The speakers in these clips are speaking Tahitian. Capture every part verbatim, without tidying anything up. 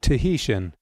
Tahitian.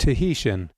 Tahitian.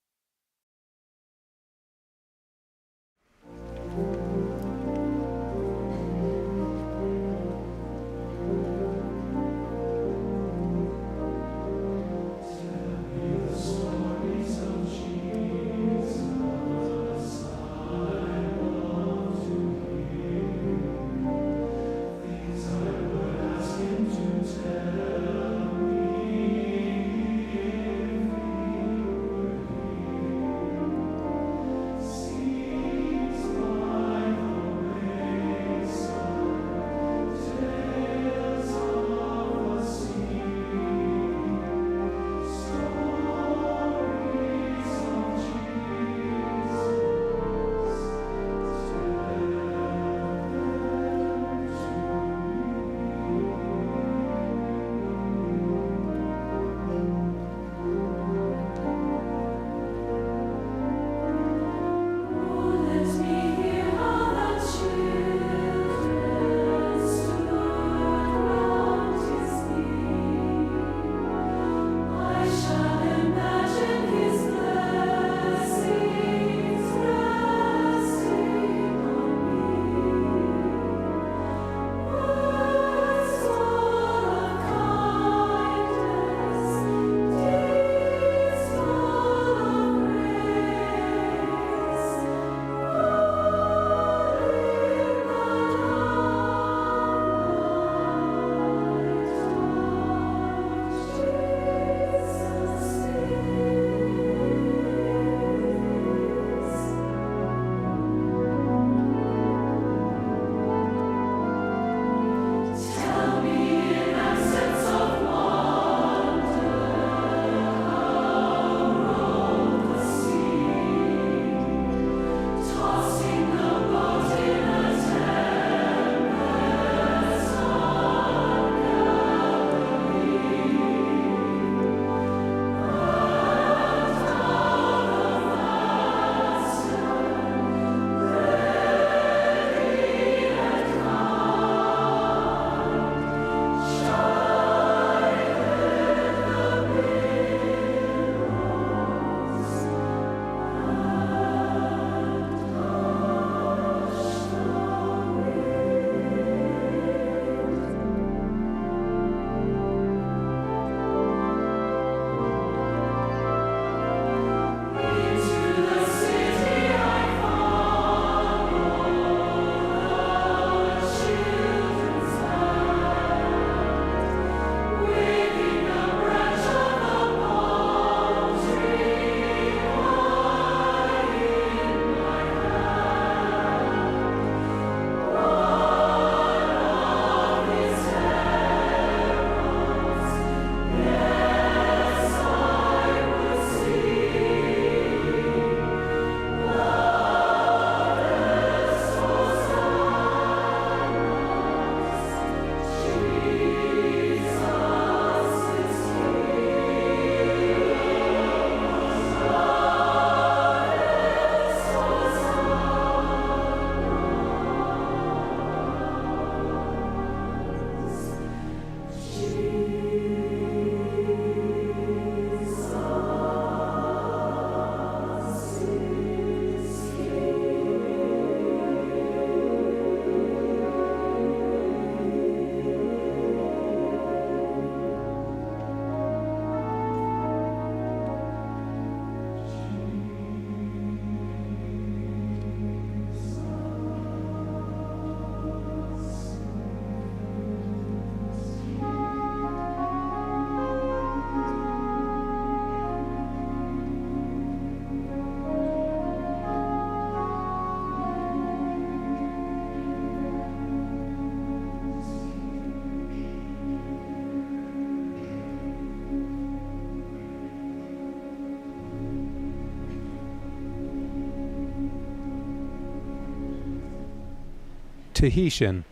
Tahitian.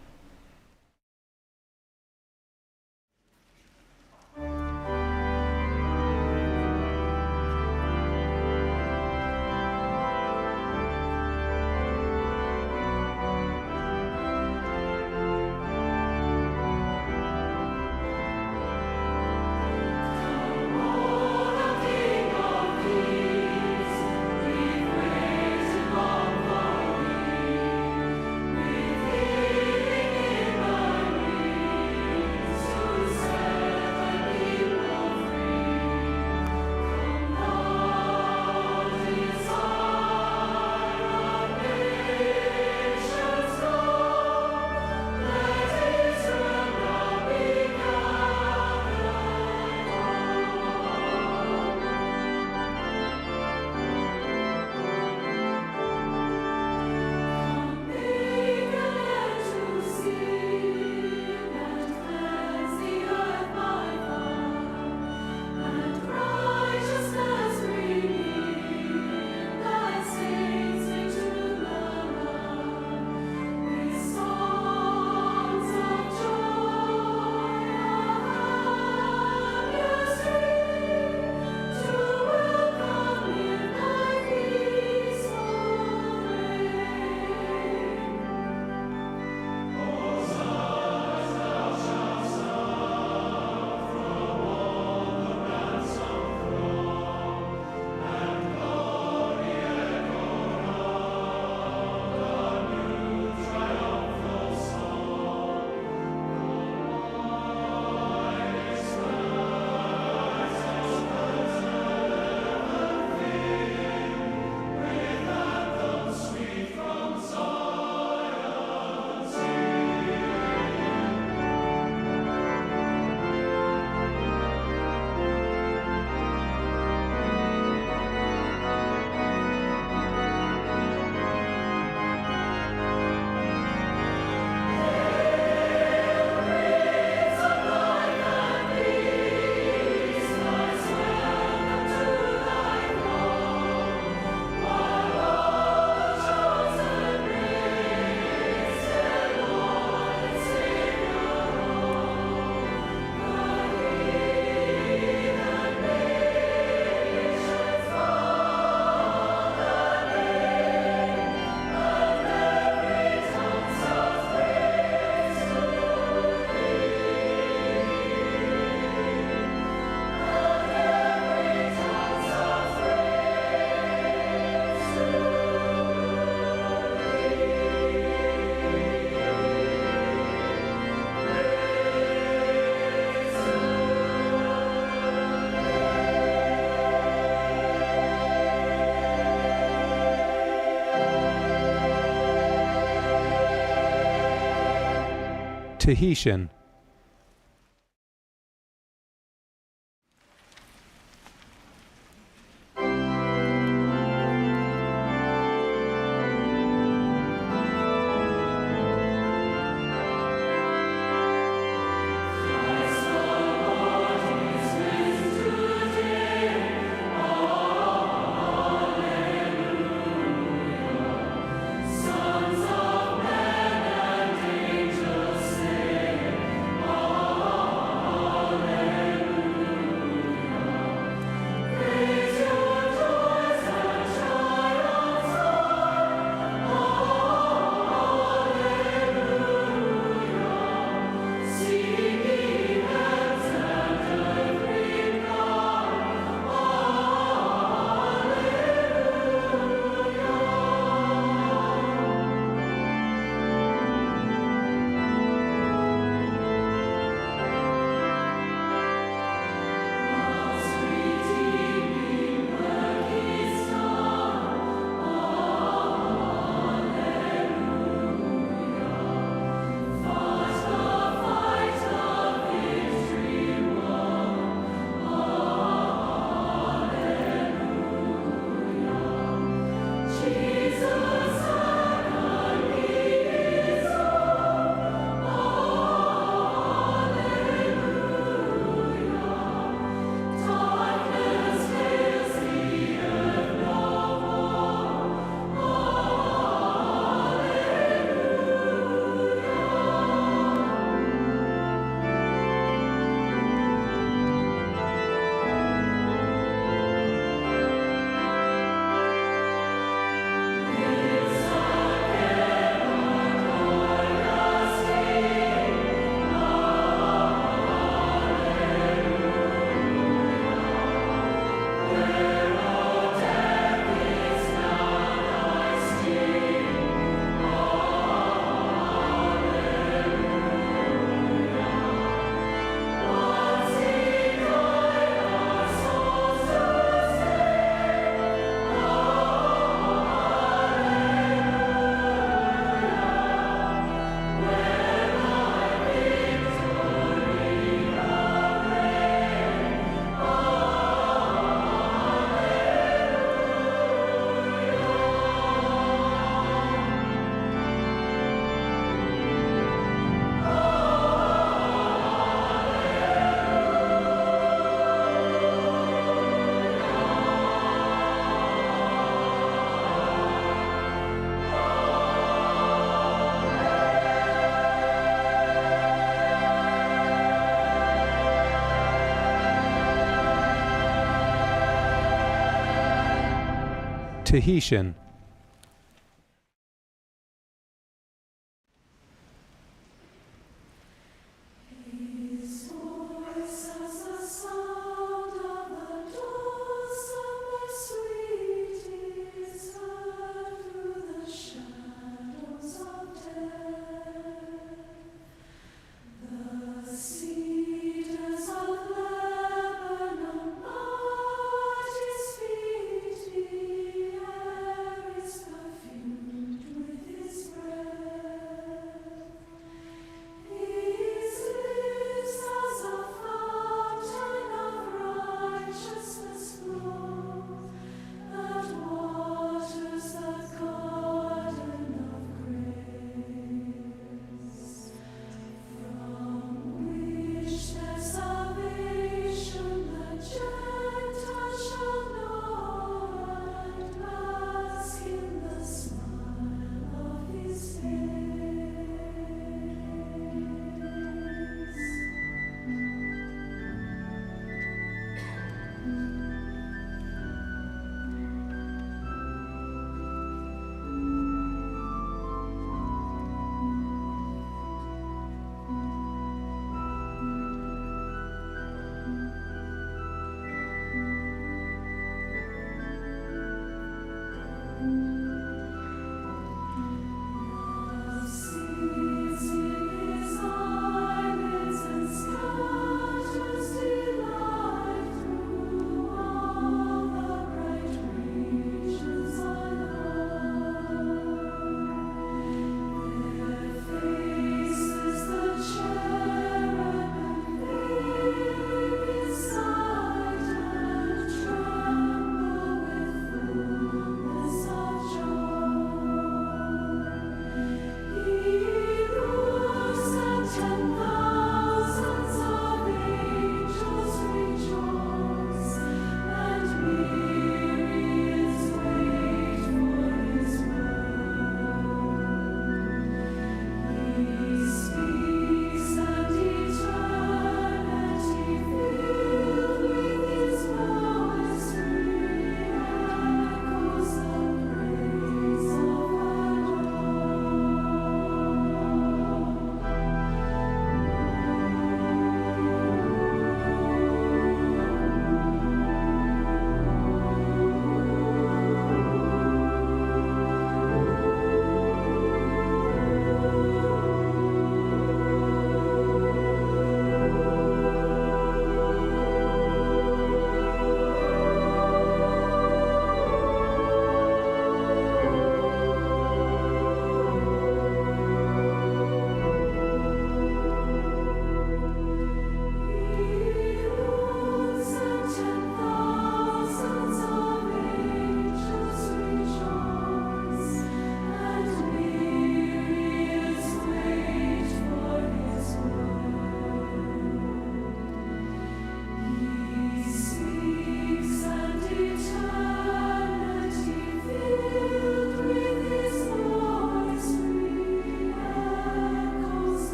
Tahitian. Tahitian. The cedars of Lebanon, at his feet the air is perfumed with his breath. His lips as a fountain of righteousness flow, that waters the garden of grace. From which their salvation the Gentiles shall know, and bask in the smile of his face.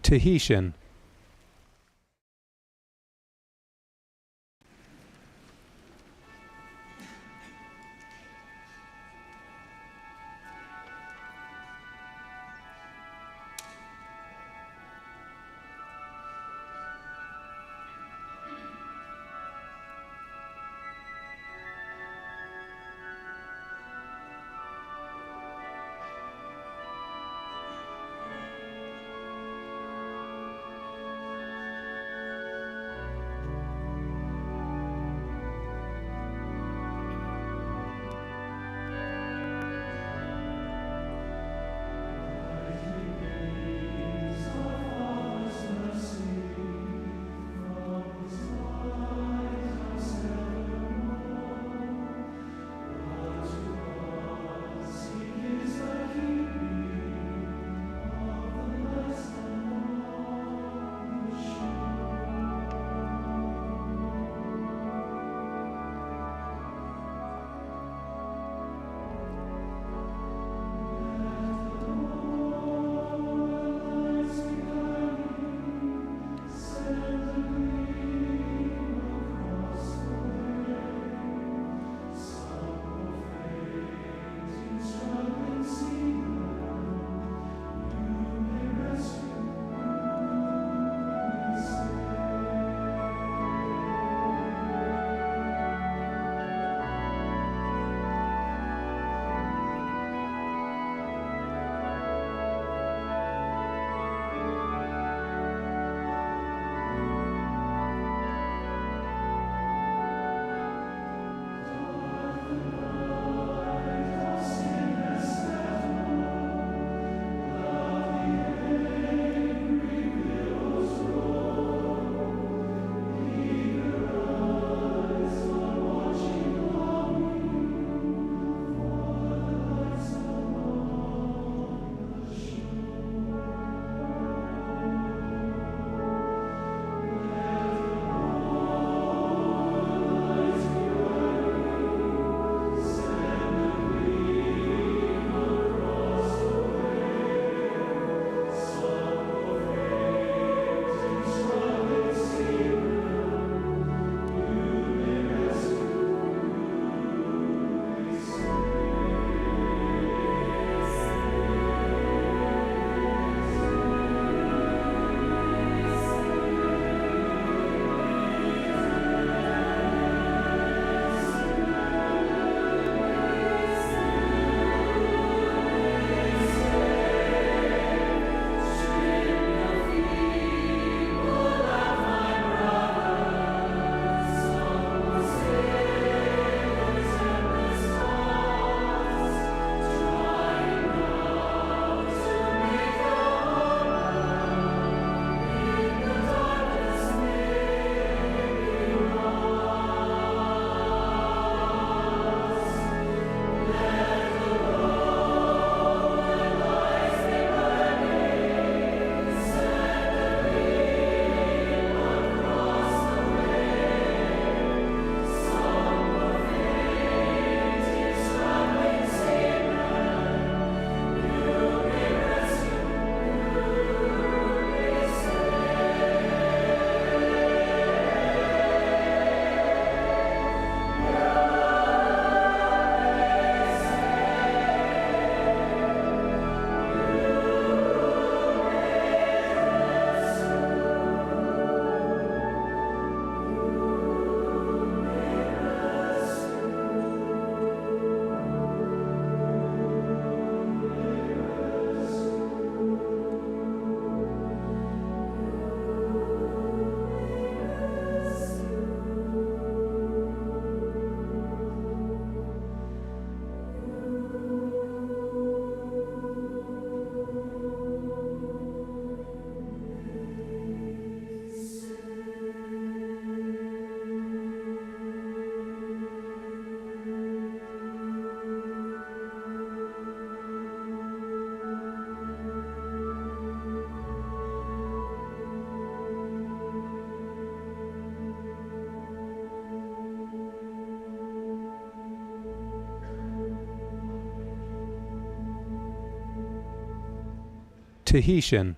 Tahitian. Tahitian.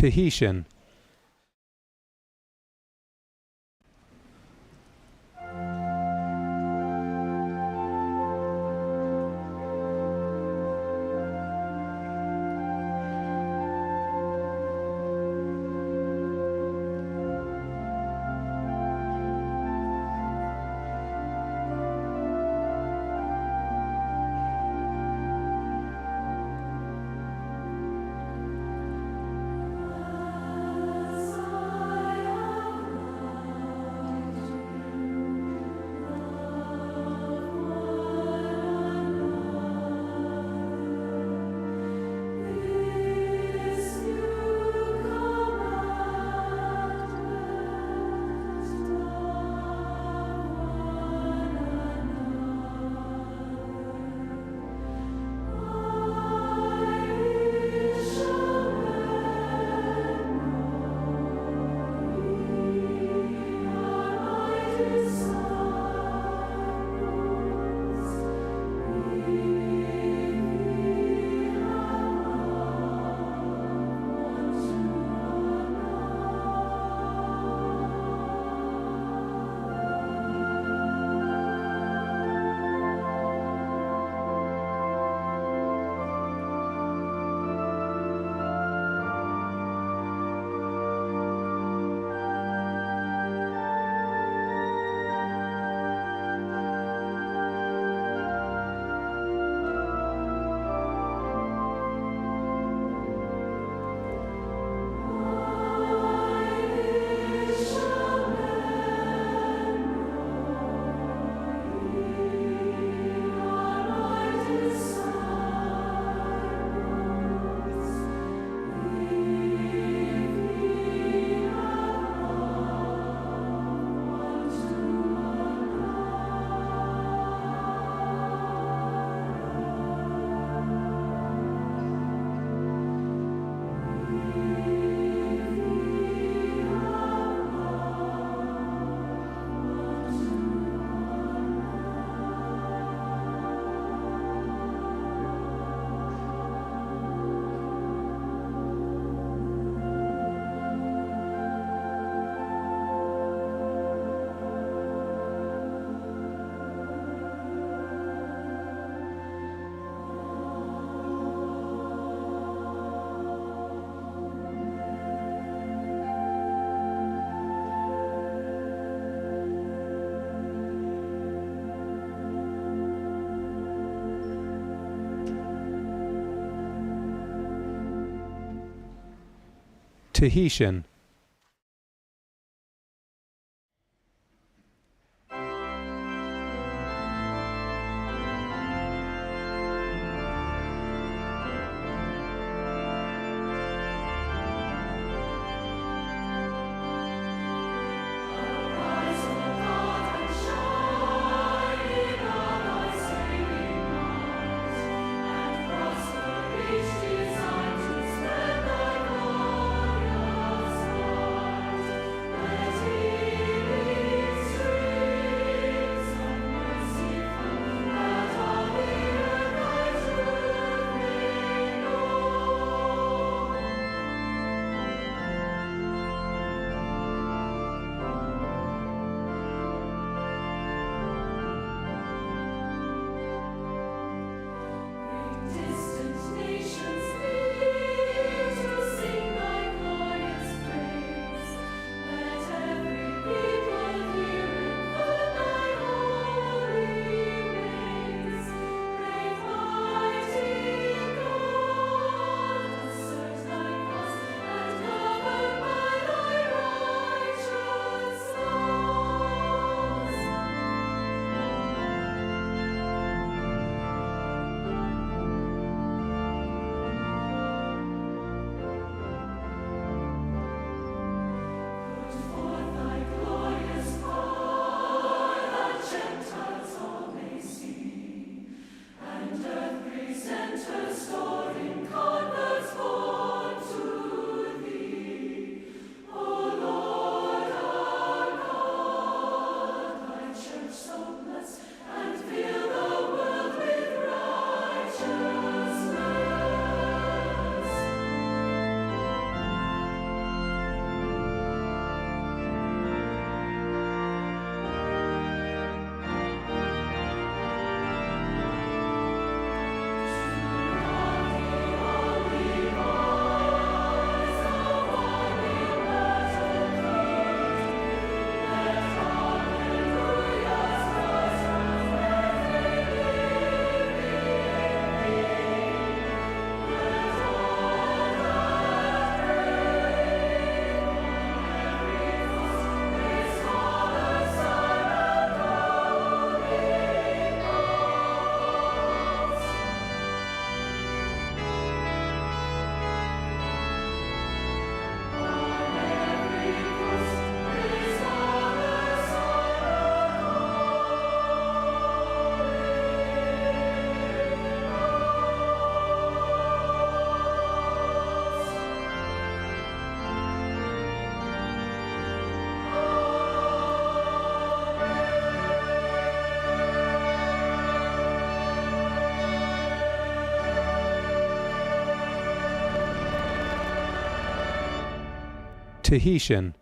Tahitian. Tahitian. Tahitian.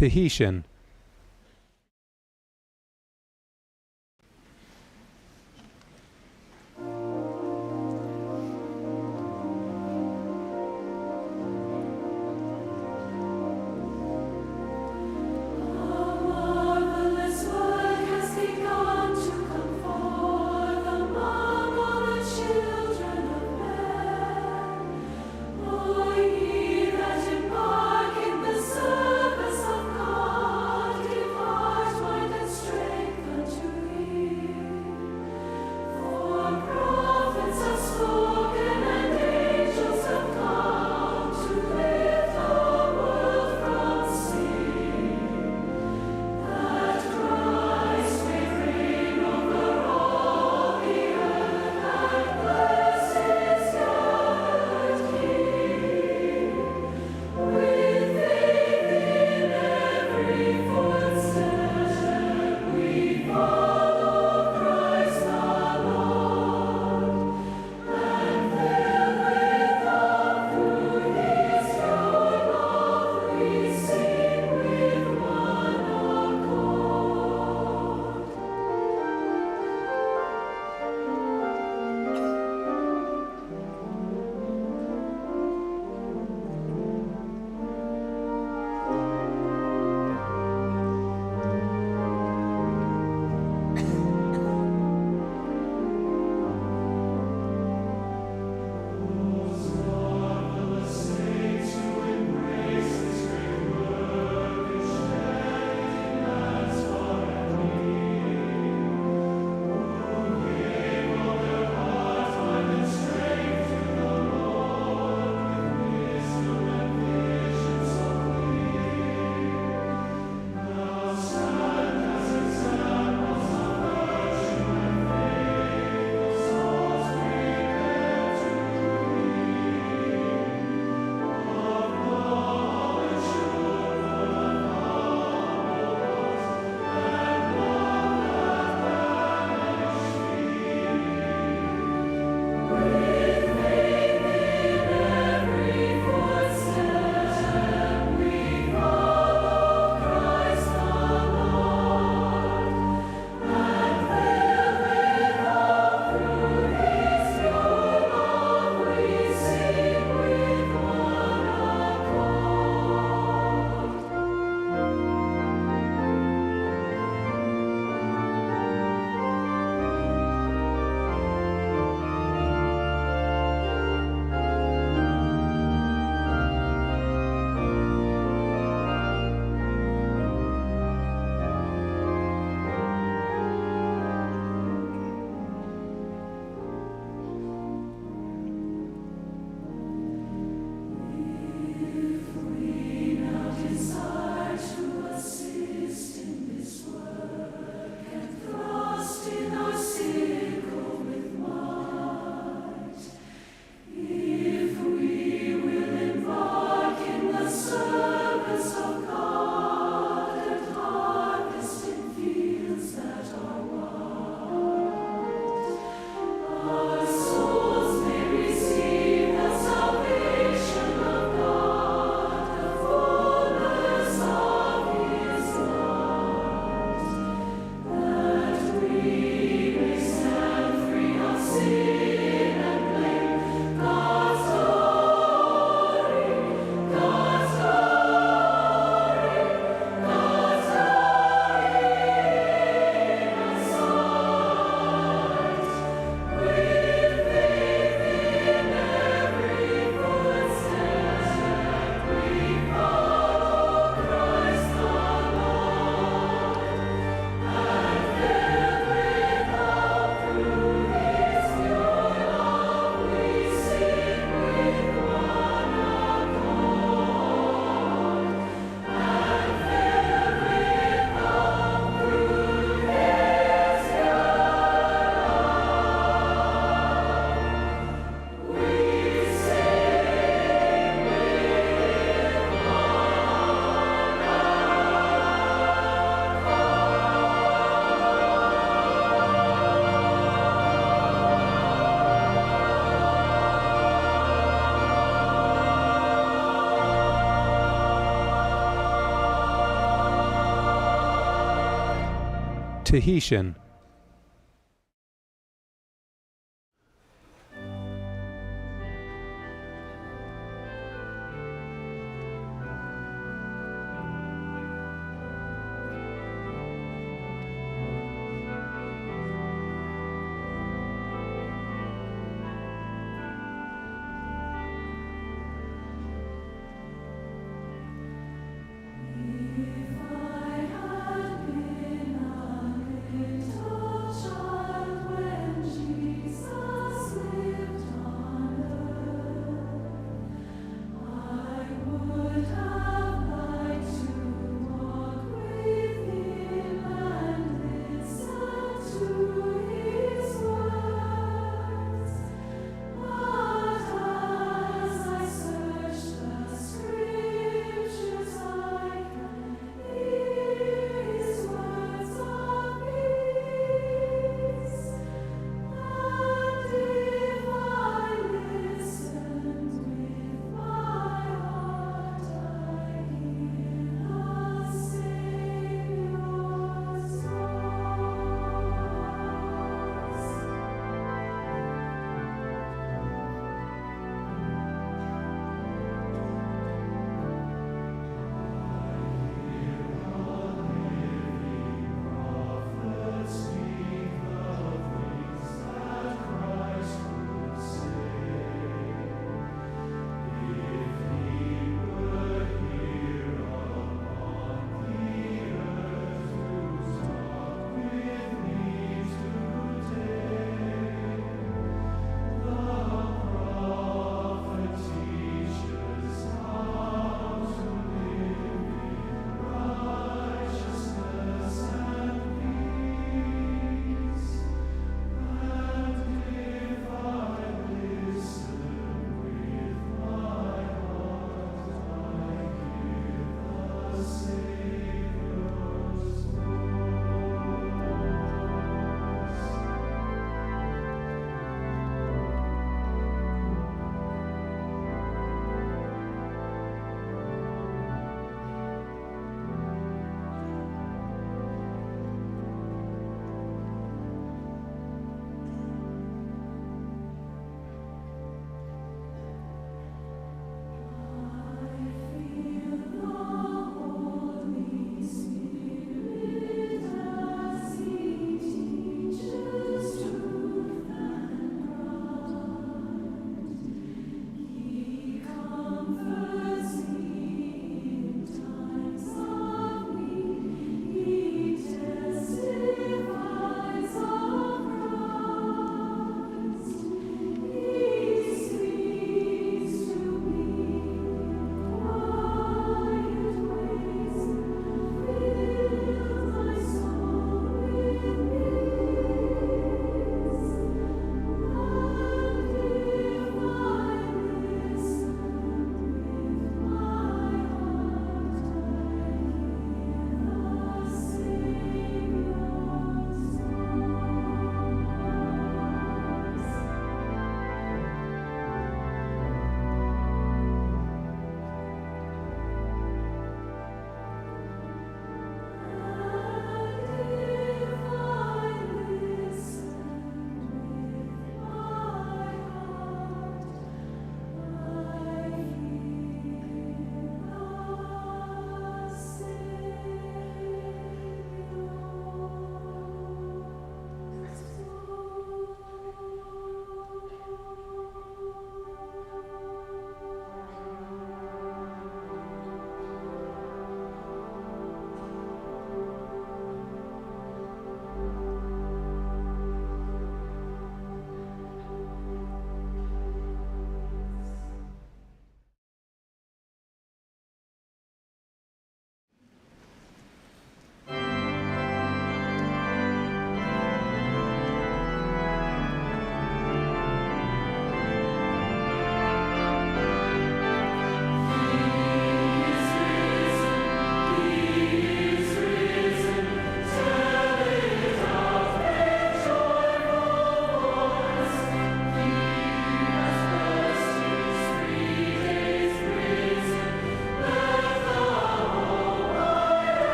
Tahitian. Tahitian.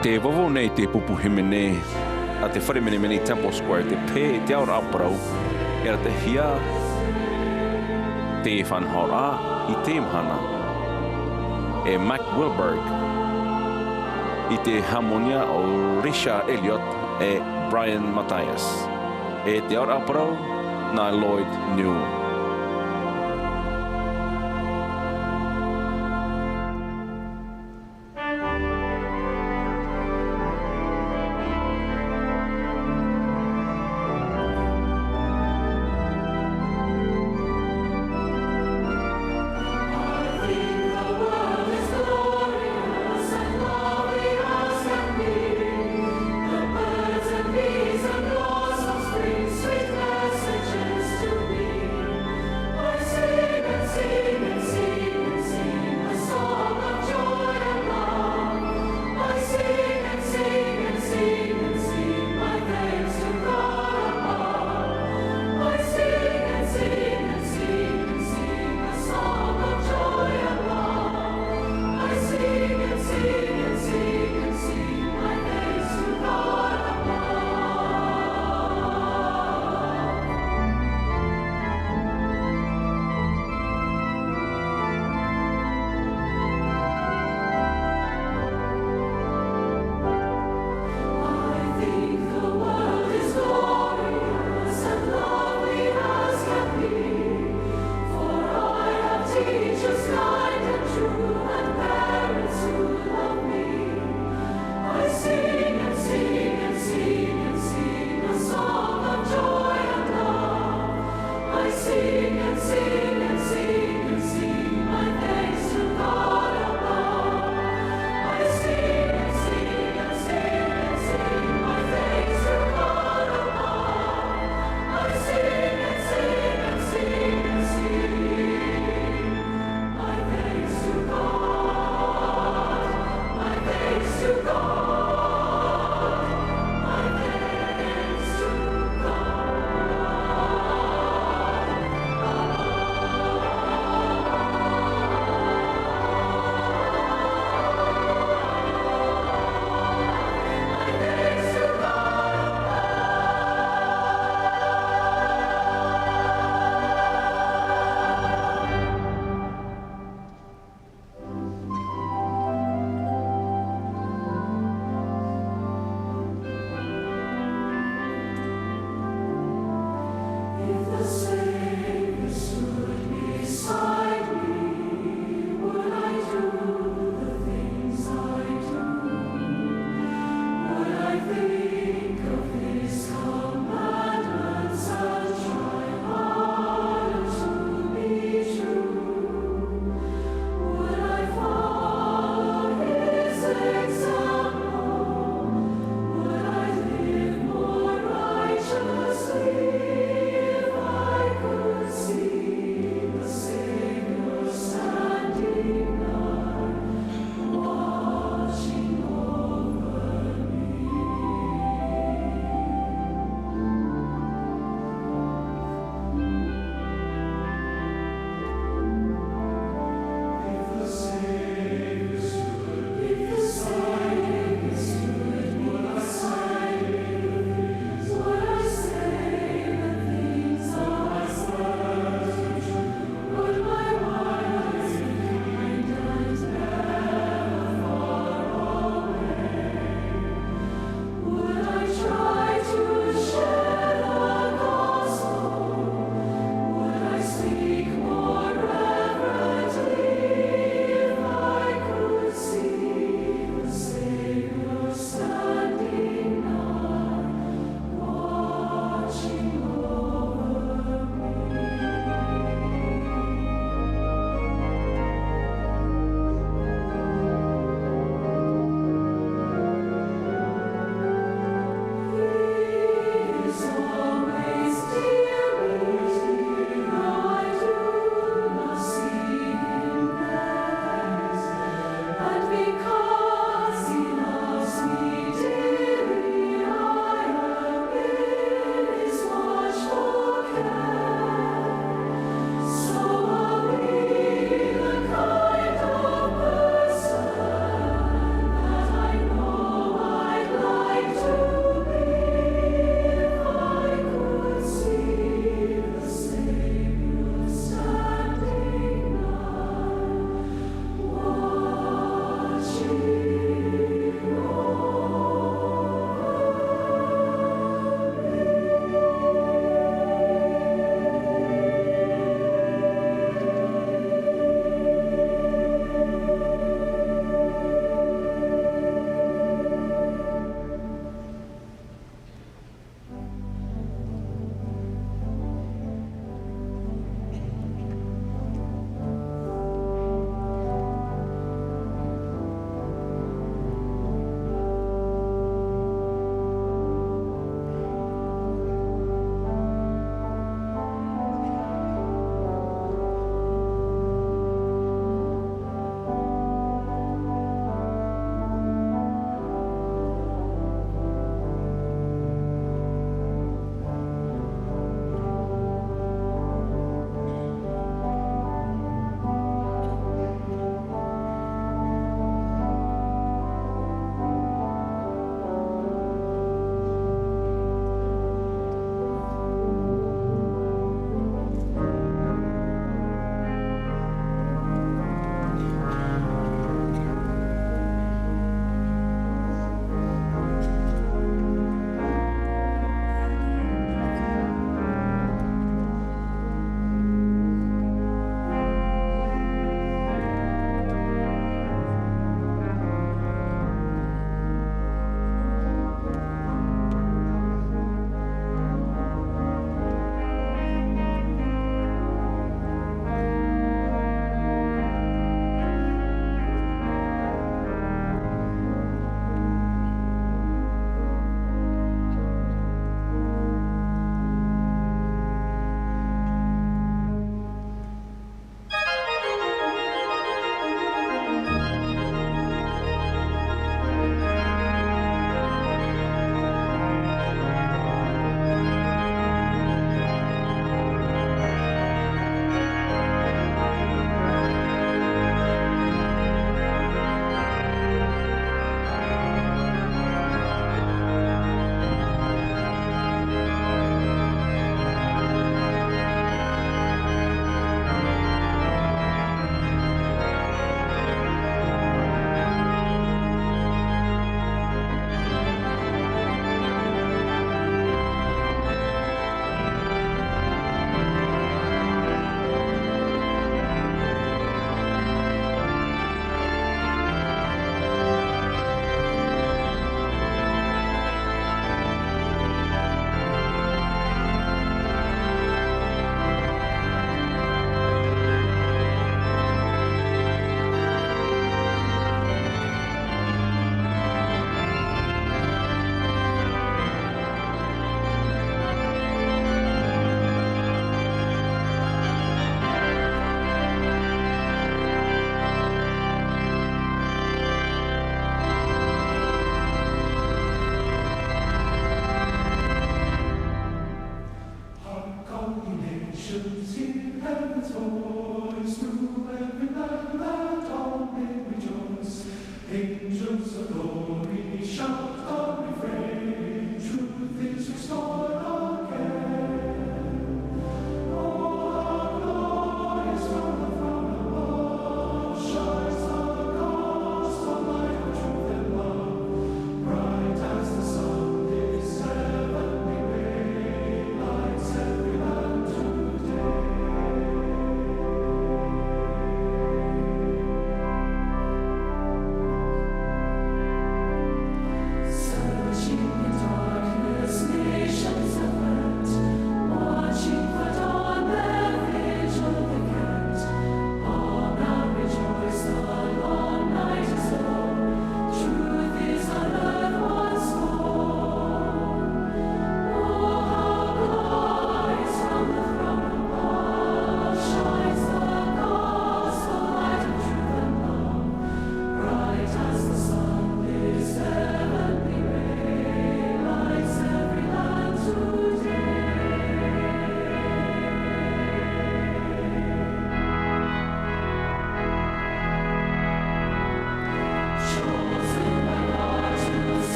Te vauvau nei te pupu hīmene a te fare menemene i Temple Square, te pē i te aoraʻa parau, e arataʻihia te faʻanahoraʻa i teie mahana e Mack Wilberg, i te hāmonia o Richard Elliott e Bryan Mathias, e te aoraʻa parau nā Lloyd Newell.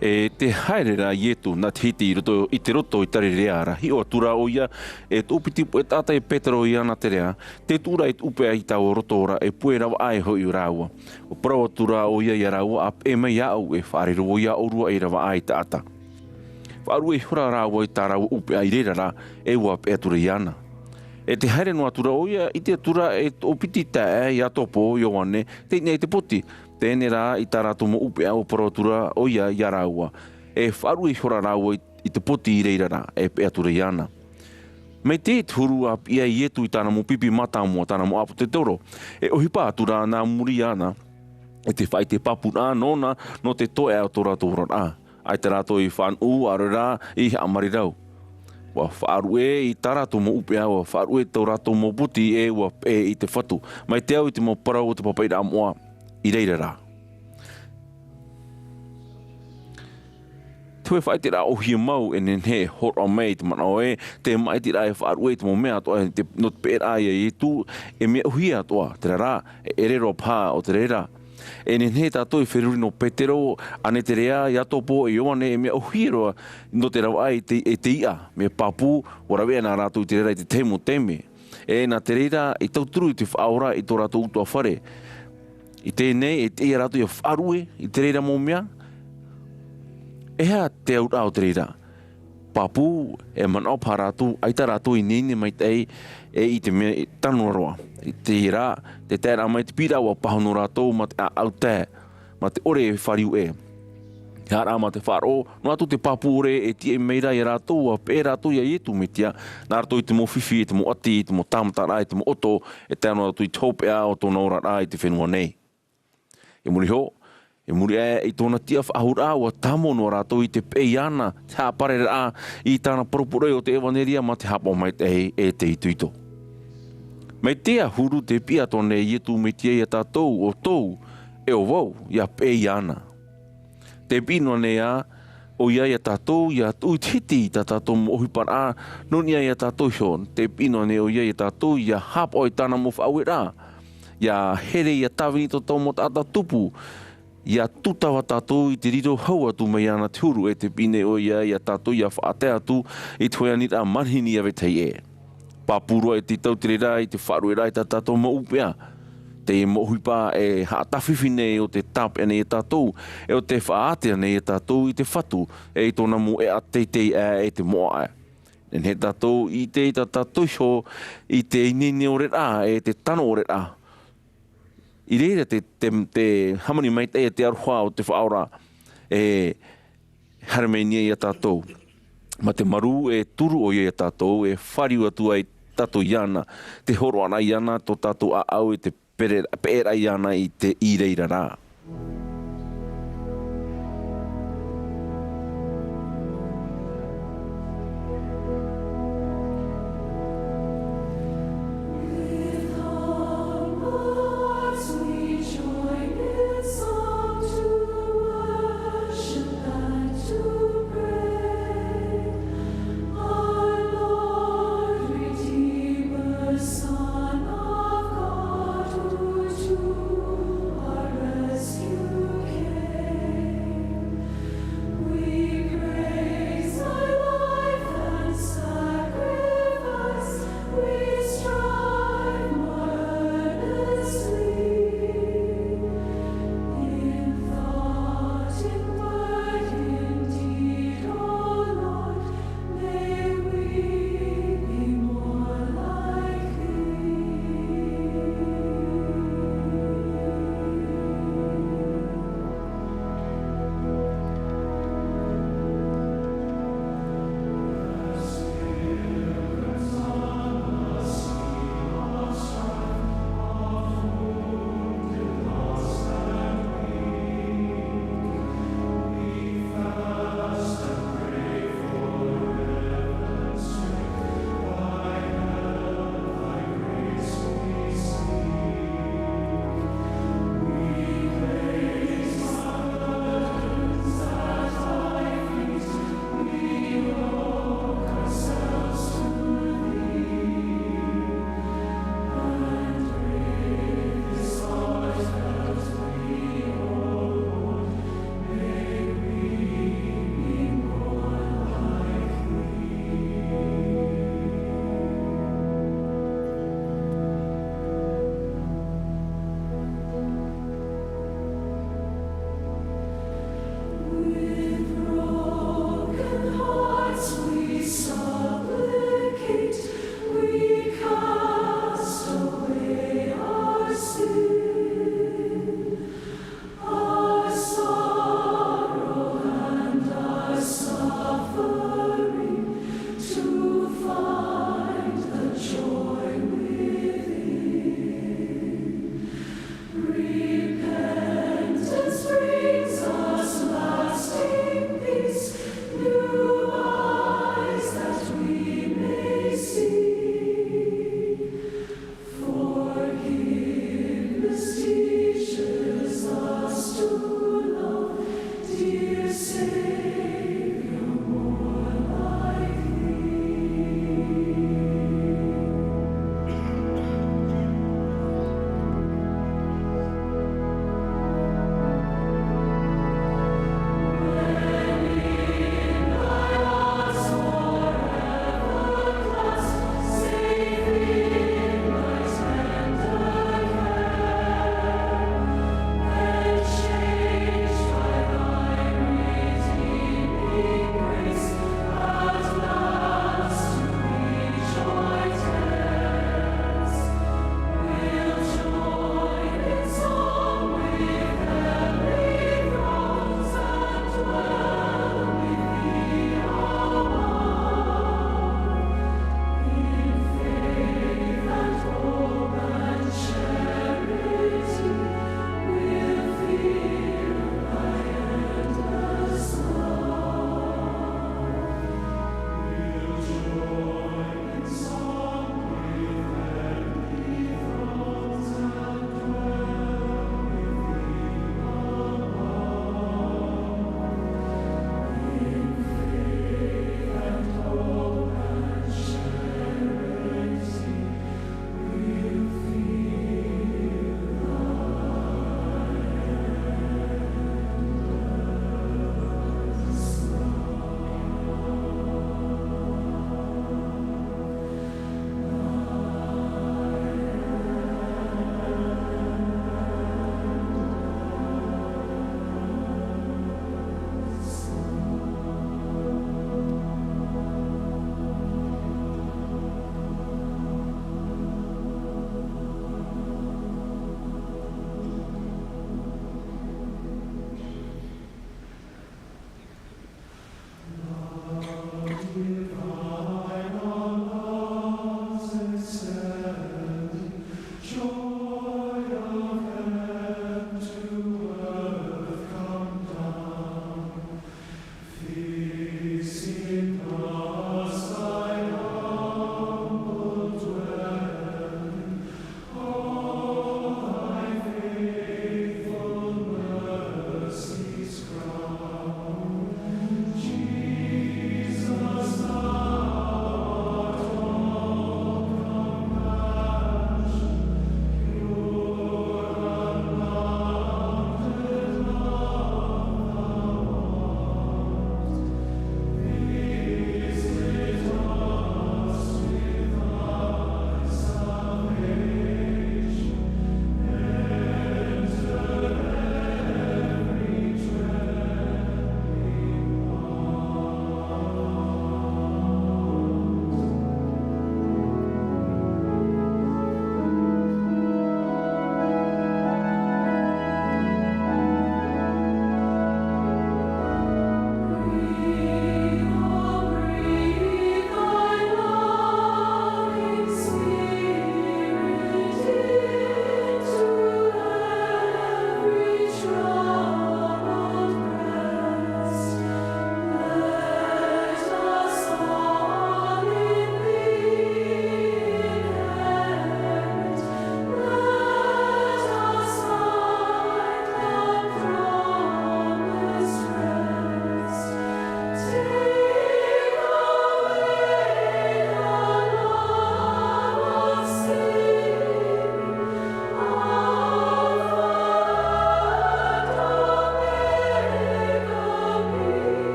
E tē haere ra Ietu nā te hiti i roto, i te roto i Tarirea ra, hiʻo atu ra ʻoia, e toʻopiti puʻe taʻata e Petero iāna te reira, tē tuʻu ra i te ʻūpeʻa i taua roto ra, e puʻe ravaʻai hoʻi rāua. ʻUa parau atu ra ʻoia iā rāua, ʻa peʻe mai iāʻu, e faʻariro vau iā ʻōrua ei ravaʻai taʻata. Faʻaruʻe ihora rāua i tā rāua ʻūpeʻa i reira ra, e ʻua peʻe atu ra iāna. E tē haere noa atu ra ʻoia, ʻite atu ra e toʻopiti taeaʻe Iakobo, Ioane, teie nei te poti, teie rā i tā rātou mau ʻūpeʻa ʻua parau atu ra ʻoia iā rāua. E faʻaruʻe ihora rāua i, i te poti i reira ra, e peʻe atu ra iāna. Mai te huru ʻa piʻi ai Ietu i tāna mau pipi mātāmua, tāna mau ʻāpōsetolo. E ʻohipa atu ra nā muri iāna, e te faʻaite pāpūraʻa nōna, nō te toeʻa o tō rātou oraraʻa. ʻAita rātou i faʻanuʻu, ʻaore rā i haʻamarirau. ʻUa faʻaruʻe i tā rātou mau ʻūpeʻa, ʻua faʻaruʻe tō rātou mau poti, ʻe ʻua peʻe i te Fatu. Mai te au i te mau parau o te papaʻiraʻa moʻa, i reira rā. Te hōʻē faʻaiteraʻa ʻōhie mau e nehenehe e hōroʻa mai i te manaʻo ē, te māʻitiraʻa e faʻaruʻe i te mau mea atoʻa, te, nō te peʻeraʻa ia Ietu, e mea ʻōhie atoʻa, terā rā, e ʻere roa paha o te reira. E nehenehe tātou e feruri nō Petero, Aneterea, Iakobo, ʻe Ioane, e mea ʻōhie roa nō te ravaʻai i te, i te iʻa, mea pāpū, ʻua rave ana rātou i te reira i te tahi mau taime. ʻE nā te reira, i tauturu i te Faʻaora i tō rātou ʻutuāfare. I teie nei, e tiʻa ia rātou ʻia faʻaruʻe i te reira mau mea. E aha te auraʻa o te reira? Pāpū, e manaʻo paha rātou, ʻaita rātou i ineine maitaʻi, ʻe i te mea, e tano roa. I teie rā, te taeraʻa mai te piʻiraʻa ʻua pāhono rātou mā te ʻāʻau tae, mā te ʻore e fāriu ʻē. E haʻaraʻa mā te faʻaroʻo, noa atu te pāpū ʻore e tiʻa mai ra ia rātou, ʻua peʻe rātou ia Ietu Metia, nā roto i te mau fifi, i te mau ʻati, i te mau tāmataraʻa, i te mau ʻoto, e tae noa atu i te hopeʻa o tōna oraraʻa i te fenua nei. I muri iho, i muri aʻe i tōna tiʻa faʻahou ra, ʻua tāmau noa rātou i te peʻe iāna, te haʻapareraʻa i tāna poroporoʻi o te ʻevanelia mā te haʻapaʻo maitaʻi ʻe te itoito. Mai te ahuru tē piʻi atoʻa nei Ietu Metia ia tātou, ʻo tō, ʻe ʻo vau, ʻia peʻe iāna. Tē piʻi noa nei ā ʻoia ia tātou, ʻia tuʻu i te hiti i tā tātou mau ʻohiparaʻa, nō niʻa ia tātou iho, tē piʻi noa nei ʻoia ia tātou, ʻia haʻapaʻo i tāna mau faʻaueraʻa, ʻia here ʻia tāvini tō tātou mau taʻata tupu, ʻia tūtava tātou i te riro hau atu mai iāna te huru, ʻe tē piʻi nei ʻoia ia tātou, ʻia faʻatae atu i te hōʻē aniraʻa manihini ʻia vetahi ʻē. Pāpū roa e tītau te reira i te faʻaruʻeraʻa i tā tātou mau ʻūpeʻa. Teie mau ʻohipa e haʻatāfifi nei ʻo tē tāpeʻa nei ia tātou, ʻe ʻo tē faʻaātea nei ia tātou i te Fatu, ʻe i tōna mau ʻēʻa teitei aʻe ʻe te moʻa aʻe. E nehenehe tātou i ʻite i tā tātou iho, i te ineine ʻore ra, ʻe te tano ʻore ra. I reira te, te, te hāmani maitaʻi e te aroha o te Faʻaora, e haere mai nei ia tātou. Mā te marū e turu ʻoia ia tātou, e fāriu atu ai tātou iāna, te hōroʻaraʻa iāna, tō tātou ʻāʻau, ʻe te pere-, peʻeraʻa iāna i te, i reira rā.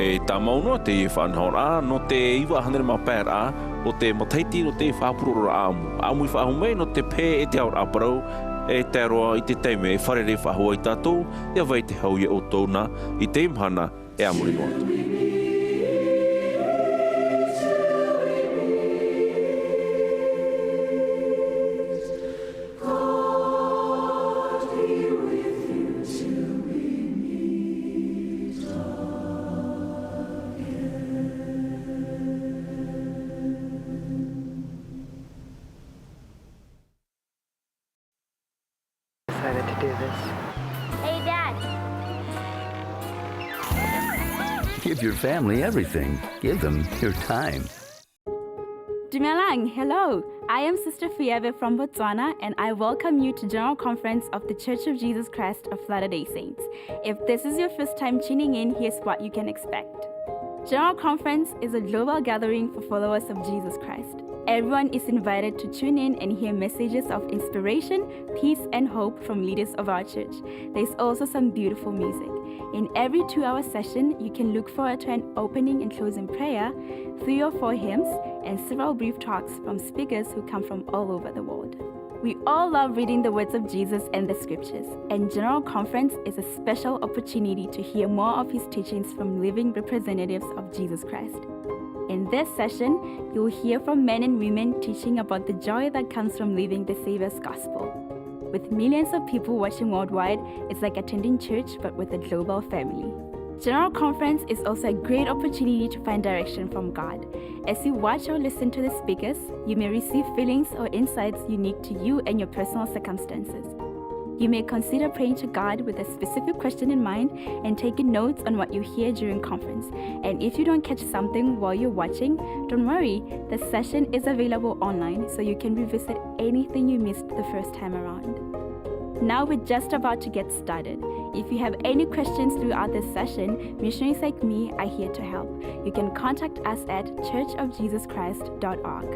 E tāmau noa teie faʻanahoraʻa nō te iva hānere mā pae raʻa o te matahiti nō te faʻapurororaʻa ʻāʻamu. ʻAʻamu i faʻahou mai nō te pehe e te aoraʻa parau, e tae roa i te taime e fārerei faʻahou ai tātou, ʻia vai te hau ia ʻoutou na, i teie mahana, e a muri noa atu. Decided to do this. Hey, Dad. Give your family everything. Give them your time. Dumelang, hello. I am Sister Fieve from Botswana, and I welcome you to General Conference of The Church of Jesus Christ of Latter-day Saints. If this is your first time tuning in, here's what you can expect. General Conference is a global gathering for followers of Jesus Christ. Everyone is invited to tune in and hear messages of inspiration, peace, and hope from leaders of our church. There's also some beautiful music. In every two-hour session, you can look forward to an opening and closing prayer, three or four hymns, and several brief talks from speakers who come from all over the world. We all love reading the words of Jesus and the scriptures, and General Conference is a special opportunity to hear more of his teachings from living representatives of Jesus Christ. In this session, you'll hear from men and women teaching about the joy that comes from living the Savior's gospel. With millions of people watching worldwide, it's like attending church but with a global family. General Conference is also a great opportunity to find direction from God. As you watch or listen to the speakers, you may receive feelings or insights unique to you and your personal circumstances. You may consider praying to God with a specific question in mind and taking notes on what you hear during conference. And if you don't catch something while you're watching, don't worry, the session is available online, so you can revisit anything you missed the first time around. Now we're just about to get started. If you have any questions throughout this session, missionaries like me are here to help. You can contact us at church of jesus christ dot org.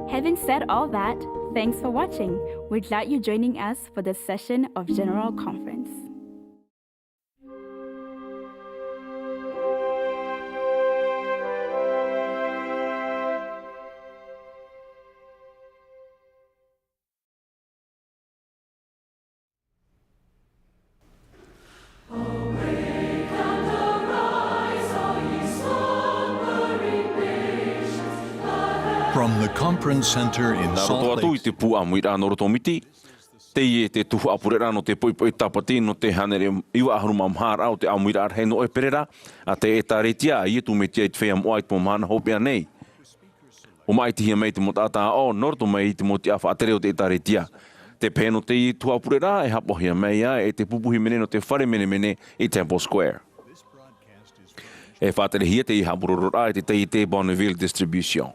Having said all that, thanks for watching. We're glad you're joining us for this session of General Conference. From the Conference Center in Salt Lake. Nā roto atu i te pū ʻāmuiraʻa nō roto o Miti, teie te tuhaʻa pureraʻa nō te poʻipoʻi tāpati nō te hānere iva ʻahuru mā maha raʻa o te ʻāmuiraʻa rahi nō ʻEperēra a te ʻĒtārētia a Iesu Mesia i te feiā moʻa i te mau mahana hopeʻa nei. ʻUa māʻitihia mai te mau taʻata aʻo nō roto mai i te mau tiʻa faʻatere o te ʻĒtārētia. Te pehe nō teie tuhaʻa pureraʻa e haʻapaʻohia mai ā e te pupu hīmene nō te fare menemene i Temple Square. E faʻaterehia teie haʻapurororaʻa e te taiete Bonneville Distribution.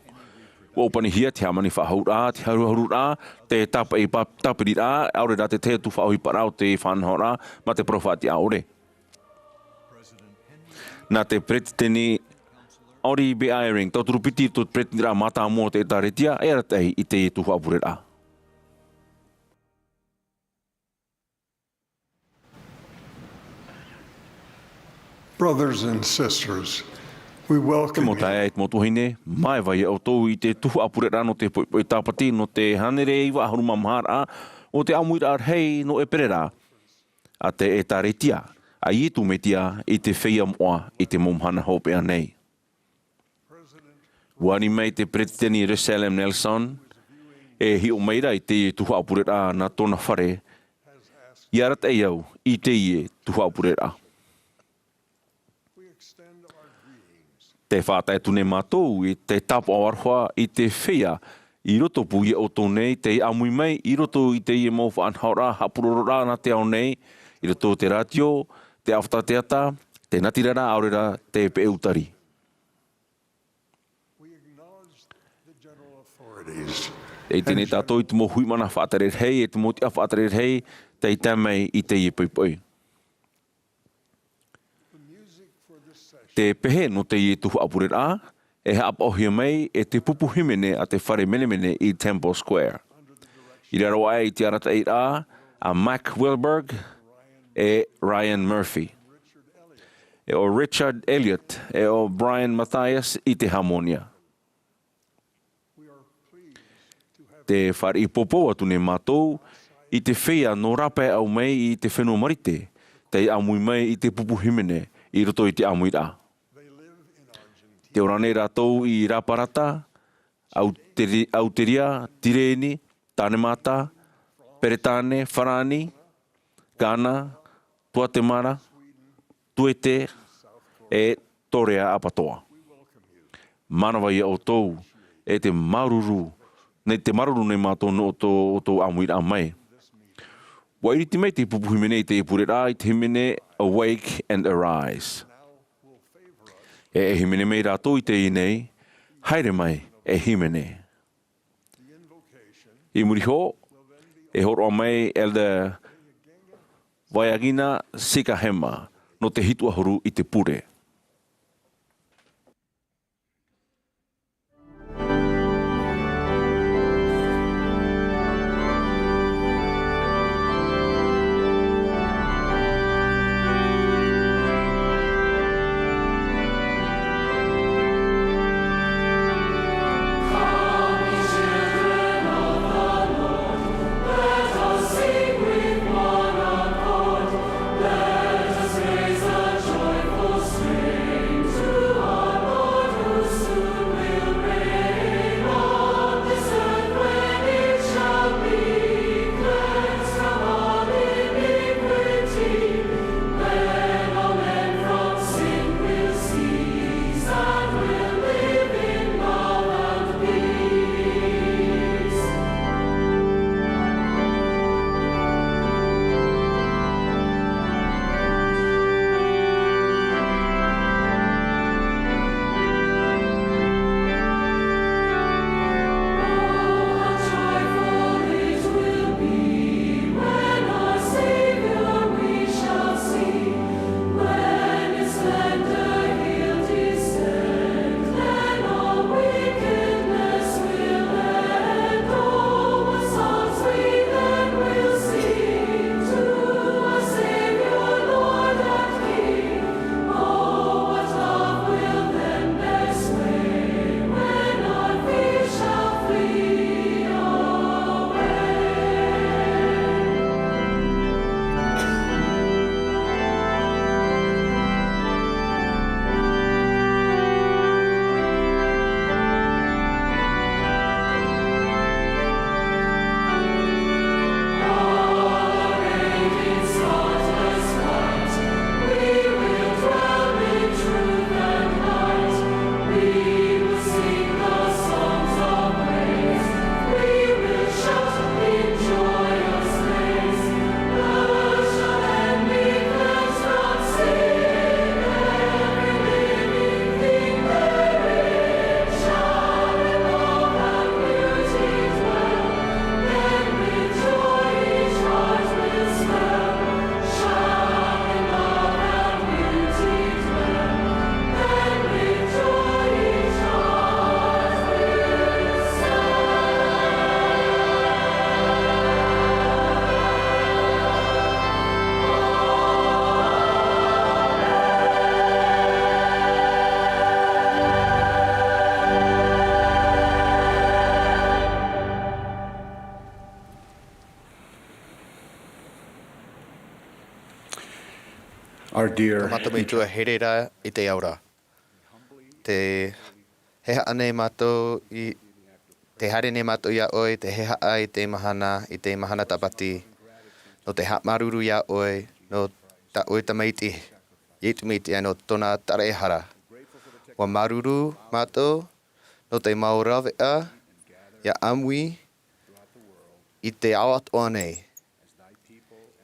ʻUa ʻōpanihia te hāmani faʻahou raʻa, te haruharuraʻa, te tāpaʻi pa-, tāpiriraʻa, ʻaore rā te tahi atu faʻaʻohiparaʻa o te faʻanahoraʻa mā te parau faʻatiʻa ʻore. Nā te Peretiteni Henri B. Eyring, tauturu piti i te Peretiteniraʻa mātāmua o te ʻĒtārētia, e arataʻi i teie tuhaʻa pureraʻa. Brothers and sisters, we welcome you. Te mau taeaʻe, te mau tuahine, māeva ia ʻoutou i te tuhaʻa pureraʻa nō te poʻipoʻi tāpati nō te hānere iva ʻahuru mā maha raʻa o te ʻāmuiraʻa rahi nō ʻEperēra a te ʻĒtārētia a Iesu Mesia i te feiā moʻa i te mau mahana hopeʻa nei. ʻUa ani mai te Peretiteni Russell M. Nelson, e hiʻo mai ra i te tuhaʻa pureraʻa nā tōna fare, ʻia arataʻi au i teie tuhaʻa pureraʻa. Tē faʻatae atu nei mātou i te tāpaʻo aroha i te feiā i roto pū ia ʻoutou nei tei ʻāmui mai i roto i teie mau faʻanahoraʻa haʻapurororaʻa nā te ao nei, i roto i te rātio, te ʻāfata teata, te natirara, ʻaore rā te peʻe utari. E ʻite nei tātou i te mau huiʻmana faʻatere rahi, e te mau tiʻa faʻatere rahi, tei tae mai i teie poʻipoʻi. Te pehe nō teie tuhaʻa pureraʻa, e haʻapaʻohia mai e te pupu hīmene a te fare menemene i Temple Square. I raro aʻe i te arataʻiraʻa a Mack Wilberg e Ryan Murphy. e ʻo Richard Elliott, e ʻo Brian Mathias i te hāmonia. Te fāriʻi pōpou atu nei mātou i te feiā nō rāpae au mai i te fenua Marite, tei ʻāmui mai i te pupu hīmene i roto i te ʻāmuiraʻa. Tē ora nei rātou i Raparata, Auteri-, Auteri-, Tireni, Tānemata, Peretāne, Farāni, Ghana, Tuatemala, Tuete, e Torea ʻapatoʻa. Mānava ia ʻoutou, e te māuruuru, nei te māuruuru nei mātou nō ʻoutou, ʻoutou ʻāmuiraʻa mai. ʻUa ʻiriti mai te pupu hīmene i te pureraʻa i te hīmene Awake and Arise. E, e hīmene mai rātou i teie nei, haere mai, e hīmene. I muri iho, e hōroʻa mai Elder Vaiagina Sikahema, nō te hitu ʻahuru i te pure. Our dear Tō mātou Metua here ra i te ao ra. Te hehaʻa nei mātou i, te haere nei mātou iā ʻoe, te hehaʻa i te mahana, i te mahana tāpati, nō te haʻamāuruuru iā ʻoe, nō tā ʻoe tamaiti, Iesu Mesia, nō tōna taraehara. ʻUa māuruuru mātou, nō te mau rāveʻa, ʻia ʻāmui, i te ao atoʻa nei,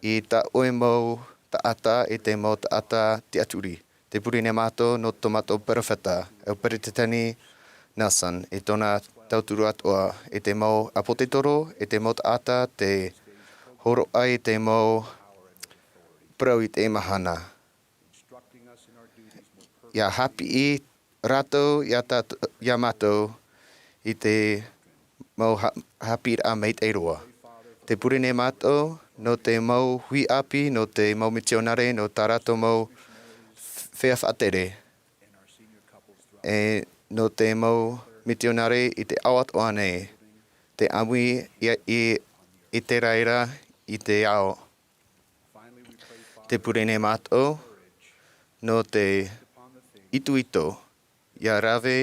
i tā ʻoe mau taʻata, i te mau taʻata tiʻaturi. Tē pure nei mātou nō tō mātou peropheta, ʻo Peresideni Nelson, i tōna tauturu atoʻa, i te mau ʻāpōsetolo, i te mau taʻata, tē hōroʻa i te mau parau i te mahana. ʻIa haʻapiʻi rātou iā tātou, iā mātou i te mau ha-, haʻapiʻiraʻa maitaʻi roa. Tē pure nei mātou, nō te mau hui ʻāpī, nō te mau mitionare, nō tā rātou mau f-, feiā faʻatere, e nō te mau mitionare i te ao atoʻa nei, te ʻāmui i, i, i te raira i te ao. Te pure nei mātou nō te itoito, ʻia rave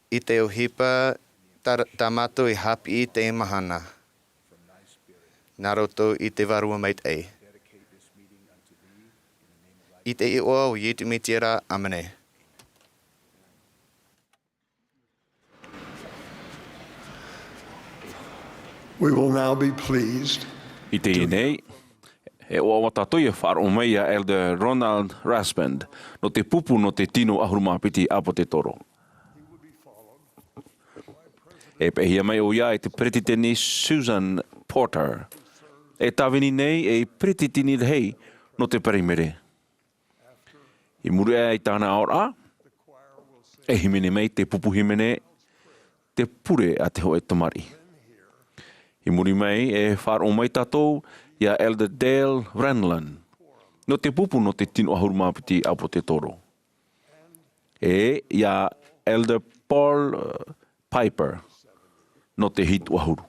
i te ʻohipa tā, tā mātou i haʻapiʻi i teie mahana. Nā roto i te Vārua Maitaʻi. I te iʻoa o Iesu Mesia, ʻāmene. We will now be pleased. I teie nei, e ʻoaʻoa tātou ʻia faʻaroʻo mai ia Elder Ronald Rasband, nō te pupu nō te tino ʻahuru mā piti ʻāpōsetolo. E pāhono mai ʻoia e te Peretiteni Susan Porter, e tāvini nei ei peretiteni rahi nō te Paraimere. I muri aʻe i tāna aʻoraʻa, e hīmene mai te pupu hīmene, Te Pure a te Hōʻē Tamariʻi. I muri mai, e faʻaroʻo mai tātou ia Elder Dale Renlund, nō te pupu nō te tino ʻahuru mā piti ʻāpōsetolo. E ia Elder Paul, uh, Piper, nō te hitu ʻahuru.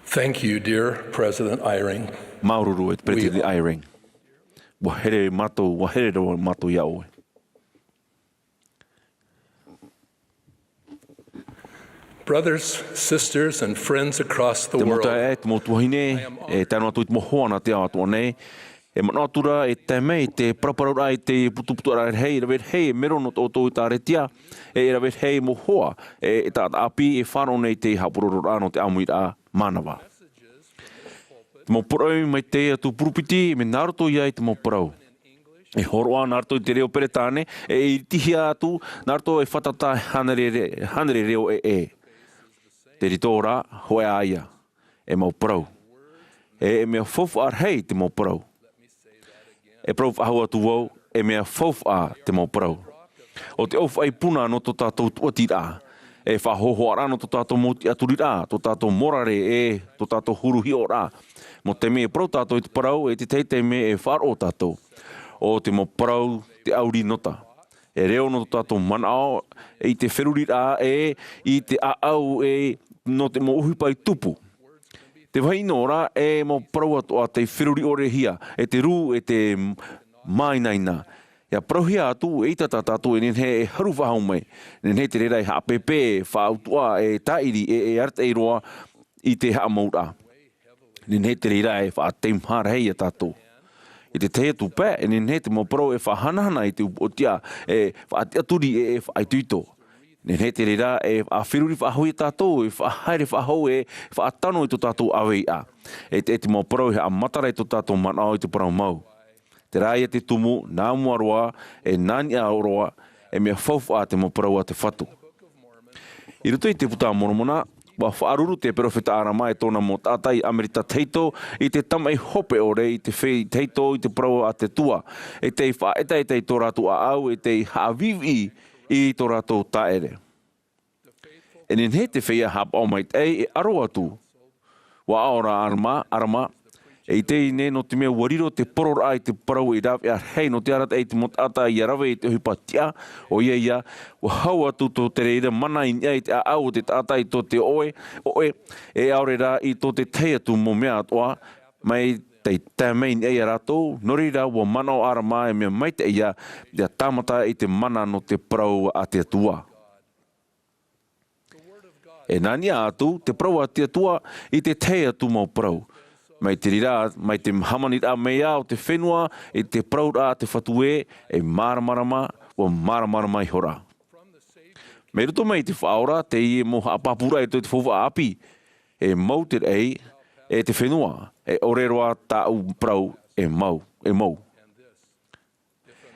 Thank you, dear President Eyring. Māuruuru e te Peretiteni Eyring. ʻUa here mātou, ʻua here roa mātou iā ʻoe. Brothers, sisters, and friends across the world. Te mau taeaʻe, te mau tuahine, e tae noa atu i te mau hoa nā te ao atoʻa nei. E manaʻo atu ra, e tae mai te paraparauraʻa i te putuputuaraʻa rahi, e rave rahi e mero nō tō ʻoutou ʻĒkālesia, e rave rahi mau hoa, e, e taʻata ʻāpī, e faʻaroʻo nei i te haʻapurororaʻa nō te ʻāmuiraʻa mānava. Te mau parau mai teie atu pulpiti, mea nā roto ia i te mau parau. E hōroʻa nā roto i te reo Peretāne, e iritihia atu, nā roto e fātata hānere re-, hānere reo ʻē. Te rito ra, hōʻē ā ia. E mau parau. E, e mea faufaʻa rahi te mau parau. E parau faʻahou atu vau, e mea faufaʻa te mau parau. ʻO te ʻōfaʻi puna nō tō tātou tūʻatiraʻa. E faʻahōhoʻaraʻa nō tō tātou mau tiʻaturiraʻa, tō tātou morare, e tō tātou huru hiʻoraʻa. Mau taime e parau tātou i te parau, e te tahi taime e faʻaroʻo tātou. ʻO te mau parau te ʻauri nota. E reo nō tō tātou manaʻo, i te feruriraʻa, e i te ʻāʻau, e nō te mau ʻohipa i tupu. Te vāhi ʻino ra, e mau parau atoʻa tei feruri ʻore hia, e te rū, e te māinaina. ʻIa parauhia atu, eʻita tā tātou e nehenehe e haru faʻahou mai. Nehenehe te reira e haʻapēpē, e faʻautuʻa, e tāʻiri, e, e arataʻi roa i te haʻamouraʻa. Nehenehe te reira e faʻateimaha rahi ia tātou. I te tahi atu pae, e nehenehe te mau parau e faʻahanahana i te upoʻotiʻa, e faʻatiʻaturi, e, e faʻaitoito. Nehenehe te reira e faʻaferuri faʻahou ia tātou, e faʻahaere faʻahou, e faʻatano i tō tātou ʻāveiʻa. E te, e te mau parau e haʻamatara i tō tātou manaʻo i te parau mau. Terā ia te tumu, nā mua roa, e nā niʻa roa, e mea faufaʻa te mau parau a te Fatu. I roto i te Puta a Moromona, ʻua faʻaruru te peropheta ʻArama e tōna mau taʻata i ʻAmerika Tahito, i te tamaʻi hope ʻore i te fei tahito i te parau a te Atua, e tei faʻaetaeta i tō rātou ʻāʻau, e tei haʻaviʻiviʻi i tō rātou taʻere. E nehenehe te feiā haʻapaʻo maitaʻi e ʻaro atu. ʻUa aʻo ra ʻArama, ʻArama, e ʻite nei nō te mea ʻua riro te pororaʻa i te parau i rāveʻa rahi nō te arataʻi i te mau taʻata ʻia rave i te ʻohipa tiʻa, ʻoia ia, ʻua hau atu tō te reira mana i niʻa i te ʻāʻau o te taʻata i tō te ʻoʻe, ʻoʻe, e ʻaore rā i tō te tahi atu mau mea atoʻa, mai tei tae mai i niʻa ia rātou, nō reira ʻua manaʻo ʻArama e mea maitaʻi ia, ʻia tāmata i te mana nō te parau a te Atua. E nā niʻa atu te parau a te Atua i te tahi atu mau parau. Mai te reira, mai te hāmaniraʻa mai ā o te fenua, i te parauraʻa a te Fatu ē, e māramarama, ʻua māramarama ihora. Mai roto mai i te Faʻaora, teie mau haʻapāpūraʻa i roto i te faufaʻa ʻāpī, e mau te raʻi, e te fenua, e ʻore roa tāʻu parau, e mau, e mau.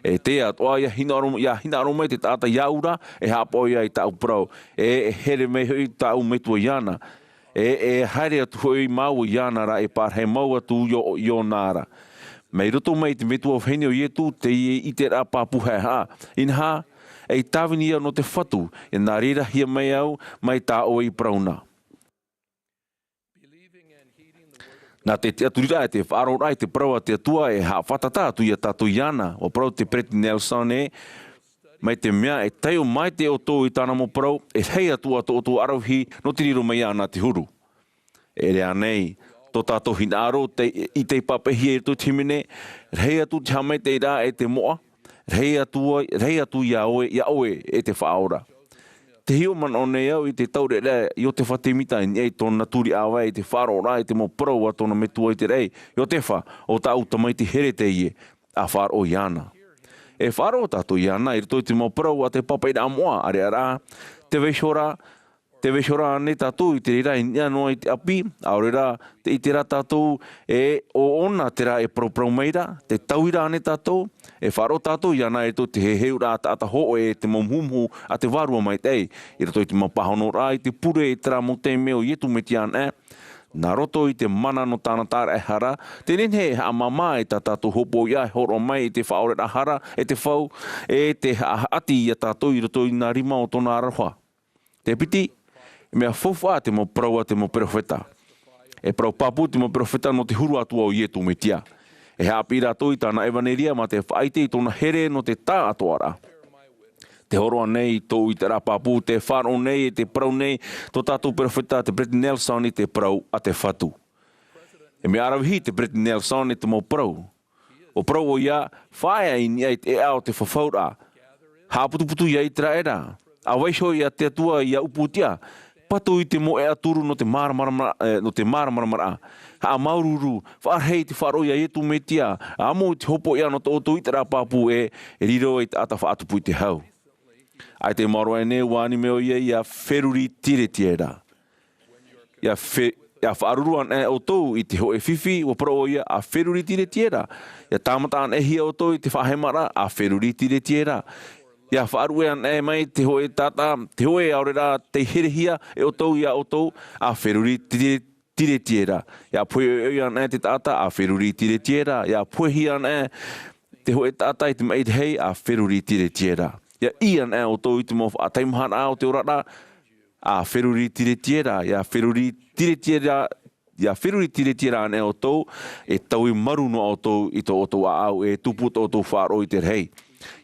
E te atoʻa, ʻia hinaʻaro, ʻia hinaʻaro mai te taʻata iāʻu ra, e haʻapaʻo ia i tāʻu parau, e, e here mai hoʻi tāʻu metua iāna, e, e haere atu hoʻi māua iāna ra, e pārahi mau atu i ō, i ōna ra. Mai roto mai i te metua vahine o Ietu, teie ʻiteraʻa pāpū haʻehaʻa. Inaha, ei tāvini au nō te Fatu, e nā reira hia mai au, mai tā ʻoe i parau na. Nā te tiʻaturiraʻa e te faʻaroʻoraʻa i te parau a te Atua e haʻafātata atu ia tātou iāna. ʻUa parau te Peresideni Nelson ē, mai te mea e taiʻo maitaʻi ʻoutou i tāna mau parau, e rahi atu ā tō ʻoutou ʻaravihi nō te riro mai iāna te huru. E ʻere ānei tō tātou hinaʻaro tei, i tei pāpaʻihia i roto i te hīmene, rahi atu te haʻamaitaʻiraʻa e te moʻa, rahi atu, rahi atu iā ʻoe, iā ʻoe e te Faʻaora. Tē hiʻo manaʻo nei au i te taureʻareʻa a Iotefa Temita i niʻa i tōna tūriʻi ʻāvae i te faʻaroʻoraʻa i te mau parau a tōna metua i te raʻi, Iotefa, ʻo tāʻu tamaiti here teie, ʻa faʻaroʻo iāna. E faʻaroʻo tātou iāna i roto i te mau parau a te pāpaʻiraʻa moʻa, ʻāreʻa rā, te vaiiho ra, te vaiiho ra ānei tātou i te reira i niʻa noa i te ʻapi, ʻaore rā, tē ʻite ra tātou e ʻo ʻōna terā e paraparau mai ra, tē taui ra ānei tātou, e faʻaroʻo tātou iāna i roto i te heheuraʻa taʻata hōʻē e te mau muhumuhu a te Vārua Maitaʻi, i roto i te mau pāhonoraʻa i te pure i terā mau taime ʻo Iesu Mesia anaʻe, nā roto i te mana nō tāna tāraʻehara, tē nehenehe e haʻamāmā i tā tātou hopoiʻa e hōroʻa mai i te faʻaoreraʻa hara, e te fau, e te haʻahaʻati ia tātou i roto i nā rima o tōna aroha. Te piti, e mea faufaʻa te mau parau a te mau perofeta. E parau pāpū te mau perofeta nō te huru atu ā o Iesu Mesia. E haʻapiʻi rātou i tāna ʻevaneria mā te faʻaʻite i tōna here nō te taʻatoʻaraʻa. Tē hōroʻa nei tōʻu ʻiteraʻa pāpū, tē faʻaroʻo nei e tē parau nei tō tātou perofeta, te Peresideni Nelson, i te parau a te Fatu. E mea ʻaravihi te Peresideni Nelson i te mau parau. ʻUa parau ʻoia, faʻaea i niʻa i te ʻēʻa o te fafauraʻa. Haʻaputuputu ia ʻĪteraʻera. ʻA vaiiho ia te Atua ia ʻūpūtia. Patu i te mau ʻēʻa turu nō te māramarama, e, nō te māramarama. Haʻamāuruuru, faʻarahi i te faʻaroʻo ia Iesu Mesia, ʻa amo i te hopoiʻa nō tō ʻoutou ʻiteraʻa pāpū ē, e riro i te taʻata faʻatupu i te hau. ʻAita i maoro aʻe nei, ʻua ani mai ʻoia ia feruri tiretiera. ʻIa fe-, ʻia faʻaruru anaʻe ʻoutou i te hōʻē fifi, ʻua parau ʻoia, ʻa feruri tiretiera. ʻIa tāmata anaʻe hia ʻoutou i te faʻahemaraʻa, ʻa feruri tiretiera. ʻIa faʻaruʻe anaʻe mai te hōʻē taʻata, te hōʻē ʻaore rā tei herehia e ʻoutou ia ʻoutou, ʻa feruri tire-, tiretiera. ʻIa pohe ʻoiʻoi anaʻe te taʻata, ʻa feruri tiretiera. ʻIa pohehia anaʻe te hōʻē taʻata i te maʻi rahi, ʻa feruri tiretiera. ʻIa ʻī anaʻe ʻoutou i te mau faʻataimaharaʻa o te oraraʻa, ʻa feruri tiretiera, ʻia feruri tiretiera, ʻia feruri tiretiera anaʻe ʻoutou, e taui maru noa ʻoutou i tō ʻoutou ʻāʻau, e tupu tō ʻoutou faʻaroʻo i te rahi.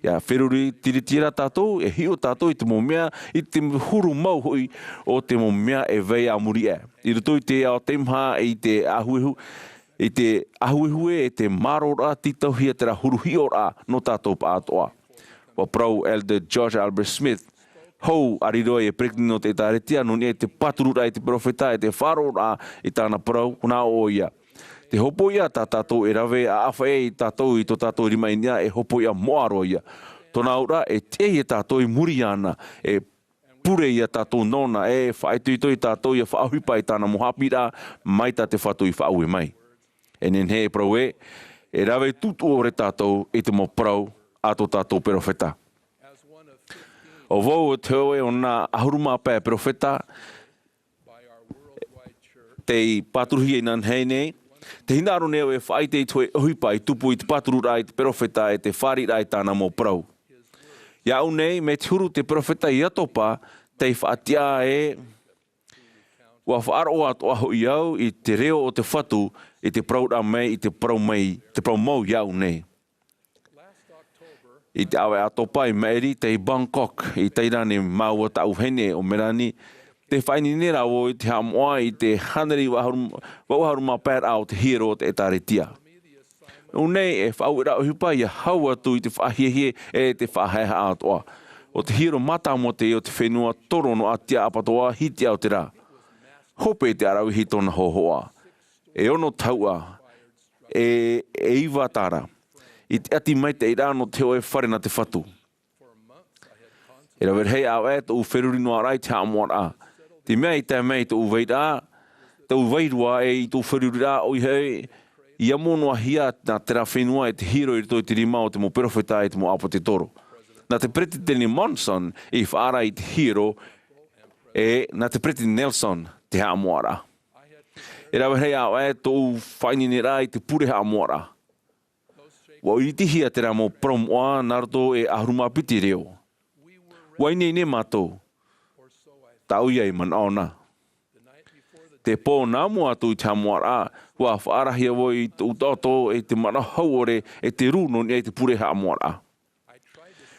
ʻIa feruri tiretiera tātou, e hiʻo tātou i te mau mea, i te huru mau hoʻi o te mau mea e vai a muri aʻe. I roto i te ao teimaha, i te ʻāhuehu-, i te ʻāhuehue, e te mārōraʻa tītauhia terā huru hiʻoraʻa nō tātou pāʻātoʻa. ʻUa parau Elder George Albert Smith, hou, ʻa riro ai e peresideni nō te ʻĒtārētia, nō niʻa i te pātururaʻa i te perofeta, e te faʻaroʻoraʻa i tāna parau, nā ʻō ʻoia. Te hopoiʻa tā tātou e rave ʻaʻafa ai tātou i tō tātou rima i niʻa, e hopoiʻa moʻa roa ia. Tōna auraʻa, e tiʻa ia tātou i muri iāna, e pure ia tātou nōna, e faʻaitoito ia tātou ʻia faʻaʻohipa i tāna mau haʻapiʻiraʻa, mai tā te Fatu i faʻaue mai. E nehenehe e parau ē, e rave tūtūʻore tātou i te mau parau a tō tātou perofeta. ʻO vau, ʻo te hōʻē o nā ʻahuru mā pae perofeta tei pāturuhia inanahi nei, tē hinaʻaro nei au e faʻaʻite i te hōʻē ʻohipa i tupu i te pātururaʻa i te perofeta e te fāriʻiraʻa i tāna mau parau. Iāʻu nei, mai te huru te perofeta ia Iotefa, tei faʻatiʻa ē, ʻua faʻaroʻo atoʻa hoʻi au i te reo o te Fatu, i te parauraʻa mai, i te parau mai, te parau mau iāʻu nei. I te ʻāvaʻe ʻĀtopa i maʻiri tei Bangkok, i Tairani, māua tāʻu vahine ʻo Melanie, tē faʻaineine ra vau i te haʻamoʻa i te hānere iva ʻahuru, vaʻu ʻahuru mā paeraʻa o te hiero o te ʻĒtārētia. Nō ʻō nei, e faʻaueraʻa ʻohipa ʻia hau atu i te faʻahiahia e te faʻahaehaʻa atoʻa. ʻO te hiero mātāmua teie o te fenua toro nō Asia Apatoʻa, Hitiʻa o te rā. Hope te ʻaravihi tōna hōhoʻa. E ono tahuʻa, e, e iva tāra. I te ʻati maitaʻi ra nō te hōʻē fare nā te Fatu. E rave rahi ʻāvaʻe tōʻu feruri noa ra i te haʻamoʻaraʻa. Te mea i tae mai i tōʻu vairaʻa, tōʻu vairua e i tōʻu feruriraʻa ʻoia hoʻi, i amo noa hia nā terā fenua e te hiero i roto i te rima o te mau perofeta e te mau ʻāpōsetolo. Nā te Peresideni Monson i faʻaara i te hiero, e nā te Peresideni Nelson te haʻamoʻaraʻa. E rave rahi ʻāvaʻe tōʻu faʻaineineraʻa i te pure haʻamoʻaraʻa. ʻUa ʻiritihia terā mau parau moʻa nā roto e ʻahuru mā piti reo. ʻUa ineine mātou. Tāʻu ia i manaʻo na. Te pō nā mua atu i te haʻamoʻaraʻa, ʻua faʻarahia vau i te ʻutaʻoto e te manaʻo hauʻore e te rū nō niʻa i te pure haʻamoʻaraʻa.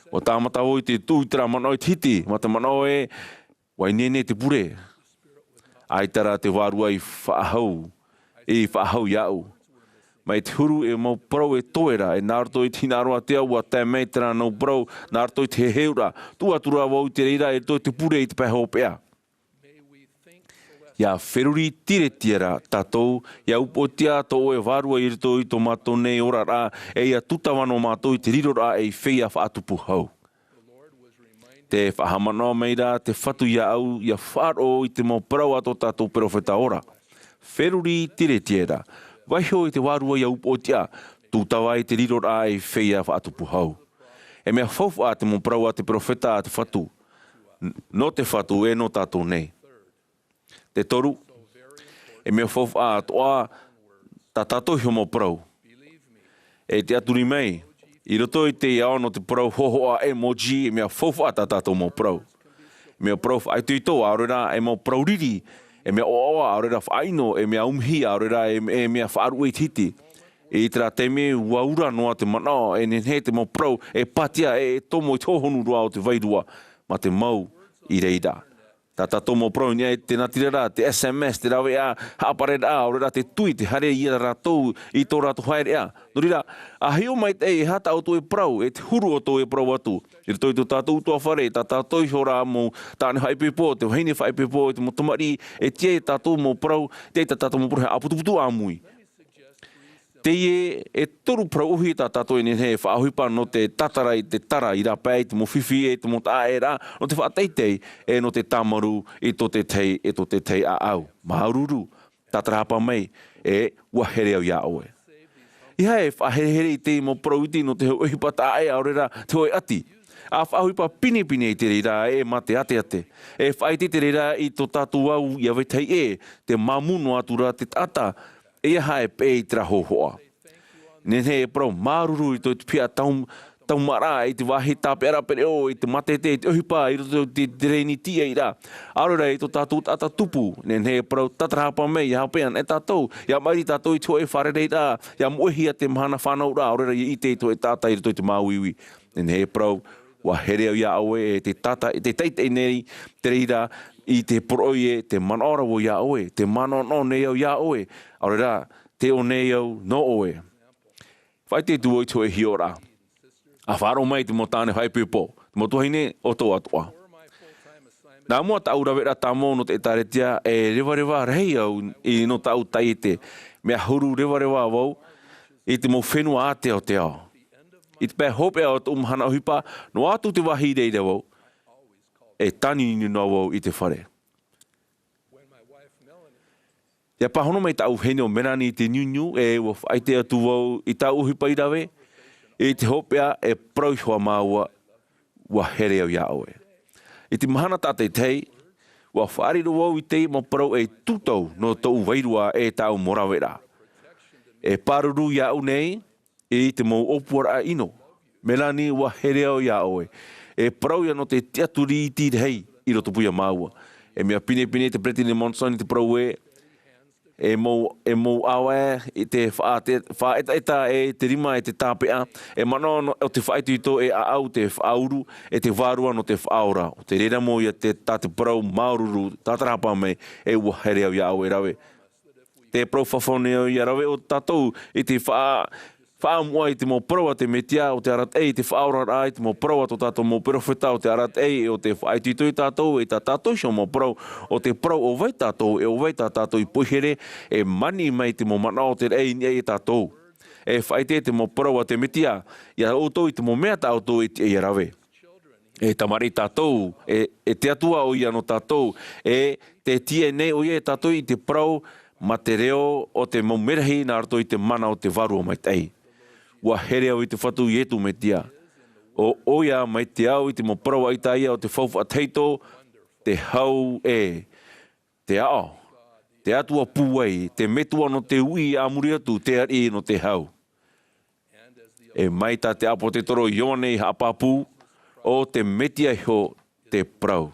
ʻUa tāmata vau i te tuʻu i terā manaʻo i te hiti, mā te manaʻo ē, ʻua ineine te pure. ʻAita rā te Vārua i faʻahou, i faʻahou iāʻu. Mai te huru e mau parau e toe ra, e nā roto i te hinaʻaro ātea ʻua tae mai terā mau parau, nā roto i te heheuraʻa, tuʻu atu rā vau i te reira i roto i te pure i te pae hopeʻa. ʻIa feruri tīretia ra tātou, ʻia upoʻotiʻa tō ʻoe Vārua i roto i tō mātou nei oraraʻa, e ʻia tūtava noa mātou i te riroraʻa ei feiā faʻatupu hau. Tē faʻahaʻamanaʻo mai ra te Fatu iāʻu, ʻia faʻaroʻo i te mau parau a tō tātou perofeta ora. Feruri tīretia ra, vaiho i te Vārua ʻia upoʻotiʻa, tūtava i te riroraʻa ei feiā faʻatupu hau. E mea faufaʻa te mau parau a te perofeta a te Fatu, n-, nō te Fatu e nō tātou nei. Te toru, e mea faufaʻa atoʻa tā tātou iho mau parau. E tiʻaturi mai, i roto i te ao nō te parau hohoʻa emoji, e mea faufaʻa tā tātou mau parau. E mea parau faʻaitoito, ʻaore rā, e mau parau riri, e mea ʻoaʻoa, ʻaore rā faʻaʻino, e mea umihi, ʻaore rā, e, e mea faʻaruʻe i te hiti. I terā taime, ʻua ura noa te manaʻo, e nehenehe te mau parau, e pātia, e, e tomo i te hohonu roa o te vairua, mā te mau i reira. Tā tātou mau parau i niʻa i te natirara, te S M S, te raveʻa, haʻapareraʻa, ʻaore rā te tui, te haere ia rātou i tō rātou haereʻa. Nō reira, ʻa hiʻo maitaʻi e aha tā ʻoutou e parau, e te huru ʻoutou e parau atu. I roto i tō tātou ʻutuāfare, tā tātou iho rā mau tāne faʻaipoipo, te vahine faʻaipoipo, te mau tamariʻi, e tiʻa ia tātou mau parau, tiʻa ia tā tātou mau parau, haʻaputuputu ʻāmui. Teie e toru parau ʻōhie tā tātou e nehenehe e faʻaʻohipa nō te tātara i te tara i rāpae i te mau fifi e te mau taʻaʻēraʻa, nō te faʻateitei e nō te tāmarū i tō te tahi, e tō te tahi ʻāʻau. Māuruuru, tātarahapa mai, e ʻua here au iā ʻoe. ʻEiaha e faʻaherehere i te mau parau iti nō te hōʻē ʻohipa taʻaʻē, ʻaore rā te hōʻē ʻati. ʻA faʻaʻohipa pinepine i te reira e mā te ʻateʻate. E faʻaʻite i te reira i tō tātou au ʻia vetahi ʻē, tē māmū noa atu ra te taʻata, ʻeiaha e peʻe i terā hōhoʻa. Nehenehe e parau māuruuru i tō te piha tau-, taumāraʻa, i te vāhi tāpeʻaraʻa pereʻoʻo, i te mātete, i te ʻohipa, i roto i te, te reni tīaʻiraʻa. ʻAore rā i tō tātou taʻata tupu, nehenehe e parau tātarahapa mai, ʻia hopeʻa anaʻe tātou, ʻia maʻiri tātou i te hōʻē fārereiraʻa, ʻia moʻehia te mahana fānauraʻa, ʻaore rā ʻia ʻite i te hōʻē taʻata i roto i te māuiui. Nehenehe e parau, ʻua here au iā ʻoe, e te taʻata, e te taʻitaʻi nei, te reira, i te poroʻi ē, tē manaʻo ra vau iā ʻoe, tē manaʻonaʻo nei au iā ʻoe, ʻaore rā, tē ʻō nei au nō ʻoe. Faʻaʻite atu vau i te hōʻē hiʻoraʻa. ʻA faʻaroʻo mai te mau tāne faʻaipoipo, te mau tuahine ʻo tō atoʻa. Nā mua tāʻu raveraʻa tāmau nō te ʻĒtārētia, e revareva rahi au i nō tāʻu taiete, mea huru revareva vau i te mau fenua ātea o te ao. I te pae hopeʻa o tōʻu mahana ʻohipa, noa atu te vāhi i reira vau, e tāniuniu noa vau i te fare. ʻIa pāhono mai tāʻu vahine ʻo Melanie i te niuniu, e ʻua faʻaʻite atu vau i tāʻu ʻohipa i rave, i te hopeʻa e parau iho ā māua, ʻua here au iā ʻoe. I te mahana tātaʻitahi, ʻua faʻariro vau i te mau parau ei tūtau nō tōʻu vairua e tāʻu mau raveraʻa. E pāruru iāʻu nei, i te mau ʻōpuaraʻa ʻino. Melanie, ʻua here au iā ʻoe. E parau ia nō te tiʻaturi iti rahi i roto pū ia māua. E mea pinepine te Peresideni Monson i te parau ē, e mau, e mau ʻāvae i te faʻa-, te faʻaetaeta e te rima e te tāpeʻa, e manaʻo nō, ʻo te faʻaitoito e ʻāʻau te faʻauru, e te vārua nō te faʻaora. ʻO te reira mau ia te, tā te parau māuruuru, tātarahapa mai, e ʻua here au iā ʻoe e rave. Te parau fafau nei au ʻia rave ʻo tātou i te faʻa-, faʻaʻamuʻa i te mau parau a te Metia, ʻo te arataʻi i te faʻaoraraʻa, i te mau parau a tō tātou mau perofeta, ʻo te arataʻi, ʻo te faʻaitoito ia tātou, e tā tātou iho mau parau, ʻo te parau ʻo vai tātou, e ʻo vai tā tātou i poihere, e maniʻi mai te mau manaʻo o te raʻi i niʻa ia tātou. E faʻaʻite te mau parau a te Metia iā ʻoutou i te mau mea tā ʻoutou e tiʻa ʻia rave. E tamariʻi tātou, e, e te Atua ʻoia nō tātou, e tē tiʻa nei ʻoia ia tātou i te parau mā te reo o te mau merahi nā roto i te mana o te Vārua Maitaʻi. ʻUa here au i te Fatu Iesu Mesia. ʻO ʻoia mai te ao i te mau parau a Isaia ʻo te faufaʻa tahito, te hau ē, te aʻo, te Atua pūai, te metua nō te uʻi a muri atu, te ariʻi nō te hau. E mai tā te ʻāpōsetolo Ioane i haʻapāpū, ʻo te Mesia iho te parau.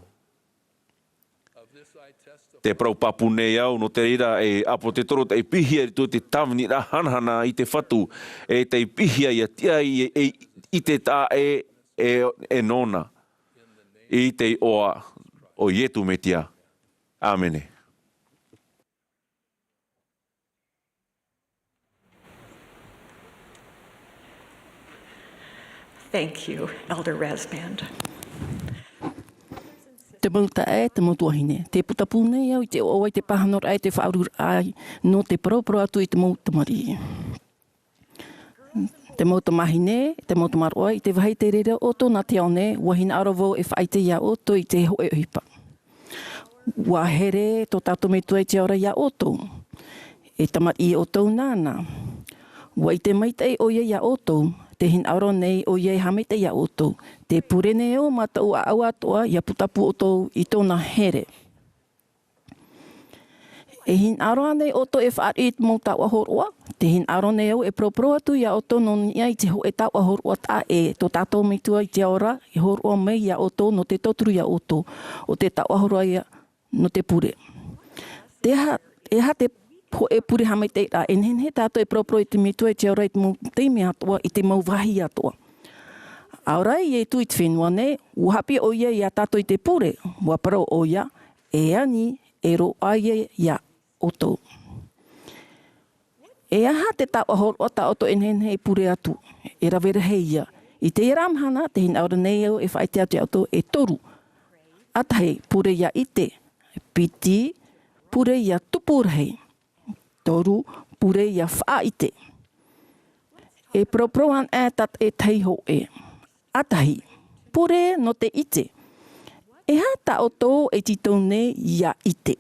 Te parau pāpū nei au, nō te reira e ʻāpōsetolo tei piʻihia i roto i te tāviniraʻa hanahana i te Fatu, e tei piʻihia ʻia tiʻa i, e, i te taʻa e, e, e nōna. I te iʻoa o Iesu Mesia. ʻĀmene. Thank you, Elder Rasband. Te mau taeaʻe, te mau tuahine, tē putapū nei au i te ʻoaʻoa i te pāhonoraʻa, i te faʻaururaʻa nō te paraparau atu i te mau tamariʻi. Te mau tamāhine, te mau tamaroa, i te vāhi tei reira ʻoutou nā te ao nei, ʻua hinaʻaro vau e faʻaʻite iā ʻoutou i te hōʻē ʻohipa. ʻUa here tō tātou Metua i te Ao ra iā ʻoutou. E tamariʻi ʻoutou nāna. ʻUa ʻite maitaʻi ʻoia iā ʻoutou, tē hinaʻaro nei ʻoia e haʻamaitaʻi iā ʻoutou. Tē pure nei au mā tāʻu ʻāʻau atoʻa ʻia putapū ʻoutou i tōna here. E hinaʻaro ānei ʻoutou e fāriʻi i te mau taoʻa hōroʻa? Tē hinaʻaro nei au e paraparau atu iā ʻoutou nō niʻa i te hōʻē taoʻa hōroʻa taʻa ʻē tō tātou Metua i te Ao ra, e hōroʻa mai iā ʻoutou nō te tauturu iā ʻoutou. ʻO te taoʻa hōroʻa ia nō te pure. Te aha, e aha te hōʻē pure haʻamaitaʻiraʻa? E nehenehe tātou e paraparau i te Metua i te Ao ra i te mau taime atoʻa, i te mau vāhi atoʻa. ʻA ora ʻo Iesu i te fenua nei, ʻua haʻapiʻi ʻoia iā tātou i te pure, ʻua parau ʻoia, e ani, e roaʻa ia iā ʻoutou. E aha te taoʻa hōroʻa tā ʻoutou e nehenehe e pure atu? E rave rahi ia. I teie ra mahana, tē hinaʻaro nei au e faʻaʻite atu iā ʻoutou e toru. ʻA tahi, pure ʻia ʻite. Piti, pure ʻia tupu rahi. Toru, pure ʻia faʻaʻite. E paraparau anaʻe tātaʻitahi hōʻē. ʻA tahi, pure nō te ʻite. E aha tā ʻoutou e tītau nei ʻia ʻite?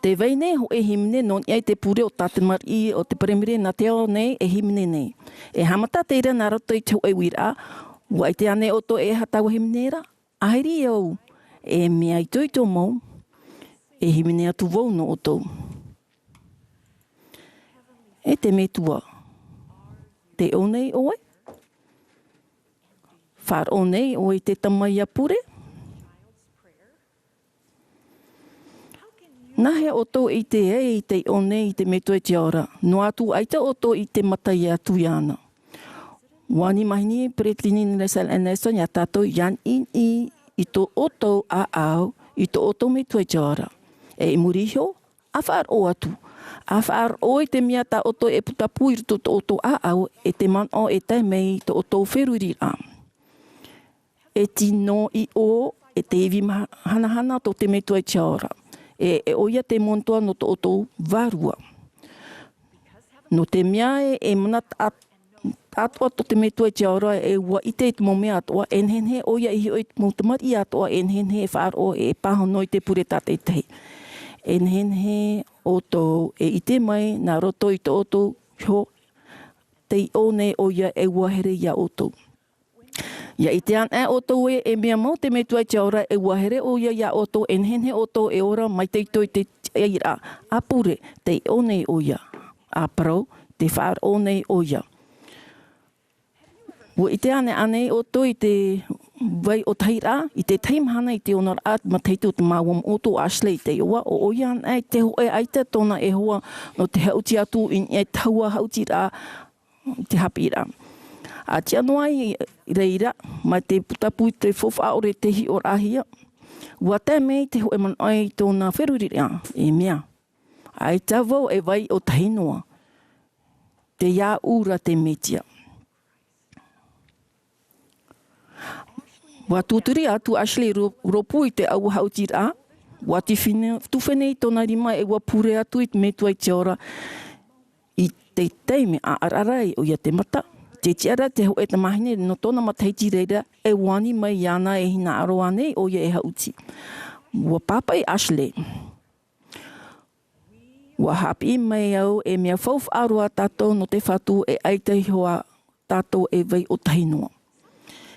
Tē vai nei hōʻē hīmene nō niʻa i te pure o tā te tamariʻi o te Peremere nā te ao nei e hīmene nei. E haʻamata teie nā roto i te hōʻē uiraʻa, ʻua ʻite ānei ʻoutou e aha taua hīmene ra? ʻAhiri au, e mea itoito mau, e hīmene atu vau nō ʻoutou. E te Metua, tē ʻō nei ʻoe? Faʻaroʻo nei ʻoe i te tama ʻia pure? Nāhea ʻoutou e ʻite ai tē ʻō nei i te Metua i te Ao ra, noa atu ʻaita ʻoutou i ʻite mata atu iāna? ʻUa ani maheni Peresideni Russell M. Nelson iā tātou, ʻia niʻiniʻi i tō ʻoutou ʻāʻau i tō ʻoutou Metua i te Ao ra. E i muri iho, ʻa faʻaroʻo atu. ʻA faʻaroʻo i te mea tā ʻoutou e putapū i roto i tō ʻoutou ʻāʻau, e te manaʻo e tae mai i tō ʻoutou feruriraʻa. E tino ʻiʻo, e te ivi maha-, hanahana tō te Metua i te Ao ra. E, e ʻoia te Metua nō tō ʻoutou vārua. Nō te mea e, e mana taʻa-, atoʻa tō te Metua i te Ao ra, e ʻua ʻite i te mau mea atoʻa, e nehenehe ʻoia e hiʻo i te mau tamariʻi atoʻa, e nehenehe e faʻaroʻo, e pāhono i te pure tātaʻitahi. E nehenehe ʻoutou e ʻite mai, nā roto i tō ʻoutou iho, tē ʻō nei ʻoia e ʻua here iā ʻoutou. ʻIa ʻite anaʻe ʻoutou ē, e mea mau te Metua i te Ao ra, e ʻua here ʻoia iā ʻoutou, e nehenehe ʻoutou e ora maitaʻi atoʻa i te tiʻairaʻa. ʻA pure, tē ʻō nei ʻoia. ʻA parau, tē faʻaroʻo nei ʻoia. ʻUa ʻite anaʻe ānei ʻoutou i te vai ʻōtahiraʻa, i te tahi mahana i te onooraʻa matahiti o te māua ma ʻoutou Ashley i te iʻoa, ʻo ʻoia anaʻe te hōʻē ʻaita tōna e hoa nō te haʻuti atu i niʻa i taua haʻutiraʻa, te haʻapiʻiraʻa. ʻA tiʻa noa i reira, mai te putapū i te faufaʻa ʻore tei hiʻoraʻahia, ʻua tae mai te hōʻē manaʻo i tōna feruriraʻa, e mea, ʻaita vau e vai ʻōtahi noa, tei au ra te Mesia. ʻUa tūturi atu Ashley rō-, rōpū i te ʻaua haʻutiraʻa, ʻua tīfine-, tūfene i tōna rima e ʻua pure atu i te Metua i te Ao ra, i te taime ʻāʻaraʻa ai ʻoia te mata. Tē tiʻa ra te hōʻē tamāhine nō tōna matahiti reira, e ʻua ani mai iāna e hinaʻaro ānei ʻoia e haʻuti. ʻUa pāpaʻi Ashley. ʻUa haʻapiʻi mai au e mea faufaʻa roa tātou nō te Fatu e ʻaita iho ā tātou e vai ʻōtahi noa.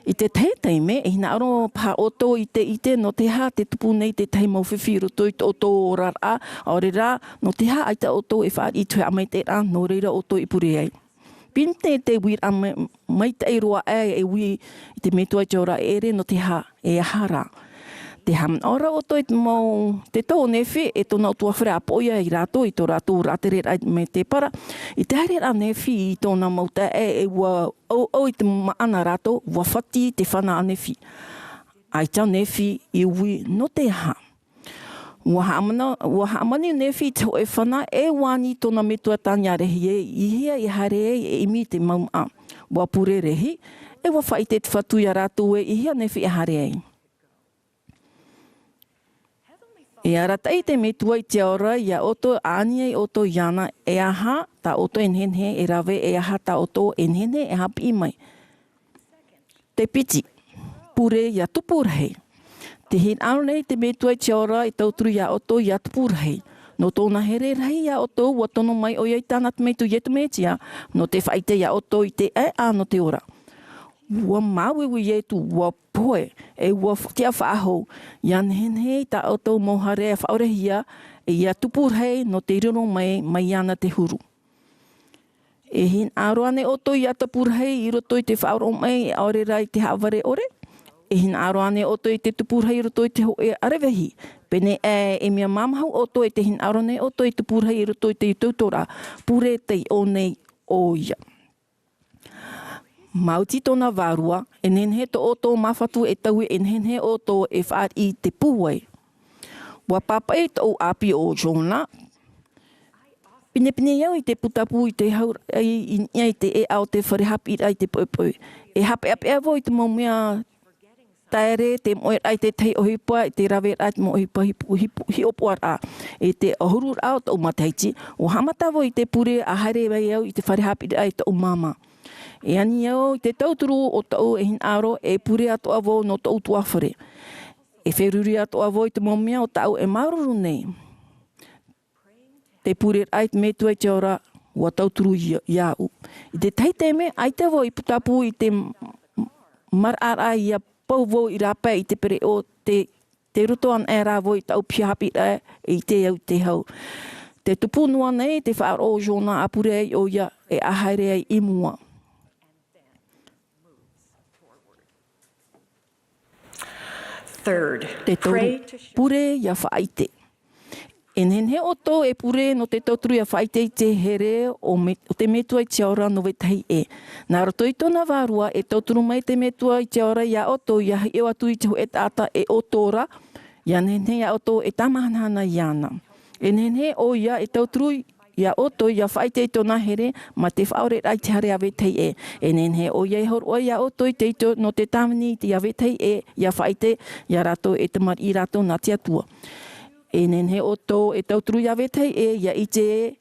I te tahi taime, e hinaʻaro paha ʻoutou i te ʻite nō te aha tē tupu nei te tahi mau fifi i roto i tō ʻoutou oraraʻa, ʻaore rā, nō te aha ʻaita ʻoutou e fāriʻi i te haʻamaitaʻiraʻa, nō reira ʻoutou i pure ai. Pīhaʻi te uiraʻa mai-, maitaʻi roa aʻe e ui i te Metua i te Ao ra, e ʻere nō te aha, e aha rā. Te haʻamanaʻo ra ʻoutou i te mau, te tau o Nephi e tōna ʻutuāfare a poʻia ia rātou i tō rātou rātereraʻa mai te parau. I te haereraʻa o Nephi i tōna mau taeaʻe, e ua ʻauʻau i te maʻana rātou, ua fati te fana a Nephi. ʻAita Nephi i ui, nō te aha? Ua haʻamana-, ua haʻamani Nephi i te hōʻē fana, e ua ani tōna metua tāne a Lehi ē, i hea e haere ai e ʻimi i te mau māʻa. Ua pure Lehi, e ua faʻaʻite te Fatu ia rātou ē, i hea Nephi e haere ai. E arataʻi te Metua i te ao ra ia ʻoutou, ani ai ʻoutou iāna, e aha tā ʻoutou e nehenehe e rave, e aha tā ʻoutou e nehenehe e haʻapiʻi mai. Te piti, pure ia Tupu Rahi. Tē hinaʻaro nei te Metua i te ao ra e tauturu ia ʻoutou ia Tupu Rahi. Nō tōna here rahi ia ʻoutou, ua tono mai ʻoia i tāna Tamaiti ʻo Iesu Mesia, nō te faʻaʻite ia ʻoutou i te ʻāʻau nō te ora. Ua māuiui Iesu, ua pohe, e ua f-, tiʻa faʻahou. Ia nehenehe tā ʻoutou mau haere e faʻaorehia, e ia Tupu Rahi nō te riro mai, mai iāna te huru. E hinaʻaro ānei ʻoutou ia Tupu Rahi i roto i te faʻaroʻo mai, ʻaore rā i te haʻavare ʻore? E hinaʻaro ānei ʻoutou i te Tupu Rahi i roto i te hōʻē ʻaravihi? Pēnei aʻe, e mea māmāhau ʻoutou, e tē hinaʻaro nei ʻoutou i te Tupu Rahi i roto i te tautoraʻa, pure taiʻo nei ʻoia. Maoti tōna vārua, e nehenehe tō ʻoutou māfatu e taui, e nehenehe ʻoutou e fāriʻi i te pūai. Ua pāpaʻi tōʻu ʻāpī ʻo Jona. Pinepine au i te putapū i te hauraʻa i niʻa i te ʻēʻa o te fare haʻapiʻiraʻa i te poʻipoʻi. E haʻapeʻapeʻa vau i te mau mea taere, te moʻeraʻa i te tahi ʻohipa, i te raveraʻa i te mau ʻohipa hipo-, hipo-, hiʻopoʻaraʻa. I te ʻahururaʻa o tōʻu matahiti, ua haʻamata vau i te pure a haere mai au i te fare haʻapiʻiraʻa i tōʻu māmā. E ani au i te tauturu o tōʻu e hinaʻaro, e pure atoʻa vau nō tōʻu ʻutuāfare. E feruri atoʻa vau i te mau mea o tāʻu e māuruuru nei. Te pureraʻa i te Metua i te ao ra, ua tauturu ia, iāʻu. I te tahi taime, ʻaita vau i putapū i te m-, m-, maraʻaraʻa, ʻia pau vau i rāpae i te pereʻoʻo, tē, tē roto anaʻe rā vau i tāʻu piha haʻapiʻiraʻa, e ʻite au i te hau. Tē tupu noa nei te faʻaroʻo o Jona a pure ai ʻoia, e a haere ai i mua. Third, Te toru, pray to sh- pure ʻia faʻaʻite. E nehenehe ʻoutou e pure nō te tauturu ʻia faʻaʻite i te here o me-, o te Metua i te ao ra nō vetahi ʻē. Nā roto i tōna vārua, e tauturu mai te Metua i te ao ra ia ʻoutou, ʻia hiʻo atu i te hōʻē taʻata e ʻoutou ra, ʻia nehenehe ia ʻoutou e tāmahanahana iāna. E nehenehe ʻoia e tauturu ia ʻoutou ʻia faʻaʻite i tōna here, mā te faʻaoreraʻa i te here a vetahi ʻē. E nehenehe ʻoia e hōroʻa ia ʻoutou i te ito nō te tāvini i te, ia vetahi ʻē, ʻia faʻaʻite ia rātou e tamariʻi rātou nā te Atua. E nehenehe ʻoutou e tauturu ia vetahi ʻē, ʻia ʻite ē,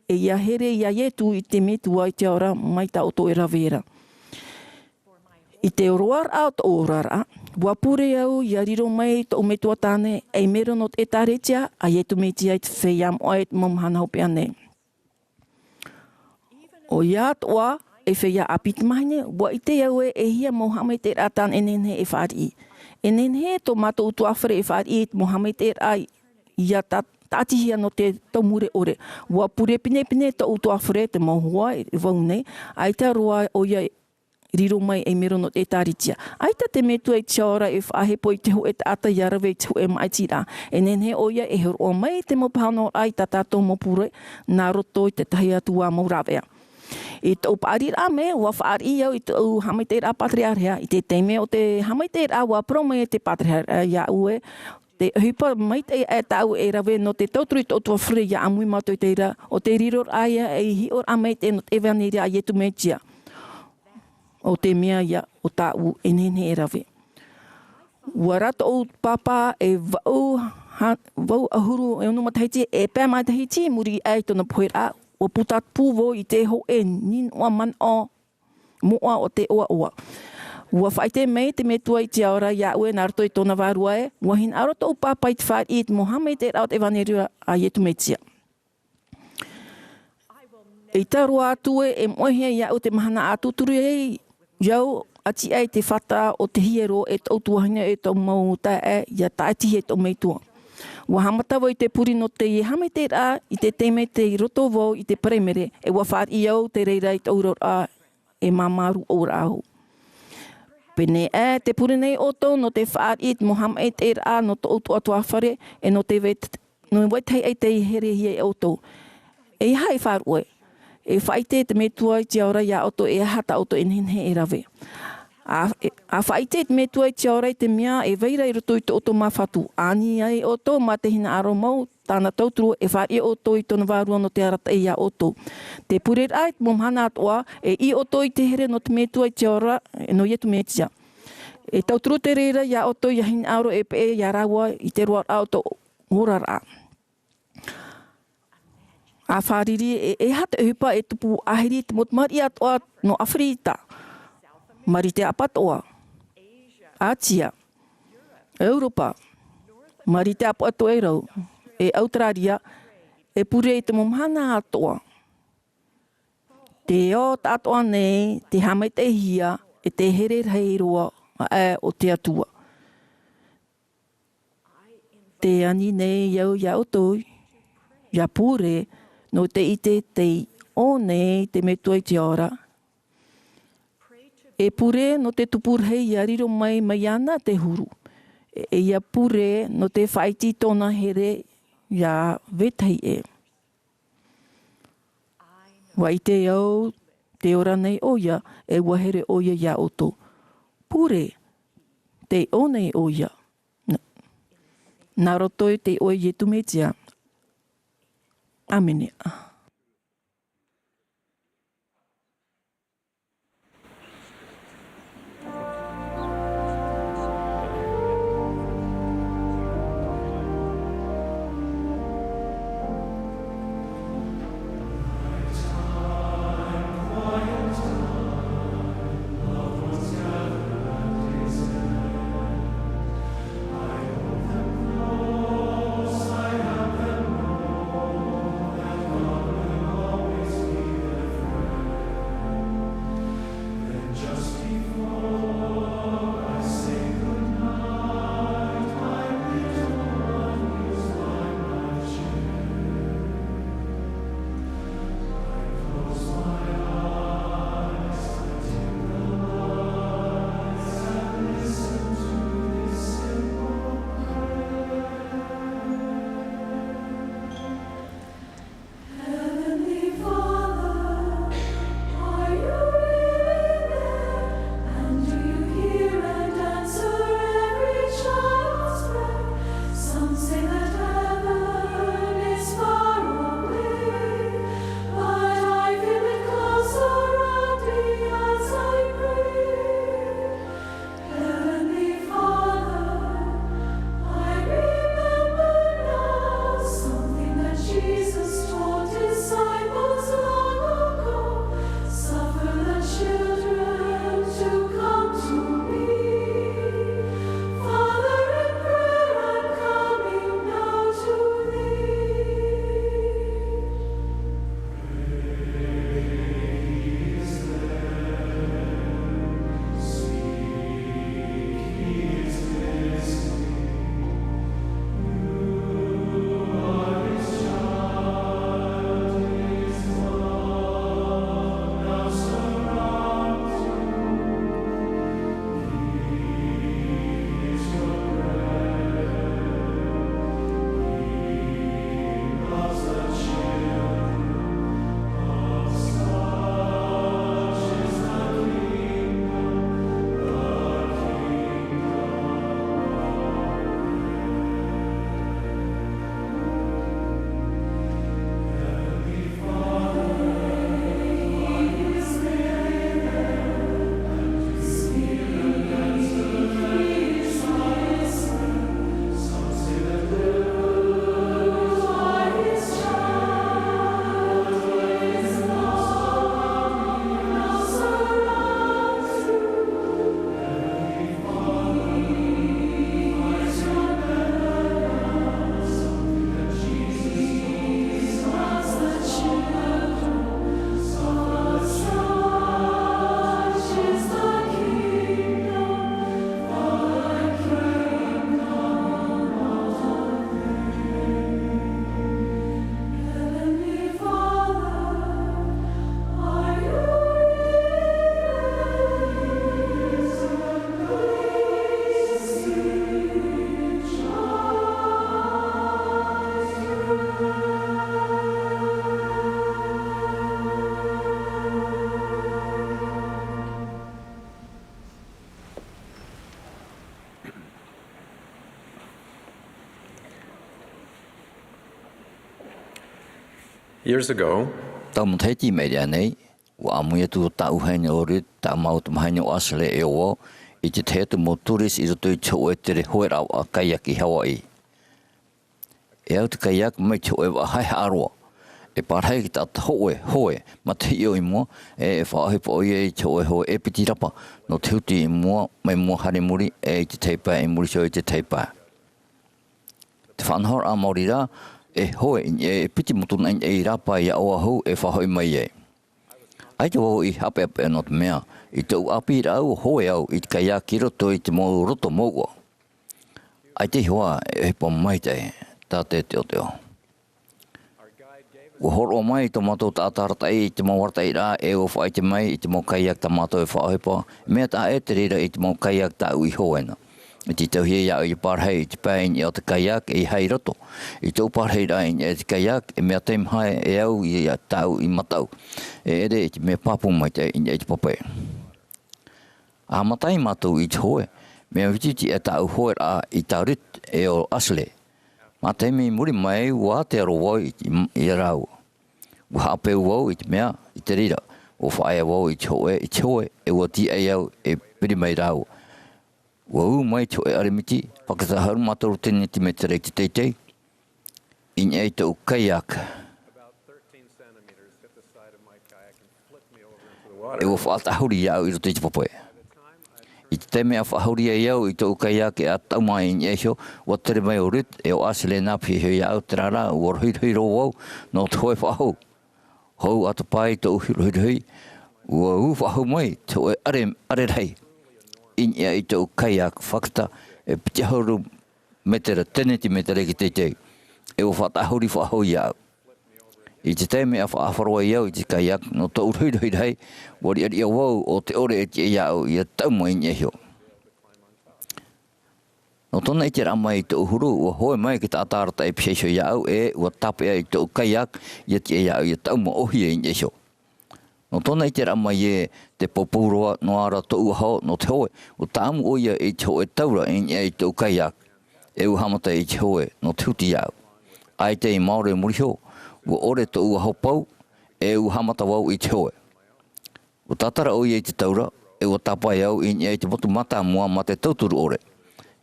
e ʻia here ia Iesu i te Metua i te ao ra mai tā ʻoutou e rave ra. I te roaraʻa o tōʻu oraraʻa, ua pure au ʻia riro mai tōʻu metua tāne ei mero nō te ʻĒtārētia a Iesu Mesia i te feiā moʻa i te mau mahana hopeʻa nei. ʻOia atoʻa, e feiā ʻāpī tamāhine, ua ʻite au ē, e hia mau haʻamaitaʻiraʻa tāna e nehenehe e fāriʻi. E nehenehe tō mātou ʻutuāfare e fāriʻi i te mau haʻamaitaʻiraʻa ʻia ta-, tāʻatihia nō te tau mure ʻore. Ua pure pinepine tōʻu ʻutuāfare, te mau hoa e vau nei, ʻaita roa ʻoia e riro mai ei mero nō te ʻĒtārētia. ʻAita te Metua i te ao ra e faʻahepo i te hōʻē taʻata ʻia rave i te hōʻē māʻitiraʻa. E nehenehe ʻoia e hōroʻa mai te mau pāhonoraʻa i tā tātou mau pure, nā roto i te tahi atu ā mau rāveʻa. I tōʻu paʻariraʻa mai, ua fāriʻi au i tōʻu haʻamaitaʻiraʻa pāterehareha, i te taime o te haʻamaitaʻiraʻa ua parau mai e te pāterehareha iāʻu ē, te ʻohipa maitaʻi aʻe tāʻu e rave nō te tauturu i tōʻu ʻutuāfare ʻia ʻāmui mātou i te reira, ʻo te riroraʻa ia ei hiʻoraʻa maitaʻi nō te ʻevaneria a Iesu Mesia. ʻO te mea ia ʻo tāʻu e nehenehe e rave. Ua rave tōʻu pāpā e vaʻu ha-, vaʻu ʻahuru e ono matahiti, e pae matahiti i muri aʻe i tōna poheraʻa, ua putapū vau i te hōʻē nīnaʻa manaʻo moʻa o te ʻoaʻoa. Ua faʻaʻite mai te Metua i te ao ra iāʻu ē nā roto i tōna vārua ē, ua hinaʻaro tōʻu pāpā i te fāriʻi i te mau haʻamaitaʻiraʻa o te ʻevaneria a Iesu Mesia. ʻEita roa atu ē, e moʻehia iāʻu te mahana ʻa tūturu ai au, ʻati ai te fata o te hiero e tōʻu tuahine e tōʻu mau taeaʻe, ʻia tāʻatihia e tōʻu Metua. Ua haʻamata vau i te pure nō teie haʻamaitaʻiraʻa i te taime tei roto vau i te paraimere, e ua fāriʻi au te reira i tōʻu oraraʻa e māmā roa au. Pēnei ā, tē pure nei ʻoutou nō te fāriʻi i te mau haʻamaitaʻiraʻa nō tō ʻoutou atoʻa fare, e nō te vetahi, nō vetahi ʻaita i herehia e ʻoutou. E aha e faʻaruʻe? E faʻaʻite te Metua i te Ao Ra iā ʻoutou e aha tā ʻoutou e nehenehe e rave. ʻA, e, ʻa faʻaʻite te Metua i te Ao Ra i te mea e vai ra i roto i tō ʻoutou māfatu. ʻAni ai ʻoutou mā te hinaʻaro mau, tāna tauturu e fāriʻi ʻoutou i tōna vārua nō te arataʻi iā ʻoutou. Te pureraʻa i te mau mahana atoʻa, e ʻī ʻoutou i te here nō te Metua i te Ao Ra, e nō Iesu Mesia. E tauturu te reira iā ʻoutou ʻia hinaʻaro e peʻe iā rāua i te roaraʻa o tō oraraʻa. ʻA fārerei, e, e aha te ʻohipa e tupu ʻāhiri i te mau tamariʻi atoʻa nō ʻĀfirita, Marite Apatoʻa, ʻĀtia, ʻEuropa, Marite Apatoʻerau, e ʻAuteraria, e pure i te mau mahana atoʻa. Te ao taʻatoʻa nei, tē haʻamaitaʻihia, e tē here rahi roa aʻe o te Atua. Tē ani nei au iā ʻoutou, ʻia pure, nō te ʻite tei ʻō nei te Metua i te Ao Ra. E pure nō te tupu rahi ʻia riro mai, mai iāna te huru. E, e ʻia pure nō te faʻaiti tōna here iā vetahi ʻē. ʻUa ʻite au, tē ora nei ʻoia, e ʻua here ʻoia iā ʻoutou. Pure, tei ʻō nei ʻoia. Nā, nā roto i te iʻoa o Iesu Mesia. ʻĀmene. Years ago, tau matahiti i maʻiri aʻe nei, ʻua ʻāmui atu tāʻu vahine ʻo Ruth, tāʻu mau tamahine ʻo Ashley e ʻo vau, i te tahi atu mau tourist i roto i te hōʻē tere hoeraʻa kayak i Hawaii. E au te kayak mai te hōʻē vaʻa haʻehaʻa roa. E pārahi i te taʻata hōʻē hoe, mā te hiʻo i mua, e, e faʻaʻohipa ʻoia i te hōʻē hoe e piti rapa, nō te huti i mua, mai mua haere i muri, e i te tahi pae i muri iho i te tahi pae. Te faʻanahoraʻa maori rā, e hoe i niʻa, e piti motu nā niʻa i rāpae i Oʻahu e faʻahoʻi mai ai. ʻAita vau i haʻapeʻapeʻa nō te mea, i tōʻu ʻāpīraʻa ʻua hoe au i te kayak i roto i te mau roto mouʻa. ʻAita i hoa e ʻohipa maitaʻi, tā te teʻoteʻo. ʻUa hōroʻa mai tō mātou taʻata arataʻi i te mau arataʻiraʻa e ʻua faʻaʻite mai i te mau kayak tā mātou e faʻaʻohipa, mea taʻa ʻē te reira i te mau kayak tāʻu i hoe na. I te tauhia iāʻu i pārahi i te pae i niʻa o te kayak e i haere i roto. I tōʻu pārahiraʻa i niʻa i te kayak, e mea teimaha e au i tāʻu i mataʻu. E ʻere i te mea pāpū maitaʻi i niʻa i te pape. ʻA haʻamata ai mātou i te hoe, mea vitivitiviti e tāʻu hoeraʻa i tā Ruth e ʻo Ashley. Mā te taime i muri mai, ʻua ātea roa vau i, i, ia rāua. ʻUa haʻapeu vau i te mea, i te reira, ʻua faʻaea vau i te hoe, i te hoe, e ʻua tīaʻi au e piri mai rāua. ʻUa ū mai te hōʻē ʻaremiti, pae ʻahuru mā toru tēnetimetera i te teitei, i niʻa i tōʻu kayak. E ʻua faʻatāhuri iāʻu i roto i te pape. I te taime ʻa faʻahuri ai au i tōʻu kayak e ʻa taʻu mai i niʻa iho, ʻua tere mai ʻo Ruth, e ʻo Ashley nā pihaʻi iho iāʻu, terā rā, ʻua rohirohi roa vau, nō te hoe faʻahou. Hou ʻa te pae i tōʻu rohirohi, ʻua ū faʻahou mai, te hōʻē ʻare, ʻare rahi. I niʻa i tōʻu kayak, fakata, e piti ʻahuru metera, tēnetimetera i te teitei. E ʻua faʻatāhuri faʻahou iāʻu. I te taime ʻa faʻaʻāfaro ai au i te kayak, nō tōʻu rohirohi rahi, ʻua riʻariʻa vau ʻo te ʻore e tiʻa iāʻu ia taʻu mai i niʻa iho. Nō tōna ʻiteraʻa mai i tōʻu huru, ʻua hoe mai te taʻata arataʻi e pihaʻi iho iāʻu, e ʻua tāpeʻa i tōʻu kayak, ia tiʻa iāʻu ia taʻu mai ʻōhie i niʻa iho. Nō tōna ʻiteraʻa mai ē, tē poupou roa noa ra tōʻu aho nō te hoe, ʻua tāʻamu ʻoia i te hōʻē taura i niʻa i tōʻu kayak, e ʻua haʻamata i te hoe nō te huti iāʻu. ʻAita i maoro i muri iho, ʻua ʻore tōʻu aho pau, e ʻua haʻamata vau i te hoe. ʻUa tātara ʻoia i te taura, e ʻua tāpae au i niʻa i te motu mātāmua mā te tauturu ʻore.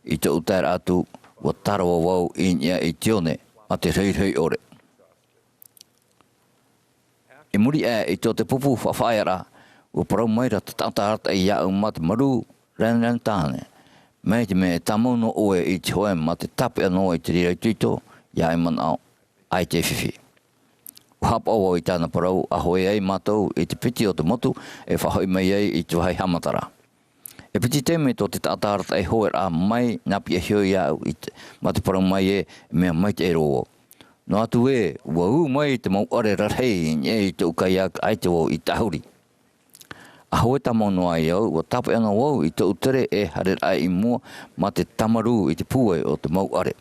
I tōʻu taeraʻa atu, ʻua tārava vau i niʻa i te one mā te rohirohi ʻore. I muri aʻe i tō te pupu faʻafaʻaearaʻa, ʻua parau mai ra te taʻata arataʻi iāʻu mā te marū, Ran Ran Tāne. Mai te mea e tāmau noa ʻoe i te hoe mā te tāpeʻa noa i te reira itoito, ʻia e manaʻo, ʻaita e fifi. ʻUa haʻapaʻo vau i tāna parau, ʻa hoe ai mātou i te piti o te motu, e faʻahoʻi mai ai i te vāhi haʻamataraʻa. E piti taime tō te taʻata arataʻi hoeraʻa mai nā pihaʻi iho iāʻu i te, mā te parau mai ē, mea maitaʻi roa vau. Noa atu ē, ʻua ū mai te mau ʻare rarahi i niʻa i tōʻu kayak ʻaita vau i tāhuri. ʻA hoe tāmau noa ai au, ʻua tāpeʻa noa vau i tōʻu tere e haereraʻa i mua mā te tāmarū i te pūai o te mau ʻare.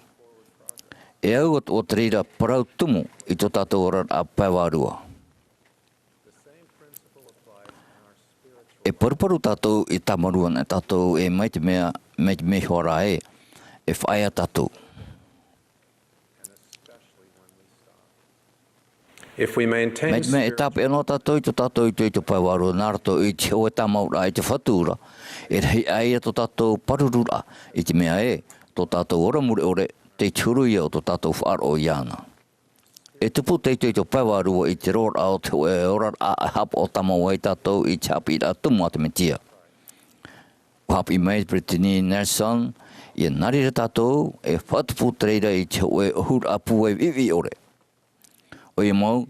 E au atoʻa te reira parau tumu i tō tātou oraraʻa pae vārua. E paruparu tātou i tāmarū ana tātou e mai te mea, mai te mea hoʻi rā ē, e faʻaea tātou. If we maintain Mai te mea e tāpeʻa noa tātou i tō tātou itoito pae vārua nā roto i te hoe tāmauraʻa i te Fatu ra, e rahi aʻe ia tō tātou pārururaʻa, i te mea ē, tō tātou ora mure ʻore, tei te huru ia o tō tātou faʻaroʻo iāna. E tupu te itoito pae vārua i te roaraʻa o te hōʻē oraraʻa e haʻapaʻo tāmau ai tātou i te haʻapiʻiraʻa tumu a te Mesia. ʻUa haʻapiʻi mai Brittany Nelson, ʻia nā reira tātou, e faʻatupu te reira i te hōʻē ʻōhuraʻa pūai viʻiviʻi ʻore. ʻOia mau,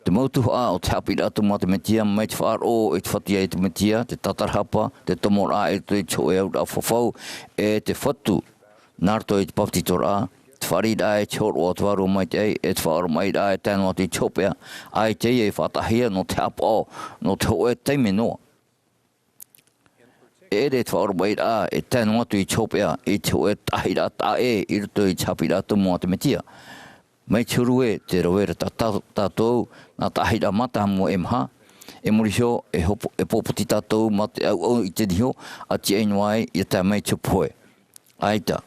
te mau tuhaʻa o te haʻapiʻiraʻa tumu a te Mesia, mai te faʻaroʻo i te Fatu ia e te Mesia, te tātarahapa, te tomoraʻa i roto i te hōʻē auraʻa fafau, e te Fatu, nā roto i te papetitoraʻa, te fāriʻiraʻa i te hōroʻa o te Vārua Maitaʻi, e te faʻaoromaʻiraʻa e tae noa atu i te hopeʻa, ʻaita ia i faʻataʻahia nō te haʻapaʻo, nō te hōʻē taime noa. E ʻere te faʻaoromaʻiraʻa e tae noa atu i te hopeʻa, i te hōʻē taʻahiraʻa taʻa ʻē i roto i te haʻapiʻiraʻa tumu a te Mesia. Mai te huru ē, tē rave ra tā, tā, tātou, nā taʻahiraʻa mātāmua e maha, e muri iho, e hopo-, e popoti tātou mā te ʻauʻau i te niho, ʻa tiaʻi noa ai, ʻia tae mai te hopohoe. ʻAita,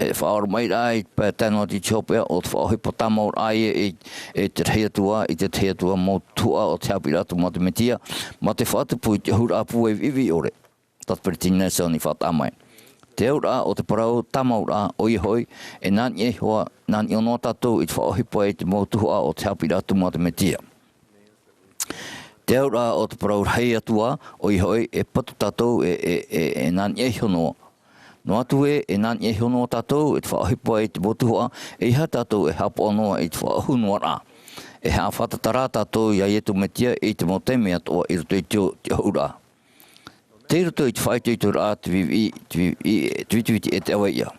e faʻaoromaʻiraʻa i te pae tae noa atu i te hopeʻa, ʻo te faʻaʻohipa tāmau raʻa ia i, i te rahi atu ā, i te tahi atu ā mau tuhaʻa o te haʻapiʻiraʻa tumu a te Mesia, mā te faʻatupu i te ʻōhuraʻa pūai viʻiviʻi ʻore. Tā te peresideni Nelson i faʻataʻa mai. Te auraʻa o te parau tāmau raʻa, ʻoia hoʻi, e nā niʻa iho ā, nā niʻa noa tātou i te faʻaʻohipa i te mau tuhaʻa o te haʻapiʻiraʻa tumu a te Mesia. Te auraʻa o te parau rahi atu ā, ʻoia hoʻi, e patu tātou e, e, e, e nā niʻa iho noa. Noa atu ē, e nā niʻa iho noa tātou i te faʻaʻohipa i te mau tuhaʻa, ʻeiaha tātou e haʻapaʻo noa i te faʻaʻohu noa raʻa. E haʻafātata rā tātou iā Iesu Mesia i te mau taime atoʻa i roto i te, te ʻōhuraʻa. Tei roto i te faʻaitoitoraʻa te viviʻi, te viviʻi, te vitiviti e te ʻaveiʻa.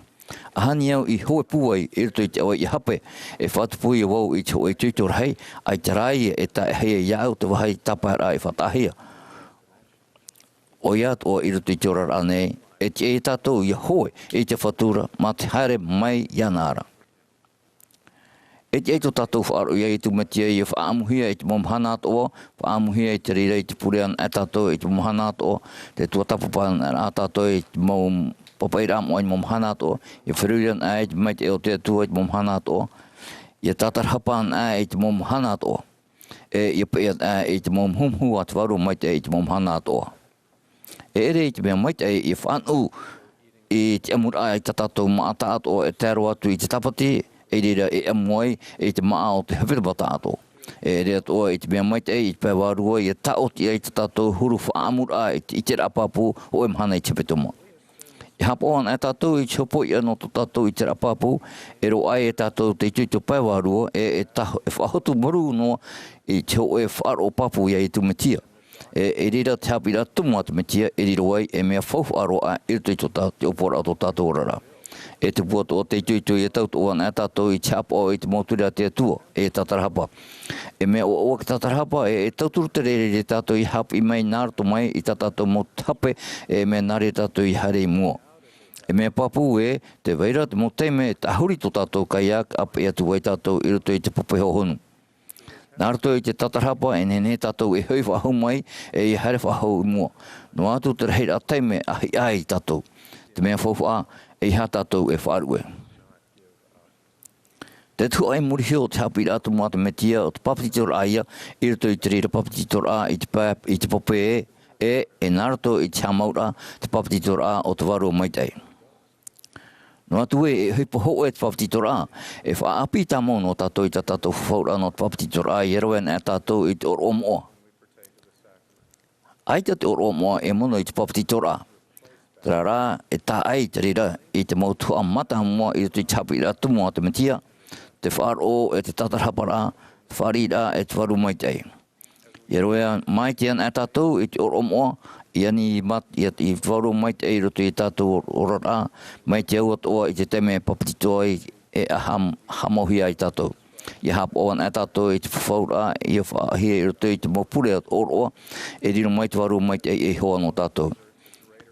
Ahani au i hoe pūai i roto i te ʻaveiʻa hape, e faʻatupu ia vau i te hōʻē itoito rahi, ʻaita rā ia e taʻehia iāʻu te vāhi tāpaeraʻa i faʻataʻahia. ʻOia atoʻa i roto i te oraraʻa nei, e tiʻa ia tātou ia hoe i te Fatu ra, mā te haere mai iāna ra. E tiʻa tō tātou faʻaroʻo iā Iesu Mesia ia faʻaʻamuhia i te mau mahana atoʻa, faʻaʻamuhia i te reira i te pure anaʻe tātou i te mau mahana atoʻa, te tuatāpapa anaʻe rā tātou i te mau papaʻiraʻa moʻa i te mau mahana atoʻa, ia feruri anaʻe i te maitaʻi o te Atua i te mau mahana atoʻa, ia tātarahapa anaʻe i te mau mahana atoʻa, e ia peʻe anaʻe i te mau muhumuhu a te Vārua Maitaʻi i te mau mahana atoʻa. E ʻere i te mea maitaʻi ia faʻanuʻu i te ʻamuraʻa i tā tātou māʻa taʻatoʻa e tae roa atu i te Tāpati, i reira e ʻamu ai i te māʻa o te hepetoma taʻatoʻa. E ʻere atoʻa i te mea maitaʻi i te pae vārua ia tāʻoti ai tā tātou huru faʻaʻamuraʻa i te, i te ʻiteraʻa pāpū o te mahana i te hepetoma. E haʻapaʻo anaʻe tātou i te hopoiʻa nō tō tātou ʻiteraʻa pāpū, e roaʻa ai e tātou te itoito pae vārua, e, e taho-, e faʻahotu marū noa i te hōʻē faʻaroʻo pāpū iā Iesu Mesia. E, i reira te haʻapiʻiraʻa tumu a te Mesia e riro ai ei mea faufaʻa roa i roto i tō tā-, te ʻōpuaraʻa o tō tātou oraraʻa. E tupu atoʻa te itoito ia tauturu anaʻe tātou i te haʻapaʻo i te mau ture a te Atua, e tātarahapa. E mea ʻoaʻoa te tātarahapa, e, e tauturu te reira ia tātou ia haʻapiʻi mai nā roto mai i tā tātou mau hape, e mea nā reira tātou ia haere i mua. E mea pāpū ē, tē vai ra te mau taime e tāhuri tō tātou kayak, ʻāpeʻe atu ai tātou i roto i te pape hōhonu. Nā roto i te tātarahapa, e nehenehe tātou e hoʻi faʻahou mai, e ia haere faʻahou i mua. Noa atu te rahiraʻa taime a hiʻa ai tātou. Te mea faufaʻa, ʻeiaha tātou e faʻaruʻe. Te tuhaʻa i muri iho o te haʻapiʻiraʻa tumu a te Mesia, ʻo te papetitoraʻa ïa, i roto i te reira papetitoraʻa i te pa-, i te pape ē, e, e nā roto i te haʻamauraʻa, te papetitoraʻa o te Vārua Maitaʻi. Noa atu ē, e ʻohipa hōʻē te papetitoraʻa, e faʻaʻāpī tāmau noa tātou i tā tātou fafauraʻa nō te papetitoraʻa, ia rave anaʻe tātou i te ʻōroʻa moʻa. ʻAita te ʻōroʻa moʻa e mono i te papetitoraʻa. Terā rā, e tae i te reira, i te mau tuhaʻa mātāmua i roto i te haʻapiʻiraʻa tumu a te Mesia, te faʻaroʻo e te tātarahaparaʻa, te fāriʻiraʻa e te Vārua Maitaʻi. Ia rave anaʻe tātou i te ʻōroʻa moʻa, i ani mat-, i, i Vārua Maitaʻi i roto i tā tātou oraraʻa, mai te au atoʻa i te taime e papetito ai, e a haʻam-, haʻamauhia ai tātou. Ia haʻapaʻo anaʻe tātou i te fafauraʻa, ia faʻaʻohie i roto i te mau pure ʻōroʻa, e riro mai te Vārua Maitaʻi ei hoa nō tātou.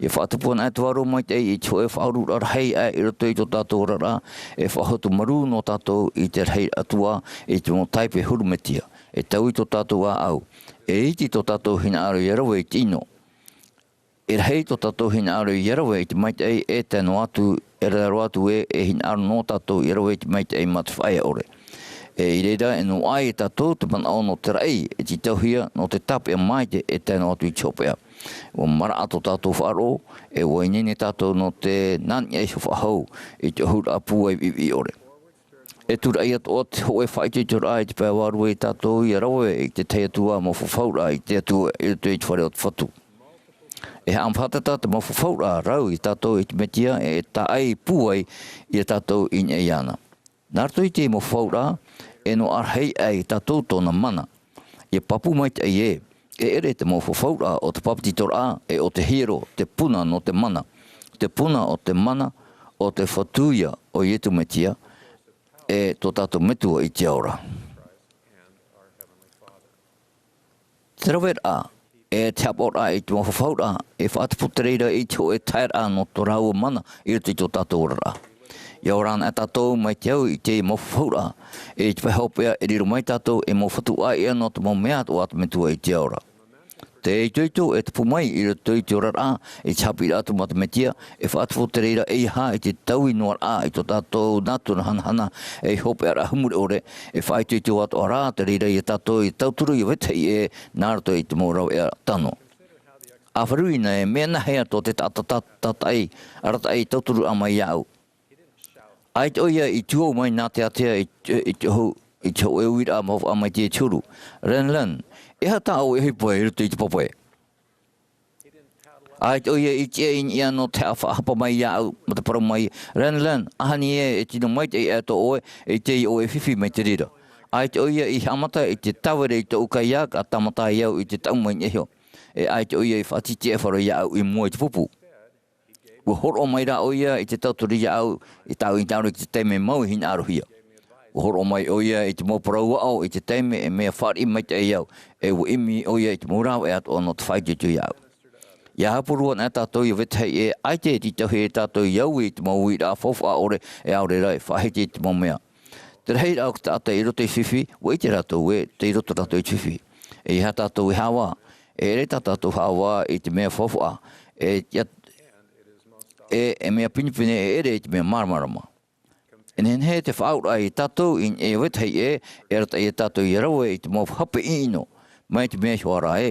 Ia faʻatupu anaʻe te Vārua Maitaʻi i te hōʻē faʻaururaʻa rahi aʻe i roto i tō tātou oraraʻa, e faʻahotu marū noa tātou i te rahi Atua, i te mau taipe huru Mesia, e taui tō tātou ʻāʻau, e iti tō tātou hinaʻaro ia rave i te ʻino. E rahi tō tātou hinaʻaro ia rave i te maitaʻi e tae noa atu, e tae roa atu ē, e hinaʻaro noa tātou ia rave i te maitaʻi mā te faʻaea ʻore. E i reira e noaʻa ai e tātou te manaʻo nō te raʻi, e tītauhia nō te tāpeʻa maitaʻi e tae noa atu i te hopeʻa. ʻUa maraʻa tō tātou faʻaroʻo, e ʻua ineine tātou nō te nā niʻa iho faʻahou i te ʻōhuraʻa pūai viʻiviʻi ʻore. E tūraʻi atoʻa te hōʻē faʻaitoitoraʻa i te pae vārua ia tātou ia rave i te tahi atu ā mau fafauraʻa i te Atua i roto i te fare o te Fatu. E haʻamāfātata te mau fafauraʻa rau ia tātou i te Mesia, e taʻa pūai ia tātou i niʻa iāna. Nā roto i te mau fafauraʻa, e noaʻa rahi aʻe ia tātou tōna mana. Ia pāpū maitaʻi ē, e ʻere te mau fafauraʻa o te papetitoraʻa, e o te hiero, te puna nō te mana. Te puna o te mana, o te Fatu ïa o Iesu Mesia, e tō tātou Metua i te ao ra. Te raveraʻa, e te haʻapaʻoraʻa i te mau fafauraʻa, e faʻatupu te reira i te hōʻē taeraʻa nō tō rāua mana i roto i tō tātou oraraʻa. Ia ora anaʻe tātou mai te au i te mau fafauraʻa, e i te pae hopeʻa e riro mai tātou ei mau fatu ʻāiʻa nō te mau mea atoʻa a te Metua i te ao ra. Te itoito e tupu mai i roto i te oraraʻa i te haʻapiʻiraʻa tumu a te Mesia, e faʻatupu te reira eiaha i te taui noa raʻa i tō tātou nātura hanahana, ei hopeʻaraʻa huru ʻore, e faʻaitoito atoʻa rā te reira ia tātou i tauturu ia vetahi ʻē nā roto i te mau rāveʻa tano. ʻA faʻaruʻe ina e mea nāhea tō te taʻata tātaʻi, arataʻi tauturu mai iāʻu. ʻAita ʻoia i tuʻu mai nā te ātea i, i te hō-, i te hōʻē uiraʻa mau faʻamaitaʻi e te huru. Ren Ren, e aha tā ʻoe e ʻohipa i roto i te papa ē? ʻAita ʻoia i tiʻa i niʻa nō te haʻa-, faʻahapa mai iāʻu, mā te parau mai, Ren Ren, ahaʻa ē e tino maitaʻi ʻē tō ʻoe, e ʻite ʻoe e fifi mai te reira. ʻAita ʻoia i haʻamata i te tāvere i tōʻu kayak, ʻa tāmata ai au i te taʻu mai niʻa iho. E ʻaita ʻoia i faʻatītīʻaifaro iāʻu i mua i te pupu. ʻUa hōroʻa mai rā ʻoia i te tauturu iāʻu, i tāʻu hinaʻaro i te taime mau i hinaʻarohia. ʻUa hōroʻa mai ʻoia i te mau parau aʻo i te taime e mea fāriʻi maitaʻi au, e ʻua ʻimi ʻoia i te mau rāveʻa atoʻa nō te faʻaitoito iāʻu. ʻIa haʻapurua anaʻe tātou ia vetahi ʻē, ʻaita e tītauhia tātou ia ui i te mau uiraʻa faufaʻa ʻore, e ʻaore rā e faʻahiti i te mau mea. Te rahiraʻa o te taʻata i roto i te fifi, ʻua ʻite rātou ē, tei roto rātou i te fifi. Eiaha tātou e haʻavā, e ʻere tā tātou haʻavā i te mea faufaʻa, e, ia, e, e mea pinepine e ʻere i te mea māramarama. E nehenehe te faʻaauraʻa ia tātou i niʻa i vetahi ʻē, e arataʻi ia tātou ia rave i te mau hape ʻino, mai te mea iho ā rā ē,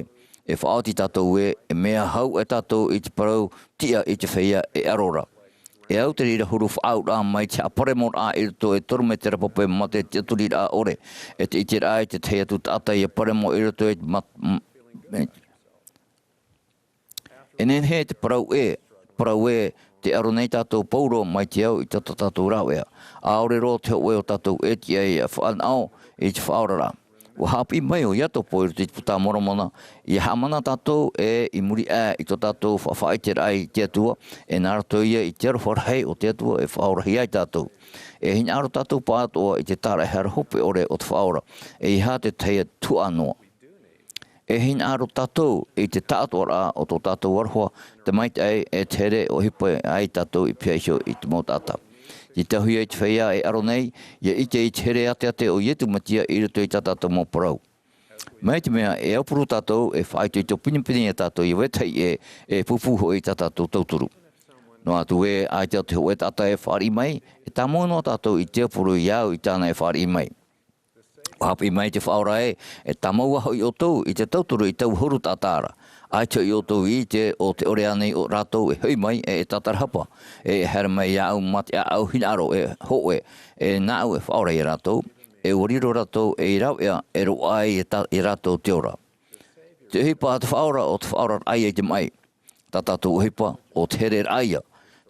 e faʻaoti tātou ē, e mea hau ʻē tātou i te parau tiʻa i te feiā e ʻaro ra. E au te reira huru faʻaauraʻa mai te haʻaparemoraʻa i roto e toru mētera pape mā te tiʻaturiraʻa ʻore, e te ʻiteraʻa i te tahi atu taʻata ia paremo i roto i te mat-, m-, m-, E nehenehe te parau ē, parau ē, tē ʻaro nei tātou Pauro mai te ao i tā tātou rāveʻa. ʻAore roa te hōʻē o tātou e tiʻa ia fānaʻo i te faʻaoraraʻa. ʻUa haʻapiʻi mai ʻo Iakobo i roto i te Puta a Moromona, ʻia haʻamana tātou ē i muri aʻe i tō tātou faʻaʻiteraʻa i te Atua, e nā roto ia i te aroha rahi o te Atua e faʻaorahia ai tātou. E hinaʻaro tātou pāʻatoʻa i te tāraʻehara hope ʻore o te Faʻaora, eiaha te tahi atu tuhaʻa noa. E hinaʻaro tātou i te taʻatoʻaraʻa o tō tātou aroha, te maitaʻi e te here e ʻohipa ai tātou i pihaʻi iho i te mau taʻata. Tītauhia i te feiā e ʻaro nei, ʻia ʻite i te here āteate o Iesu Mesia i roto i tā tātou mau parau. Mai te mea e aupuru tātou, e faʻaitoito pinepine ia tātou ia vetahi ʻē, e pūpū hoʻi tā tātou tauturu. Noa atu ē, ʻaita te hōʻē taʻata e fāriʻi mai, e tāmau noa tātou i te aupuru ia au i tāna e fāriʻi mai. ʻUa haʻapiʻi mai te Faʻaora ē, e tāmau hoʻi ʻoutou i te tauturu i taua huru taʻata ra. ʻAita hoʻi ʻoutou i ʻite ʻo tē ʻore ānei rātou e hoʻi mai e, e tātarahapa, e, e haere mai iāʻu mā te ʻāʻau hinaʻaro e hōʻē, e nāʻu e faʻaora ia rātou, e ʻua riro rātou ei rāveʻa e roaʻa ai ia tā-, ia rātou te ora. Te ʻohipa a te Faʻaora ʻo te faʻaoraraʻa ia i te maʻi. Tā tātou ʻohipa, ʻo te hereraʻa ia,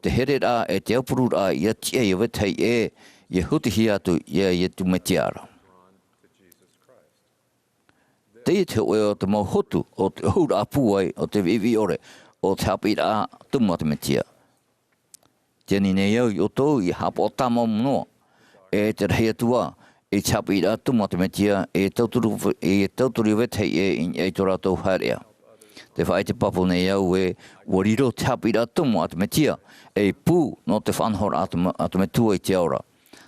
te hereraʻa e te aupururaʻa ʻia tiʻa ia vetahi ʻē, ʻia hutihia atu ia Iesu Mesia ra. Teie te hōʻē o te mau hotu o te ʻōhuraʻa pūai o te viʻiviʻi ʻore, ʻo te haʻapiʻiraʻa tumu a te Mesia. Tē ani nei au ia ʻoutou ʻia haʻapaʻo tāmau noa, e te rahi atu ā, i te haʻapiʻiraʻa tumu a te Mesia, e tauturu, e tauturu ia vetahi ʻē i, i tō rātou haereʻa. Tē faʻaʻite pāpū nei au ē, ʻua riro te haʻapiʻiraʻa tumu a te Mesia, ei pū nō te faʻanahoraʻa a te me-, a te Metua i te ao ra.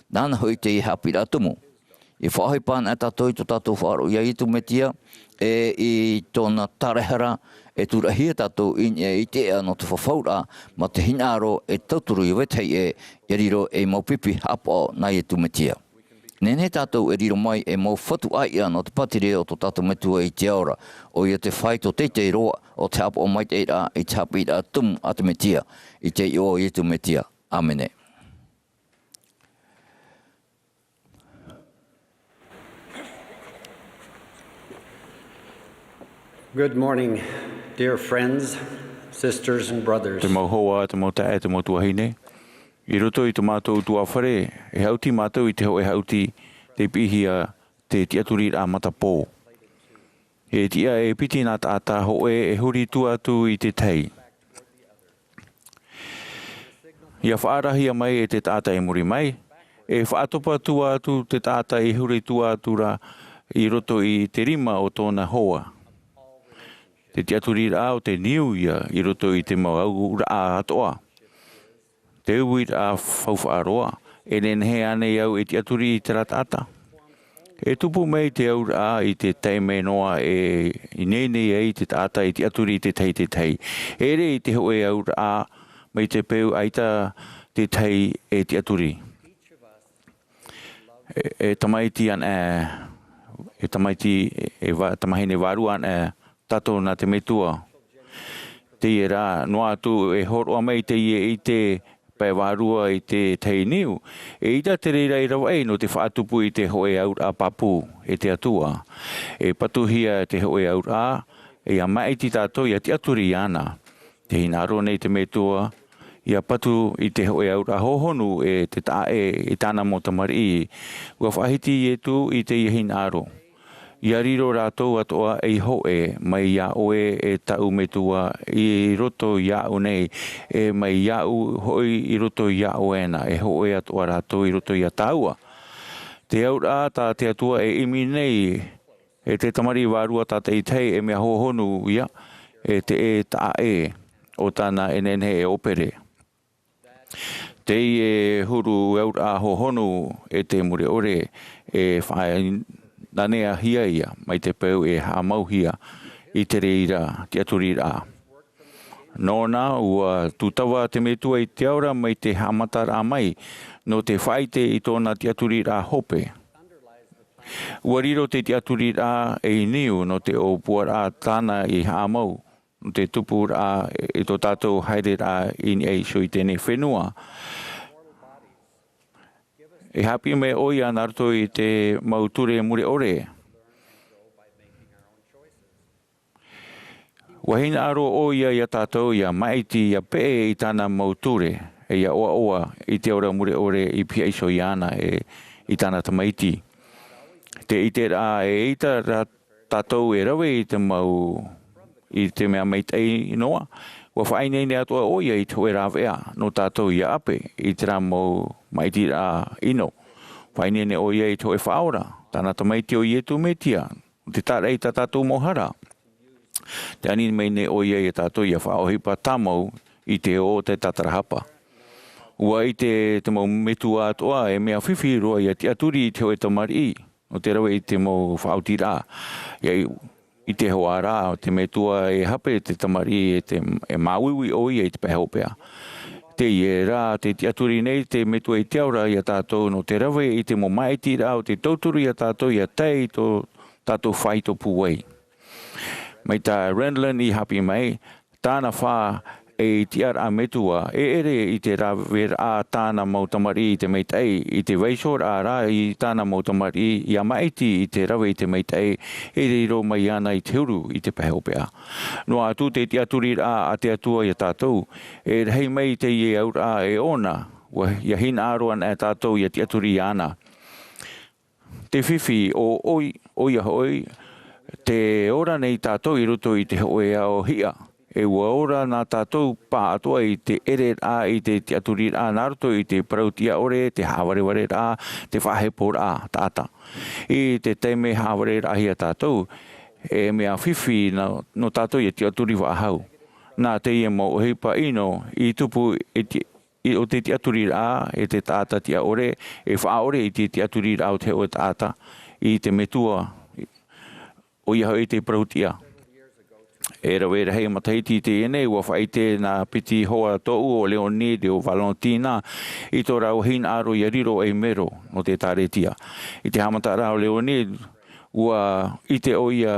Nāna hoʻi teie haʻapiʻiraʻa tumu. ʻIa faʻaʻohipa anaʻe tātou i tō tātou faʻaroʻo ia Iesu Mesia, e i tōna tāraʻehara, e tūraʻihia tātou i, e i te ea nō te fafauraʻa, mā te hinaʻaro e tauturu ia vetahi ʻē, ʻia riro ei mau pipi haʻapaʻo nā Iesu Mesia. Nehenehe tātou e riro mai ei mau fatu ʻāiʻa nō te pātireia o tō tātou Metua i te ao ra, ʻoia te faito teitei roa o te haʻapaʻo maitaʻiraʻa i te haʻapiʻiraʻa tumu a te Mesia, i te iʻoa o Iesu Mesia. ʻĀmene. Good morning, dear friends, sisters, and brothers. Te mau hoa, te mau taeaʻe, te mau tuahine. I roto i tō mātou ʻutuāfare, e haʻuti mātou i te hōʻē haʻuti tei piʻihia te tiʻaturiraʻa matapō. E tiʻa e piti nā taʻata hōʻē e huri atu i te tahi. ʻIa faʻaarahia mai e te taʻata i muri mai, e faʻatopa atu te taʻata i huri atu ra i roto i te rima o tōna hoa. Te tiʻaturiraʻa ʻo te niu ia i roto i te mau auraʻa atoʻa. Te uiraʻa faufaʻa roa, e nehenehe ānei au e tiʻaturi i terā taʻata? E tupu mai te auraʻa i te taime noa e ineine ai te taʻata e tiʻaturi i te tahi i te tahi. E ʻere i te hōʻē auraʻa mai te peu ʻaita te tahi e tiʻaturi. E, e tamaiti ana, e tamaiti, e va-, tamahine vārua ana tātou nā te Metua. Teie rā, noa atu e hōroʻa mai teie i te pae vārua i te tahi niu, e ʻita te reira i ravaʻi nō te faʻatupu i te hōʻē auraʻa pāpū e te Atua. E patuhia te hōʻē auraʻa, ʻia māʻiti tātou ʻia tiʻaturi iāna. Te hinaʻaro nei te Metua, ʻia patu i te hōʻē auraʻa hōhonu e te taʻa ʻē i tāna mau tamariʻi. ʻUa faʻahiti Ietu i teie hinaʻaro. ʻIa riro rātou atoʻa ei hōʻē, mai iā ʻoe e taʻu Metua i roto iāʻu nei, e mai iāʻu hoʻi i roto iā ʻoe na, e hōʻē atoʻa rātou i roto iā tāua. Te auraʻa tā te Atua e ʻimi nei, e te tamariʻi vārua tātaʻitahi, e mea hōhonu ia, e te ʻē taʻa ʻē o tāna e nehenehe e ʻōpere. Teie huru auraʻa hōhonu e te mure ʻore e faʻainanehia ia, mai te peu e haʻamauhia i te reira tiʻaturiraʻa. Nōna, ʻua tūtava te Metua i te ao ra mai te haʻamataraʻa mai, nō te faʻaʻite i tōna tiʻaturiraʻa hope. ʻUa riro te tiʻaturiraʻa ei niu nō te ʻōpuaraʻa tāna i haʻamau, nō te tupuraʻa i tō tātou haereraʻa i niʻa iho i teie nei fenua. E haʻapiʻi mai ʻoia nā roto i te mau ture mure ʻore. ʻUa hinaʻaro ʻoia iā tātou ʻia māʻiti, ʻia peʻe i tāna mau ture, e ʻia ʻoaʻoa i te ora mure ʻore i pihaʻi iho iāna e i tāna tamaiti. Te ʻiteraʻa e ʻita rā tātou e rave i te mau, i te mea maitaʻi noa, ʻua faʻaineine atoʻa ʻoia i te hōʻē rāveʻa nō tātou ʻia ʻape i terā mau māʻitiraʻa ʻino. Faʻaineine ʻoia i te hōʻē Faʻaora, tāna tamaiti ʻo Ietu Metia, te tāraʻi i tā tātou mau hara. Te ani mai nei ʻoia iā tātou ʻia faʻaʻohipa tāmau i te ō o te tatarahapa. ʻUa ʻite te mau metua atoʻa e mea fifi roa ʻia tiʻaturi i te hōʻē tamariʻi, nō te rave i te mau faʻaotiraʻa. ʻIa ʻite hoʻi rā te metua e hape te tamariʻi e te, e māuiui ʻoia i te pae hopeʻa. Teie rā te tiʻaturi nei te Metua i te ao ra iā tātou nō te rave i te mau māʻitiraʻa o te tauturu iā tātou ʻia tae i tō tātou faito pūai. Mai tā Renlund i haʻapiʻi mai, tāna fā ei tiʻaraʻa metua, e ʻere i te raveraʻa tāna mau tamariʻi i te maitaʻi, i te vaiihoraʻa rā i tāna mau tamariʻi ʻia māʻiti i te rave i te maitaʻi, e riro mai ana i te huru i te pae hopeʻa. Noa atu te tiʻaturiraʻa a te Atua iā tātou, e rahi mai teie auraʻa e ʻōna, ʻua, ʻia hinaʻaro ana tātou ʻia tiʻaturi iāna. Te fifi ʻo ʻoi, ʻoia hoʻi, te ora nei tātou i roto i te hōʻē ao hiʻa. E ʻua ora nā tātou pāʻatoʻa i te ʻereraʻa, i te tiʻaturiraʻa nā roto i te parau-tiʻa-ʻore, te haʻavarevare-raʻa, te faʻaheporaʻa taʻata. I te taime haʻavareraʻahia tātou, e mea fifi nā, nō tātou ʻia tiʻaturi faʻahou. Nā teie mau ʻohipa ʻino i tupu e ti-, i, ʻo te tiʻaturiraʻa e te taʻata tiʻa-ʻore, e faʻaʻore i te tiʻaturiraʻa o te hōʻē taʻata i te Metua, ʻoia hoʻi te parau-tiʻa. E rave rahi matahiti i teie nei, ʻua faʻaʻite nā piti hoa tōʻu ʻo Leonid ʻo Valentina i tō rāua hinaʻaro ʻia riro ei mero nō te ʻĒkālesia. I te haʻamataraʻa o Leonid, ʻua ʻite ʻoia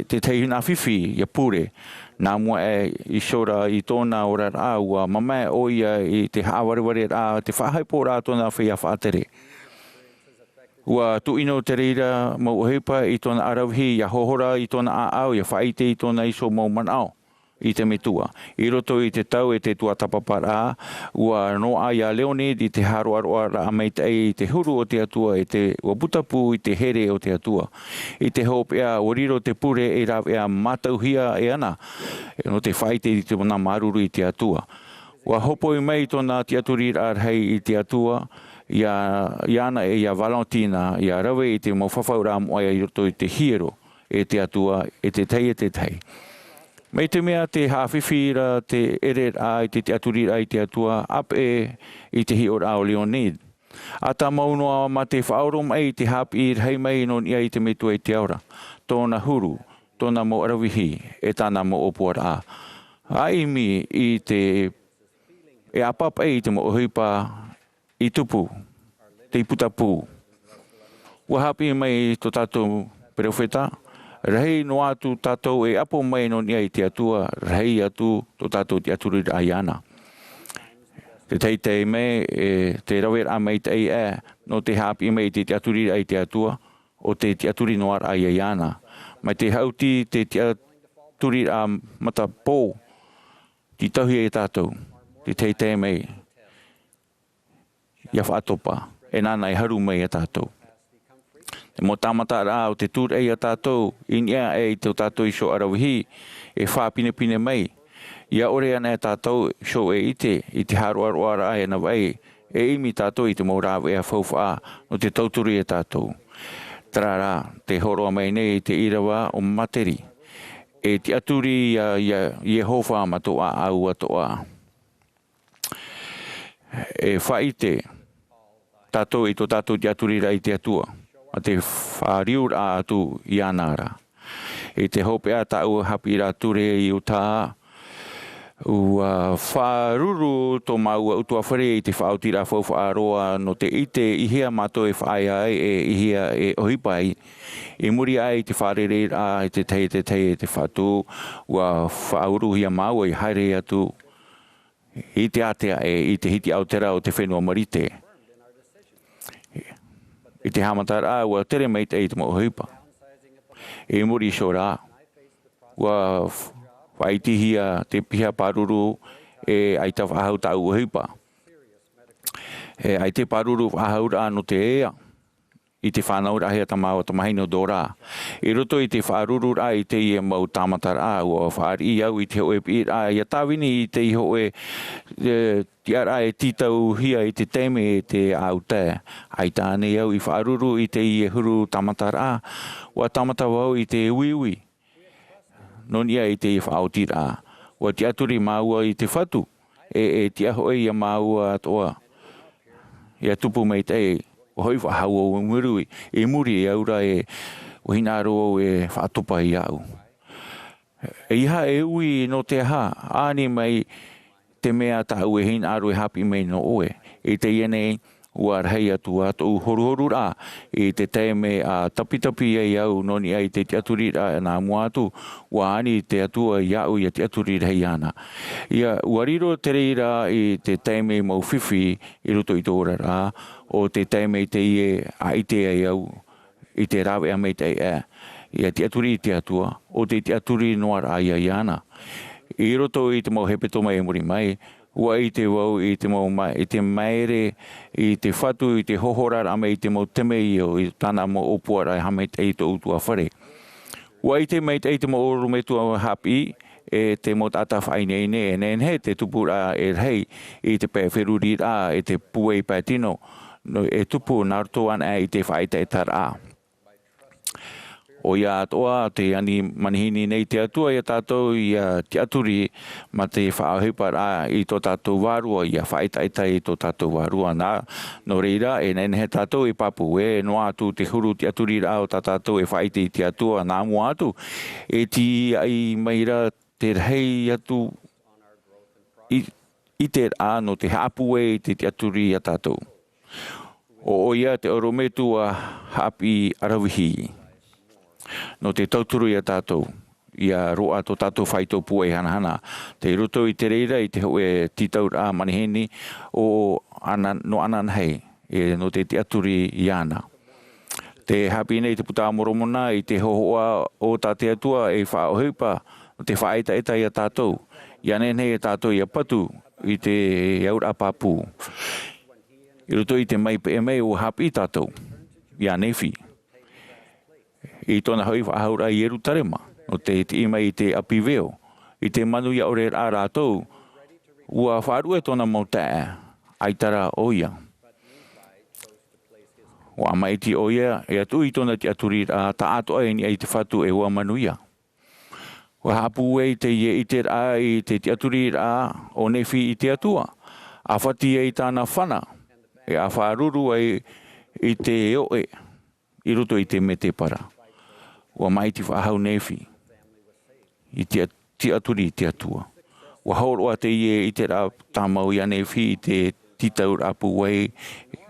te tahi nā fifi ʻia pure. Nā mua aʻe iho ra i tōna oraraʻa, ʻua mamae ʻoia i te haʻavarevare-raʻa, te faʻaheporaʻa tōna feiā faʻatere. ʻUa tuʻino te reira mau ʻohipa i tōna ʻaravihi ʻia hohora i tōna ʻāʻau, ʻia faʻaʻite i tōna iho mau manaʻo i te Metua. I roto i te tau e te tuatāpaparaʻa, ʻua noaʻa iā Leonid i te haroʻaroʻaraʻa maitaʻi i te huru o te Atua e te, ʻua putapū i te here o te Atua. I te hopeʻa, ʻua riro te pure ei rāveʻa mātauhia e ana, nō te faʻaʻite i tōna māuruuru i te Atua. ʻUa hopoi mai tōna tiʻaturiraʻa rahi i te Atua, iā, iāna e iā Valentina, ʻia rave i te mau fafauraʻa moʻa i roto i te hiero e te Atua, e te tahi e te tahi. Mai te mea tē haʻafifi ra te ʻereraʻa i te tiʻaturiraʻa i te Atua, ʻāpeʻe i te hiʻoraʻa o Leonid. ʻA tāmau noa mā te faʻaoromaʻi i te haʻapiʻi rahi mai nō niʻa i te Metua i te ao ra, tōna huru, tōna mau ʻaravihi, e tāna mau ʻōpuaraʻa. ʻA ʻimi i te, e ʻāpapa i te mau ʻohipa i tupu, tei putapū. ʻUa haʻapiʻi mai tō tātou perofeta, rahi noa atu tātou e ʻapo mai nō niʻa i te Atua, rahi atu tō tātou tiʻaturiraʻa iāna. Te tahi taime, e te raveraʻa maitaʻi aʻe nō te haʻapiʻi mai i te tiʻaturiraʻa i te Atua, ʻo te tiʻaturi noa raʻa ia iāna. Mai te haʻuti te tiʻaturiraʻa matapō, tītauhia e tātou, te tahi taime, ʻia faʻatopa, e nāna e haru mai ia tātou. Te mau tāmataraʻa o te tūraʻi ia tātou, i niʻa aʻe i tō tātou iho ʻaravihi, e faʻapinepine mai. ʻIa ʻore ana e tātou iho e ʻite, i te haroʻaroʻaraʻa e navaʻi, e ʻimi tātou i te mau rāveʻa faufaʻa, nō te tauturu ia tātou. Terā rā, tē hōroʻa mai nei te ʻīrava o Materi. E tiʻaturi ia, ia Iehova mā tō ʻāʻau atoʻa. E faʻaʻite tātou i tō tātou tiʻaturiraʻa i te Atua, ʻa te fāriuraʻa atu iāna ra. I te hopeʻa tāʻu haʻapiʻiraʻa ture i Utah, ʻua faʻaruru tō māua ʻutuāfare i te faʻaotiraʻa faufaʻa roa nō te ʻite i hea mātou e faʻaea ai e i hea e ʻohipa ai. I muri aʻe i te fārereiraʻa i te tahi, te tahi, te fatu, ʻua faʻauruhia māua i haere atu i te ātea e i te hiti aotera o te fenua Marite. I te haʻamataraʻa, ʻua tere maitaʻi te mau ʻohipa. I muri iho rā, ʻua f-, faʻaitihia te piha pāruru e ʻaita faʻahou tāʻu ʻohipa. E ʻaita pāruru faʻahouraʻa nō te ea, i te fānauraʻahia tā māua tamahine ʻo Dora. I roto i te faʻarururaʻa i teie mau tāmataraʻa, ʻua fāriʻi au i te hōʻē piʻiraʻa ʻia tāvini i te hōʻē, e, tiʻaraʻa e tītauhia i te taime e te ʻāʻau tae. ʻAita ānei au i faʻaruru i teie huru tāmataraʻa, ʻua tāmata vau i te uiui nō niʻa i te faʻaotiraʻa. ʻUa tiʻaturi māua i te Fatu, e, e tiʻa hoʻi ia māua atoʻa ʻia tupu maitaʻi, ʻua hoʻi faʻahou au i muri, i muri iāʻu ra e, ʻua hinaʻaro au e faʻatopa iāʻu. ʻEiaha e ui nō te aha, ani mai te mea tāʻu e hinaʻaro e haʻapiʻi mai nō ʻoe. I teie nei, ʻua rahi atu ā tōʻu horuhoruraʻa i te taime ʻa tapitapi ai au nō niʻa i te tiʻaturiraʻa nā mua atu, ʻua ani te Atua iāʻu ʻia tiʻaturi rahi iāna. ʻIa, ʻua riro te reira i te taime mau fifi i roto i tō oraraʻa, ʻo te taime i teie ʻa ʻite ai au, i te rāveʻa maitaʻi aʻe, ʻia tiʻaturi i te Atua, ʻo te tiʻaturi noa raʻa ia iāna. I roto i te mau hepetoma i muri mai, ʻua ʻite vau i te mau ma-, i te māere, i te Fatu, i te hōhoraraʻa mai i te mau temeio, i tāna mau ʻōpuaraʻa e haʻamaitaʻi i tōʻu ʻutuāfare. ʻUa ʻite maitaʻi te mau ʻorometua haʻapiʻi, e te mau taʻata faʻaineine, e nehenehe te tupuraʻa e rahi i te pae feruriraʻa, e te pūai pae tino, nō, e tupu nā roto anaʻe i te faʻaetaetaraʻa. ʻOia atoʻa, tē ani manihini nei te Atua ia tātou ʻia tiʻaturi mā te faʻaʻohiparaʻa i tō tātou vārua, ʻia faʻaetaeta i tō tātou vārua. Nā, nō reira, e nehenehe tātou e pāpū, e noa atu te huru tiʻaturiraʻa o tā tātou e faʻaʻite i te Atua, nā mua atu, e tīaʻi mai ra te rahi atu i, ʻiteraʻa nō te haʻapūai i te tiʻaturi ia tātou. ʻO, ʻoia te ʻorometua haʻapiʻi ʻaravihi. Nō te tauturu ia tātou, ʻia roaʻa tō tātou faito pūai hanahana. Tei roto i te reira i te hōʻē tītauraʻa manihini ʻo ana-, nō ananahi, e nō te tiʻaturi iāna. Tē haʻapiʻi nei te Puta a Moromona i te hōhoʻa o tā te Atua e faʻaʻohipa, te faʻaetaeta ia tātou. ʻIa nehenehe ia tātou ʻia patu i te auraʻa pāpū. I roto i te mau peʻe mai ʻua haʻapiʻi tātou, ia Nephi. I tōna hoʻi faʻahouraʻa i Ierutarema, nō te tiʻi mai i te ʻapi veo, i te manuia ʻore rā rātou, ʻua faʻaruʻe tōna mau taeaʻe, ʻaita rā ʻoia. ʻUa ʻāmaʻiti ʻoia, ʻia tuʻu i tōna tiʻaturiraʻa, taʻatoʻa i niʻa i te Fatu e ʻua manuia. ʻUa haʻapūai teie ʻiteraʻa i te tiʻaturiraʻa o Nephi i te Atua, ʻa fati ai tāna fana, e a faʻaruru ai i te oʻe i roto i te mētēpara. Ua māʻiti faʻahou Nephi i te tiʻaturi i te Atua. Ua hōroʻa teie ʻiteraʻa tāmau iā Nephi i te tītauraʻa pūai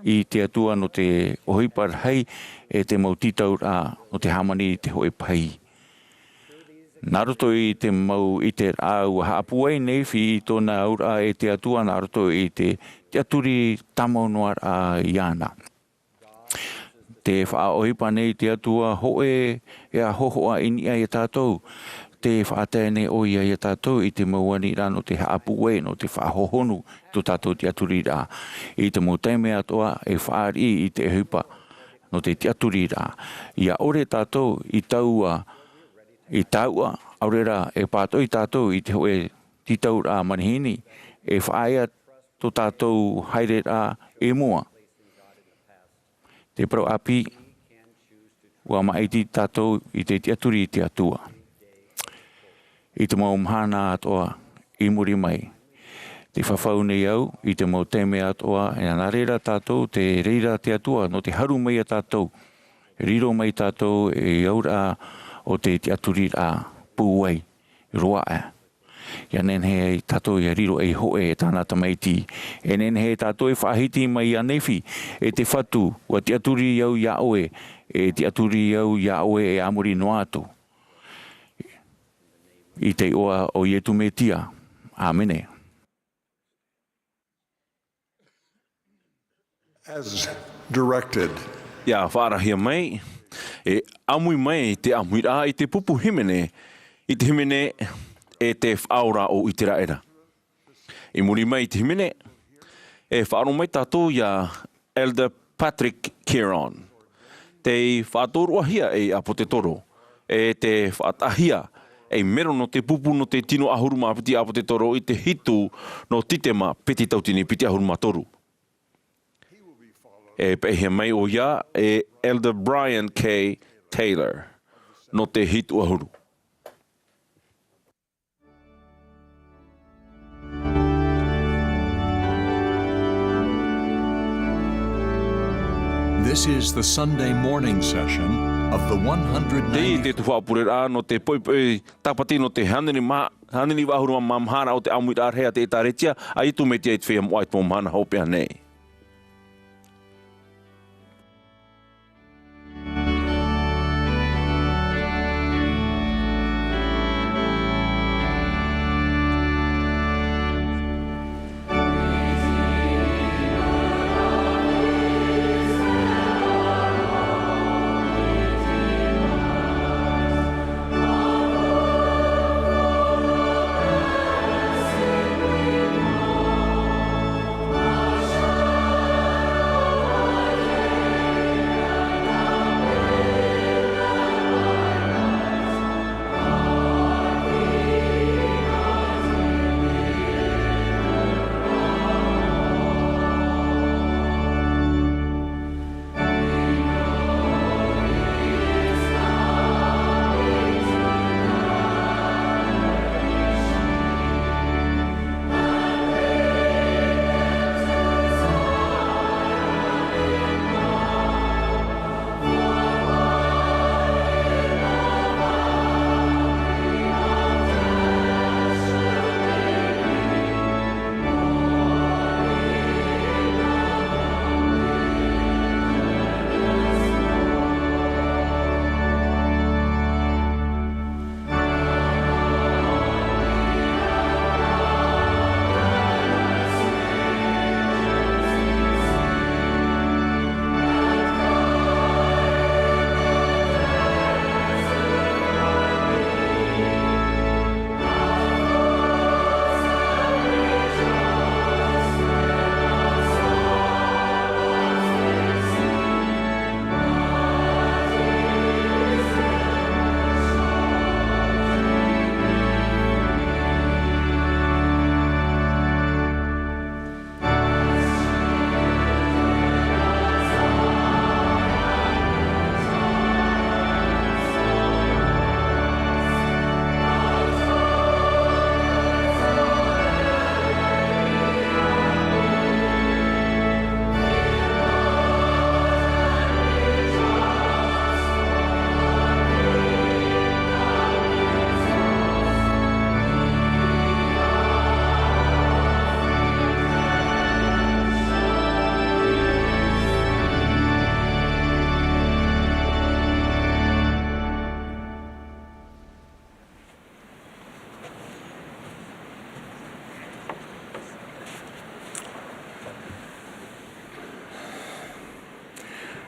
i te Atua nō te ʻohipa rahi, e te mau tītauraʻa nō te hāmani i te hōʻē pahi. Nā roto i te mau ʻiteraʻa ua haʻapūai Nephi i tōna auraʻa e te Atua nā roto i te tiʻaturi tāmau noa raʻa iāna. Te faʻaʻohipa nei te Atua hōʻē, e a hōhoʻa i niʻa iā tātou. Te faʻatae nei ʻoia iā tātou i te mau aniraʻa nō te haʻapūai, nō te faʻahohonu i tō tātou tiʻaturiraʻa. I te mau taime atoʻa e fāriʻi i te ʻohipa nō te tiʻaturiraʻa. ʻIa ʻore tātou i taua, i taua, ʻaore rā e pātoʻi tātou i te hōʻē tītauraʻa manihini, e faʻaea tō tātou haereraʻa i mua. Te parau ʻāpī, ua māʻiti tātou i te tiʻaturi i te Atua. I te mau mahana atoʻa i muri mai, te fafau nei au i te mau taime atoʻa, e nā reira tātou te reira te Atua nō te haru mai iā tātou, riro mai tātou i te auraʻa o te tiʻaturiraʻa pūai roa aʻe. ʻIa nehenehe ai tātou ʻia riro ei hōʻē e tāna tamaiti. E nehenehe tātou e faʻahiti mai iā Nephi, e te Fatu, ua tiʻaturi au iā ʻoe, e tiʻaturi au iā ʻoe e a muri noa atu. I te iʻoa o Ietu Metia. ʻĀmene. As directed. ʻIa faʻaarahia mai, e ʻāmui mai te ʻāmuiraʻa i te pupu hīmene, i te hīmene e te Faʻaora o ʻĪteraʻera. I muri mai i te hīmene, e faʻaroʻo mai tātou iā Elder Patrick Kieran. Tei faʻatōroʻahia ei ʻāpōtetoro, e te faʻataʻahia ei mero nō te pupu nō te tino ʻahuru mā piti ʻāpōtetoro i te hitu nō Tītema piti tautini piti ʻahuru mā toru. E peʻehia mai ʻoia e Elder Brian K. Taylor nō te hitu ʻahuru. This is the Sunday morning session of the one hundred ninety. Teie te tuhaʻa pureraʻa nō te poʻipoʻi tāpati nō te hānere mā-, hānere iva ʻahuru mā maha ra o te ʻāmuiraʻa rahi a te ʻĒtārētia a Ietu Metia i te Feiā Moʻa i te mau mahana hopeʻa nei.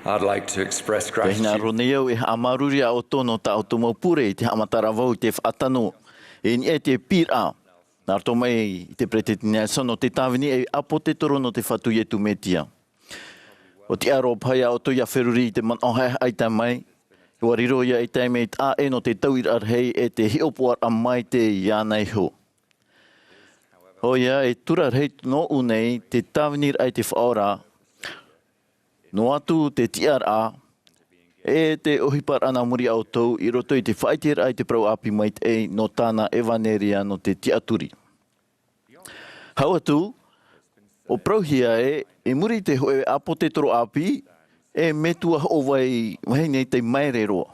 I'd like to express gratitude. Tē hinaʻaro nei au e haʻamāuruuru iā ʻoutou nō tā ʻoutou mau pure i te haʻamataraʻa vau i te faʻatano i niʻa i te piʻiraʻa. Nā roto mai i te Peretiteni Nelson nō te tāvini ei ʻāpōsetolo nō te Fatu Iesu Mesia. ʻUa tiʻa roa paha iā ʻoutou ʻia feruri i te manaʻo haʻehaʻa i tae mai, ʻua riro ïa ei taime taʻa ʻē nō te tauiraʻa rahi e te hiʻopoʻaraʻa maitaʻi iāna iho. ʻOia, e tura rahi nōʻu nei te tāviniraʻa i te Faʻaora, noa atu te tiʻaraʻa, e te ʻohiparaʻa nā muri iā ʻoutou i roto i te faʻaʻiteraʻa i te parau ʻāpī maitaʻi nō tāna ʻevanelia nō te tiʻaturi. Hau atu, ʻua parauhia ē, i muri i te hōʻē ʻāpōsetolo ʻāpī, e metua hoʻovahine tei maere roa.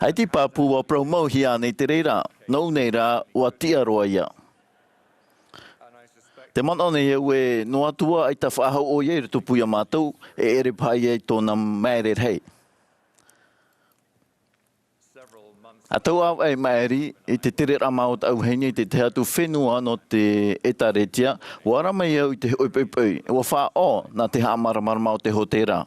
ʻAita i pāpū ʻua parau mau hia ānei te reira, nōʻu nei rā, ʻua tiʻa roa ïa. Te manaʻo nei au ē, noa atu ā ʻaita faʻahou ʻoia i rotopū iā mātou, e ʻere paha ïa i tōna maere rahi. ʻA tau ʻāvaʻe maʻiri, i te tereraʻa māua o tāʻu vahine i te tahi atu fenua nō te ʻĒtārētia, ʻua ara mai au i te hōʻē poʻipoʻi, ʻua faʻaʻo nā te haʻamāramarama o te hōtēra.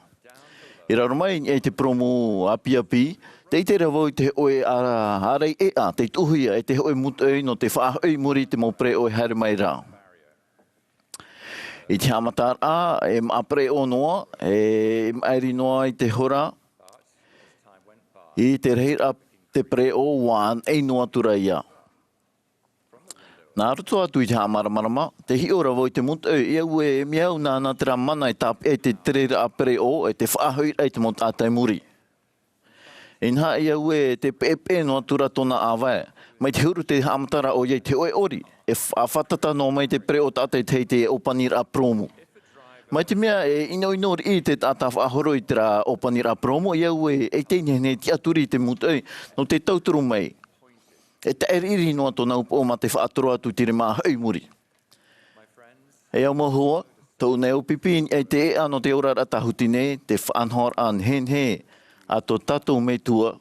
I raro mai i niʻa i te purōmu ʻāpīʻāpī, tē ʻite ra vau i te hōʻē ʻā-, ʻārai ʻēʻa, tei tuʻuhia e te hōʻē mūtoʻi nō te faʻahoʻi i muri i te mau pereʻoʻo e haere mai ra. I te haʻamataraʻa, e maʻa pereʻoʻo noa, e maʻiri noa i te hora, i te rahiraʻa te pereʻoʻo ʻua ʻānaʻi noa atu ra ïa. Nā roto atu i te haʻamāramarama, tē hiʻo ra vau i te mūtoʻi, ʻia au ē, e mea au nāna terā mana e tāpeʻa i te tereraʻa pereʻoʻo, e te faʻahoʻiraʻa i te mau taʻata i muri. Inaha, ʻia au ē, tē peʻepeʻe noa atu ra tōna ʻāvae. Mai te huru tē haʻamataraʻa ʻoia i te hōʻē ʻori, e fa-, fātata noa mai te pereʻoʻo taʻata i te, te ʻōpaniraʻa purōmu. Mai te mea e ʻinoʻino riʻi te taʻata faʻahoro i terā ʻōpaniraʻa purōmu, ʻia au ē, e tei nehenehe e tiʻaturi i te mūtoʻi, nō te tauturu mai. E taʻiriʻiri noa tōna upoʻo mā te faʻatoro atu i te rima hoʻi i muri. E au mau hoa, tōʻu nei ʻōpīpī i niʻa i te ʻēʻa nō te oraraʻa tāhuti nei, te faʻanahoraʻa nehenehe a tō tātou Metua,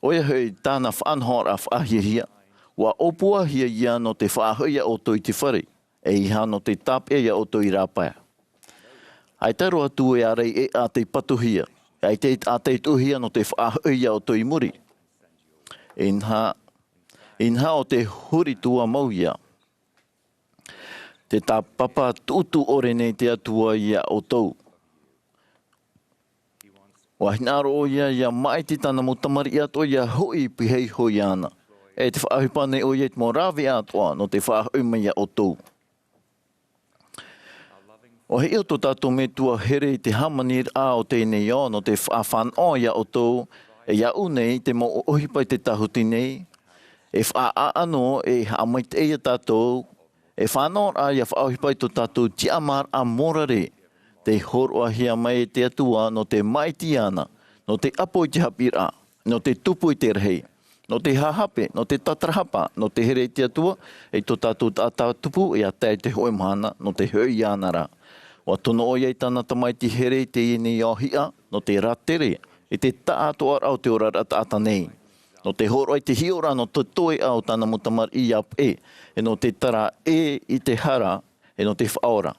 ʻoia hoʻi tāna faʻanahoraʻa faʻahiahia, ʻua ʻōpuahia ïa nō te faʻahoʻi iā ʻoutou i te fare, ʻeiaha nō te tāpeʻa iā ʻoutou i rāpae. ʻAita roa atu e ārai ʻēʻa tei patohia, ʻaita e taʻata e tuʻuhia nō te faʻahoʻi iā ʻoutou i muri. Inaha, inaha ʻo te huri tua mau ïa. Tē tāpapa tuʻutuʻu ʻore nei te Atua iā ʻoutou. ʻUa hinaʻaro ʻoia ʻia maʻiti tāna mau tamariʻi atoʻa ʻia hoʻi i pihaʻi iho iāna. E tē faʻaʻohipa nei ʻoia i te mau rāveʻa atoʻa nō te faʻahoʻi mai iā ʻoutou. ʻUa hiʻo tō tātou Metua here i te hāmaniraʻa o teie nei ao nō te faʻafānaʻo iā ʻoutou, e iāʻu nei te mau ʻohipa i te tāhuti nei, e faʻaʻano, e haʻamaitaʻi iā tātou, e fānaʻoraʻa ʻia faʻaʻohipa i tō tātou tiʻamāraʻa mōrare, tei hōroʻahia mai e te Atua nō te maʻiti iāna, nō te ʻapo i te haʻapiʻiraʻa, nō te tupu i te rahi, nō te haʻahape, nō te tatarahapa, nō te here i te Atua, e tō tātou taʻata tupu, ʻia tae i te hōʻē mahana, nō te hoʻi iāna ra. ʻUa tono ʻoia i tāna tamaiti here i teie nei ao hiʻa, nō te rātere, i te taʻatoʻaraʻa o te oraraʻa taʻata nei. Nō te hōroʻa i te hiʻoraʻa nō te toeʻa o tāna mau tamariʻi ʻia peʻe, e nō te tara ʻē i te hara, e nō te faʻaora.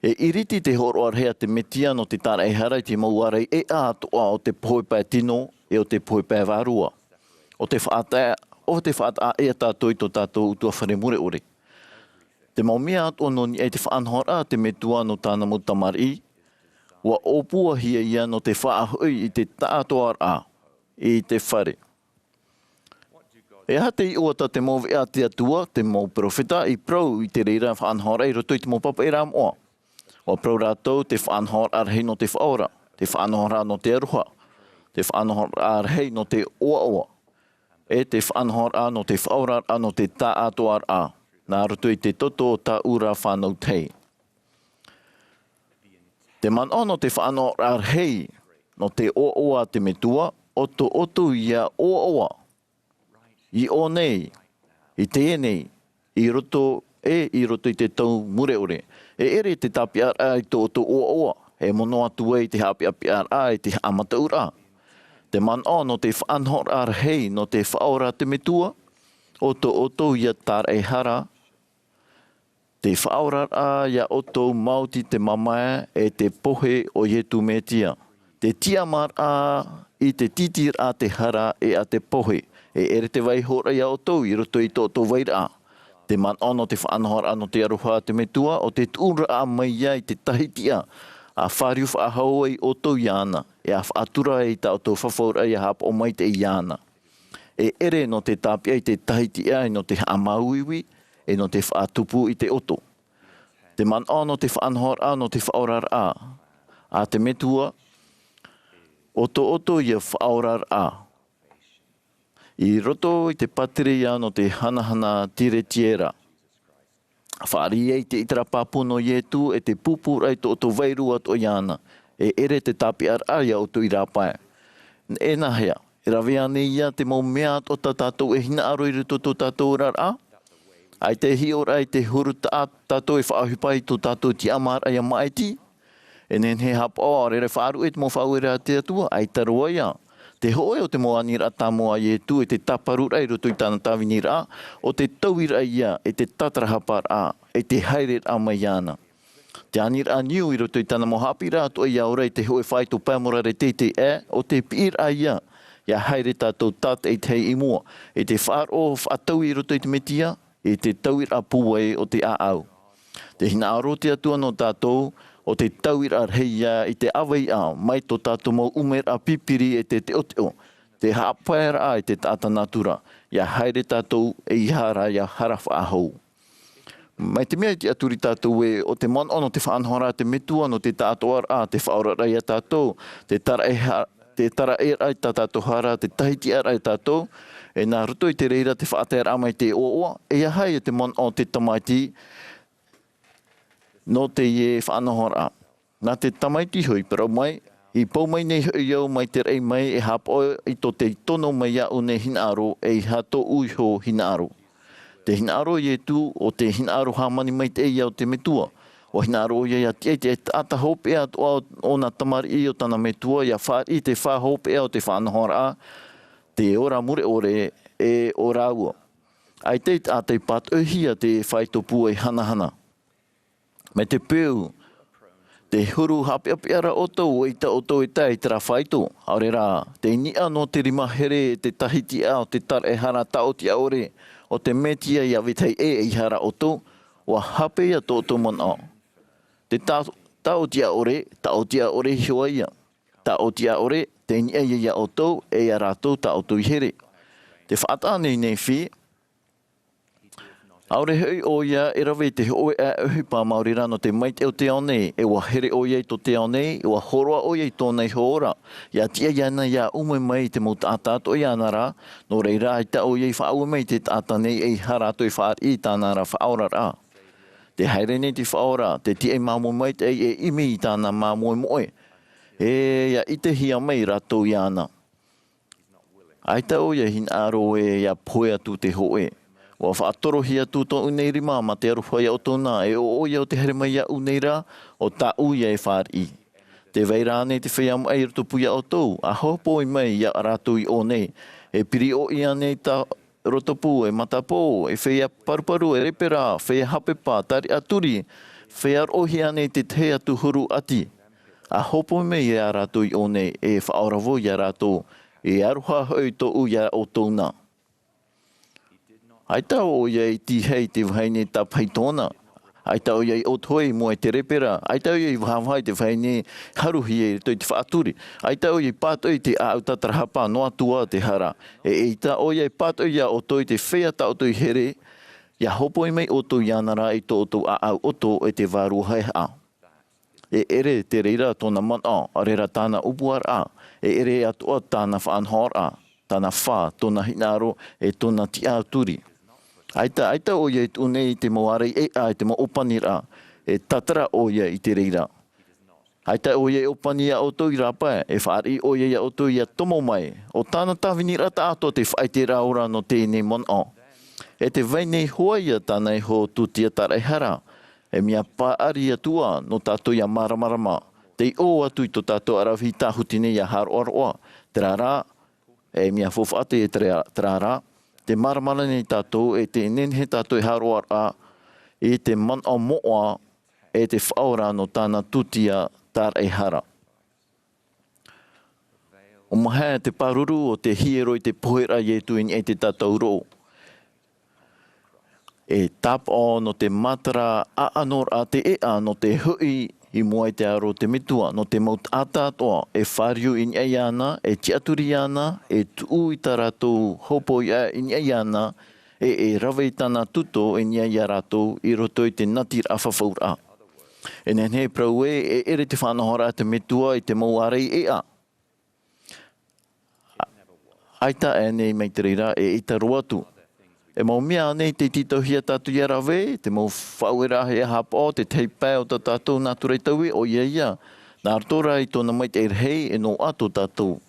E iriti te hōroʻa rahi a te Mesia nō te tāraʻehara i te mau ārai ʻēʻa atoʻa o te pohe pae tino, e o te pohe pae vārua. ʻO te faʻataʻa, ʻo te faʻataʻa ʻē ia tātou i tō tātou ʻutuāfare mure ʻore. Te mau mea atoʻa nō niʻa i te faʻanahoraʻa a te Metua nō tāna mau tamariʻi, ʻua ʻōpuahia ïa nō te faʻahoʻi i te taʻatoʻaraʻa, i te fare. E aha te iʻoa tā te mau veʻa a te Atua, te mau perofeta, i parau i te reira faʻanahoraʻa i roto i te mau pāpaʻiraʻa moʻa? ʻUa parau rātou te faʻanahoraʻa rahi nō te faʻaora, te faʻanahoraʻa nō te aroha, te faʻanahoraʻa rahi nō te ʻoaʻoa, e te faʻanahoraʻa nō te faʻaoraraʻa nō te taʻatoʻaraʻa, nā roto i te toto o tāʻu ra fānau tahi. Te manaʻo nō te faʻanahoraʻa rahi nō te ʻoaʻoa a te Metua, ʻo tō ʻoutou ïa ʻoaʻoa. I ʻō nei, i teie nei, i roto, e i roto i te tau mure ʻore. E ʻere te tāpeʻaraʻa i tō ʻoutou ʻoaʻoa, e mono atu ai te haʻapeʻapeʻaraʻa, e te haʻamataʻuraʻa. Te manaʻo nō te faʻanahoraʻa rahi nō te faʻaora a te Metua, ʻo tō ʻoutou ïa tāraʻehara, Te faʻaoraraʻa iā ʻoutou maoti te mamae e te pohe o Ietu Metia. Te tiʻamāraʻa i te tītīraʻa te hara e a te pohe. E ʻere te vaihoraʻa iā ʻoutou i roto i tō ʻoutou vairaʻa. Te manaʻo nō te faʻanahoraʻa nō te aroha a te Metua, ʻo te tuʻuraʻa mai ia i te tahi tiʻa, ʻa fāriu faʻahou ai ʻoutou iāna, e ʻa faʻatura ai tā ʻoutou fafauraʻa ʻia haʻapaʻo maitaʻi iāna. E ʻere nō te tāpeʻa i te tahi tiʻa, e nō te haʻamāuiui, e nō te faʻatupu i te ʻoto. Te manaʻo nō te faʻanahoraʻa nō te faʻaoraraʻa a te Metua, ʻo tō ʻoutou ia faʻaoraraʻa. I roto i te pātireia nō te hanahana tiretiera. Fāriʻi ai te ʻiteraʻa pāpū nō Ietu e te pūpūraʻa i tō ʻoutou vairua atoʻa iāna. E ʻere te tāpeʻaraʻa iā ʻoutou i rāpae. E nāhea, e rave ānei ia te mau mea atoʻa tā tātou e hinaʻaro i roto i tō tātou oraraʻa? ʻAita e hiʻoraʻa i te huru taʻata tātou e faʻaʻohipa i tō tātou tiʻamāraʻa ia maʻiti? E nehenehe e haʻapaʻo, ʻaore rā e faʻaruʻe te mau faʻaueraʻa a te Atua, ʻaita roa ia. Te hōʻē o te mau aniraʻa tāmau a Ietu e te tāparuraʻa i roto i tāna tāviniraʻa, ʻo te tauiraʻa ia e te tātarahaparaʻa, e te haereraʻa mai iāna. Te aniraʻa niu i roto i tāna mau haʻapiʻiraʻa atoʻa ia ora i te hōʻē faito pae morare teitei aʻe, ʻo te piʻiraʻa ia, ʻia haere tātou tātaʻitahi i mua, e te faʻaroʻo faʻataui i roto i te Metia, e te tauiraʻa pūai o te ʻāʻau. Te hinaʻaro o te Atua nō tātou, ʻo te tauiraʻa rahi ia i te ʻāveiʻa mai tō tātou mau ʻumeraʻa pipiri e te teʻoteʻo, te haʻapaeraʻa i te taʻata natura, ʻia haere tātou e ʻeiaha rā ʻia hara faʻahou. Mai te mea i tiʻaturi tātou ē, ʻo te manaʻo nō te faʻanahoraʻa a te Metua nō te taʻatoʻaraʻa, te faʻaoraraʻa iā tātou, te taraʻehara, te taraʻeharaʻa i tā tātou hara, te tahitiaraʻa iā tātou, e nā roto i te reira te faʻataeraʻa mai te ʻoaʻoa, ʻeiaha ia te manaʻo o te tamaiti nō teie faʻanahoraʻa. Nā te tamaiti hoʻi parau mai, i pau mai nei hoʻi au mai te raʻi mai e haʻapaʻo i tō te tono mai iāʻu nei hinaʻaro, ʻeiaha tōʻu iho hinaʻaro. Te hinaʻaro o Ietu, ʻo te hinaʻaro hāmani maitaʻi ia o te Metua. ʻUa hinaʻaro ʻoia ʻia tiʻa i te taʻata hopeʻa atoʻa o ʻōna tamariʻi ʻo tāna Metua, ʻia fāriʻi i te fā hopeʻa o te faʻanahoraʻa, te ora mure ʻore e ʻo rāua. ʻAita e taʻata i pātoʻihia te faito pūai hanahana. Mai te peu, te huru haʻapeʻapeʻa ra ʻoutou, ʻeita ʻoutou e tae i terā faito, ʻaore rā, tei niʻa noa te rima here e te tahitiʻa o te taraʻehara taʻotiʻa ʻore, ʻo te Metia ʻia vetahi ʻē ʻeiaha rā ʻoutou, ʻua hape ia tō ʻoutou manaʻo. Te ta-, taʻotiʻa ʻore, taʻotiʻa ʻore iho ā ia. Taʻotiʻa ʻore, tei niʻa ia iā ʻoutou, e iā rātou tā ʻoutou i here. Te faʻataʻa nei Nephi, ʻaore hoʻi ʻoia e rave i te hōʻē ʻohipa maori rā nō te maitaʻi o te ao nei, e ʻua here ʻoia i tō te ao nei, ʻua hōroʻa ʻoia i tōna iho ora, ʻia tiʻa iāna ʻia ʻume mai i te mau taʻata atoʻa iāna rā, nō reira ʻaita ʻoia i faʻaue mai i te taʻata nei ʻeiaha rātou e fāriʻi i tāna ra faʻaoraraʻa. Te haere nei te Faʻaora, te tiʻa i māmoe maitaʻi e ʻimi i tāna māmoe moʻe, e ʻia ʻitehia mai rātou iāna. ʻAita ʻoia i hinaʻaro ē ʻia pohe atu te hōʻē. ʻUa faʻatorohia atu tōʻu nei rima mā te aroha iā ʻoutou na, e ʻo ʻoia ʻo tē haere mai iāʻu nei rā, ʻo tāʻu ïa e fāriʻi. Tē vai ra ānei te feiā maʻi i rotopū iā ʻoutou, ʻa hopoiʻa mai ia rātou i ʻō nei, e piriʻoʻi ānei tā rotopū, e matapō, e feiā paruparu, e lepera, feiā hapepa, tariʻa turi, feiā roʻohia ānei te tahi atu huru ʻati? ʻA hopoiʻa mai ia rātou i ʻō nei, e faʻaora vau ia rātou, e aroha hoʻi tōʻu iā ʻoutou na. ʻAita ʻoia i tīaʻi i te vahine tāpaʻi tōna. ʻAita ʻoia i ʻōtohe i mua i te lepera. ʻAita ʻoia i vahavaha i te vahine haruhia i roto i te faʻaturi. ʻAita ʻoia i pātoʻi i te ʻāʻau tātarahapa noa atu ā te hara. E ʻeita ʻoia i pātoʻi iā ʻoutou i te feiā tā ʻoutou i here, ʻia hopoiʻa mai ʻoutou iāna rā i tō ʻoutou ʻāʻau ʻoto e te vārua haʻehaʻa. E ʻere te reira tōna manaʻo, ʻaore rā tāna ʻōpuaraʻa, e ʻere atoʻa tāna faʻanahoraʻa, tāna fā, tōna hinaʻaro, e tōna tiʻaturi. ʻAita, ʻaita ʻoia i tuʻu nei i te mau ārai ʻēʻa, e te mau ʻōpaniraʻa, e tātara ʻoia i te reira. ʻAita ʻoia i ʻōpani iā ʻoutou i rāpae, e fāriʻi ʻoia iā ʻoutou ʻia tomo mai, ʻo tāna tāviniraʻa taʻatoʻa te faʻaʻite ra ora nō teie nei manaʻo. E tē vai nei hoʻi ia tāna iho tūtia taraʻehara, e mea paʻari atu ā nō tātou ʻia māramarama, tei ʻō atu i tō tātou ʻaravihi tāhuti nei ʻia haroʻaroʻa, terā rā, e mea faufaʻa te, terā, terā rā, tē māramarama nei tātou e tē nehenehe tātou e haroʻaroʻa, i te manaʻo moʻa e te faʻaora nō tāna tūtia tāraʻehara. ʻO maha te pāruru o te hiero i te pohe ra Ietu i niʻa i te tātauro. E tāpaʻo nō te matara ʻaʻano ra te ʻeʻa nō te hoʻi i mua i te aro o te Metua, nō te mau taʻata atoʻa e fāriu i niʻa iāna, e tiʻaturi iāna, e tuʻu i tā rātou hopoiʻa i niʻa iāna, e e rave i tāna tuto i niʻa iā rātou i roto i te natiraʻa fafauraʻa. E nehenehe e parau ē, e ʻere te faʻanahoraʻa a te Metua i te mau ārai ʻeʻa. ʻAita ānei mai te reira, e ʻaita roa atu. E mau mea ānei tei tītauhia tātou ia rave, te mau faʻaueraʻa e haʻapaʻo, te tahi pae o tā tātou nā turai taui, ʻoia ia, nā roto rā i tōna maitaʻi rahi, e noaʻa tō tātou.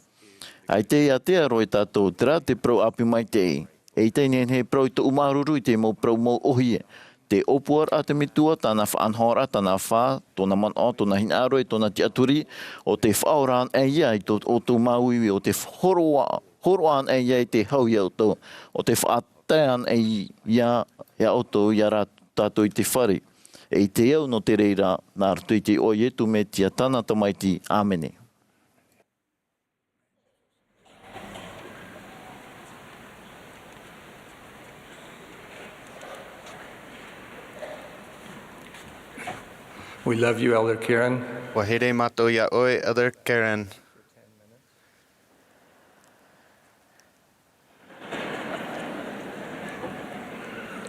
ʻAita e ātea roa ia tātou, terā te parau ʻāpī maitaʻi. E ʻaita e nehenehe e parau i tōʻu māuruuru i te mau parau mau ʻōhie. Te ʻōpuaraʻa a te Metua, tāna faʻanahoraʻa, tāna fā, tōna manaʻo, tōna hinaʻaro, e tōna tiʻaturi, ʻo te faʻaora anaʻe ia i tō ʻoutou māuiui, ʻo te hōroʻa, hōroʻa anaʻe ia i te hau ia ʻoutou, ʻo te faʻatae anaʻe ia, ia ʻoutou, ia rā tātou i te fare. E ʻite au nō te reira, nā roto i te iʻoa o Ietu Metia tāna Tamaiti. ʻĀmene. We love you, Elder Karen. ʻUa here mātou iā ʻoe, Elder Karen.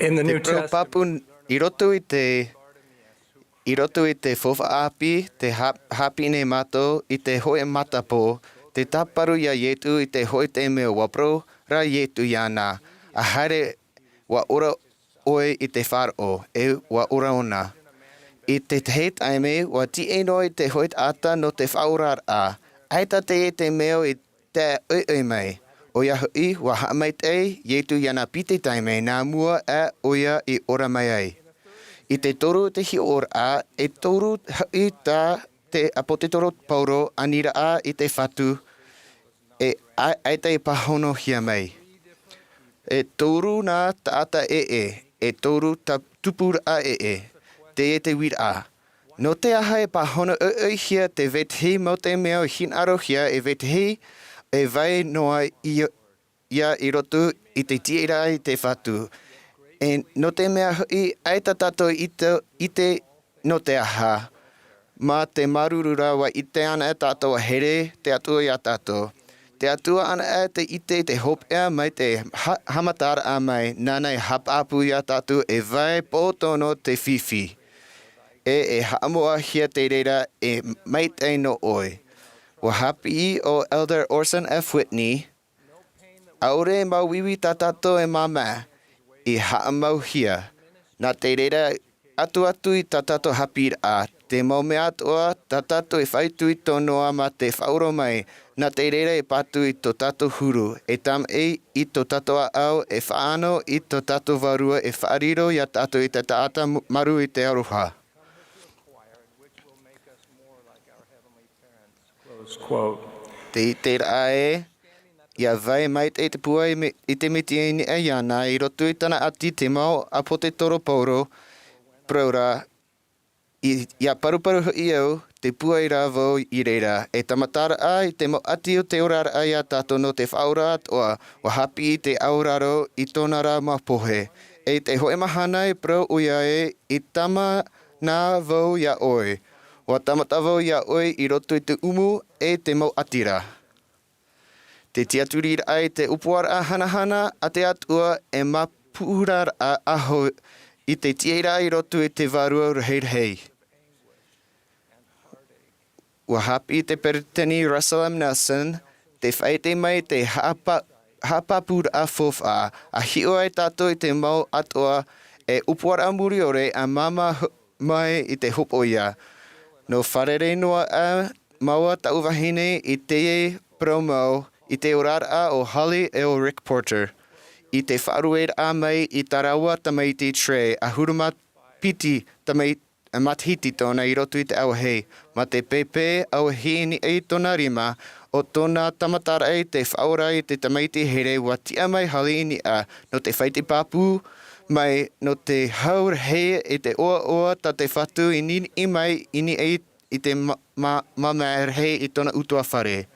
In the Te New parau Testament, pāpū i roto i te, i roto i te faufaʻa ʻāpī, tē hā-, hāpiʻi nei mātou i te hōʻē matapō, tē tāparu iā Ietu i te hōʻē taime ʻua parau ra Ietu iāna, ʻa haere, ʻua ora ʻoe i te faʻaroʻo, e ʻua ora ʻōna. I te tahi taime, ʻua tīaʻi noa i te hōʻē taʻata nō te faʻaoraraʻa. ʻAita teie te mea i tae ʻoiʻoi mai. ʻOia hoʻi, ʻua haʻamaitaʻi Ietu iāna piti taime nā mua aʻe ʻoia i ora mai ai. I te toru o te hiʻoraʻa, e toru hoʻi tā te ʻāpōsetolo Paulo aniraʻa i te Fatu, e ʻa-, ʻaita e pāhonohia mai. E toru nā taʻata ʻē, e toru ta-, tupuraʻa ʻē, teie te uiraʻa. Nō te aha e pāhono ʻoiʻoihia te vetahi mau taime e hinaʻarohia e vetahi e vai noa i, ia i roto i te tīaʻiraʻa i te Fatu. E nō te mea hoʻi, ʻaita tātou i te, i te nō te aha. Mā te māuruuru ra ʻua ʻite anaʻe tātou ʻua here te Atua iā tātou. Te Atua anaʻe te ʻite i te hopeʻa mai te ha-, haʻamataraʻa mai, nāna e haʻapāpū iā tātou e vai pōtono te fifi. E, e haʻamoʻahia te reira e maitaʻi nō ʻoe. ʻUa hāpiʻi ʻo Elder Orson F. Whitney, ʻaore mau uiui tā tātou e māmā, i haʻamauhia. Nā te reira atu atu i tā tātou haʻapiʻiraʻa, te mau mea atoʻa tā tātou e faʻaitoito noa mā te faʻaora mai, nā te reira e pātū i tō tātou huru, e tāmaʻi i tō tātou ʻāʻau, e faʻaʻano i tō tātou Vārua, e faʻariro iā tātou i te taʻata m-, marū i te aroha. Close quote. Te, te reira ē, ʻia vai maitaʻi te pūai i me-, i te Mesia i niʻa iāna, i roto i tāna ʻati te mau ʻāpōsetolo Paulo, parau ra, i, ʻia paruparu hoʻi au, tē pūai ra vau i reira, e tāmataraʻa i te mau ʻati o te oraraʻa iā tātou nō te faʻaora atoʻa, ʻua hāpiʻi te aoraro i tōna ra mau pohe. E te hōʻē mahana e parau ʻoia ē, i tāmā na vau iā ʻoe. ʻUa tāmata vau iā ʻoe i roto i te ʻumu e te mau ʻati ra. Te tiʻaturiraʻa i te ʻōpuaraʻa hanahana a te Atua e māpūraʻa aho i te tīaʻiraʻa i roto i te Vārua Rahirahi. ʻUa hāpiʻi te Peresideni Russell M. Nelson, tē faʻaʻite mai te haʻapa-, haʻapāpūraʻa faufaʻa, ʻa hiʻo ai tātou i te mau atoʻa e ʻōpuaraʻa muriʻore ʻa māmā ho-, mai i te hopoiʻa. Nō fārerei noa aʻe māua taʻu vahine i teie parau mau i te oraraʻa o Holly L. Rick Porter, i te faʻarueraʻa mai i tā rāua tamaiti Trey, ʻahuru mā piti tamai-, matahiti tōna i roto i te ʻauahi. Mā te pēpē ʻauahi i niʻa i tōna rima, ʻo tōna tāmataraʻa i te faʻaora i te tamaiti here ʻua tiʻa mai Holly i niʻa, nō te faʻaʻite pāpū, mai nō te hau rahi i te ʻoaʻoa tā te Fatu i niniʻi mai i niʻa i te ma- ma- māmā rahi i tōna ʻutuāfare.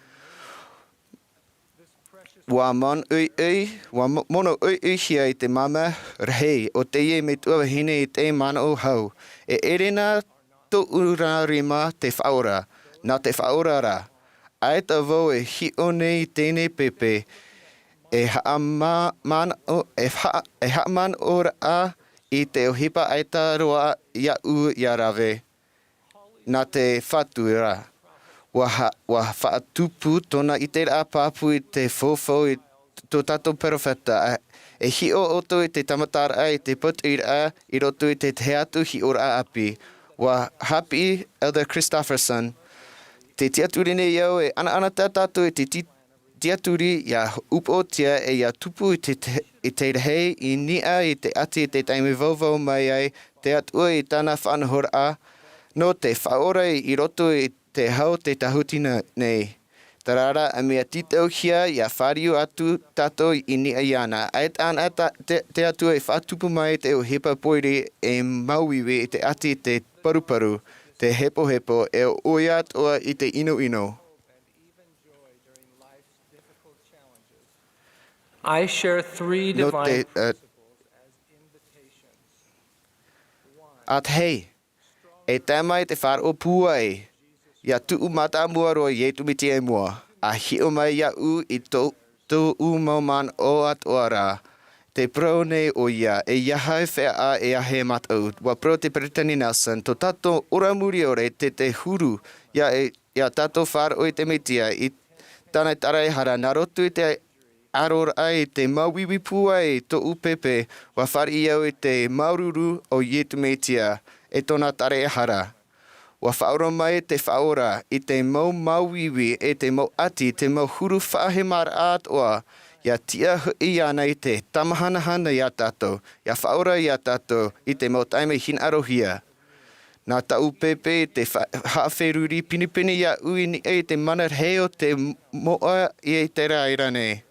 Ua manaʻo ʻoiʻoi, ua mo- mono ʻoiʻoihia i te māmā rahi o teie metua vahine i te manaʻo hau. E ʻere nā tōʻu rā rima te Faʻaora, nā te Faʻaora rā. ʻAita vau e hiʻo nei i teie pēpē, e haʻamanaʻo, e haʻa- e haʻamanaʻo rā i te ʻohipa ʻaita roa iaʻu ia rave. Nā te Fatu rā. Ua ha- ua faʻatupu tōna ʻiteraʻa pāpū i te fofo i tō tātou peropheta, e hiʻo ʻoutou i te tāmataraʻa i te pōtiʻiraʻa i roto i te tahi atu hiʻoraʻa ʻāpī. Ua haʻapiʻi Elder Christofferson, te tiaturi nei au e ʻanaʻanatae tātou i te ti- tiaturi ia upoʻotia e ia tupu i te, te, i te rahi i niʻa i te ʻati i te taime vauvau mai ai te Atua i tāna faʻanahoraʻa nō te Faʻaora i roto i te hau te tāhuti nei. Terā rā, e mea tītauhia ia fāriu atu tātou i niʻa iāna. ʻAita anaʻe te, te Atua e faʻatupu mai te ʻohipa pōiri e māuiui i te ʻati i te paruparu, te hepohepo, e ʻoia atoʻa i te ʻinoʻino. I share three nō te divine uh, ʻātahi, e tae mai te faʻaroʻo pūai ia tuʻu mātāmua roa Iesu Mesia i mua, a hiʻo mai iaʻu i tō tōʻu mau manaʻo atoʻa rā. Te parau nei ʻoia, e aha e feiā, e aha e mataʻu. Ua parau te Peresideni Nelson, tō tātou ora muriore te te huru ia e ia tātou faʻaroʻo i te Mesia i tāna taraehara nā roto i te ʻaroraʻa i te māuiui pūai i tōʻu pēpē, ua fāriʻi au i te māuruuru o Iesu Mesia e tōna taraehara. Ua faʻaora mai te Faʻaora i te mau māuiui e te mau ʻati, te mau huru faʻahemaraʻa atoʻa, ia tiʻa hoʻi iāna i te tāmahanahana ia tātou, ia faʻaora ia tātou i te mau taime hinaʻarohia. Nā tāʻu pēpē te fa- haʻaferuri pinepine iaʻu i niʻa i te mana rahi o te moʻa i te reira nei.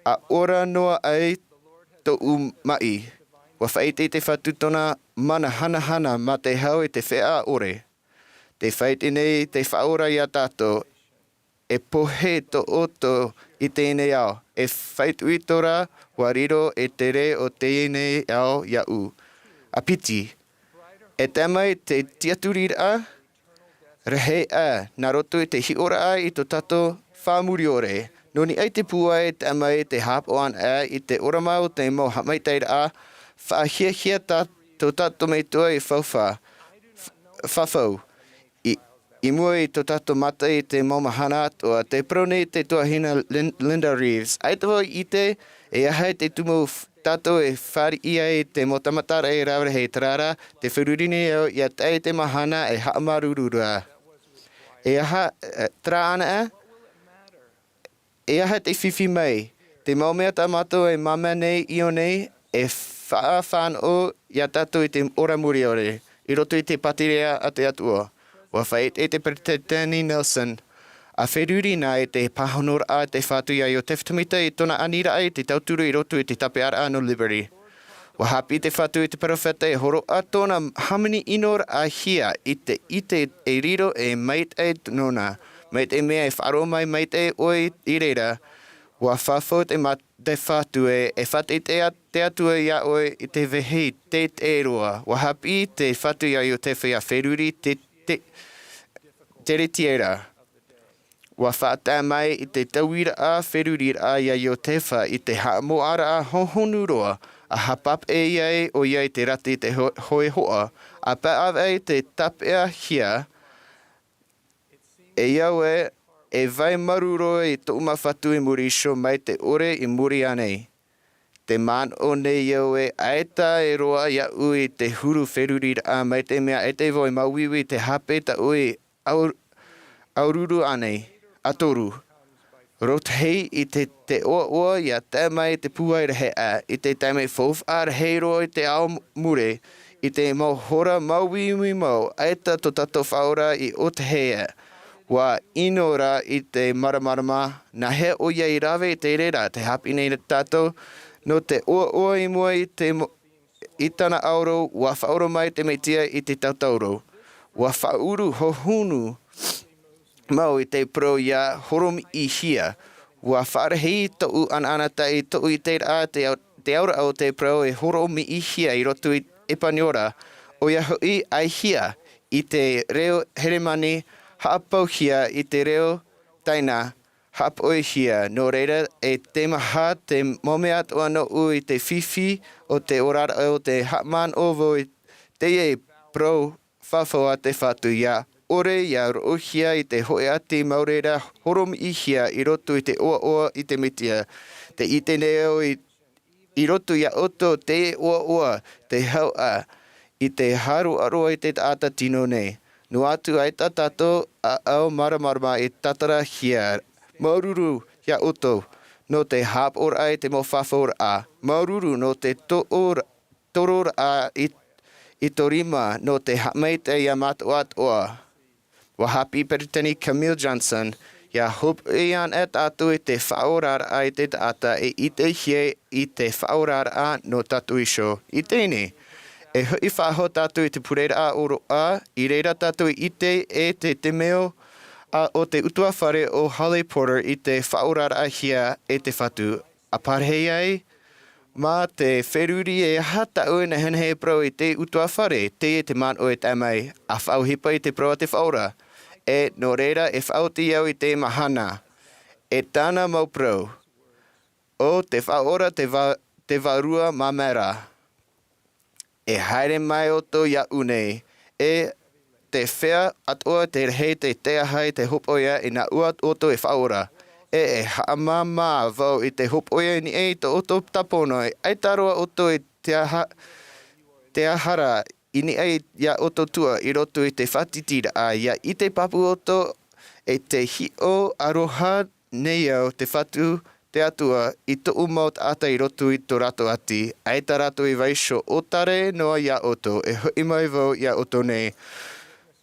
A ora noa ai tōʻu maʻi, ua faʻaʻite te Fatu tōna mana hanahana mā te hau i te feiā ʻore. Te faʻaʻite nei te Faʻaora ia tātou, e pohe tō ʻoutou i teie nei ao, e faʻaitoito rā, ua riro e te rē o teie nei ao iaʻu. A piti, e tae mai te tiaturiraʻa rahi aʻe nā roto i te hiʻoraʻa i tō tātou Faʻamuriore. Nō niʻa i te pūai e tae mai te haʻapaʻo anaʻe i te ʻōrama o te mau haʻamaitaʻiraʻa, faʻahiahia tā tō tātou Metua i faufaʻa, f- fafau. I, i mua i tō tātou mata i te mau mahana atoʻa, te parau nei te tuahine Lin- Linda Reeves, ʻaita vau i ʻite e aha te tumu f- tātou e fāriʻi ai te mau tāmataraʻa e rave rahi, terā rā, te feruri nei au ia tae i te mahana e haʻamāuruuru ra. E aha, e, terā anaʻe, e aha te fifi mai, te mau mea tā mātou e māmā nei i ʻō nei, e faʻafānaʻo ia tātou i te ora muriore, i roto i te pātireia a te Atua. Ua faʻaʻite te Peresideni Nelson, a feruri na i te pāhonoraʻa a te Fatu ia Iotefa Tūmita i tōna aniraʻa i te tauturu i roto i te tāpeʻaraʻa nō Liberty. Ua haʻapiʻi te Fatu i te peropheta e hōroʻa tōna hāmani ʻinoraʻahia i te ʻite e riro e maitaʻi nōna. Mai te mea e faʻaroʻo mai maitaʻi ʻoe i reira, ua fafau te ma- te Fatu e, e faʻaʻite te Atua ia ʻoe i te vāhi teitei roa. Ua haʻapiʻi te Fatu ia Iotefa ia feruri te, te, te reti era. Ua faʻatae mai i te tauiraʻa feruriraʻa ia Iotefa i te haʻamoʻaraʻa hohonu roa, a haʻapapaʻi ai ʻoia i te rata i te ho- hōʻē hoʻa, a paʻapaʻi te tāpeʻahia, e au ē, e vai marū roa i tōʻu mau Fatu i muri iho mai te ʻore i muri aʻe nei. Te manaʻo nei au ē, ʻaita e roaʻa iaʻu i te huru feruriraʻa mai te mea ʻaita vau e māuiui i te hape tāʻu i au- aururu aʻe nei. A toru, rotahi i te, te ʻoaʻoa ia tae mai te pūai rahi aʻe, i te taime faufaʻa rahi roa i te ao mure, i te mau hora māuiui mau, ʻaita tō tātou Faʻaora i ʻōtahi aʻe. Ua ʻino rā i te māramarama, nāhea ʻoia i rave i te reira, te haʻapiʻi nei tātou, nō te ʻoaʻoa i mua i te mo- i tāna ʻauro, ʻua faʻaora mai te Mesia i te tauturu. ʻUa faʻaʻuru hohonu mau i te parau ʻia horomiʻihia. ʻUa faʻarahi tōʻu ʻanaʻanataʻi, tōʻu ʻiteraʻa, te, te auraʻa o te parau e horomiʻihia i roto i ʻEpāneora. ʻOia hoʻi, ʻaihia i te reo Heremani, haʻapauhia i te reo Taina, haʻapoʻihia. Nō reira, e teimaha te mau mea atoʻa nōʻu i te fifi o te oraraʻa, ʻo te haʻamanaʻo vau i teie parau fafau a te Fatu, ʻia ʻore ʻia roʻohia i te hōʻē ʻati mau reira horomiʻihia i roto i te ʻoaʻoa i te Mesia. Tē ʻite nei au i, i roto iā ʻoutou te ʻoaʻoa, te hauʻa, i te hāroaroa i te taʻata tino nei. Noa atu, ʻaita tātou ʻāʻau māramarama e tātarahia. Māuruuru iā ʻoutou nō te haʻapaʻoraʻa i te mau fafauraʻa. Māuruuru nō te toʻo-, tororaʻa i, i tō rima nō te haʻamaitaʻi iā mātou atoʻa. ʻUa haʻapiʻi Peresideni Camille Johnson, ʻia hopeʻa anaʻe tātou i te faʻaoraraʻa i te taʻata e ʻitehia i te faʻaoraraʻa nō tātou iho. I teie nei, e hoʻi faʻahou tātou i te pureraʻa ʻōroʻa, i reira tātou i ʻite e te temeio a, o te ʻutuāfare o Holly Porter i te faʻaoraraʻahia e te Fatu. ʻA parahi ai, mā te feruri e aha tāʻu e nehenehe e parau i te ʻutuāfare, teie te manaʻo e tae mai, ʻa faʻaʻohipa i te parau a te Faʻaora. E nō reira e faʻaoti au i te mahana, e tāna mau parau. ʻO te Faʻaora te vā-, te Vārua Māmera. E haere mai ʻoutou iāʻu nei, e te feiā atoʻa tē rahi te taeaʻe i te hopoiʻa, inā ʻua ʻoutou e faʻaora. E, e haʻamāmā vau i te hopoiʻa i niʻa i tō ʻoutou tāpono, ʻaita roa ʻoutou i te aha-, te aha ra i niʻa i, iā ʻoutou atoʻa i roto i te faʻatītīraʻa, ʻia ʻite pāpū ʻoutou, e tē hiʻo aroha nei au, te Fatu, te Atua, i tōʻu mau taʻata i roto i tō rātou ʻati, ʻaita rātou e vaiiho, ʻo tārere noa iā ʻoutou, e hoʻi mai vau iā ʻoutou nei.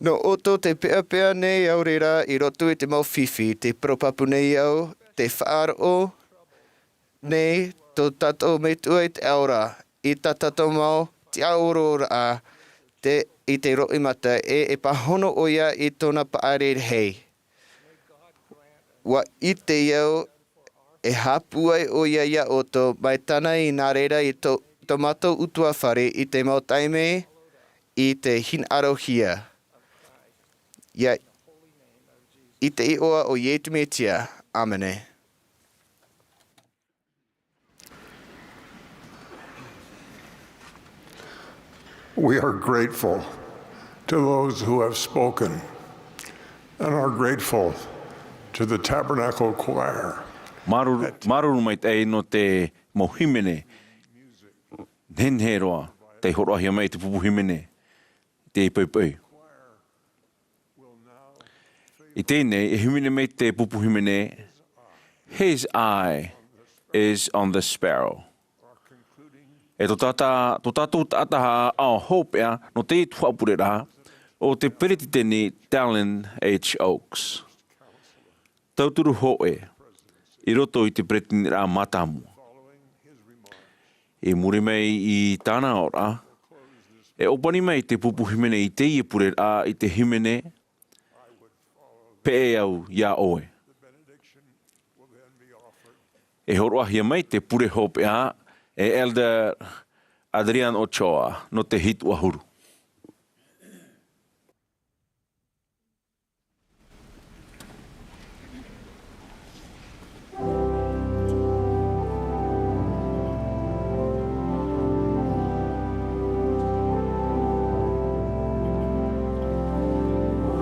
Nō ʻoutou te peʻapeʻa nei au reira i roto i te mau fifi, tē parau pāpū nei au, tē faʻaroʻo nei tō tātou Metua i te ao ra, i tā tātou mau tiʻaororaʻa, te, i te roimata, e, e pāhono ʻoia i tōna paʻari rahi. ʻUa ʻite au, e hāpū ai ʻoia iā ʻoutou, mai tāna i nā reira i tō, tō mātou ʻutuāfare i te mau taime i te hinaʻarohia. ʻIa, i te iʻoa o Iesu Mesia. ʻĀmene. We are grateful to those who have spoken and are grateful to the Tabernacle Choir. Māuruuru, māuruuru maitaʻi nō te mau hīmene nehenehe roa, tei hōroʻahia mai i te pupu hīmene, tei poʻipoʻi. I teie nei, e hīmene mai te pupu hīmene, His Eye is on the Sparrow. E tō tātā-, tō tātou taʻata ʻāʻau hopeʻa nō teie tuhaʻa pureraʻa, ʻo te Peresideni Dallin H. Oaks. Tauturu hōʻē, i roto i te Peresideniraʻa mātāmua. I muri mai i tāna aʻoraʻa, e ʻōpani mai te pupu hīmene i teie pureraʻa i te hīmene, Peʻe au iā ʻoe. E hōroʻahia mai te pure hopeʻa e Elder Adrian Ochoa nō te hitu ʻahuru.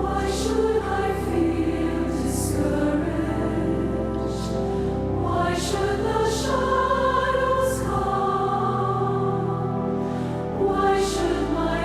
Why should I feel discouraged? Why should the shadows come? Why should my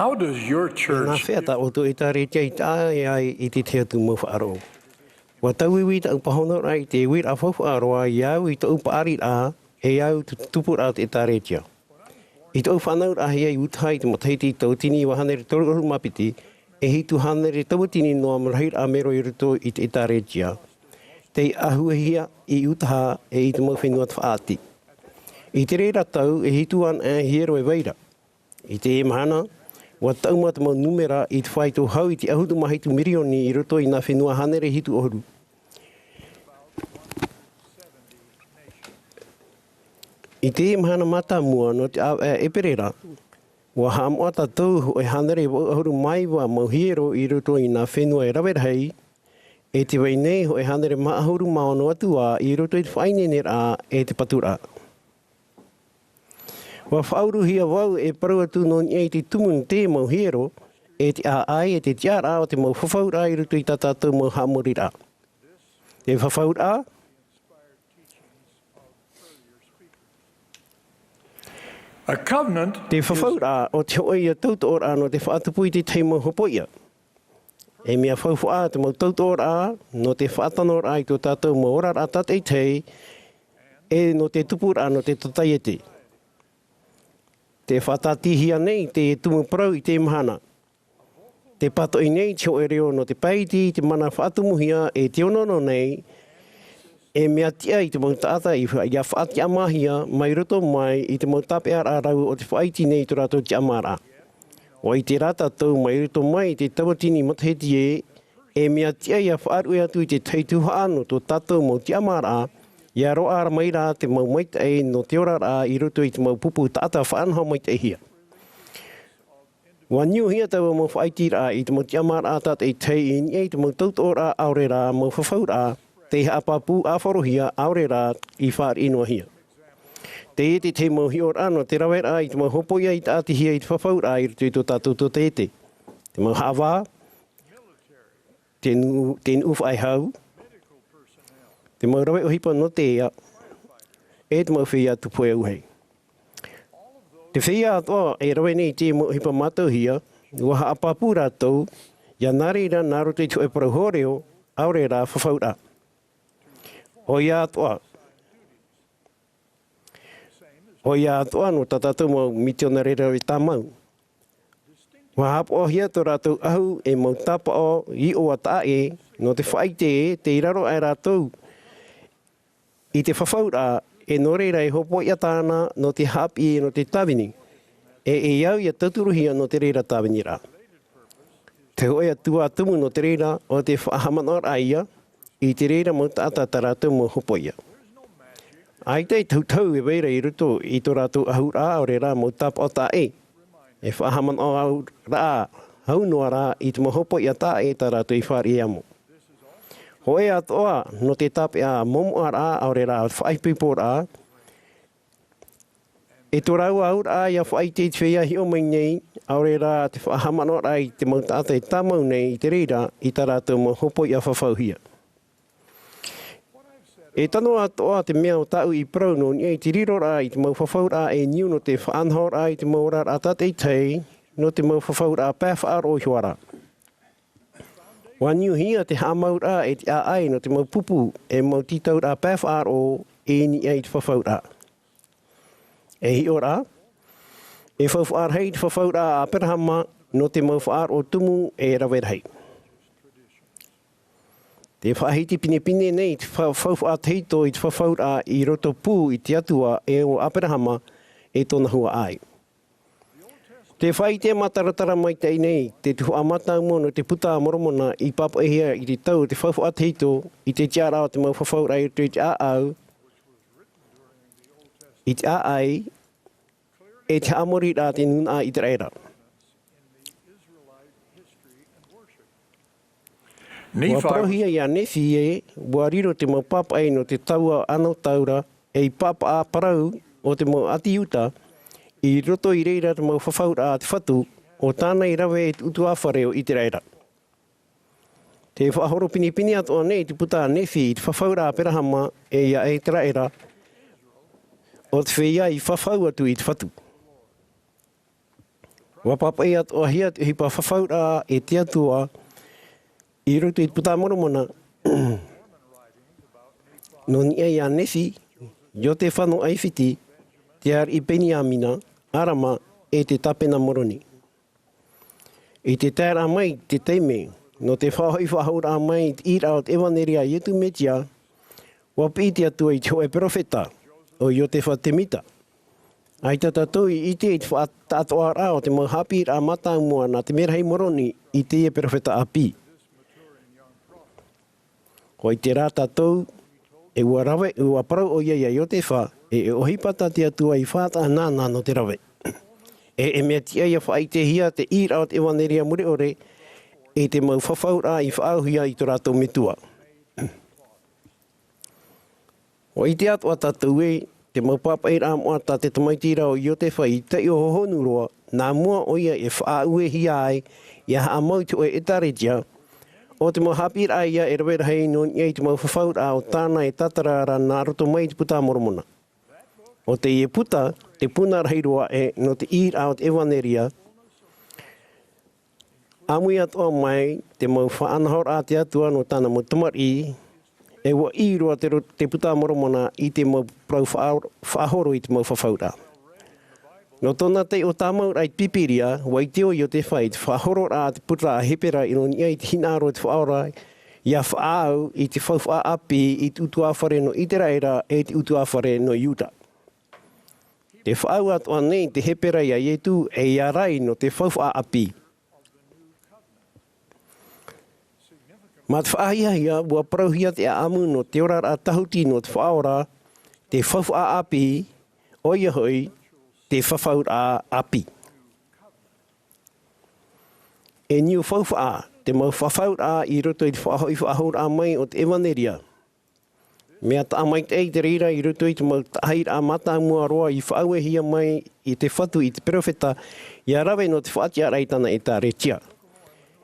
How does your church... Nā hea tā ʻoutou ʻētāretia i tae ai i te tahi atu mau faʻaroʻo? ʻUa tauiui tāʻu pāhonoraʻa i te uiraʻa faufaʻa roa ia au i tōʻu paʻariraʻa, e au te tupuraʻa o te ʻētāretia. I tōʻu fānauraʻahia i Utaha i te matahiti tauatini iva hānere toru ʻahuru mā piti, e hitu hānere tauatini noa mau rahiraʻa mero i roto i te ʻētāretia tei ʻāhuehia i Utaha e i te mau fenua tafaʻati. I te reira tau, e hitu anaʻe hiero e vai ra. I teie mahana, ʻua taʻuma te mau nūmera i te faito hau i te ʻahuru mā hitu mirioni i roto i nā fenua hānere hitu ʻahuru. I teie mahana mātāmua nō te ʻāvaʻe ʻēperēra, ʻua haʻamoʻa tātou hōʻē hānere vaʻu ʻahuru mā iva mau hiero i roto i nā fenua e rave rahi, e te vai nei hōʻē hānere mā ʻahuru mā ono atu ā i roto i te faʻaineineraʻa e te paturaʻa. ʻUa faʻauruhia vau e parau atu nō niʻa i te tumu nō te mau hiero, e te ʻāʻai, e te tiʻaraʻa o te mau fafauraʻa i roto i tā tātou mau haʻamoriraʻa. Te fafauraʻa, A covenant te fafauraʻa o te hōʻē ia tautoʻoraʻa nō te faʻatupu i te tahi mau hopoiʻa. E mea faufaʻa te mau tautoʻoraʻa nō te faʻatanoraʻa i tō tātou mau oraraʻa tātaʻitahi, e nō te tupuraʻa nō te totaiete. Te faʻatātihia nei te tumu parau i te mahana. Te pātoʻi nei te hōʻē reo nō te pae iti i te mana faʻatumuhia e te onono nei, e mea tiʻa i te mau taʻata i fa-, ia faʻatiʻamāhia mai roto mai i te mau tāpeʻaraʻa rau o te faʻaiti nei i tō rātou tiʻamāraʻa. ʻUa ʻite rā tātou mai roto mai i te tauatini matahiti ē, e mea tiʻa ia faʻaruʻe atu i te tahi tuhaʻa nō tō tātou mau tiʻamāraʻa, ia roaʻa mai rā te mau maitaʻi nō te oraraʻa i roto i te mau pupu taʻata faʻanaho maitaʻihia. ʻUa niuhia taua mau faʻaitiraʻa i te mau tiʻamāraʻa tātaʻitahi i niʻa i te mau tautoʻoraʻa ʻaore rā mau fafauraʻa, tei haʻapāpū ʻāfarohia ʻaore rā i fāriʻi noa hia. Teie te tahi mau hiʻoraʻa nō te raveraʻa i te mau hopoiʻa i taʻatihia i te fafauraʻa i roto i tō tātou totaiete. Te mau haʻavā, te nuʻu, te nuʻu faʻehau, te mau rave ʻohipa nō te ea, e te mau feiā tupu auahi. Te feiā atoʻa e rave nei i te mau ʻohipa mātauhia, ʻua haʻapāpū rātou, ia nā reira nā roto i te hōʻē parau hōrero, ʻaore rā fafauraʻa. ʻOia atoʻa. ʻOia atoʻa nō tā tātou mau mitionare rave tāmau. ʻUa haʻapaʻohia tō rātou ʻahu e mau tāpaʻo iʻoa taʻa ʻē, nō te faʻaʻite ē, tei raro aʻe rātou i te fafauraʻa, e nō reira e hopoiʻa tāna nō te haʻapiʻi e nō te tāvini, e, e au ia tauturuhia nō te reira tāviniraʻa. Te hōʻē atu ā tumu nō te reira, ʻo te faʻahaʻamanaʻoraʻa ia, i te reira mau taʻata tā rātou mau hopoiʻa. ʻAita e tahutahu e vai ra i roto i tō rātou ʻahuraʻa, ʻaore rā mau tāpaʻo taʻa ʻē. E faʻahaʻamanaʻoraʻa hau noa rā i te mau hopoiʻa taʻa ʻē tā rātou i fāriʻi amo. Hōʻē atoʻa nō te tāpeʻa momoʻaraʻa, ʻaore rā faʻaipoiporaʻa, e tō rāua auraʻa ia faʻaʻite i te feiā hiʻo mai nei, ʻaore rā te faʻahaʻamanaʻoraʻa i te mau taʻata e tāmau nei i te reira i tā rātou mau hopoiʻa fafauhia. E tano atoʻa te mea o tāʻu i parau nō niʻa i te riroraʻa i te mau fafauraʻa e niu nō te faʻanahoraʻa i te mau oraraʻa tātaʻitahi, nō te mau fafauraʻa pae faʻaroʻo iho ā rā. ʻUa niuhia te haʻamauraʻa e te ʻāʻai nō te mau pupu e mau tītauraʻa pae faʻaroʻo i niʻa i te fafauraʻa. E hiʻo rā, e faufaʻa rahi te fafauraʻa a Aperahama nō te mau faʻaroʻo tumu e rave rahi. Te faʻahiti pinepine nei te fa-, faufaʻa tahito i te fafauraʻa i roto pū i te Atua e o Aperahama e tōna huaʻai. Te faʻaʻite mātaratara maitaʻi nei, te tuhaʻa mātāmua nō te Puta a Moromona i pāpaʻihia i te tau o te faufaʻa tahito i te tiʻaraʻa o te mau fafauraʻa i roto i te ʻāʻau, i te ʻāʻai, e te haʻamoriraʻa a te nūnaʻa ʻĪteraʻera. ʻUa Nephi parauhia ia Nephi ē, ʻua riro te mau pāpaʻi nō te taua anotau ra, ei pāpaʻa parau o te mau ʻāti Iuta, i roto i reira te mau fafauraʻa a te Fatu, ʻo tāna i rave i te ʻutuāfare o ʻĪteraʻera. Te faʻahoro pinepine atoʻa nei te puta a Nephi i te fafauraʻa a Aperahama e ia ʻĪteraʻera, ʻo te feiā i fafau atu i te Fatu. ʻUa pāpaʻi atoʻahia te ʻohipa fafauraʻa e te Atua i roto i te Puta Moromona, nō niʻa iā Nephi, Iotefa nō ʻAifiti, te ariʻi Peniamina, Arama, e te tāpena Moroni. I te taeraʻa mai te taime, nō te faʻahoʻi faʻahou mai i te ʻīraʻa o te ʻevaneria a Iesu Mesia, ʻua piʻi te Atua i te hōʻē perofeta, ʻo Iotefa Semita. ʻAita tātou i ʻite i te faʻataʻatoʻaraʻa o te mau haʻapiʻiraʻa mātāmua nā te mērahi Moroni i teie perofeta ʻāpī. ʻUa ʻite rā tātou, e ʻua rave, ʻua parau ʻoia iā Iotefa, e, e ʻohipa tā te Atua i faʻataʻa nāna nō te rave. E, e mea tiʻa ʻia faʻaʻitehia te ʻīraʻa o te ʻevaneria mure ʻore, e te mau fafauraʻa i faʻaauhia i tō rātou Metua. ʻUa ʻite atoʻa tātou ē, te mau pāpaʻiraʻa moʻa tā te tamaiti ra ʻo Iotefa i taiʻo hohonu roa, nā mua ʻoia e faʻauehia ai, ʻia haʻamau i te hōʻē ʻētāretia, ʻo te mau haʻapiʻiraʻa ia e rave rahi nō niʻa i te mau fafauraʻa o tāna e tātara ra nā roto mai i te Puta Moromona. ʻO teie puta, te puna rahi roa ē, nō te ʻīraʻa o te ʻevaneria, ʻāmui atoʻa mai te mau faʻanahoraʻa a te Atua nō tāna mau tamariʻi, e ʻua ʻī roa te ro-, te Puta Moromona i te mau parau faʻa-, faʻahoro i te mau fafauraʻa. Nō tōna taiʻo tāmauraʻa i te Pīpīria, ʻua ʻite ʻo Iotefa i te faʻahororaʻa a te puta a Hepera i nō niʻa i te hinaʻaro o te Faʻaora, ʻia faʻaau i te faufaʻa ʻāpī i te ʻutuāfare nō ʻĪteraʻera e te ʻutuāfare nō Iuda. Tē faʻaau atoʻa nei te Hepera iā Iesu e ʻia rai nō te faufaʻa ʻāpī. Mā te faʻahiahia, ʻua parauhia te ʻāʻamu nō te oraraʻa tāhuti nō te Faʻaora, te faufaʻa ʻāpī, ʻoia hoʻi, te fafauraʻa ʻāpī. E niu faufaʻa, te mau fafauraʻa i roto i te faʻahoʻi faʻahouraʻa mai o te ʻevaneria. Mea taʻa maitaʻi te reira i roto i te mau taʻahiraʻa mātāmua roa i faʻauehia mai e te Fatu i te perofeta, ʻia rave nō te faʻatiʻaraʻa i tāna ʻētāretia.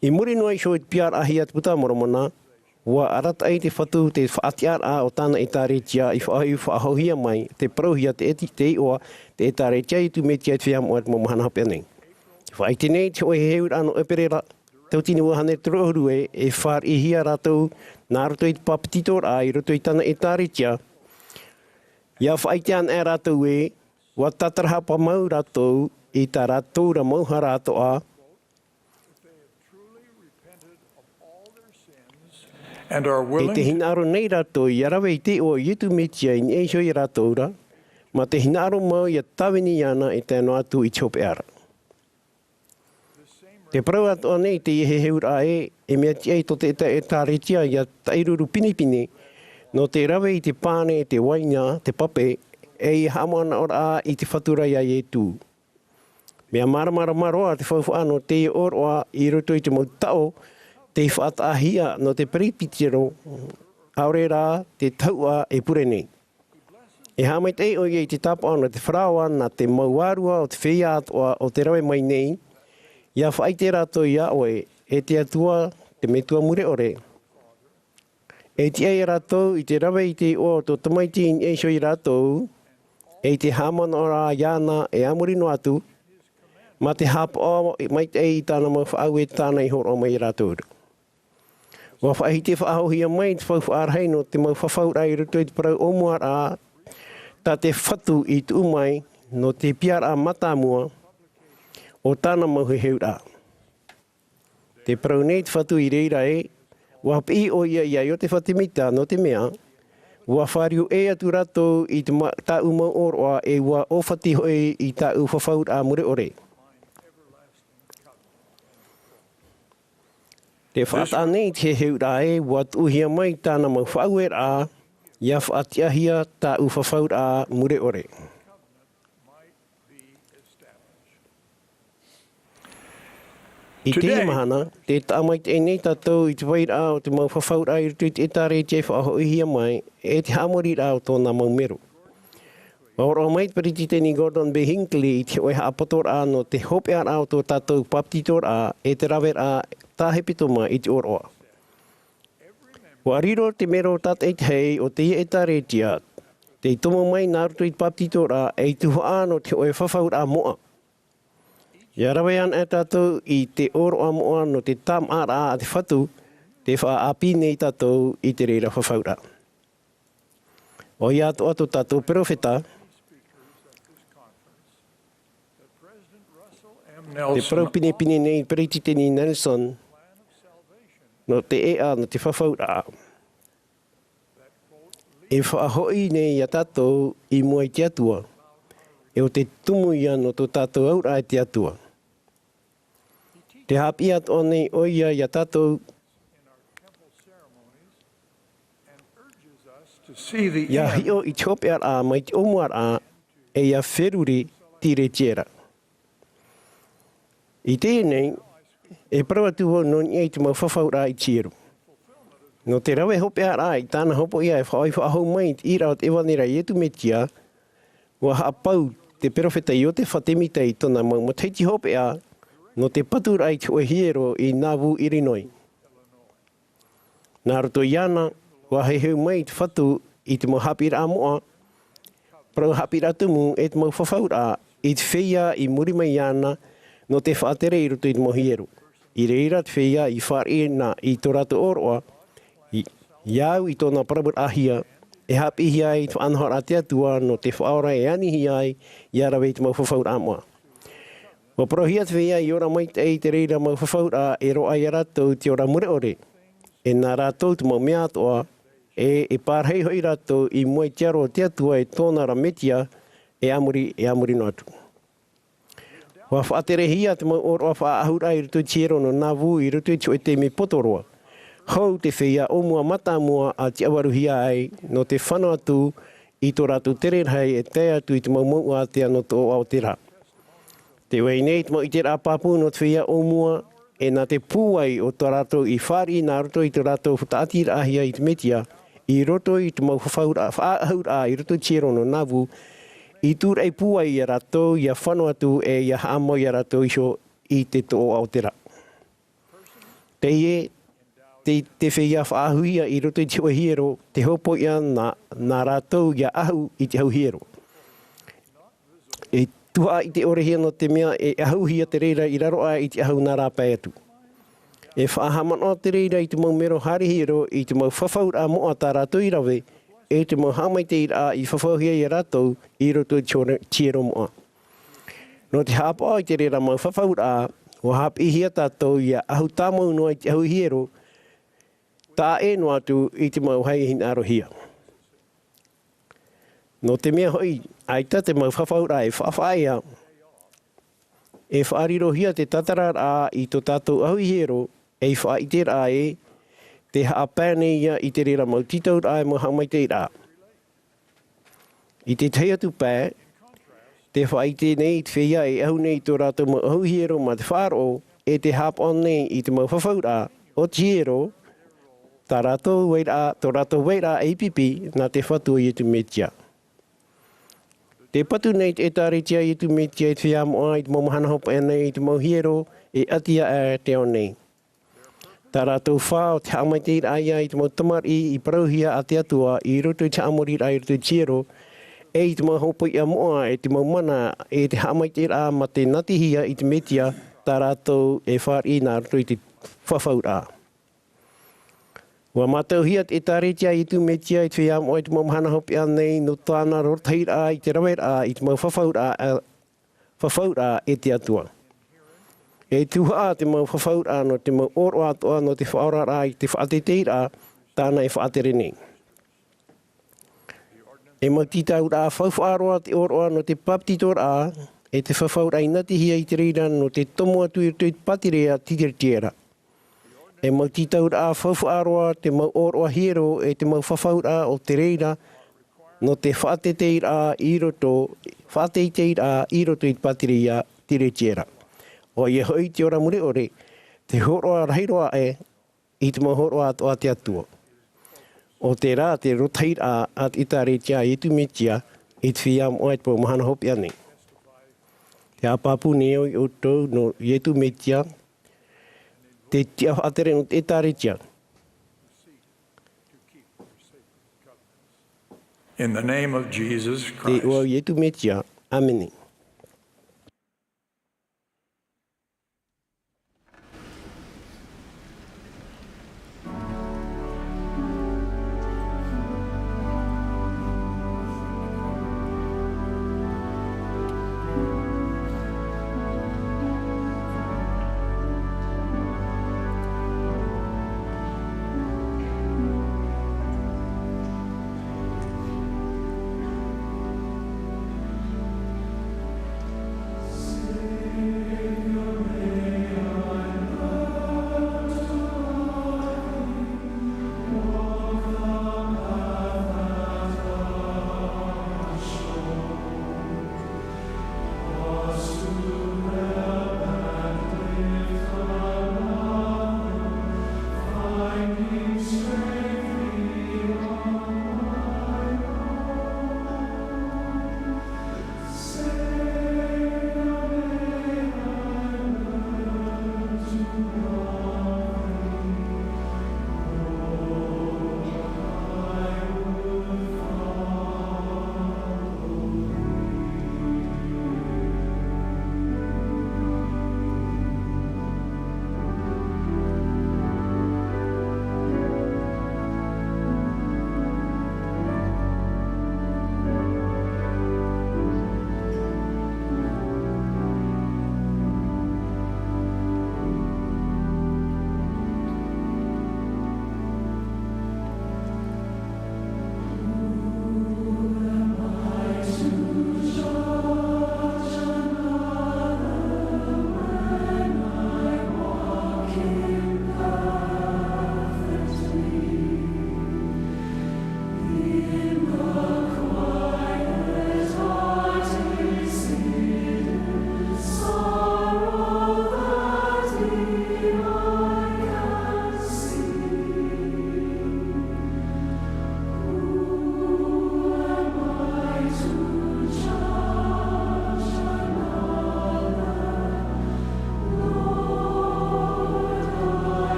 I muri noa iho i te piaraʻahia a te Puta Moromona, ʻua arataʻi te Fatu te faʻatiʻaraʻa o tāna ʻētāretia i faʻahoʻi faʻahouhia mai, tē parauhia te ʻeti-, te iʻoa, te ʻētāretia a Iesu Mesia i te feiā moʻa i te mau mahana hopeʻa nei. Faʻaʻite nei te hōʻē heheuraʻa nō ʻEperēra, tautini ua hānere toru ʻahuru ē, e fāriʻihia rātou nā roto i te pāpetitoraʻa i roto i tāna ʻētāretia, ʻia faʻaʻite anaʻe rātou ē, ʻua tātarahapa mau rātou i tā rātou ra mau hara atoʻa, And are e willing te to hinaʻaro nei rātou ʻia rave i te iʻoa o Iesu Mesia i niʻa iho ia rātou ra, mā te hinaʻaro mau ʻia tāvini iāna e tae noa atu i te hopeʻa ra. Tē parau atoʻa nei teie heheuraʻa ē, e mea tiʻa tō te ʻētā-, ʻētāretia ʻia taʻiruru pinepine, nō te rave i te pane, te uaina, te pape, e ʻia haʻamanaʻoraʻa i te Fatu ra iā Iesu. Mea māramarama roa te faufaʻa nō teie ʻōroʻa i roto i te mau taʻo tei faʻataʻahia nō te peresibitero, ʻaore rā te tahuʻa e pure nei. E haʻamaitaʻi ʻoia i te tāpaʻo nō te faraoa nā te mau vārua o te feiā atoʻa o tē rave mai nei, ʻia faʻaʻite rātou iā ʻoe, e te Atua, te Metua mure ʻore. E tiʻa ia rātou i te rave i te iʻoa o tō Tamaiti i niʻa iho ia rātou, e i te haʻamanaʻoraʻa iāna e a muri noa atu, mā te haʻapaʻo maitaʻi i tāna mau faʻaue tāna i hōroʻa mai ia rātou. ʻUa faʻahiti faʻahouhia mai te faufaʻa rahi nō te mau fafauraʻa i roto i te parau ʻōmuaraʻa, tā te Fatu i tuʻu mai, nō te piaraʻa mātāmua, o tāna mau heheuraʻa. Tē parau nei te Fatu i reira ē, ʻua piʻi ʻoia iā Iotefa Semita nō te mea, ʻua fāriu ʻē atu rātou i te ma-, tāʻu mau ʻōroʻa e ʻua ʻōfati hoʻi i tāʻu fafauraʻa mure ʻore. Tē faʻataʻa nei te heheuraʻa ē, ʻua tuʻuhia mai tāna mau faʻaueraʻa, ʻia faʻatiʻahia tāʻu fafauraʻa mure ʻore. I teie mahana, tē taʻa maitaʻi nei tātou i te vairaʻa o te mau fafauraʻa i roto i te ʻētāretia i faʻahoʻihia mai, e te haʻamoriraʻa o tōna mau mero. ʻUa hōroʻa mai te Peresideni Gordon B. Hinckley i te hōʻē haʻapatoraʻa nō te hopeʻaraʻa o tō tātou pāpetitoraʻa e te raveraʻa tā hepetoma i te ʻōroʻa. ʻUa riro te mero tātaʻitahi o teie ʻētāretia, tei tomo mai nā roto i te pāpetitoraʻa ei tuhaʻa nō te hōʻē fafauraʻa moʻa. ʻIa rave ana e tātou i te ʻōroʻa moʻa nō te tāmāʻaraʻa a te Fatu, tē faʻaʻāpī nei tātou i te reira fafauraʻa. ʻOia atoʻa tō tātou peropheta, te parau pinepine nei Peretiteni Nelson, nō te ʻēʻa, nō te fafauraʻa. E faʻahoʻi nei iā tātou i mua i te Atua, e ʻo te tumu ia nō tō tātou auraʻa i te Atua. Tē haʻapiʻi atoʻa nei ʻoia iā tātou, ʻia hiʻo i te hopeʻaraʻa mai te ʻōmuaraʻa, e ʻia feruri tiretiera. I teie nei, e parau atu vau nō niʻa i te mau fafauraʻa i te hiero. Nō te rave hopeʻaraʻa i tāna hopoiʻa e faʻaʻohipa faʻahou mai i te ʻīraʻa o te ʻevanelia a Iesu Mesia, ʻua haʻapau te peropheta Iosefa Semita i tōna mau matahiti hopeʻa nō te paturaʻa i te hōʻē hiero i Nauvoo, Illinois. Nā roto iāna, ʻua heheu mai te Fatu i te mau haʻapiʻiraʻa moʻa, parau haʻapiʻiraʻa tumu e te mau fafauraʻa i te feiā i muri mai iāna nō te faʻatere i roto i te mau hiero. I reira te feiā i fāriʻi na i tō rātou ʻōroʻa, i, ʻia au i tōna paravuraʻahia, e haʻapiʻihia ai te faʻanahoraʻa a te Atua nō te faʻaora e anihia ai ʻia rave i te mau fafauraʻa moʻa. ʻUa parauhia te feiā i ora maitaʻi i te reira mau fafauraʻa e roaʻa iā rātou te ora mure ʻore. E nā rātou te mau mea atoʻa, e, e pārahi hoʻi rātou i mua i te aro o te Atua e tōna ra Mesia, e a muri, e a muri noa atu. ʻUa faʻaterehia te mau ʻōroʻa faʻaʻahuraʻa i roto i te hiero nō Nauvoo i roto i te hōʻē taime poto roa. Hou te feiā ʻōmua mātāmua a tiʻavarehia ai nō te fano atu i tō rātou tere rahi e tae atu i te mau mouʻa ātea nō Toʻoʻa o te Rā. Tē vai nei te mau ʻiteraʻa pāpū nō te feiā ʻōmua, e nā te pūai o tā rātou i fāriʻi nā roto i tō rātou tāʻatiraʻahia i te Mesia, i roto i te mau fafauraʻa, faʻaʻahuraʻa i roto i te hiero nō Nauvoo, i tūraʻi pūai iā rātou ʻia fano atu e ʻia haʻamau iā rātou iho i te Toʻoʻa o te Rā. Teie, te, te feiā faʻaʻahuhia i roto i te hōʻē hiero, te hopoiʻa nā, nā rātou ʻia ʻahu i te ʻahu hiero. E tuhaʻa ʻite ʻorehia nō te mea e ʻahuhia te reira i raro aʻe i te ʻahu nā rāpae atu. E faʻahaʻamanaʻo te reira i te mau mero haere hiero i te mau fafauraʻa moʻa tā rātou i rave, e te mau haʻamaitaʻiraʻa i fafauhia iā rātou i roto i te hō-, te hiero moʻa. Nō te haʻapaʻo i te reira mau fafauraʻa, ʻua haʻapiʻihia tātou ʻia ʻahu tāmau noa i te ʻahu hiero, taʻa ʻē noa atu i te mau vāhi hinaʻarohia. Nō te mea hoʻi, ʻaita te mau fafauraʻa e faʻafaʻaea, e faʻarirohia te tātararaʻa i tō tātou ʻahu hiero, ei faʻaʻiteraʻa ē, tē haʻapae nei ïa i te reira mau tītauraʻa e mau haʻamaitaʻiraʻa. I te tahi atu pae, tē faʻaʻite nei te feiā e ʻahu nei i tō rātou mau ʻahu hiero mā te faʻaroʻo, e tē haʻapaʻo nei i te mau fafauraʻa o te hiero, tā rātou vairaʻa, tō rātou vairaʻa ei pipi nā te Fatu o Iesu Mesia. Tē patu nei te ʻĒtārētia a Iesu Mesia i te feiā moʻa i te mau mahana hopeʻa nei i te mau hiero e ʻati aʻe te ao nei. Tā rātou fā o te haʻamaitaʻiraʻa ïa i te mau tamariʻi i parauhia a te Atua i roto i te haʻamoriraʻa i roto i te hiero, e i te mau hopoiʻa moʻa e te mau mana e te haʻamaitaʻiraʻa mā te natihia i te Mesia, tā rātou e fāriʻi nā roto i te fafauraʻa. ʻUa mātauhia te ʻĒtārētia a Iesu Mesia i te feiā moʻa i te mau mahana hopeʻa nei nō tāna rotahiraʻa i te raveraʻa i te mau fafauraʻa, ā, fafauraʻa e te Atua. E tuhaʻa te mau fafauraʻa nō te mau ʻōroʻa atoʻa nō te faʻaoraraʻa i te faʻateiteiraʻa tāna e faʻatere nei. E mau tītauraʻa faufaʻa roa te ʻōroʻa nō te bāpetizoraʻa, e te fafauraʻa i natihia i te reira nō te tomo atu i roto i te pātireia tiretiera. E mau tītauraʻa faufaʻa roa te mau ʻōroʻa hiero e te mau fafauraʻa o te reira nō te faʻateiteiraʻa i roto, faʻateiteiraʻa i roto i te pātireia tiretiera. ʻOia hoʻi te ora mure ʻore, te hōroʻa rahi roa aʻe i te mau hōroʻa atoʻa a te Atua. ʻO terā te rotahiraʻa a te ʻĒtārētia a Iesu Mesia i te feiā moʻa i te mau mahana hopeʻa nei. Te haʻapāpū nei au ia ʻoutou nō Iesu Mesia, te tiʻa faʻatere nō te ʻĒtārētia. In the name of Jesus Christ. Te iʻoa o Iesu Mesia. ʻĀmene.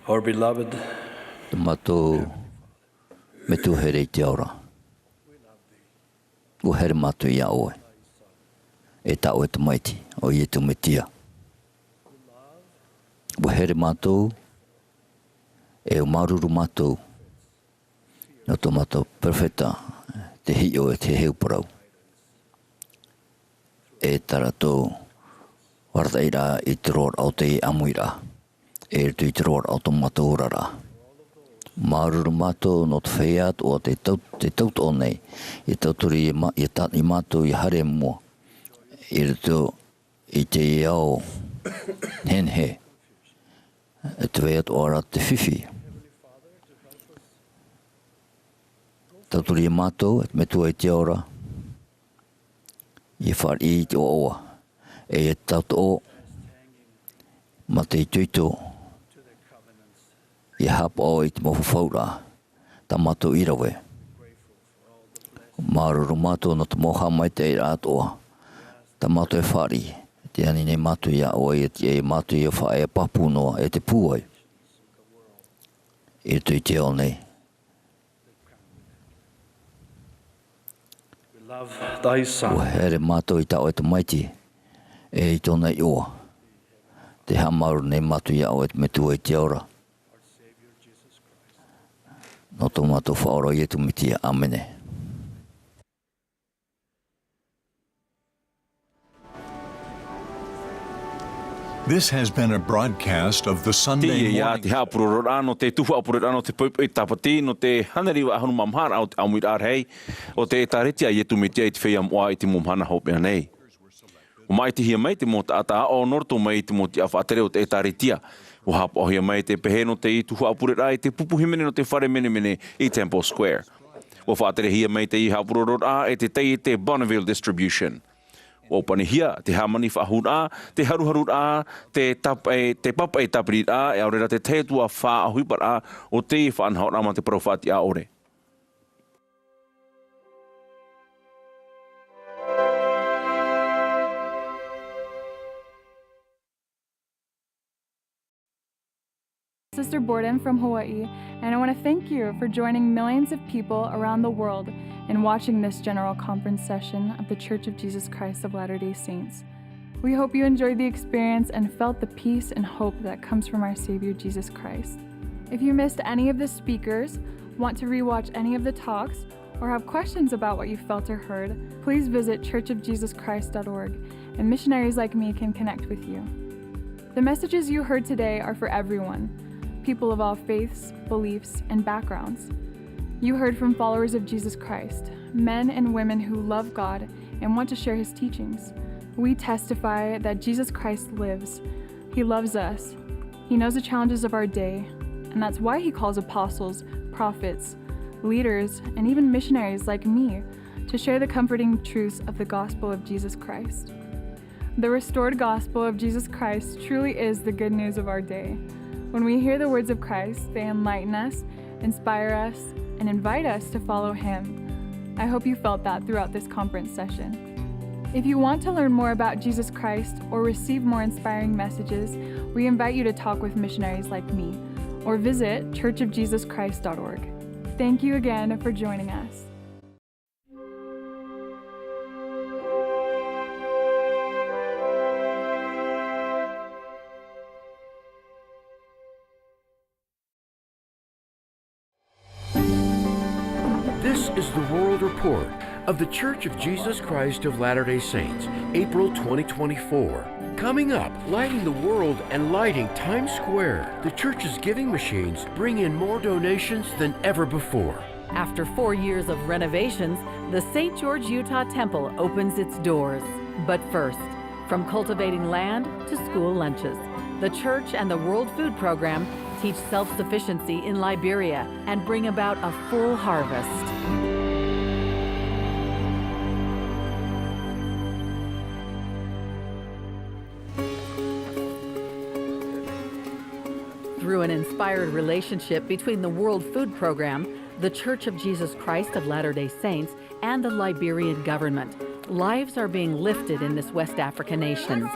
Our beloved. Tō mātou Metua here i te ao ra. ʻUa here mātou iā ʻoe. E tā ʻoe Tamaiti, ʻo Iesu Mesia. ʻUa here mātou, e ʻua māuruuru mātou. Nō tō mātou perofeta, te hiʻo, e te heheu parau. E tā rātou arataʻiraʻa i te roaraʻa o te ʻāmuiraʻa. E i roto i te roaraʻa o tō mātou oraraʻa. Māuruuru mātou nō te feiā atoʻa tei tau, tei tauturu nei, ʻia tauturu ia mā-, ʻia tā-, ia mātou ʻia haere i mua. I roto i te ao nehenehe, e te vai atoʻa ra te fifi. Tauturu ia mātou, e te Metua i te ao ra, ʻia fāriʻi i te ʻoaʻoa, e ʻia tauturu mā te itoito, ʻia haʻapaʻo i te mau fafauraʻa tā mātou i rave. Māuruuru mātou nō te mau haʻamaitaʻiraʻa atoʻa tā mātou e fāriʻi, tē ani nei mātou iā ʻoe, ʻia tiʻa ia mātou ʻia faʻaea pāpū noa, e te pūai i roto i te ao nei. We love thy son. ʻUa here mātou i tā ʻoe Tamaiti, e i tōna iʻoa. Tē haʻamāuruuru nei mātou iā ʻoe, e te Metua i te ao ra. Nō tō mātou Faʻaora ʻo Iesu Mesia. ʻĀmene. This has been a broadcast of the Sunday Teie ia morning. Te haʻapurororaʻa nō te tuhaʻa pureraʻa nō te poʻipoʻi Tāpati, nō te hānere iva ʻahuru mā maha raʻa o te ʻāmuiraʻa rahi o te ʻĒtārētia a Iesu Mesia i te feiā moʻa i te mau mahana hopeʻa nei. ʻUa māʻitihia mai te mau taʻata aʻo nō roto mai i te mau tiʻa faʻatere o te ʻĒtārētia. ʻUa haʻapaʻohia mai te pehe nō te tuhaʻa pureraʻa i te pupu hīmene nō te fare menemene i Temple Square. ʻUa faʻaterehia mai teie haʻapurororaʻa e te taiete Bonneville Distribution. ʻUa ʻōpanihia te hāmani faʻahou ra, te haruharu ra, te tāpaʻe, te pāpaʻi tāpiriraʻa, e ʻaore rā te tahi atu ā faʻaʻohiparaʻa o te faʻanahoraʻa mā te parau faʻatiʻa ʻore. Sister Borden from Hawaii, and I want to thank you for joining millions of people around the world in watching this General Conference session of The Church of Jesus Christ of Latter-day Saints. We hope you enjoyed the experience and felt the peace and hope that comes from our Savior Jesus Christ. If you missed any of the speakers, want to rewatch any of the talks, or have questions about what you felt or heard, please visit church of jesus christ dot org, and missionaries like me can connect with you. The messages you heard today are for everyone, people of all faiths, beliefs, and backgrounds. You heard from followers of Jesus Christ, men and women who love God and want to share his teachings. We testify that Jesus Christ lives. He loves us. He knows the challenges of our day, and that's why he calls apostles, prophets, leaders, and even missionaries like me to share the comforting truths of the gospel of Jesus Christ. The restored gospel of Jesus Christ truly is the good news of our day. When we hear the words of Christ, they enlighten us, inspire us, and invite us to follow him. I hope you felt that throughout this conference session. If you want to learn more about Jesus Christ or receive more inspiring messages, we invite you to talk with missionaries like me or visit church of jesus christ dot org. Thank you again for joining us. This is the World Report of The Church of Jesus Christ of Latter-day Saints, April twenty twenty-four. Coming up, lighting the world and lighting Times Square. The church's giving machines bring in more donations than ever before. After four years of renovations, the Saint George Utah Temple opens its doors. But first, from cultivating land to school lunches, the church and the World Food Program teach self-sufficiency in Liberia and bring about a full harvest. Through an inspired relationship between the World Food Program, The Church of Jesus Christ of Latter-day Saints, and the Liberian government, lives are being lifted in this West African nation.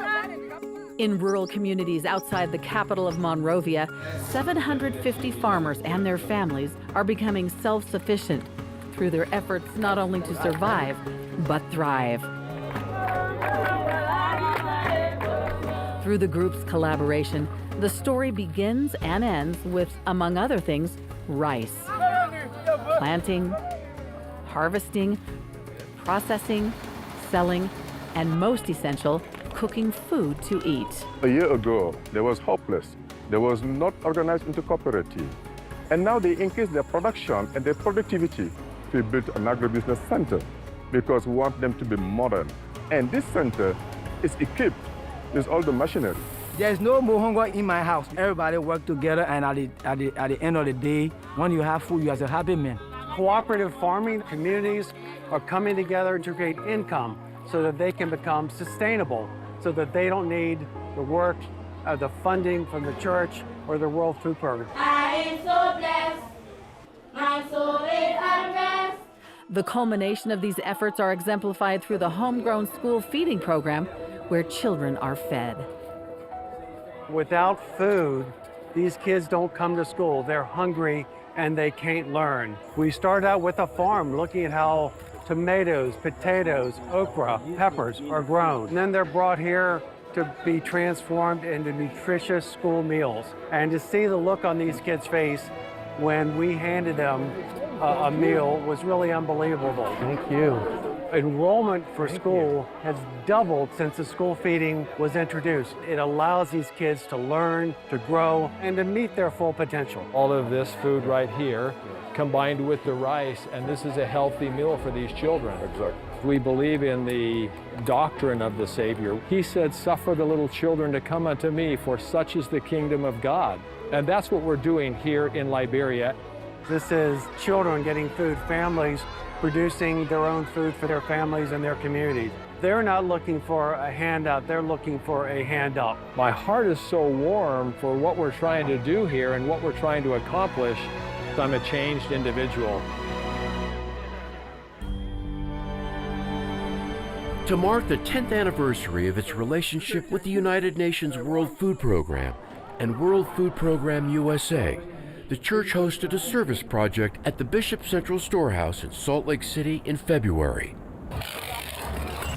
In rural communities outside the capital of Monrovia, seven hundred fifty farmers and their families are becoming self-sufficient through their efforts not only to survive, but thrive. Through the group's collaboration, the story begins and ends with, among other things, rice. Planting, harvesting, processing, selling, and most essential, cooking food to eat. A year ago, they was hopeless. They was not organized into cooperative. And now they increase their production and their productivity. We built an agribusiness center because we want them to be modern. And this center is equipped with all the machinery. There's no muhongo in my house. Everybody work together, and at the, at the, at the end of the day, when you have food, you are a happy man. Cooperative farming communities are coming together to create income so that they can become sustainable, so that they don't need the work, uh, the funding from the church or the World Food Program. I am so blessed. My soul is at rest. The culmination of these efforts are exemplified through the homegrown school feeding program, where children are fed. Without food, these kids don't come to school. They're hungry and they can't learn. We start out with a farm, looking at how tomatoes, potatoes, okra, peppers are grown. And then they're brought here to be transformed into nutritious school meals. And to see the look on these kids' face when we handed them a, a meal was really unbelievable. Thank you. Enrollment for school has doubled since the school feeding was introduced. It allows these kids to learn, to grow, and to meet their full potential. All of this food right here, combined with the rice, and this is a healthy meal for these children. Exactly. We believe in the doctrine of the Savior. He said, "Suffer the little children to come unto me, for such is the kingdom of God." And that's what we're doing here in Liberia. This is children getting food, families producing their own food for their families and their communities. They're not looking for a handout, they're looking for a hand up. My heart is so warm for what we're trying to do here and what we're trying to accomplish. I'm a changed individual. To mark the tenth anniversary of its relationship with the United Nations World Food Program and World Food Program U S A, the church hosted a service project at the Bishop Central Storehouse in Salt Lake City in February.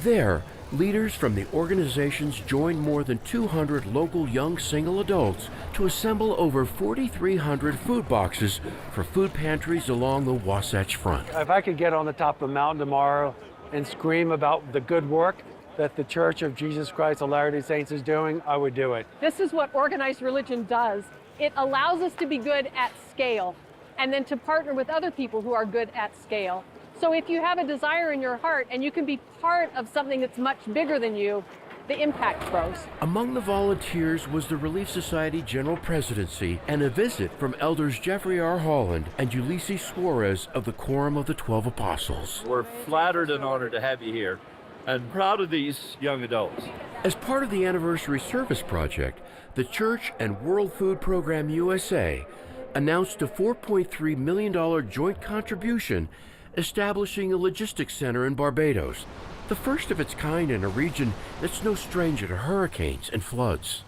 There, leaders from the organizations joined more than two hundred local young single adults to assemble over forty-three hundred food boxes for food pantries along the Wasatch Front. If I could get on the top of the mountain tomorrow and scream about the good work that the Church of Jesus Christ of Latter-day Saints is doing, I would do it. This is what organized religion does. It allows us to be good at scale and then to partner with other people who are good at scale. So if you have a desire in your heart and you can be part of something that's much bigger than you, the impact grows. Among the volunteers was the Relief Society General Presidency and a visit from Elders Jeffrey R. Holland and Ulisses Soares of the Quorum of the Twelve Apostles. We're flattered and honored to have you here and proud of these young adults. As part of the anniversary service project, the church and World Food Program U S A announced a four point three million dollar joint contribution establishing a logistics center in Barbados, the first of its kind in a region that's no stranger to hurricanes and floods.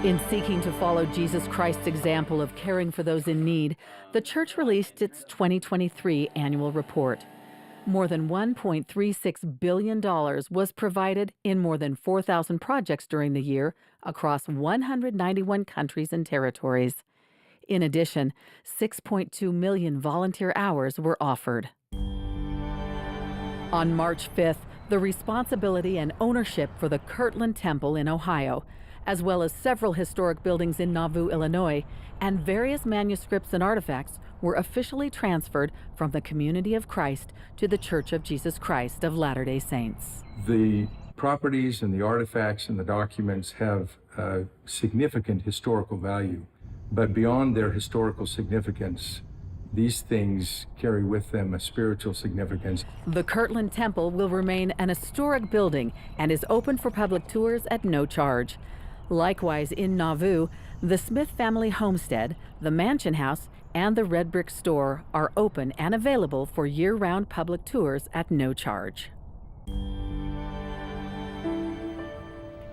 In seeking to follow Jesus Christ's example of caring for those in need, the church released its twenty twenty-three annual report. More than one point three six billion dollars was provided in more than four thousand projects during the year across one hundred ninety-one countries and territories. In addition, six point two million volunteer hours were offered. On March fifth, the responsibility and ownership for the Kirtland Temple in Ohio, as well as several historic buildings in Nauvoo, Illinois, and various manuscripts and artifacts were officially transferred from the Community of Christ to the Church of Jesus Christ of Latter-day Saints. The properties and the artifacts and the documents have, uh, significant historical value, but beyond their historical significance, these things carry with them a spiritual significance. The Kirtland Temple will remain an historic building and is open for public tours at no charge. Likewise, in Nauvoo, the Smith family homestead, the Mansion House, and the Red Brick Store are open and available for year-round public tours at no charge.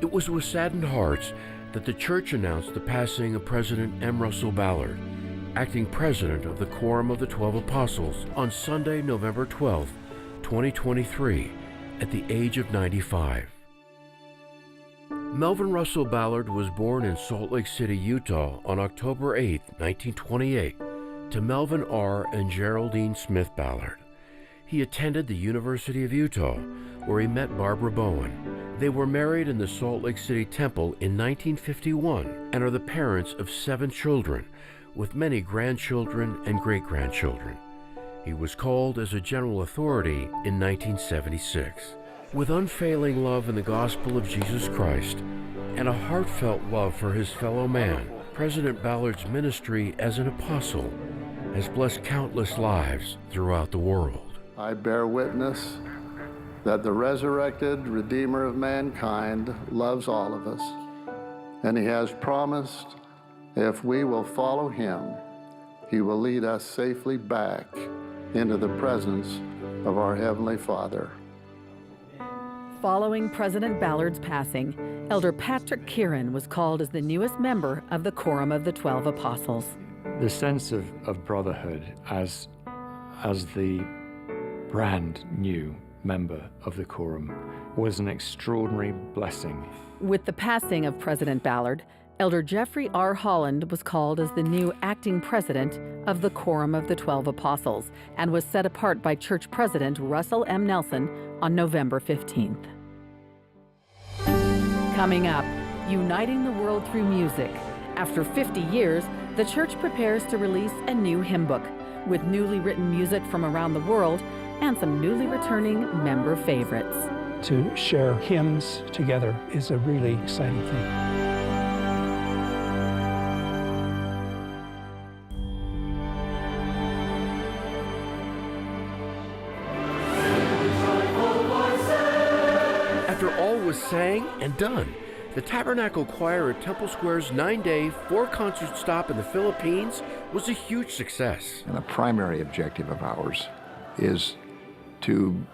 It was with saddened hearts that the church announced the passing of President M. Russell Ballard, acting president of the Quorum of the Twelve Apostles, on Sunday, November twelfth, twenty twenty-three, at the age of ninety-five. Melvin Russell Ballard was born in Salt Lake City, Utah, on October eighth, nineteen twenty-eight, to Melvin R. and Geraldine Smith Ballard. He attended the University of Utah, where he met Barbara Bowen. They were married in the Salt Lake City Temple in nineteen fifty-one and are the parents of seven children, with many grandchildren and great-grandchildren. He was called as a general authority in nineteen seventy-six. With unfailing love in the gospel of Jesus Christ and a heartfelt love for his fellow man, President Ballard's ministry as an apostle has blessed countless lives throughout the world. I bear witness that the resurrected Redeemer of mankind loves all of us, and he has promised if we will follow him, he will lead us safely back into the presence of our Heavenly Father. Following President Ballard's passing, Elder Patrick Kearon was called as the newest member of the Quorum of the Twelve Apostles. The sense of, of brotherhood as, as the brand new member of the Quorum was an extraordinary blessing. With the passing of President Ballard, Elder Jeffrey R. Holland was called as the new acting president of the Quorum of the Twelve Apostles and was set apart by church president Russell M. Nelson on November fifteenth. Coming up, uniting the world through music. After fifty years, the church prepares to release a new hymn book with newly written music from around the world and some newly returning member favorites. To share hymns together is a really exciting thing. After all was sang and done, the Tabernacle Choir at Temple Square's nine-day, four-concert stop in the Philippines was a huge success. And the primary objective of ours is to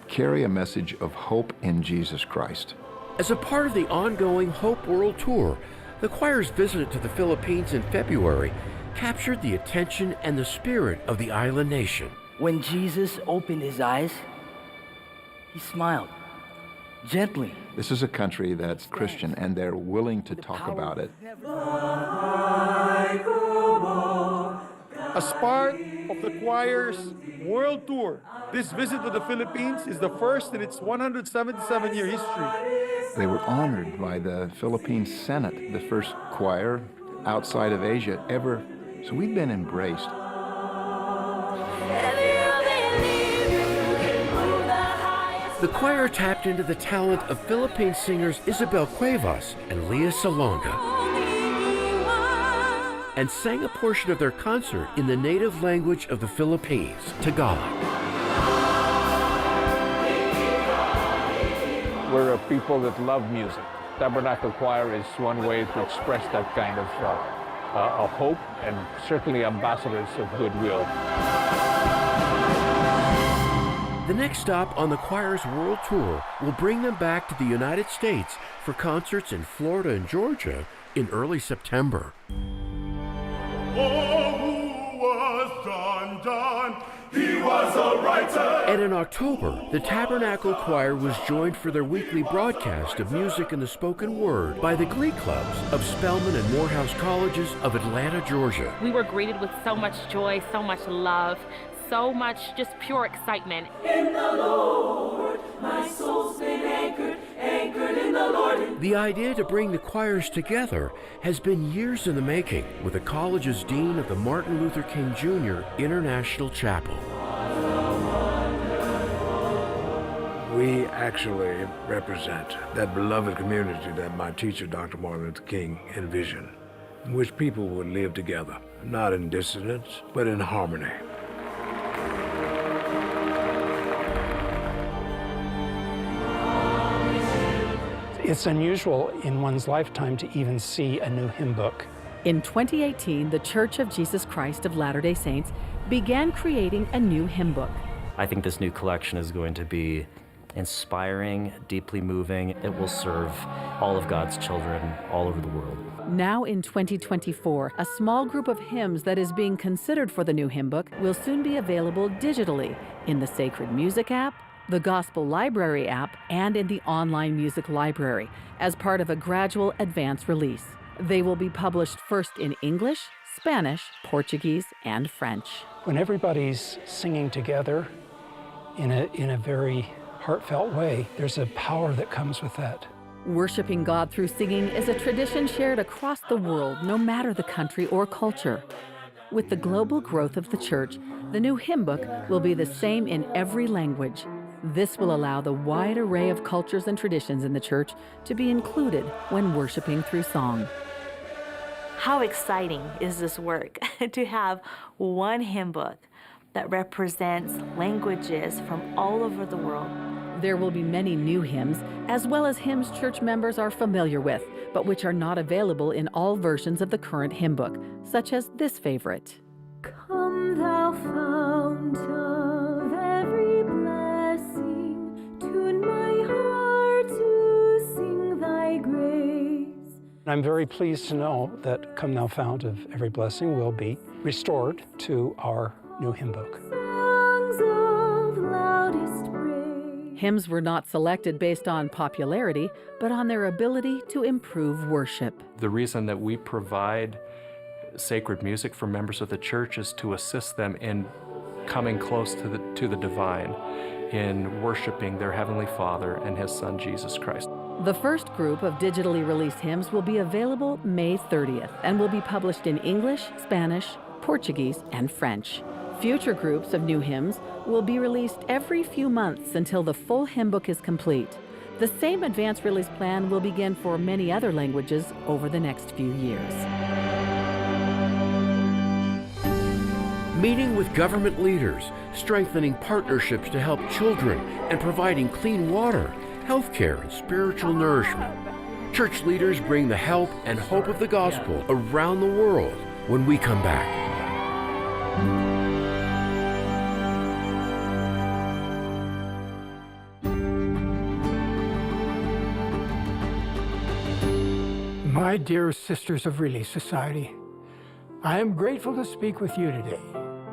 carry a message of hope in Jesus Christ. As a part of the ongoing Hope World Tour, the choir's visit to the Philippines in February captured the attention and the spirit of the island nation. When Jesus opened his eyes, he smiled gently. This is a country that's Christian, and they're willing to talk about it. As part of the choir's world tour, this visit to the Philippines is the first in its one hundred seventy-seven-year history. They were honored by the Philippine Senate, the first choir outside of Asia ever. So we've been embraced. The choir tapped into the talent of Philippine singers Isabel Cuevas and Leah Salonga, and sang a portion of their concert in the native language of the Philippines, Tagalog. We're a people that love music. Tabernacle Choir is one way to express that kind of, uh, uh, of hope and certainly ambassadors of goodwill. The next stop on the choir's world tour will bring them back to the United States for concerts in Florida and Georgia in early September. Oh, who was John John? He was a writer. And in October, the Tabernacle Choir was joined for their weekly broadcast of music and the spoken word by the Glee Clubs of Spelman and Morehouse Colleges of Atlanta, Georgia. We were greeted with so much joy, so much love, so much just pure excitement. In the Lord, my soul's been anchored, anchored in the Lord. The idea to bring the choirs together has been years in the making, with the college's dean of the Martin Luther King Junior International Chapel. We actually represent that beloved community that my teacher, Doctor Martin Luther King, envisioned, in which people would live together, not in dissonance, but in harmony. It's unusual in one's lifetime to even see a new hymn book. In twenty eighteen, The Church of Jesus Christ of Latter-day Saints began creating a new hymn book. I think this new collection is going to be inspiring, deeply moving. It will serve all of God's children all over the world. Now in twenty twenty-four, a small group of hymns that is being considered for the new hymn book will soon be available digitally in the Sacred Music app, the Gospel Library app, and in the online music library as part of a gradual advance release. They will be published first in English, Spanish, Portuguese, and French. When everybody's singing together in a, in a very heartfelt way, there's a power that comes with that. Worshipping God through singing is a tradition shared across the world, no matter the country or culture. With the global growth of the church, the new hymn book will be the same in every language. This will allow the wide array of cultures and traditions in the church to be included when worshipping through song. How exciting is this work to have one hymn book that represents languages from all over the world. There will be many new hymns, as well as hymns church members are familiar with, but which are not available in all versions of the current hymn book, such as this favorite. Come, thou fount of every blessing, tune my heart to sing thy grace. I'm very pleased to know that Come Thou Fount of Every Blessing will be restored to our new hymn book. Songs of loudest praise. Hymns were not selected based on popularity, but on their ability to improve worship. The reason that we provide sacred music for members of the church is to assist them in coming close to the, to the divine, in worshiping their Heavenly Father and His Son, Jesus Christ. The first group of digitally released hymns will be available May thirtieth and will be published in English, Spanish, Portuguese, and French. Future groups of new hymns will be released every few months until the full hymn book is complete. The same advance release plan will begin for many other languages over the next few years. Meeting with government leaders, strengthening partnerships to help children, and providing clean water, healthcare, and spiritual nourishment. Church leaders bring the help and hope of the gospel around the world when we come back. My dear Sisters of Relief Society, I am grateful to speak with you today.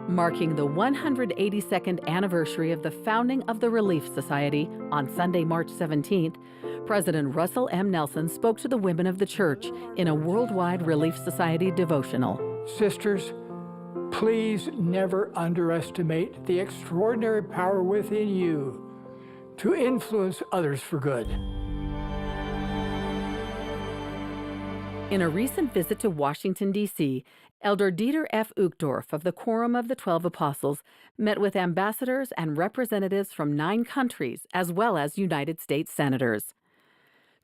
Marking the one hundred eighty-second anniversary of the founding of the Relief Society on Sunday, March seventeenth, President Russell M. Nelson spoke to the women of the church in a worldwide Relief Society devotional. Sisters, please never underestimate the extraordinary power within you to influence others for good. In a recent visit to Washington, D C, Elder Dieter F. Uchtdorf of the Quorum of the Twelve Apostles met with ambassadors and representatives from nine countries, as well as United States senators.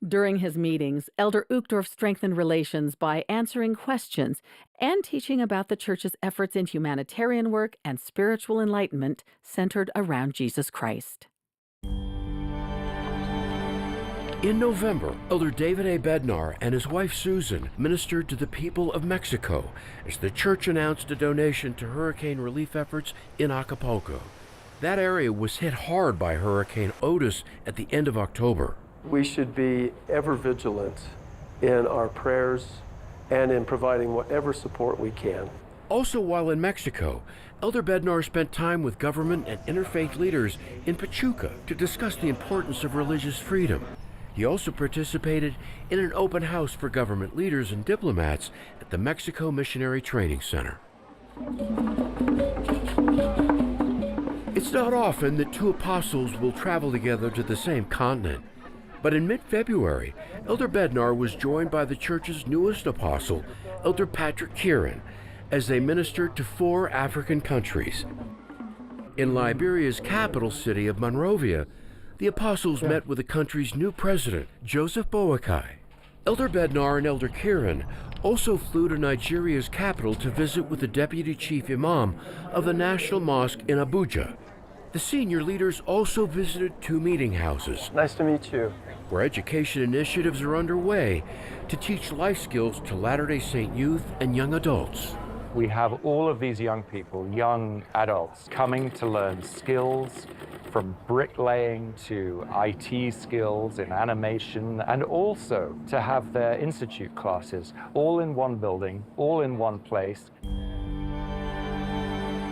During his meetings, Elder Uchtdorf strengthened relations by answering questions and teaching about the church's efforts in humanitarian work and spiritual enlightenment centered around Jesus Christ. In November, Elder David A. Bednar and his wife Susan ministered to the people of Mexico as the church announced a donation to hurricane relief efforts in Acapulco. That area was hit hard by Hurricane Otis at the end of October. We should be ever vigilant in our prayers and in providing whatever support we can. Also, while in Mexico, Elder Bednar spent time with government and interfaith leaders in Pachuca to discuss the importance of religious freedom. He also participated in an open house for government leaders and diplomats at the Mexico Missionary Training Center. It's not often that two apostles will travel together to the same continent. But in mid-February, Elder Bednar was joined by the church's newest apostle, Elder Patrick Kieran, as they ministered to four African countries. In Liberia's capital city of Monrovia, the apostles met with the country's new president, Joseph Boakai. Elder Bednar and Elder Kieran also flew to Nigeria's capital to visit with the deputy chief imam of the National Mosque in Abuja. The senior leaders also visited two meeting houses. Nice to meet you. Where education initiatives are underway to teach life skills to Latter-day Saint youth and young adults. We have all of these young people, young adults, coming to learn skills from bricklaying to I T skills in animation, and also to have their institute classes all in one building, all in one place.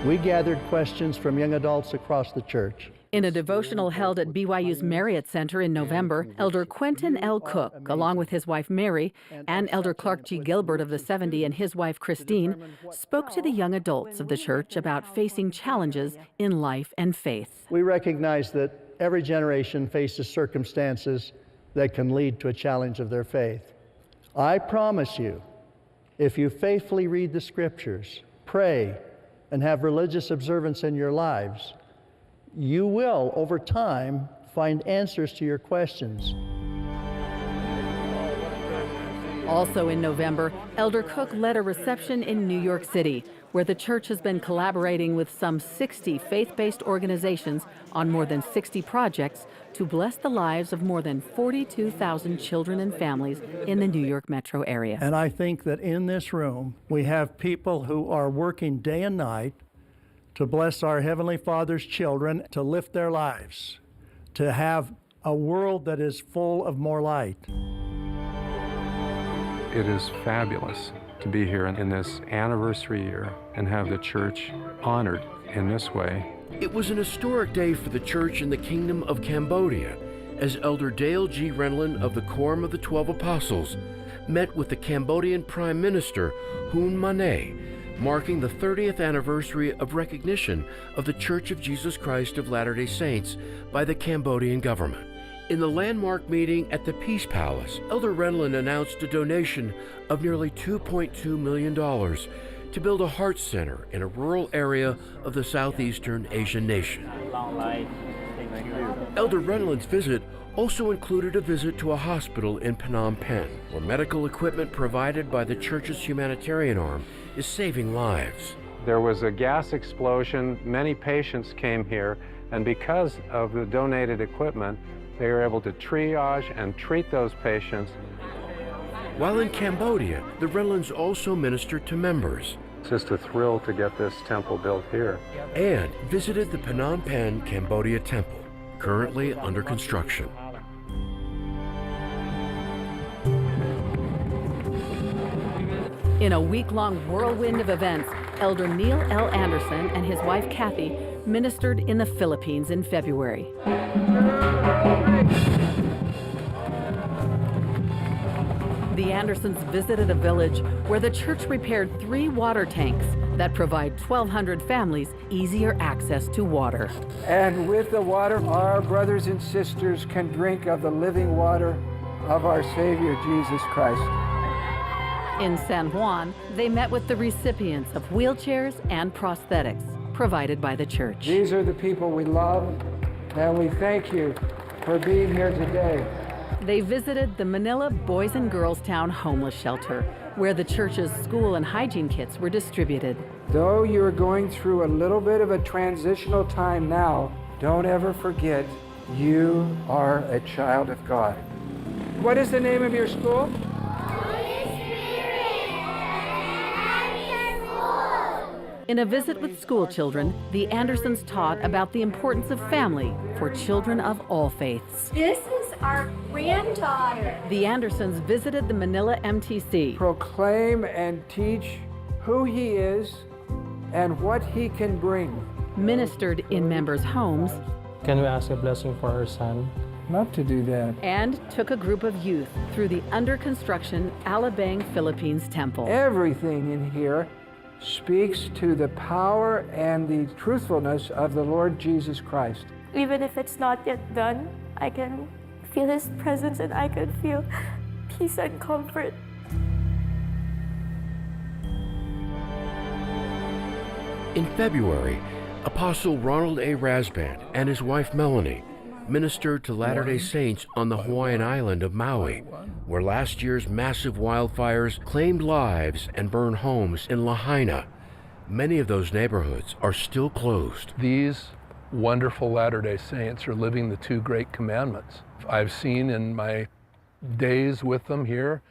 We gathered questions from young adults across the church. In a devotional held at B Y U's Marriott Center in November, Elder Quentin L. Cook, along with his wife Mary, and Elder Clark G. Gilbert of the seventy and his wife Christine, spoke to the young adults of the church about facing challenges in life and faith. We recognize that every generation faces circumstances that can lead to a challenge of their faith. I promise you, if you faithfully read the scriptures, pray, and have religious observance in your lives, you will, over time, find answers to your questions. Also in November, Elder Cook led a reception in New York City, where the church has been collaborating with some sixty faith-based organizations on more than sixty projects to bless the lives of more than forty-two thousand children and families in the New York metro area. And I think that in this room, we have people who are working day and night to bless our Heavenly Father's children, to lift their lives, to have a world that is full of more light. It is fabulous to be here in this anniversary year and have the church honored in this way. It was an historic day for the church in the Kingdom of Cambodia, as Elder Dale G. Renlund of the Quorum of the Twelve Apostles met with the Cambodian Prime Minister Hun Manet, marking the thirtieth anniversary of recognition of the Church of Jesus Christ of Latter-day Saints by the Cambodian government. In the landmark meeting at the Peace Palace, Elder Renlund announced a donation of nearly two point two million dollars to build a heart center in a rural area of the southeastern Asian nation. Elder Renlund's visit also included a visit to a hospital in Phnom Penh, where medical equipment provided by the church's humanitarian arm is saving lives. There was a gas explosion. Many patients came here, and because of the donated equipment, they were able to triage and treat those patients. While in Cambodia, the Renlunds also ministered to members. It's just a thrill to get this temple built here. And visited the Phnom Penh Cambodia Temple, currently under construction. In a week-long whirlwind of events, Elder Neil L. Andersen and his wife Kathy ministered in the Philippines in February. The Andersens visited a village where the church repaired three water tanks that provide twelve hundred families easier access to water. And with the water, our brothers and sisters can drink of the living water of our Savior, Jesus Christ. In San Juan, they met with the recipients of wheelchairs and prosthetics provided by the church. These are the people we love, and we thank you for being here today. They visited the Manila Boys and Girls Town homeless shelter, where the church's school and hygiene kits were distributed. Though you're going through a little bit of a transitional time now, don't ever forget you are a child of God. What is the name of your school? In a visit with school children, the Andersens taught about the importance of family for children of all faiths. This is our granddaughter. The Andersens visited the Manila M T C. Proclaim and teach who he is and what he can bring. Ministered in members' homes. Can we ask a blessing for our son? Love to do that. And took a group of youth through the under-construction Alabang Philippines Temple. Everything in here speaks to the power and the truthfulness of the Lord Jesus Christ. Even if it's not yet done, I can feel his presence and I can feel peace and comfort. In February, Apostle Ronald A. Rasband and his wife Melanie ministered to Latter-day Saints on the Hawaiian island of Maui, where last year's massive wildfires claimed lives and burned homes in Lahaina. Many of those neighborhoods are still closed. These wonderful Latter-day Saints are living the two great commandments. I've seen in my days with them here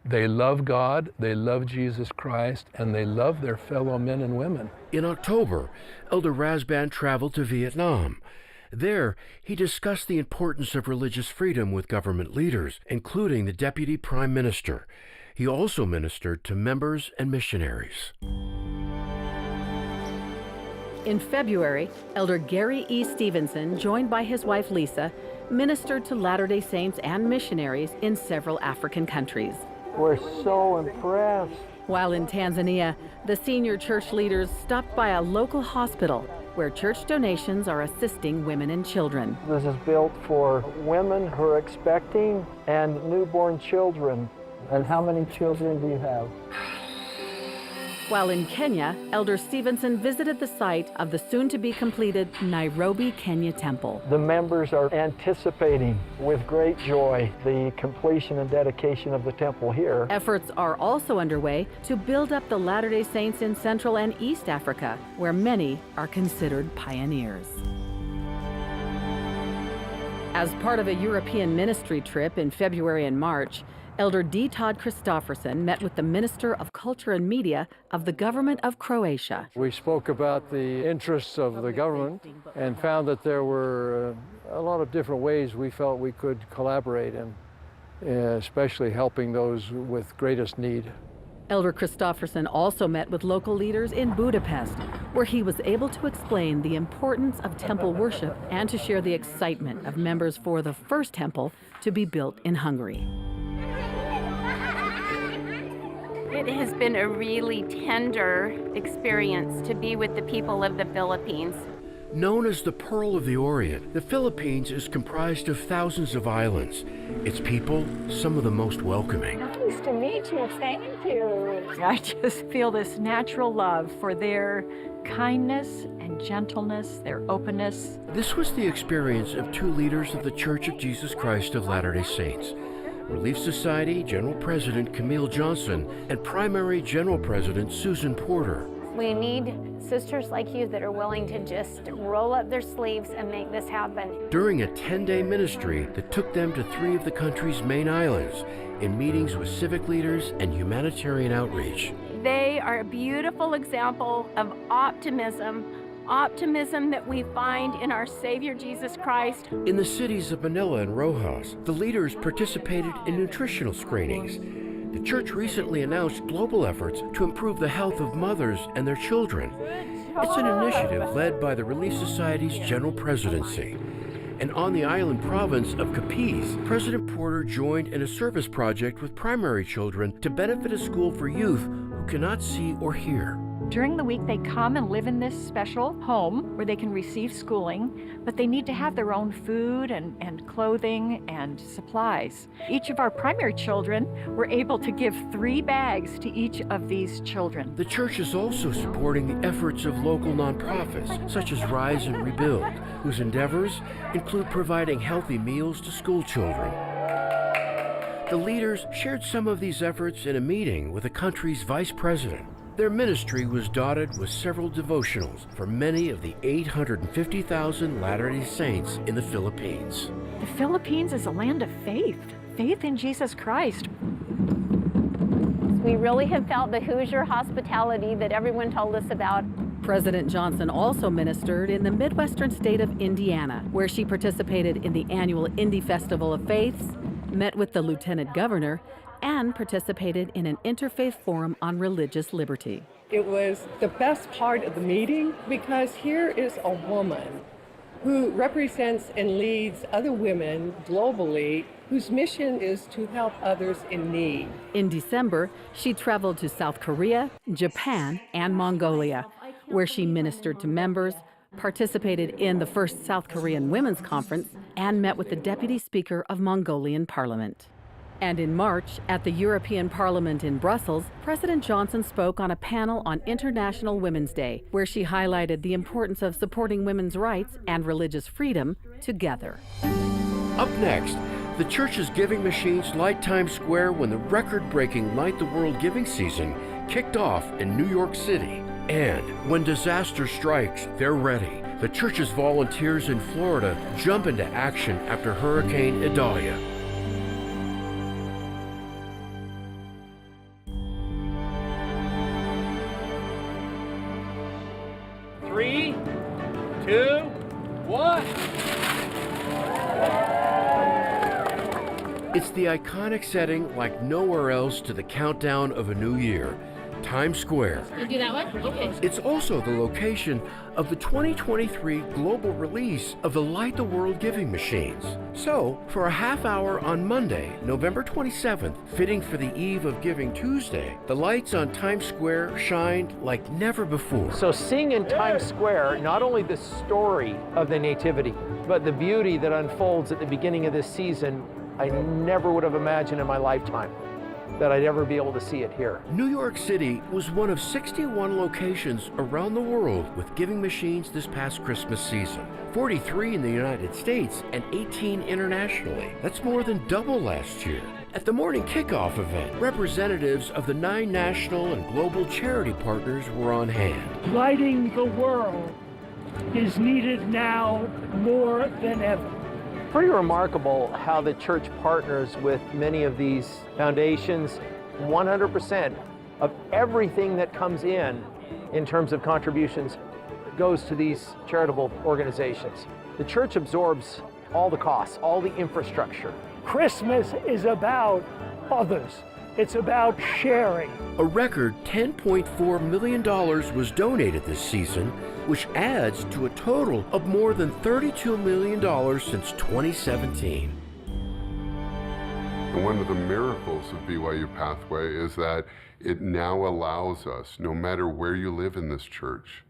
They love God, they love Jesus Christ, and they love their fellow men and women. In October, Elder Rasband traveled to Vietnam. There, he discussed the importance of religious freedom with government leaders, including the deputy prime minister. He also ministered to members and missionaries. In February, Elder Gary E. Stevenson, joined by his wife Lisa, ministered to Latter-day Saints and missionaries in several African countries. We're so impressed. While in Tanzania, the senior church leaders stopped by a local hospital where church donations are assisting women and children. This is built for women who are expecting and newborn children. And how many children do you have? While in Kenya, Elder Stevenson visited the site of the soon-to-be-completed Nairobi Kenya Temple. The members are anticipating with great joy the completion and dedication of the temple here. Efforts are also underway to build up the Latter-day Saints in Central and East Africa, where many are considered pioneers. As part of a European ministry trip in February and March, Elder D. Todd Christofferson met with the Minister of Culture and Media of the government of Croatia. We spoke about the interests of the government and found that there were, uh, a lot of different ways we felt we could collaborate in, uh, especially helping those with greatest need. Elder Christofferson also met with local leaders in Budapest, where he was able to explain the importance of temple worship and to share the excitement of members for the first temple to be built in Hungary. It has been a really tender experience to be with the people of the Philippines. Known as the Pearl of the Orient, the Philippines is comprised of thousands of islands, its people some of the most welcoming. Nice to meet you. Thank you. I just feel this natural love for their kindness and gentleness, their openness. This was the experience of two leaders of The Church of Jesus Christ of Latter-day Saints, Relief Society General President Camille Johnson and Primary General President Susan Porter. We need sisters like you that are willing to just roll up their sleeves and make this happen. During a ten-day ministry that took them to three of the country's main islands, in meetings with civic leaders and humanitarian outreach. They are a beautiful example of optimism, optimism that we find in our Savior Jesus Christ. In the cities of Manila and Roxas, the leaders participated in nutritional screenings. The church recently announced global efforts to improve the health of mothers and their children. It's an initiative led by the Relief Society's General Presidency. And on the island province of Capiz, President Porter joined in a service project with primary children to benefit a school for youth who cannot see or hear. During the week, they come and live in this special home where they can receive schooling, but they need to have their own food and, and clothing and supplies. Each of our primary children were able to give three bags to each of these children. The church is also supporting the efforts of local nonprofits, such as Rise and Rebuild, whose endeavors include providing healthy meals to school children. The leaders shared some of these efforts in a meeting with the country's vice president. Their ministry was dotted with several devotionals for many of the eight hundred fifty thousand Latter-day Saints in the Philippines. The Philippines is a land of faith, faith in Jesus Christ. We really have felt the Hoosier hospitality that everyone told us about. President Johnson also ministered in the Midwestern state of Indiana, where she participated in the annual Indy Festival of Faiths, met with the lieutenant governor, and participated in an interfaith forum on religious liberty. It was the best part of the meeting because here is a woman who represents and leads other women globally whose mission is to help others in need. In December, she traveled to South Korea, Japan, and Mongolia, where she ministered to members, participated in the first South Korean Women's Conference, and met with the Deputy Speaker of Mongolian Parliament. And in March, at the European Parliament in Brussels, President Johnson spoke on a panel on International Women's Day, where she highlighted the importance of supporting women's rights and religious freedom together. Up next, the church's giving machines light Times Square when the record-breaking Light the World giving season kicked off in New York City. And when disaster strikes, they're ready. The church's volunteers in Florida jump into action after Hurricane Idalia. It's the iconic setting like nowhere else to the countdown of a new year, Times Square. You do that one? Okay. It's also the location of the twenty twenty-three global release of the Light the World giving machines. So, for a half hour on Monday, November twenty-seventh, fitting for the eve of Giving Tuesday, the lights on Times Square shined like never before. So seeing in Times Square not only the story of the Nativity, but the beauty that unfolds at the beginning of this season, I never would have imagined in my lifetime that I'd ever be able to see it here. New York City was one of sixty-one locations around the world with giving machines this past Christmas season, forty-three in the United States and eighteen internationally. That's more than double last year. At the morning kickoff event, representatives of the nine national and global charity partners were on hand. Lighting the world is needed now more than ever. Pretty remarkable how the church partners with many of these foundations. One hundred percent of everything that comes in, in terms of contributions, goes to these charitable organizations. The church absorbs all the costs, all the infrastructure. Christmas is about others. It's about sharing. A record ten point four million dollars was donated this season, which adds to a total of more than thirty-two million dollars since twenty seventeen. And one of the miracles of B Y U Pathway is that it now allows us, no matter where you live in this church,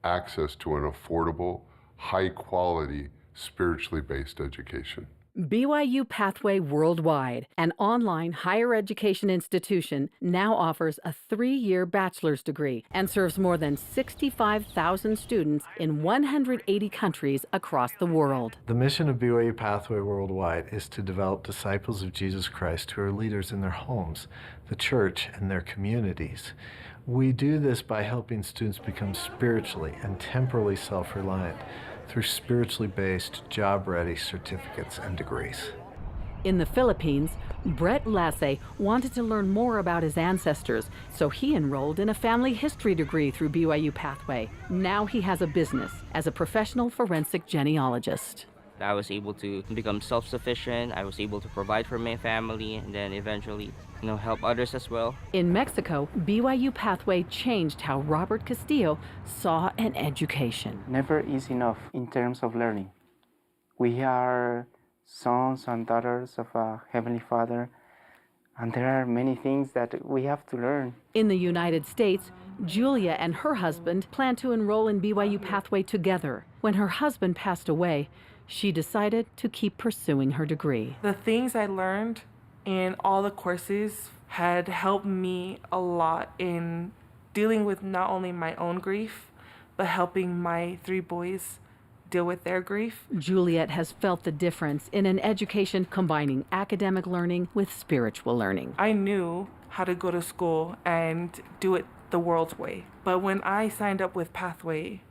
access to an affordable, high-quality, spiritually based education. B Y U Pathway Worldwide, an online higher education institution, now offers a three-year bachelor's degree and serves more than sixty-five thousand students in one hundred eighty countries across the world. The mission of B Y U Pathway Worldwide is to develop disciples of Jesus Christ who are leaders in their homes, the church, and their communities. We do this by helping students become spiritually and temporally self-reliant through spiritually based, job-ready certificates and degrees. In the Philippines, Brett Lasse wanted to learn more about his ancestors, so he enrolled in a family history degree through B Y U Pathway. Now he has a business as a professional forensic genealogist. I was able to become self-sufficient. I was able to provide for my family and then eventually, you know, help others as well. In Mexico, B Y U Pathway changed how Robert Castillo saw an education. Never is enough in terms of learning. We are sons and daughters of a Heavenly Father, and there are many things that we have to learn. In the United States, Julia and her husband plan to enroll in B Y U Pathway together. When her husband passed away, she decided to keep pursuing her degree. The things I learned in all the courses had helped me a lot in dealing with not only my own grief, but helping my three boys deal with their grief. Juliet has felt the difference in an education combining academic learning with spiritual learning. I knew how to go to school and do it the world's way. But when I signed up with Pathway,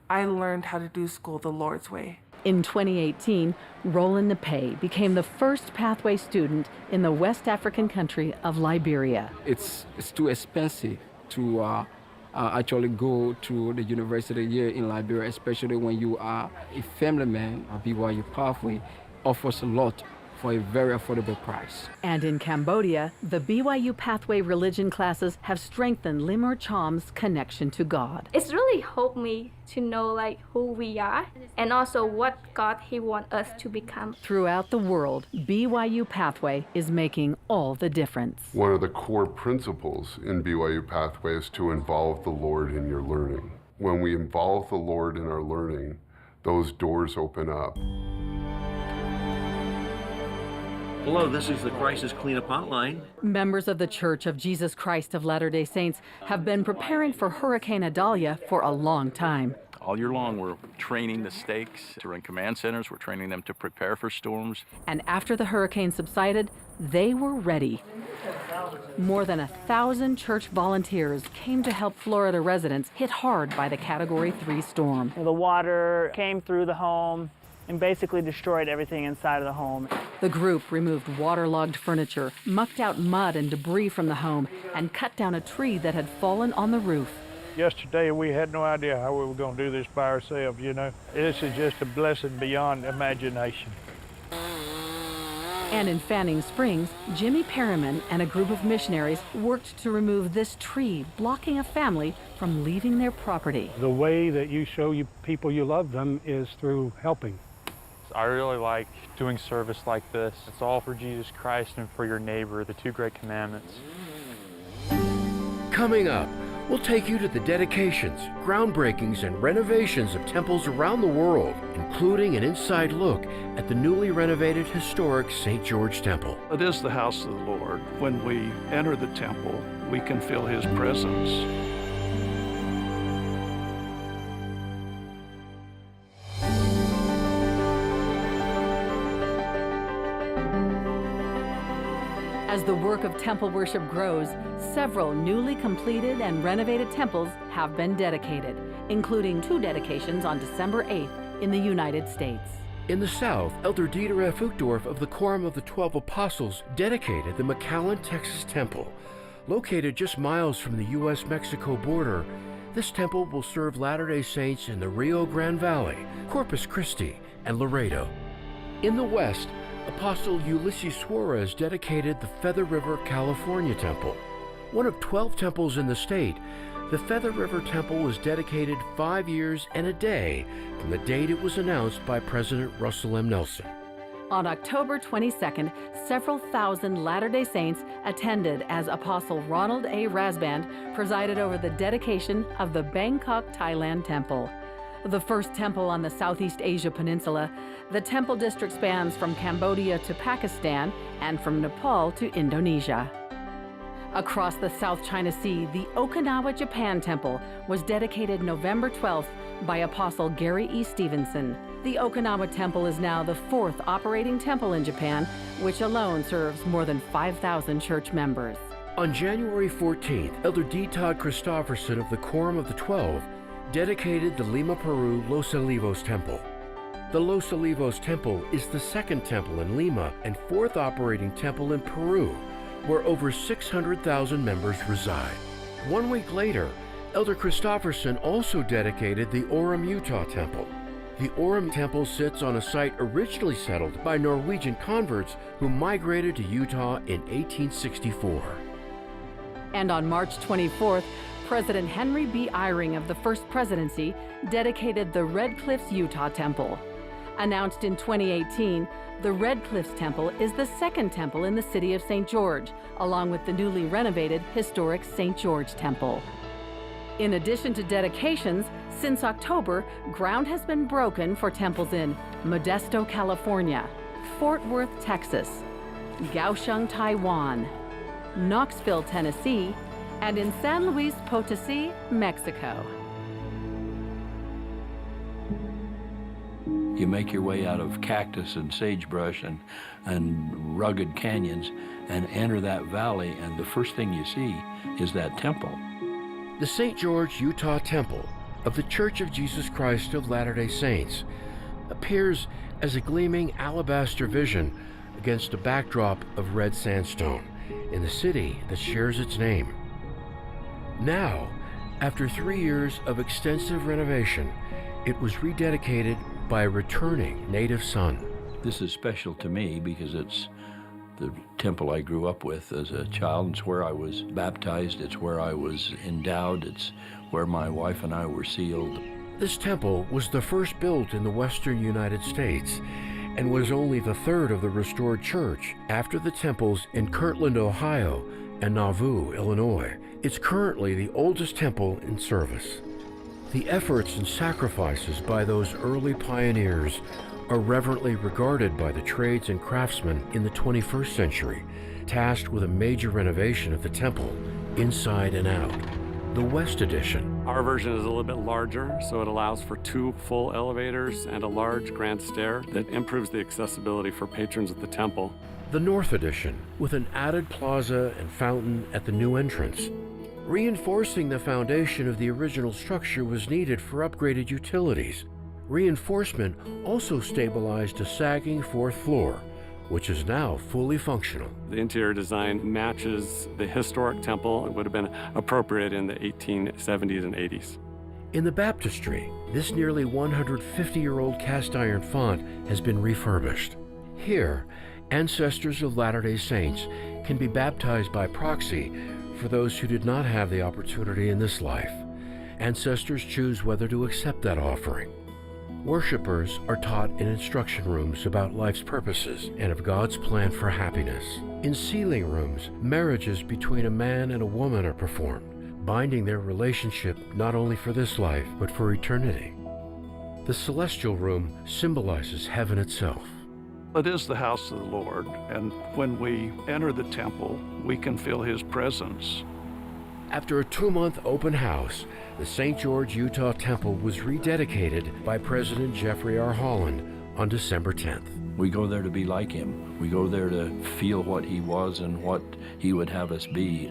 I learned how to do school the Lord's way. In twenty eighteen, Roland Napei became the first Pathway student in the West African country of Liberia. It's, it's too expensive to, uh, uh, actually go to the university here in Liberia, especially when you are a family man. Uh, B Y U Pathway offers a lot for a very affordable price. And in Cambodia, the B Y U Pathway religion classes have strengthened Limor Cham's connection to God. It's really helped me to know, like, who we are and also what God He wants us to become. Throughout the world, B Y U Pathway is making all the difference. One of the core principles in B Y U Pathway is to involve the Lord in your learning. When we involve the Lord in our learning, those doors open up. Hello, this is the Crisis Cleanup Hotline. Members of The Church of Jesus Christ of Latter-day Saints have been preparing for Hurricane Idalia for a long time. All year long, we're training the stakes to run command centers. We're training them to prepare for storms. And after the hurricane subsided, they were ready. More than a thousand church volunteers came to help Florida residents hit hard by the Category three storm. The water came through the home and basically destroyed everything inside of the home. The group removed waterlogged furniture, mucked out mud and debris from the home, and cut down a tree that had fallen on the roof. Yesterday, we had no idea how we were gonna do this by ourselves, you know. This is just a blessing beyond imagination. And in Fanning Springs, Jimmy Perriman and a group of missionaries worked to remove this tree blocking a family from leaving their property. The way that you show you people you love them is through helping. I really like doing service like this. It's all for Jesus Christ and for your neighbor, the two great commandments. Coming up, we'll take you to the dedications, groundbreakings, and renovations of temples around the world, including an inside look at the newly renovated historic Saint George Temple. It is the house of the Lord. When we enter the temple, we can feel his presence. As the work of temple worship grows, several newly completed and renovated temples have been dedicated, including two dedications on December eighth in the United States. In the South, Elder Dieter F. Uchtdorf of the Quorum of the Twelve Apostles dedicated the McAllen, Texas Temple. Located just miles from the U S Mexico border, this temple will serve Latter-day Saints in the Rio Grande Valley, Corpus Christi, and Laredo. In the West, Apostle Ulisses Soares dedicated the Feather River, California Temple. One of twelve temples in the state, the Feather River Temple was dedicated five years and a day from the date it was announced by President Russell M. Nelson. On October twenty-second, several thousand Latter-day Saints attended as Apostle Ronald A. Rasband presided over the dedication of the Bangkok Thailand Temple. The first temple on the Southeast Asia Peninsula, the temple district spans from Cambodia to Pakistan and from Nepal to Indonesia. Across the South China Sea, the Okinawa Japan Temple was dedicated November twelfth by Apostle Gary E. Stevenson. The Okinawa Temple is now the fourth operating temple in Japan, which alone serves more than five thousand church members. On January fourteenth, Elder D. Todd Christofferson of the Quorum of the Twelve dedicated the Lima, Peru Los Olivos Temple. The Los Olivos Temple is the second temple in Lima and fourth operating temple in Peru, where over six hundred thousand members reside. One week later, Elder Christofferson also dedicated the Orem, Utah Temple. The Orem Temple sits on a site originally settled by Norwegian converts who migrated to Utah in eighteen sixty-four. And on March twenty-fourth, President Henry B. Eyring of the First Presidency dedicated the Red Cliffs Utah Temple. Announced in twenty eighteen, the Red Cliffs Temple is the second temple in the city of Saint George, along with the newly renovated historic Saint George Temple. In addition to dedications, since October, ground has been broken for temples in Modesto, California, Fort Worth, Texas, Kaohsiung, Taiwan, Knoxville, Tennessee, and in San Luis Potosi, Mexico. You make your way out of cactus and sagebrush and, and rugged canyons and enter that valley, and the first thing you see is that temple. The Saint George Utah Temple of The Church of Jesus Christ of Latter-day Saints appears as a gleaming alabaster vision against a backdrop of red sandstone in the city that shares its name. Now, after three years of extensive renovation, it was rededicated by a returning native son. This is special to me because it's the temple I grew up with as a child. It's where I was baptized. It's where I was endowed. It's where my wife and I were sealed. This temple was the first built in the western United States and was only the third of the restored church after the temples in Kirtland, Ohio, and Nauvoo, Illinois. It's currently the oldest temple in service. The efforts and sacrifices by those early pioneers are reverently regarded by the trades and craftsmen in the twenty-first century, tasked with a major renovation of the temple, inside and out. The West Addition. Our version is a little bit larger, so it allows for two full elevators and a large grand stair that improves the accessibility for patrons of the temple. The North Addition, with an added plaza and fountain at the new entrance. Reinforcing the foundation of the original structure was needed for upgraded utilities. Reinforcement also stabilized a sagging fourth floor, which is now fully functional. The interior design matches the historic temple. It would have been appropriate in the eighteen seventies and eighties. In the baptistry, this nearly one hundred fifty-year-old cast iron font has been refurbished. Here, Ancestors of Latter-day Saints can be baptized by proxy for those who did not have the opportunity in this life. Ancestors choose whether to accept that offering. Worshippers are taught in instruction rooms about life's purposes and of God's plan for happiness. In sealing rooms, marriages between a man and a woman are performed, binding their relationship not only for this life, but for eternity. The celestial room symbolizes heaven itself. It is the house of the Lord, and when we enter the temple, we can feel his presence. After a two-month open house, the Saint George Utah Temple was rededicated by President Jeffrey R. Holland on December tenth. We go there to be like him. We go there to feel what he was and what he would have us be.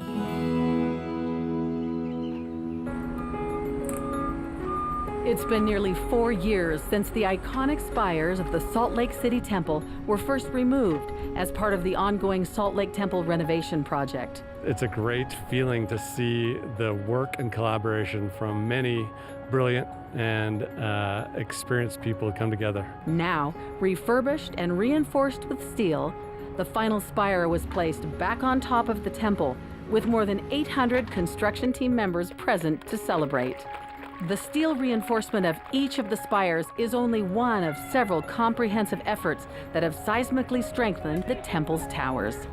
It's been nearly four years since the iconic spires of the Salt Lake City Temple were first removed as part of the ongoing Salt Lake Temple renovation project. It's a great feeling to see the work and collaboration from many brilliant and, uh, experienced people come together. Now, refurbished and reinforced with steel, the final spire was placed back on top of the temple, with more than eight hundred construction team members present to celebrate. The steel reinforcement of each of the spires is only one of several comprehensive efforts that have seismically strengthened the temple's towers.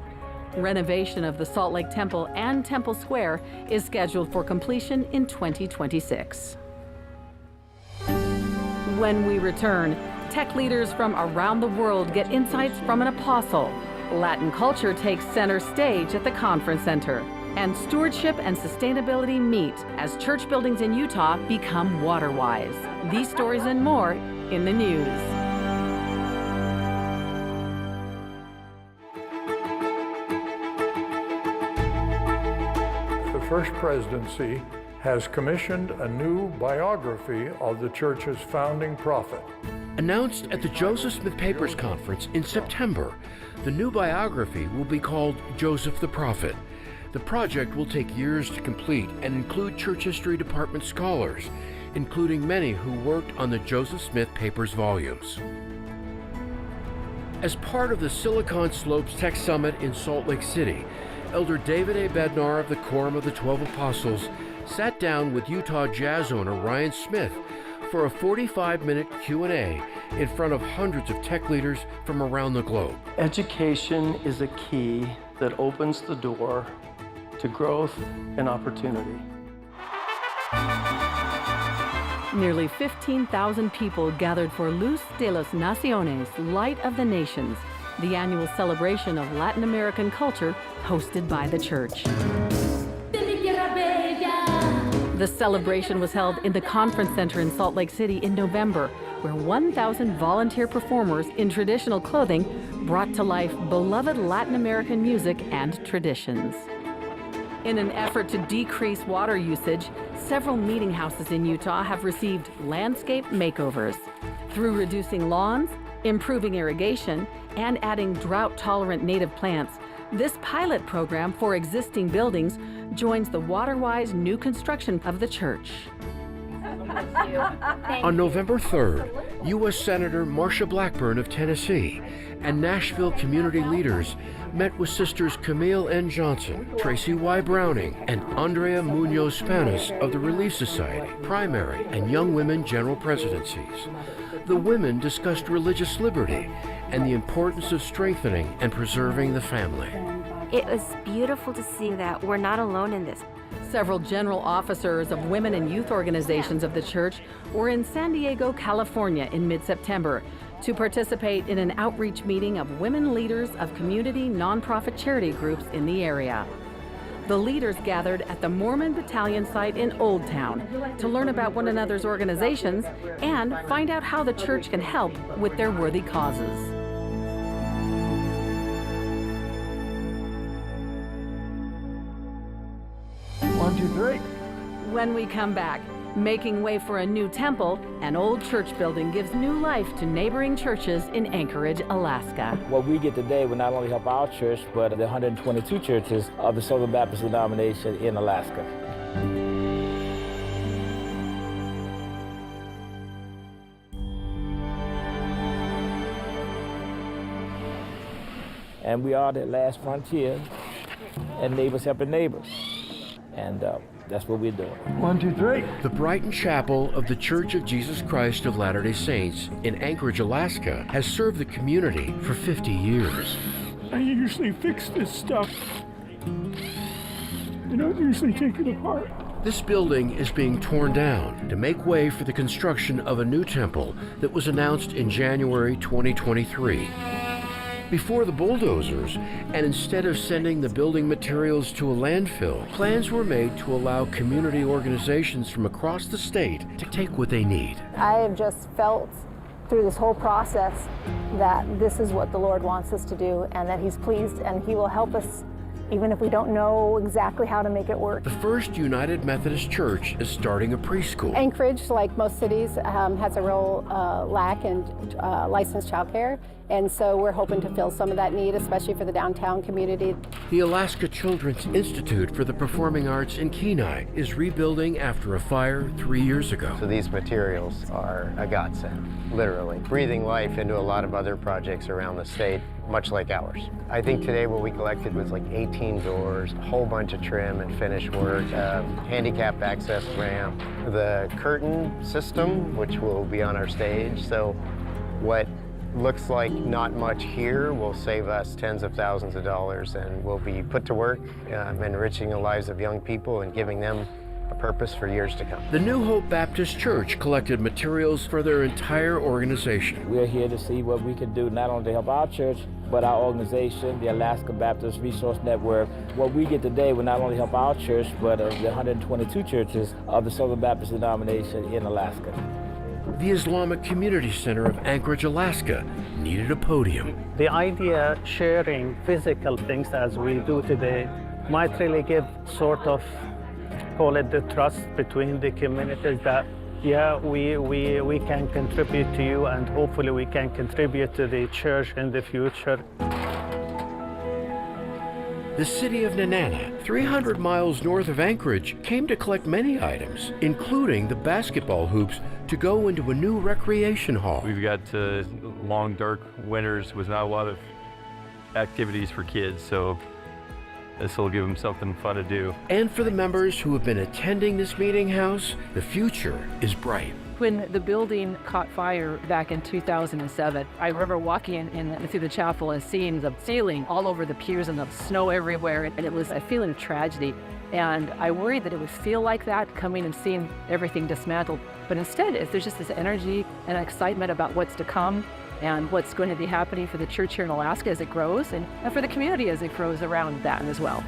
Renovation of the Salt Lake Temple and Temple Square is scheduled for completion in twenty twenty-six. When we return, tech leaders from around the world get insights from an apostle. Latin culture takes center stage at the conference center, and stewardship and sustainability meet as church buildings in Utah become water-wise. These stories and more in the news. The First Presidency has commissioned a new biography of the church's founding prophet. Announced at the Joseph Smith Papers Conference in September, the new biography will be called Joseph the Prophet. The project will take years to complete and include church history department scholars, including many who worked on the Joseph Smith Papers volumes. As part of the Silicon Slopes Tech Summit in Salt Lake City, Elder David A. Bednar of the Quorum of the Twelve Apostles sat down with Utah jazz owner Ryan Smith for a forty-five minute Q and A in front of hundreds of tech leaders from around the globe. Education is a key that opens the door to growth and opportunity. Nearly fifteen thousand people gathered for Luz de las Naciones, Light of the Nations, the annual celebration of Latin American culture hosted by the church. The celebration was held in the conference center in Salt Lake City in November, where one thousand volunteer performers in traditional clothing brought to life beloved Latin American music and traditions. In an effort to decrease water usage, several meeting houses in Utah have received landscape makeovers. Through reducing lawns, improving irrigation, and adding drought-tolerant native plants, this pilot program for existing buildings joins the WaterWise new construction of the church. On November third, U S Senator Marsha Blackburn of Tennessee and Nashville community leaders met with Sisters Camille N. Johnson, Tracy Y. Browning, and Andrea Munoz Spanos of the Relief Society, Primary, and Young Women General Presidencies. The women discussed religious liberty and the importance of strengthening and preserving the family. It was beautiful to see that we're not alone in this. Several general officers of women and youth organizations of the church were in San Diego, California in mid-September to participate in an outreach meeting of women leaders of community nonprofit charity groups in the area. The leaders gathered at the Mormon Battalion site in Old Town to learn about one another's organizations and find out how the church can help with their worthy causes. One, two, three. When we come back, making way for a new temple, an old church building gives new life to neighboring churches in Anchorage, Alaska. What we get today will not only help our church, but the hundred twenty-two churches of the Southern Baptist denomination in Alaska. And we are the last frontier, and neighbors helping neighbors. And, uh, that's what we're doing. One, two, three. The Brighton Chapel of The Church of Jesus Christ of Latter-day Saints in Anchorage, Alaska, has served the community for fifty years. I usually fix this stuff. You don't usually take it apart. This building is being torn down to make way for the construction of a new temple that was announced in January twenty twenty-three. Before the bulldozers, and instead of sending the building materials to a landfill, plans were made to allow community organizations from across the state to take what they need. I have just felt through this whole process that this is what the Lord wants us to do and that He's pleased and He will help us even if we don't know exactly how to make it work. The First United Methodist Church is starting a preschool. Anchorage, like most cities, um, has a real, uh, lack in, uh, licensed childcare. And so we're hoping to fill some of that need, especially for the downtown community. The Alaska Children's Institute for the Performing Arts in Kenai is rebuilding after a fire three years ago. So these materials are a godsend, literally. Breathing life into a lot of other projects around the state, much like ours. I think today what we collected was, like, eighteen doors, a whole bunch of trim and finish work, um, handicap access ramp, the curtain system, which will be on our stage. So what looks like not much here will save us tens of thousands of dollars and will be put to work, um, enriching the lives of young people and giving them a purpose for years to come. The New Hope Baptist Church collected materials for their entire organization. We're here to see what we can do not only to help our church, but our organization, the Alaska Baptist Resource Network. What we get today will not only help our church, but, uh, the hundred twenty-two churches of the Southern Baptist denomination in Alaska. The Islamic Community Center of Anchorage, Alaska, needed a podium. The idea sharing physical things as we do today might really give sort of, call it, the trust between the communities that, yeah, we, we, we can contribute to you and hopefully we can contribute to the church in the future. The city of Nenana, three hundred miles north of Anchorage, came to collect many items, including the basketball hoops to go into a new recreation hall. We've got, uh, long, dark winters with not a lot of activities for kids, so this will give them something fun to do. And for the members who have been attending this meeting house, the future is bright. When the building caught fire back in two thousand seven, I remember walking in, in through the chapel and seeing the ceiling all over the piers and the snow everywhere, and it was a feeling of tragedy. And I worried that it would feel like that, coming and seeing everything dismantled. But instead, it's, there's just this energy and excitement about what's to come and what's going to be happening for the church here in Alaska as it grows and, and for the community as it grows around that as well.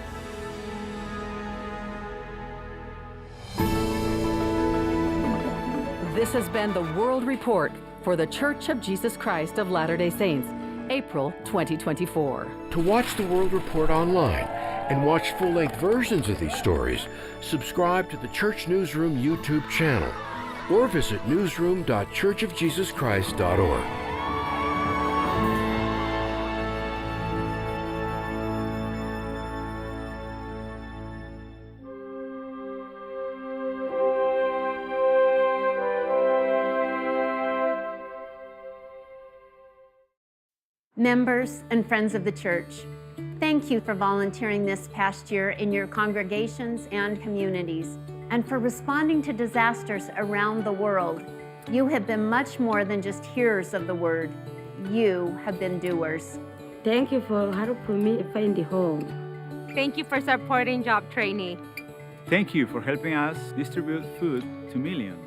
This has been the World Report for The Church of Jesus Christ of Latter-day Saints, April twenty twenty-four. To watch the World Report online and watch full-length versions of these stories, subscribe to the Church Newsroom YouTube channel or visit newsroom dot church of jesus christ dot org. Members and friends of the church, thank you for volunteering this past year in your congregations and communities, and for responding to disasters around the world. You have been much more than just hearers of the word. You have been doers. Thank you for helping me find a home. Thank you for supporting job training. Thank you for helping us distribute food to millions.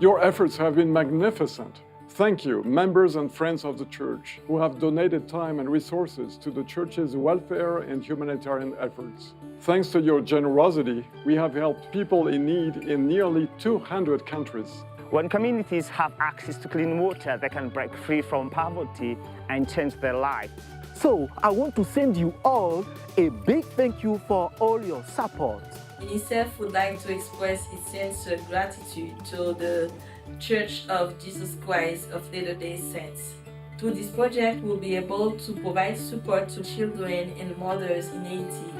Your efforts have been magnificent. Thank you, members and friends of the church, who have donated time and resources to the church's welfare and humanitarian efforts. Thanks to your generosity, we have helped people in need in nearly two hundred countries. When communities have access to clean water, they can break free from poverty and change their life. So, I want to send you all a big thank you for all your support. UNICEF would like to express its sincere gratitude to the Church of Jesus Christ of Latter-day Saints. Through this project, we'll be able to provide support to children and mothers in Haiti.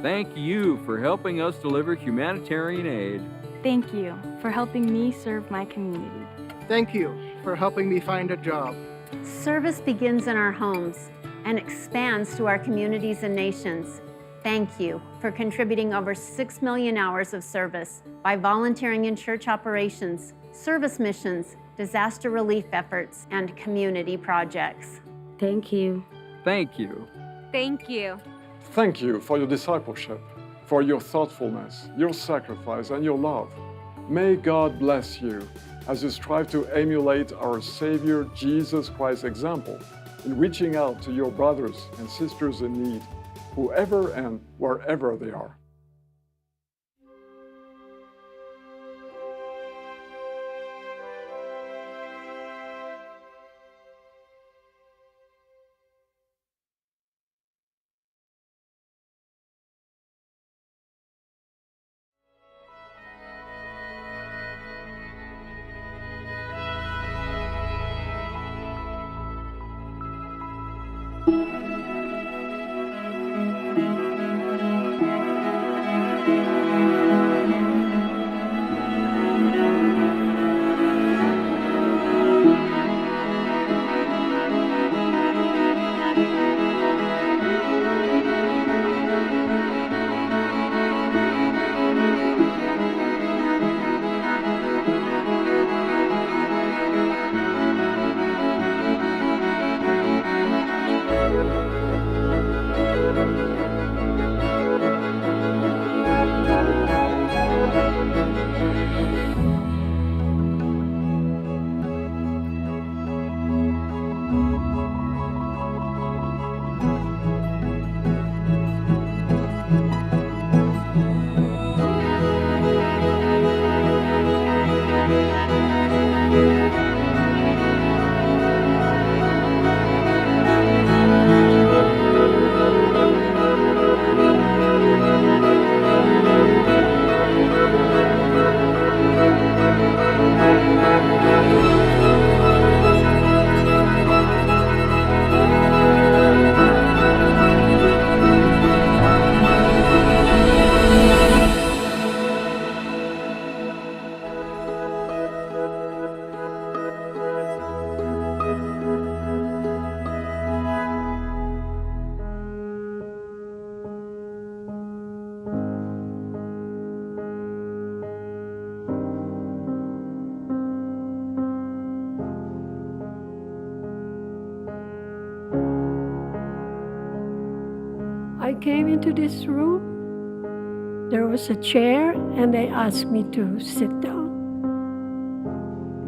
Thank you for helping us deliver humanitarian aid. Thank you for helping me serve my community. Thank you for helping me find a job. Service begins in our homes. and expands to our communities and nations. Thank you for contributing over six million hours of service by volunteering in church operations, service missions, disaster relief efforts, and community projects. Thank you. Thank you. Thank you. Thank you for your discipleship, for your thoughtfulness, your sacrifice, and your love. May God bless you as you strive to emulate our Savior Jesus Christ's example in reaching out to your brothers and sisters in need, whoever and wherever they are. I came into this room. There was a chair, and they asked me to sit down.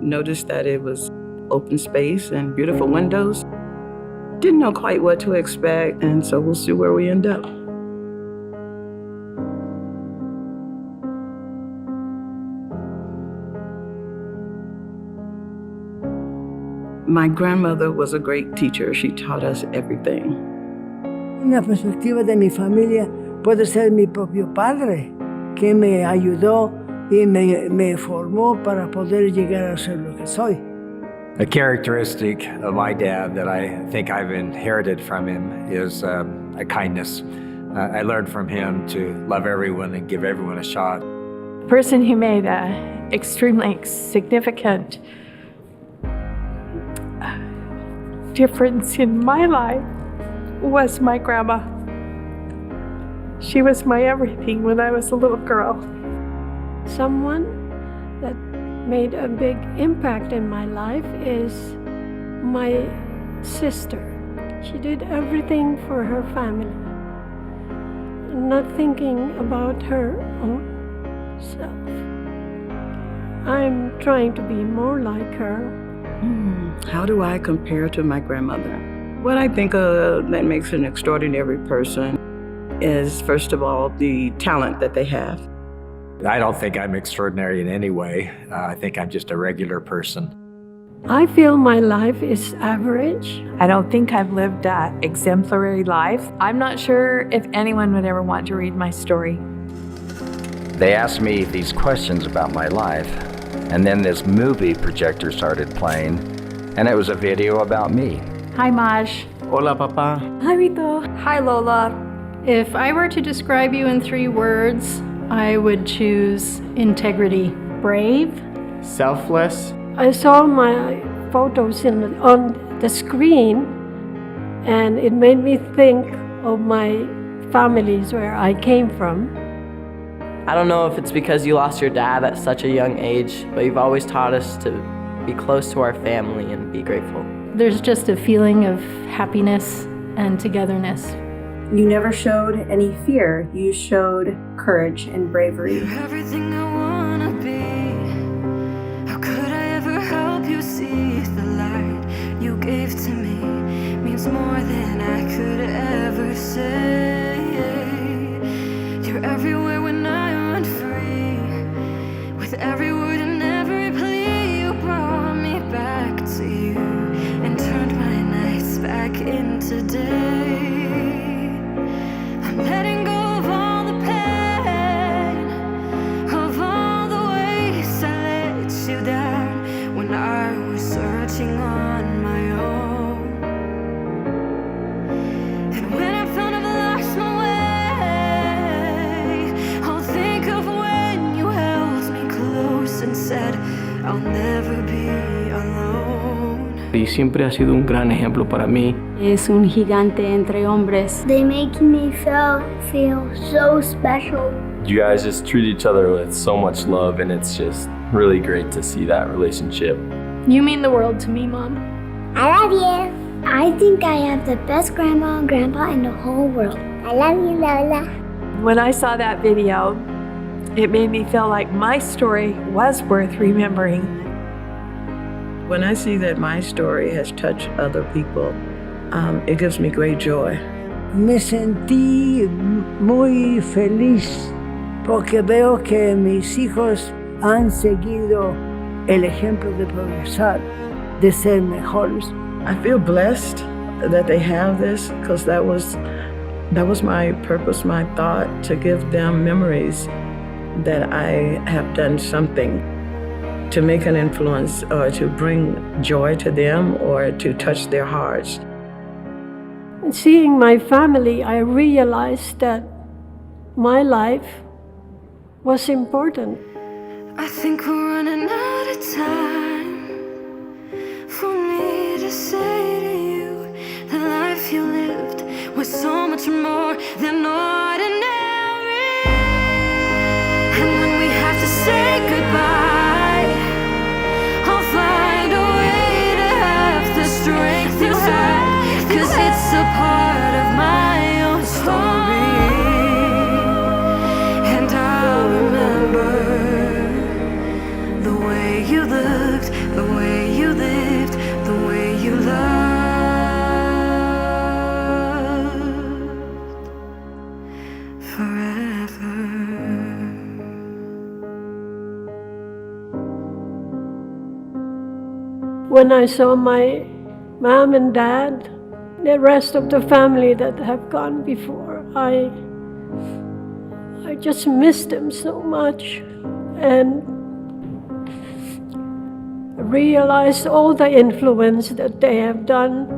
Noticed that it was open space and beautiful windows. Didn't know quite what to expect, and so we'll see where we end up. My grandmother was a great teacher. She taught us everything. Una perspectiva de mi familia puede ser mi propio padre, que me ayudó y me, me formó para poder llegar a ser lo que soy. A characteristic of my dad that I think I've inherited from him is, um, a kindness. Uh, I learned from him to love everyone and give everyone a shot. The person who made a extremely significant difference in my life was my grandma. She was my everything when I was a little girl. Someone that made a big impact in my life is my sister. She did everything for her family, not thinking about her own self. I'm trying to be more like her. Hmm, how do I compare to my grandmother? What I think of that makes an extraordinary person is, first of all, the talent that they have. I don't think I'm extraordinary in any way. Uh, I think I'm just a regular person. I feel my life is average. I don't think I've lived that exemplary life. I'm not sure if anyone would ever want to read my story. They asked me these questions about my life, and then this movie projector started playing, and it was a video about me. Hi, Maj. Hola, Papa. Hi, Vito. Hi, Lola. If I were to describe you in three words, I would choose integrity. Brave. Selfless. I saw my photos in, on the screen, And it made me think of my families where I came from. I don't know if it's because you lost your dad at such a young age, but you've always taught us to be close to our family and be grateful. There's just a feeling of happiness and togetherness. You never showed any fear. You showed courage and bravery. You're everything I wanna be. How could I ever help you see the light you gave to me? Means more than I could ever say. You're everywhere when I run free. With every word and every plea, you brought me back to you and turned my nights back into day. I'm letting go of all the pain, of all the ways I let you down when I was searching on my own. And when I found I've lost my way, I'll think of when you held me close and said, "I'll never be alone." Y siempre ha sido un gran ejemplo para mí. Es un gigante entre hombres. They make me feel, feel so special. You guys just treat each other with so much love, and it's just really great to see that relationship. You mean the world to me, Mom. I love you. I think I have the best grandma and grandpa in the whole world. I love you, Lola. When I saw that video, it made me feel like my story was worth remembering. When I see that my story has touched other people, um, it gives me great joy. Me sentí muy feliz porque veo que mis hijos han seguido el ejemplo de progresar, de ser mejores. I feel blessed that they have this, 'cause that was, that was my purpose, my thought, to give them memories that I have done something to make an influence or to bring joy to them or to touch their hearts. Seeing my family, I realized that my life was important. I think we're running out of time for me to say to you, the life you lived was so much more than ordinary. And when we have to say goodbye, I'll find a way to have the strength you have, 'cause it's a part of my own story. And I'll remember the way you looked, the way you lived, the way you loved forever. When I saw my mom and dad, the rest of the family that have gone before, I, I just miss them so much and realize all the influence that they have done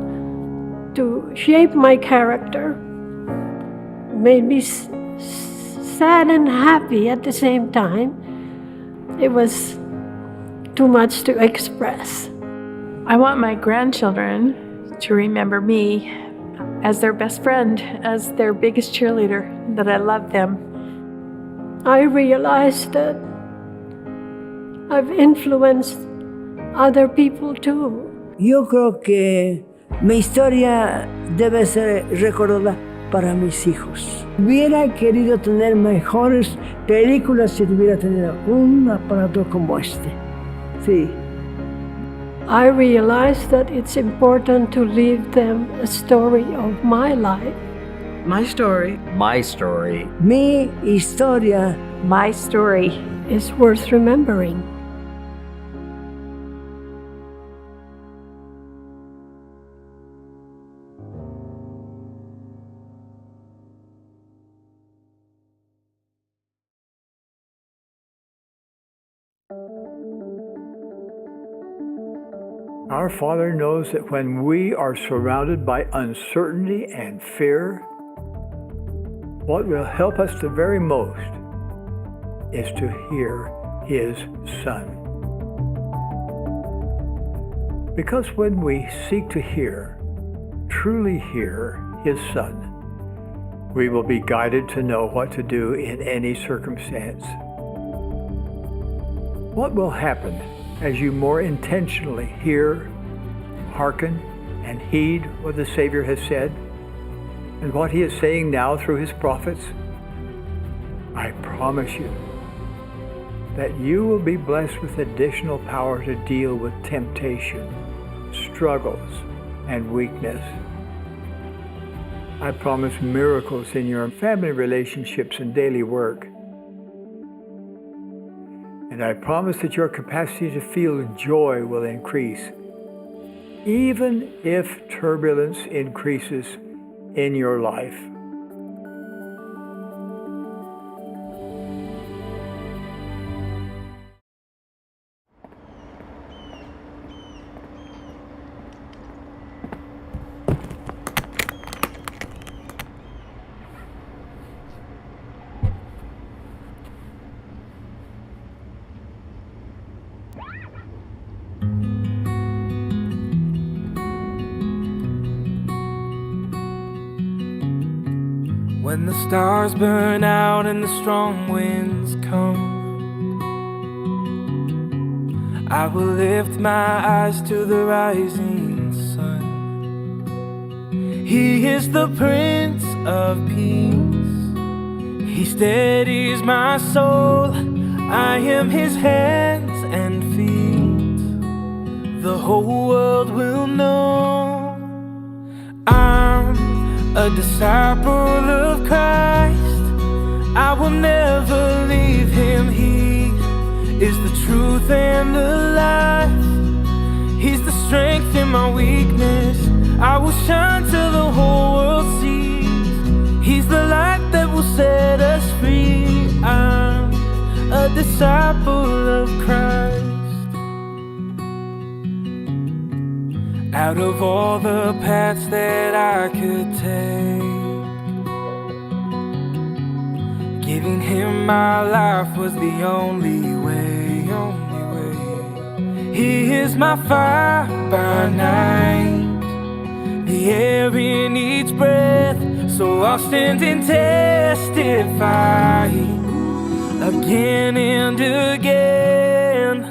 to shape my character. Made me s-, s-, sad and happy at the same time. It was too much to express. I want my grandchildren to remember me as their best friend, as their biggest cheerleader, that I love them. I realized that I've influenced other people too. Yo creo que mi historia debe ser recordada para mis hijos. Hubiera querido tener mejores películas si tuviera tenido un aparato como este. Sí. I realized that it's important to leave them a story of my life. My story. My story. Mi historia. My story is worth remembering. Our Father knows that when we are surrounded by uncertainty and fear, what will help us the very most is to hear His Son. Because when we seek to hear, truly hear his Son, we will be guided to know what to do in any circumstance. What will happen as you more intentionally hear, hearken, and heed what the Savior has said and what he is saying now through his prophets? I promise you that you will be blessed with additional power to deal with temptation, struggles, and weakness. I promise miracles in your family relationships and daily work. And I promise that your capacity to feel joy will increase, even if turbulence increases in your life. When the stars burn out and the strong winds come, I will lift my eyes to the rising sun. He is the Prince of Peace. He steadies my soul. I am his hands and feet. The whole world will know I'm a disciple of Christ. I will never leave him. He is the truth and the life. He's the strength in my weakness. I will shine till the whole world sees. He's the light that will set us free. I'm a disciple of Christ. Out of all the paths that I could take, giving him my life was the only way, only way. He is my fire by night, the air in each breath. So I'll stand and testify again and again.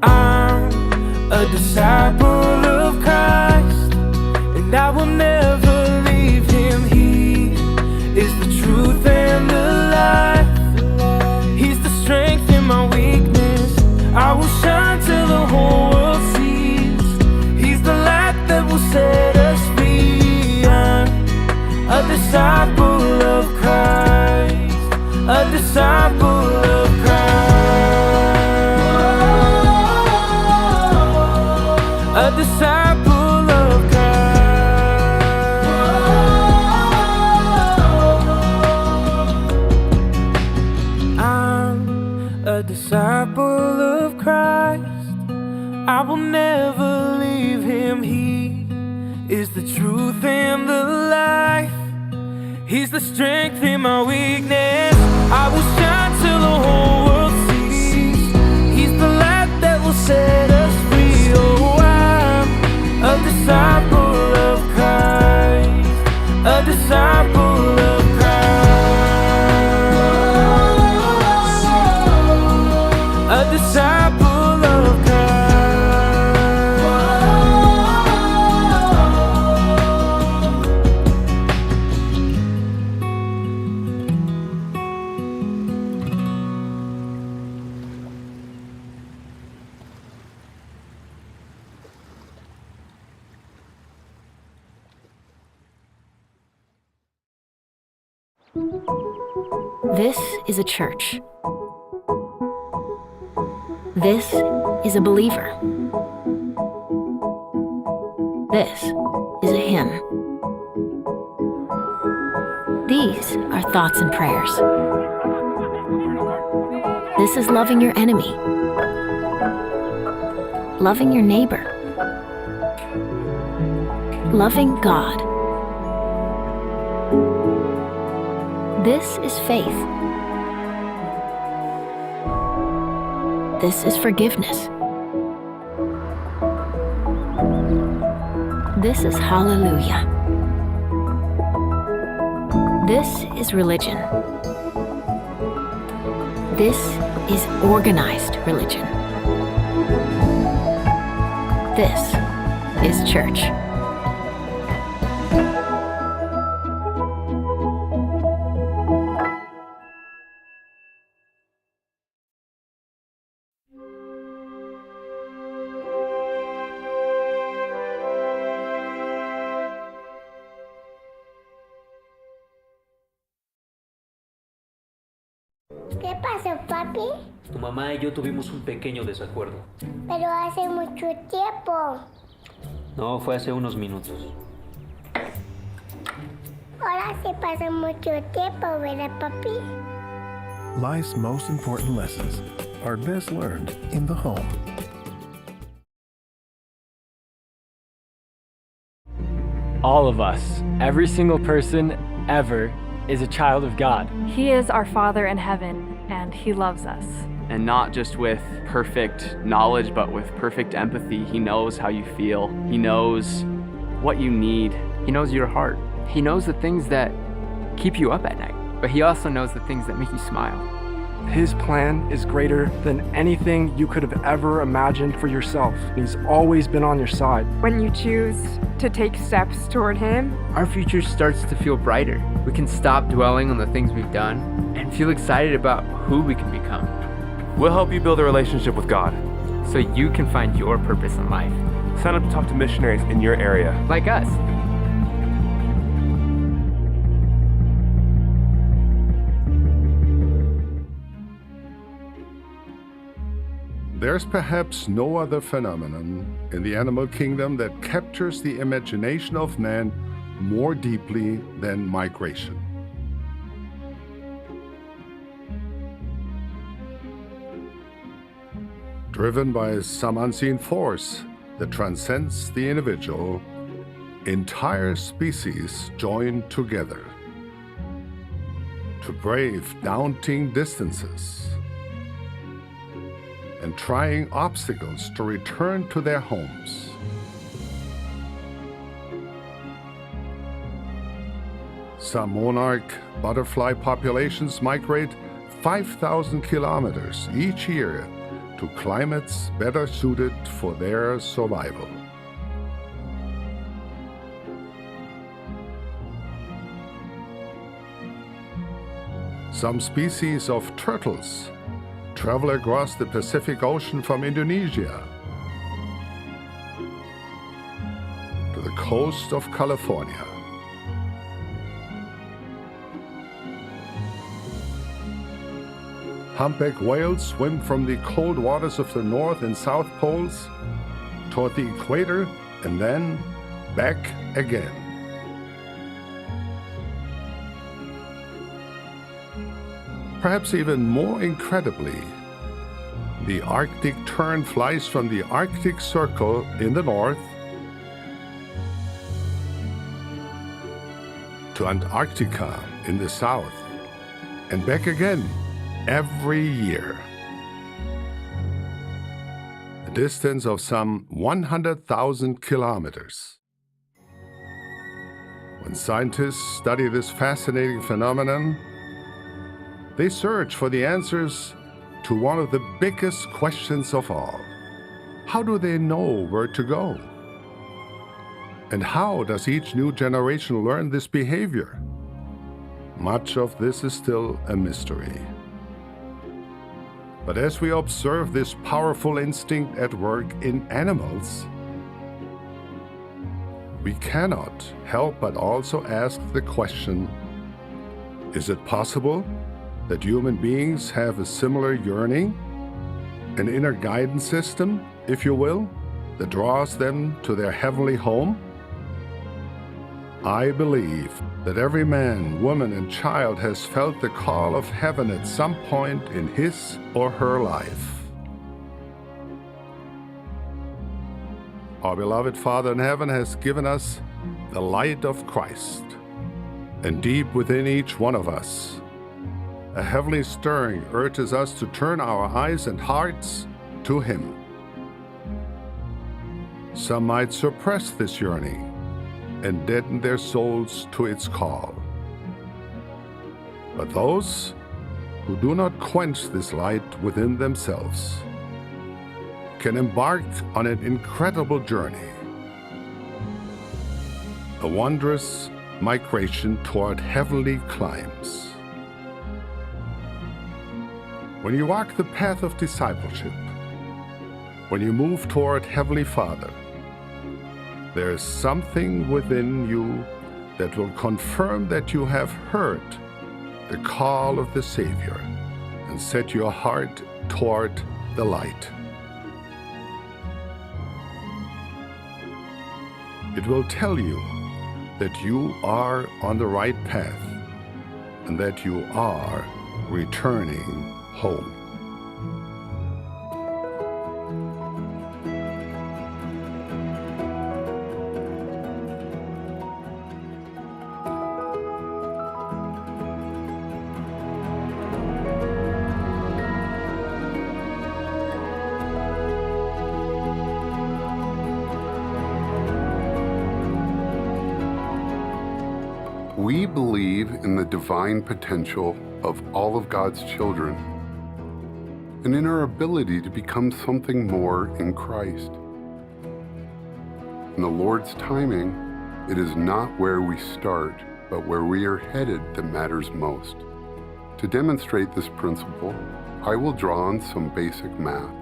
I'm a disciple of Christ, and I will never leave him. He is the truth and the life. He's the strength in my weakness. I will shine till the whole world sees. He's the light that will set us free. I'm a disciple of Christ. A disciple of Christ. A disciple of Christ. I'm a disciple of Christ. I will never leave him. He is the truth and the life. He's the strength in my weakness. I will shine till the whole world sees. He's the light that will set us free. Oh, I'm a disciple of Christ. A disciple of Christ. A disciple of Christ. This is a church. This is a believer. This is a hymn. These are thoughts and prayers. This is loving your enemy, loving your neighbor, loving God. This is faith. This is forgiveness. This is hallelujah. This is religion. This is organized religion. This is church. ¿Qué pasó, papi? Tu mamá y yo tuvimos un pequeño desacuerdo. Pero hace mucho tiempo. No, fue hace unos minutos. Ahora sí pasa mucho tiempo, ¿verdad, papi? Life's most important lessons are best learned in the home. All of us, every single person ever, is a child of God. He is our Father in heaven, and He loves us. And not just with perfect knowledge, but with perfect empathy. He knows how you feel. He knows what you need. He knows your heart. He knows the things that keep you up at night, but He also knows the things that make you smile. His plan is greater than anything you could have ever imagined for yourself. He's always been on your side. When you choose to take steps toward Him, our future starts to feel brighter. We can stop dwelling on the things we've done and feel excited about who we can become. We'll help you build a relationship with God so you can find your purpose in life. Sign up to talk to missionaries in your area. Like us. There's perhaps no other phenomenon in the animal kingdom that captures the imagination of man more deeply than migration. Driven by some unseen force that transcends the individual, entire species join together to brave daunting distances and trying obstacles to return to their homes. Some monarch butterfly populations migrate five thousand kilometers each year to climates better suited for their survival. Some species of turtles travel across the Pacific Ocean from Indonesia to the coast of California. Humpback whales swim from the cold waters of the North and South Poles toward the equator and then back again. Perhaps even more incredibly, the Arctic tern flies from the Arctic Circle in the north to Antarctica in the south and back again every year. A distance of some one hundred thousand kilometers. When scientists study this fascinating phenomenon, they search for the answers to one of the biggest questions of all. How do they know where to go? And how does each new generation learn this behavior? Much of this is still a mystery. But as we observe this powerful instinct at work in animals, we cannot help but also ask the question, is it possible that human beings have a similar yearning, an inner guidance system, if you will, that draws them to their heavenly home? I believe that every man, woman, and child has felt the call of heaven at some point in his or her life. Our beloved Father in heaven has given us the light of Christ, and deep within each one of us, a heavenly stirring urges us to turn our eyes and hearts to Him. Some might suppress this yearning, and deaden their souls to its call. But those who do not quench this light within themselves can embark on an incredible journey, a wondrous migration toward heavenly climes. When you walk the path of discipleship, when you move toward Heavenly Father, there is something within you that will confirm that you have heard the call of the Savior and set your heart toward the light. It will tell you that you are on the right path and that you are returning home. We believe in the divine potential of all of God's children and in our ability to become something more in Christ. In the Lord's timing, it is not where we start, but where we are headed that matters most. To demonstrate this principle, I will draw on some basic math.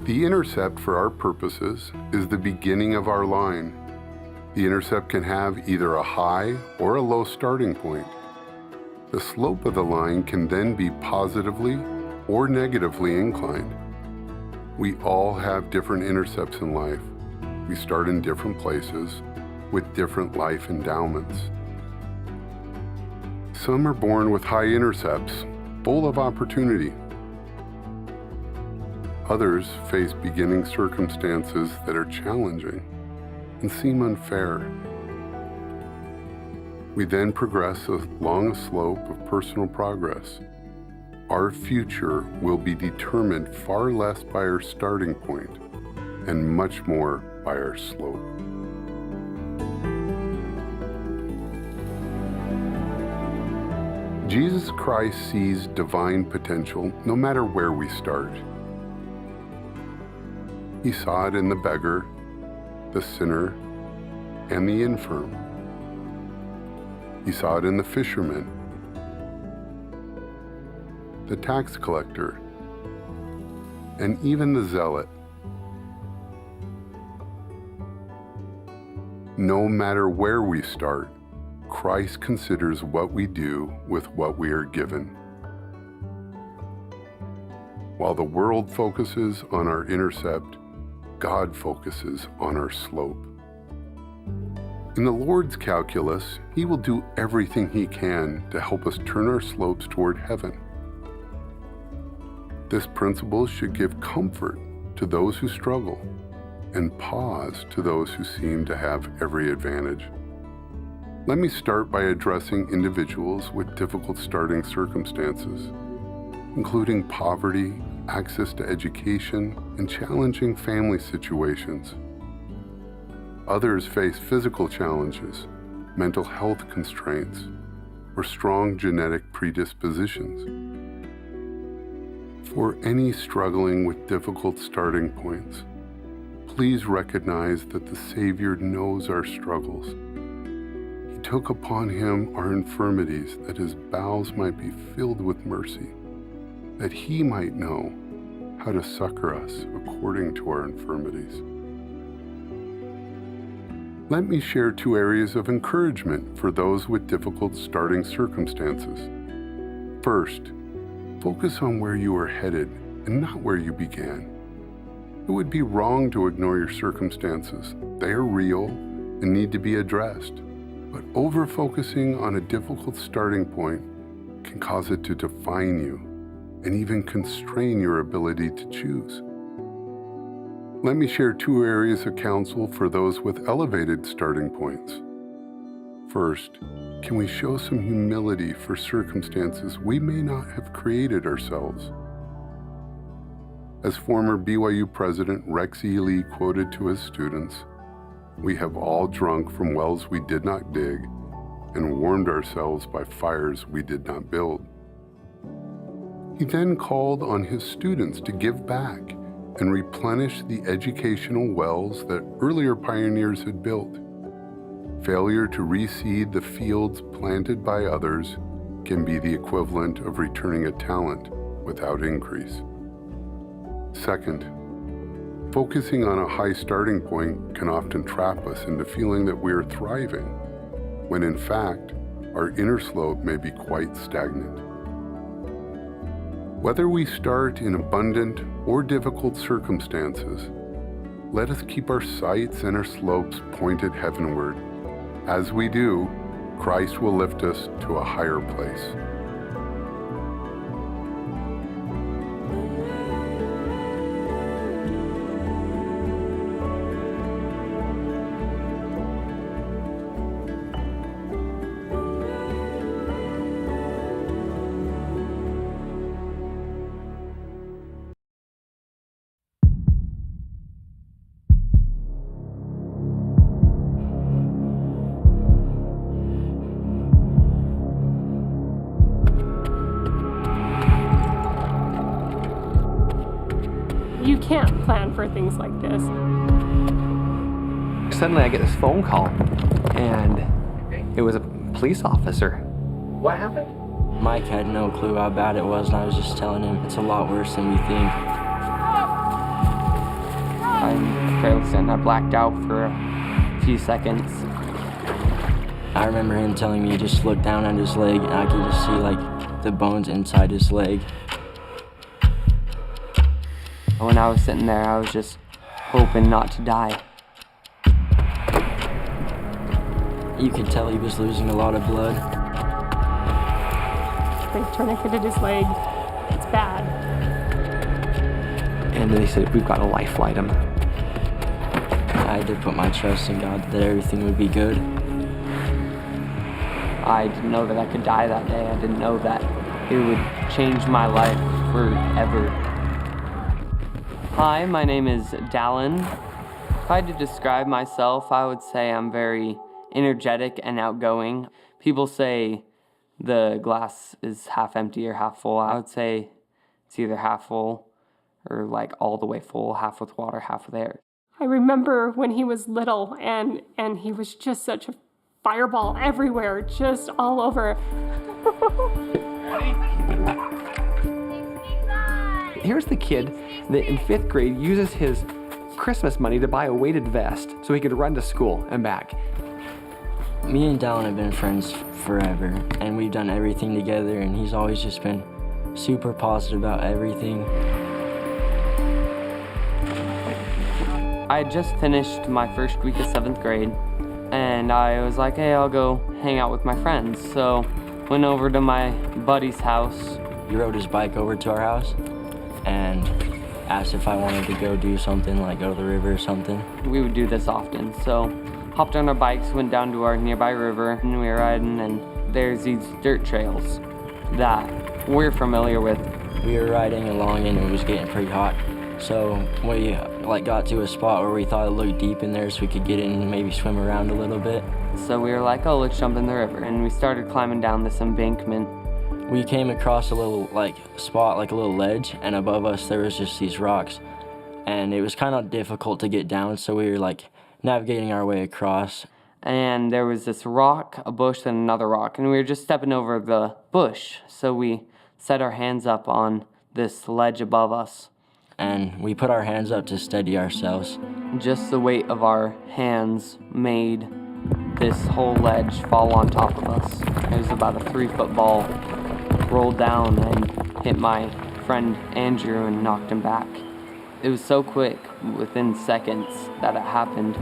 The intercept, for our purposes, is the beginning of our line. The intercept can have either a high or a low starting point. The slope of the line can then be positively or negatively inclined. We all have different intercepts in life. We start in different places with different life endowments. Some are born with high intercepts, full of opportunity. Others face beginning circumstances that are challenging and seem unfair. We then progress along a slope of personal progress. Our future will be determined far less by our starting point and much more by our slope. Jesus Christ sees divine potential no matter where we start. He saw it in the beggar, the sinner, and the infirm. He saw it in the fisherman, the tax collector, and even the zealot. No matter where we start, Christ considers what we do with what we are given. While the world focuses on our intercept, God focuses on our slope. In the Lord's calculus, He will do everything He can to help us turn our slopes toward heaven. This principle should give comfort to those who struggle and pause to those who seem to have every advantage. Let me start by addressing individuals with difficult starting circumstances, including poverty, access to education, and challenging family situations. Others face physical challenges, mental health constraints, or strong genetic predispositions. For any struggling with difficult starting points, please recognize that the Savior knows our struggles. He took upon Him our infirmities, that His bowels might be filled with mercy, that He might know how to succor us according to our infirmities. Let me share two areas of encouragement for those with difficult starting circumstances. First, focus on where you are headed and not where you began. It would be wrong to ignore your circumstances. They are real and need to be addressed. But over-focusing on a difficult starting point can cause it to define you and even constrain your ability to choose. Let me share two areas of counsel for those with elevated starting points. First, can we show some humility for circumstances we may not have created ourselves? As former B Y U President Rex E. Lee quoted to his students, We have all drunk from wells we did not dig and warmed ourselves by fires we did not build." He then called on his students to give back and replenish the educational wells that earlier pioneers had built. Failure to reseed the fields planted by others can be the equivalent of returning a talent without increase. Second, focusing on a high starting point can often trap us into feeling that we are thriving, when in fact, our inner slope may be quite stagnant. Whether we start in abundant or difficult circumstances, let us keep our sights and our slopes pointed heavenward. As we do, Christ will lift us to a higher place. You can't plan for things like this. Suddenly, I get this phone call, and it was a police officer. What happened? Mike had no clue how bad it was, and I was just telling him it's a lot worse than we think. I'm careless and I blacked out for a few seconds. I remember him telling me just look down at his leg, and I could just see like the bones inside his leg. When I was sitting there, I was just hoping not to die. You could tell he was losing a lot of blood. They tourniqueted his leg. It's bad. And they said, "We've got to life flight him." I had to put my trust in God that everything would be good. I didn't know that I could die that day. I didn't know that it would change my life forever. Hi, my name is Dallin. If I had to describe myself, I would say I'm very energetic and outgoing. People say the glass is half empty or half full. I would say it's either half full or like all the way full, half with water, half with air. I remember when he was little and and he was just such a fireball everywhere, just all over. Here's the kid that in fifth grade uses his Christmas money to buy a weighted vest so he could run to school and back. Me and Dallin have been friends forever, and we've done everything together, and he's always just been super positive about everything. I had just finished my first week of seventh grade, and I was like, "Hey, I'll go hang out with my friends." So went over to my buddy's house. He rode his bike over to our house and asked if I wanted to go do something, like go to the river or something. We would do this often. So hopped on our bikes, went down to our nearby river, and we were riding, and there's these dirt trails that we're familiar with. We were riding along and it was getting pretty hot. So we like got to a spot where we thought it looked deep in there so we could get in and maybe swim around a little bit. So we were like, "Oh, let's jump in the river." And we started climbing down this embankment. We came across a little like spot, like a little ledge, and above us there was just these rocks. And it was kind of difficult to get down, so we were like navigating our way across. And there was this rock, a bush, then another rock. And we were just stepping over the bush. So we set our hands up on this ledge above us. And we put our hands up to steady ourselves. Just the weight of our hands made this whole ledge fall on top of us. It was about a three foot ball, rolled down and hit my friend Andrew and knocked him back. It was so quick, within seconds, that it happened.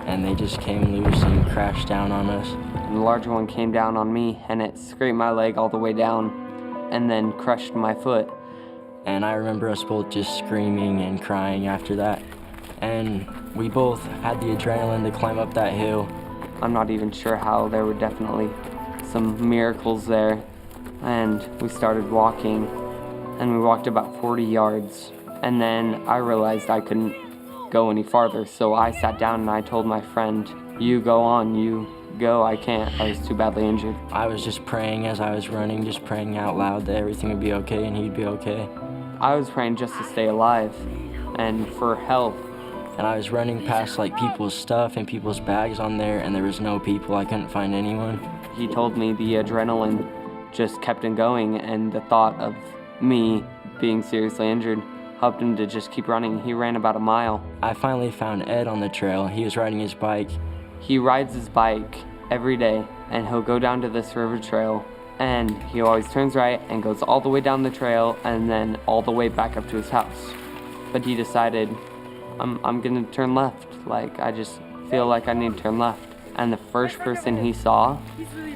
And they just came loose and crashed down on us. And the larger one came down on me, and it scraped my leg all the way down and then crushed my foot. And I remember us both just screaming and crying after that. And we both had the adrenaline to climb up that hill. I'm not even sure how. There were definitely some miracles there. And we started walking, and we walked about forty yards. And then I realized I couldn't go any farther, so I sat down and I told my friend, "You go on, you go, I can't, I was too badly injured." I was just praying as I was running, just praying out loud that everything would be okay and he'd be okay. I was praying just to stay alive and for help. And I was running past, like, people's stuff and people's bags on there, and there was no people. I couldn't find anyone. He told me the adrenaline just kept on going, and the thought of me being seriously injured helped him to just keep running. He ran about a mile. I finally found Ed on the trail. He was riding his bike. He rides his bike every day, and he'll go down to this river trail, and he always turns right and goes all the way down the trail and then all the way back up to his house. But he decided, "I'm, I'm gonna turn left. Like, I just feel like I need to turn left." And the first person he saw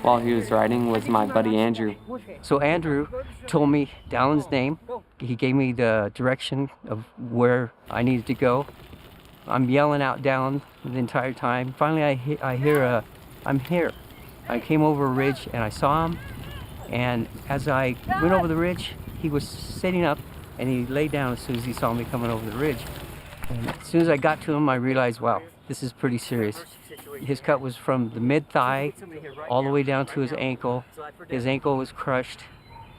while he was riding was my buddy Andrew. So Andrew told me Dallon's name. He gave me the direction of where I needed to go. I'm yelling out Dallon the entire time. Finally, I, he- I hear a, "I'm here." I came over a ridge and I saw him. And as I went over the ridge, he was sitting up and he lay down as soon as he saw me coming over the ridge. And as soon as I got to him, I realized, wow, this is pretty serious. His cut was from the mid thigh all the way down to his ankle. His ankle was crushed.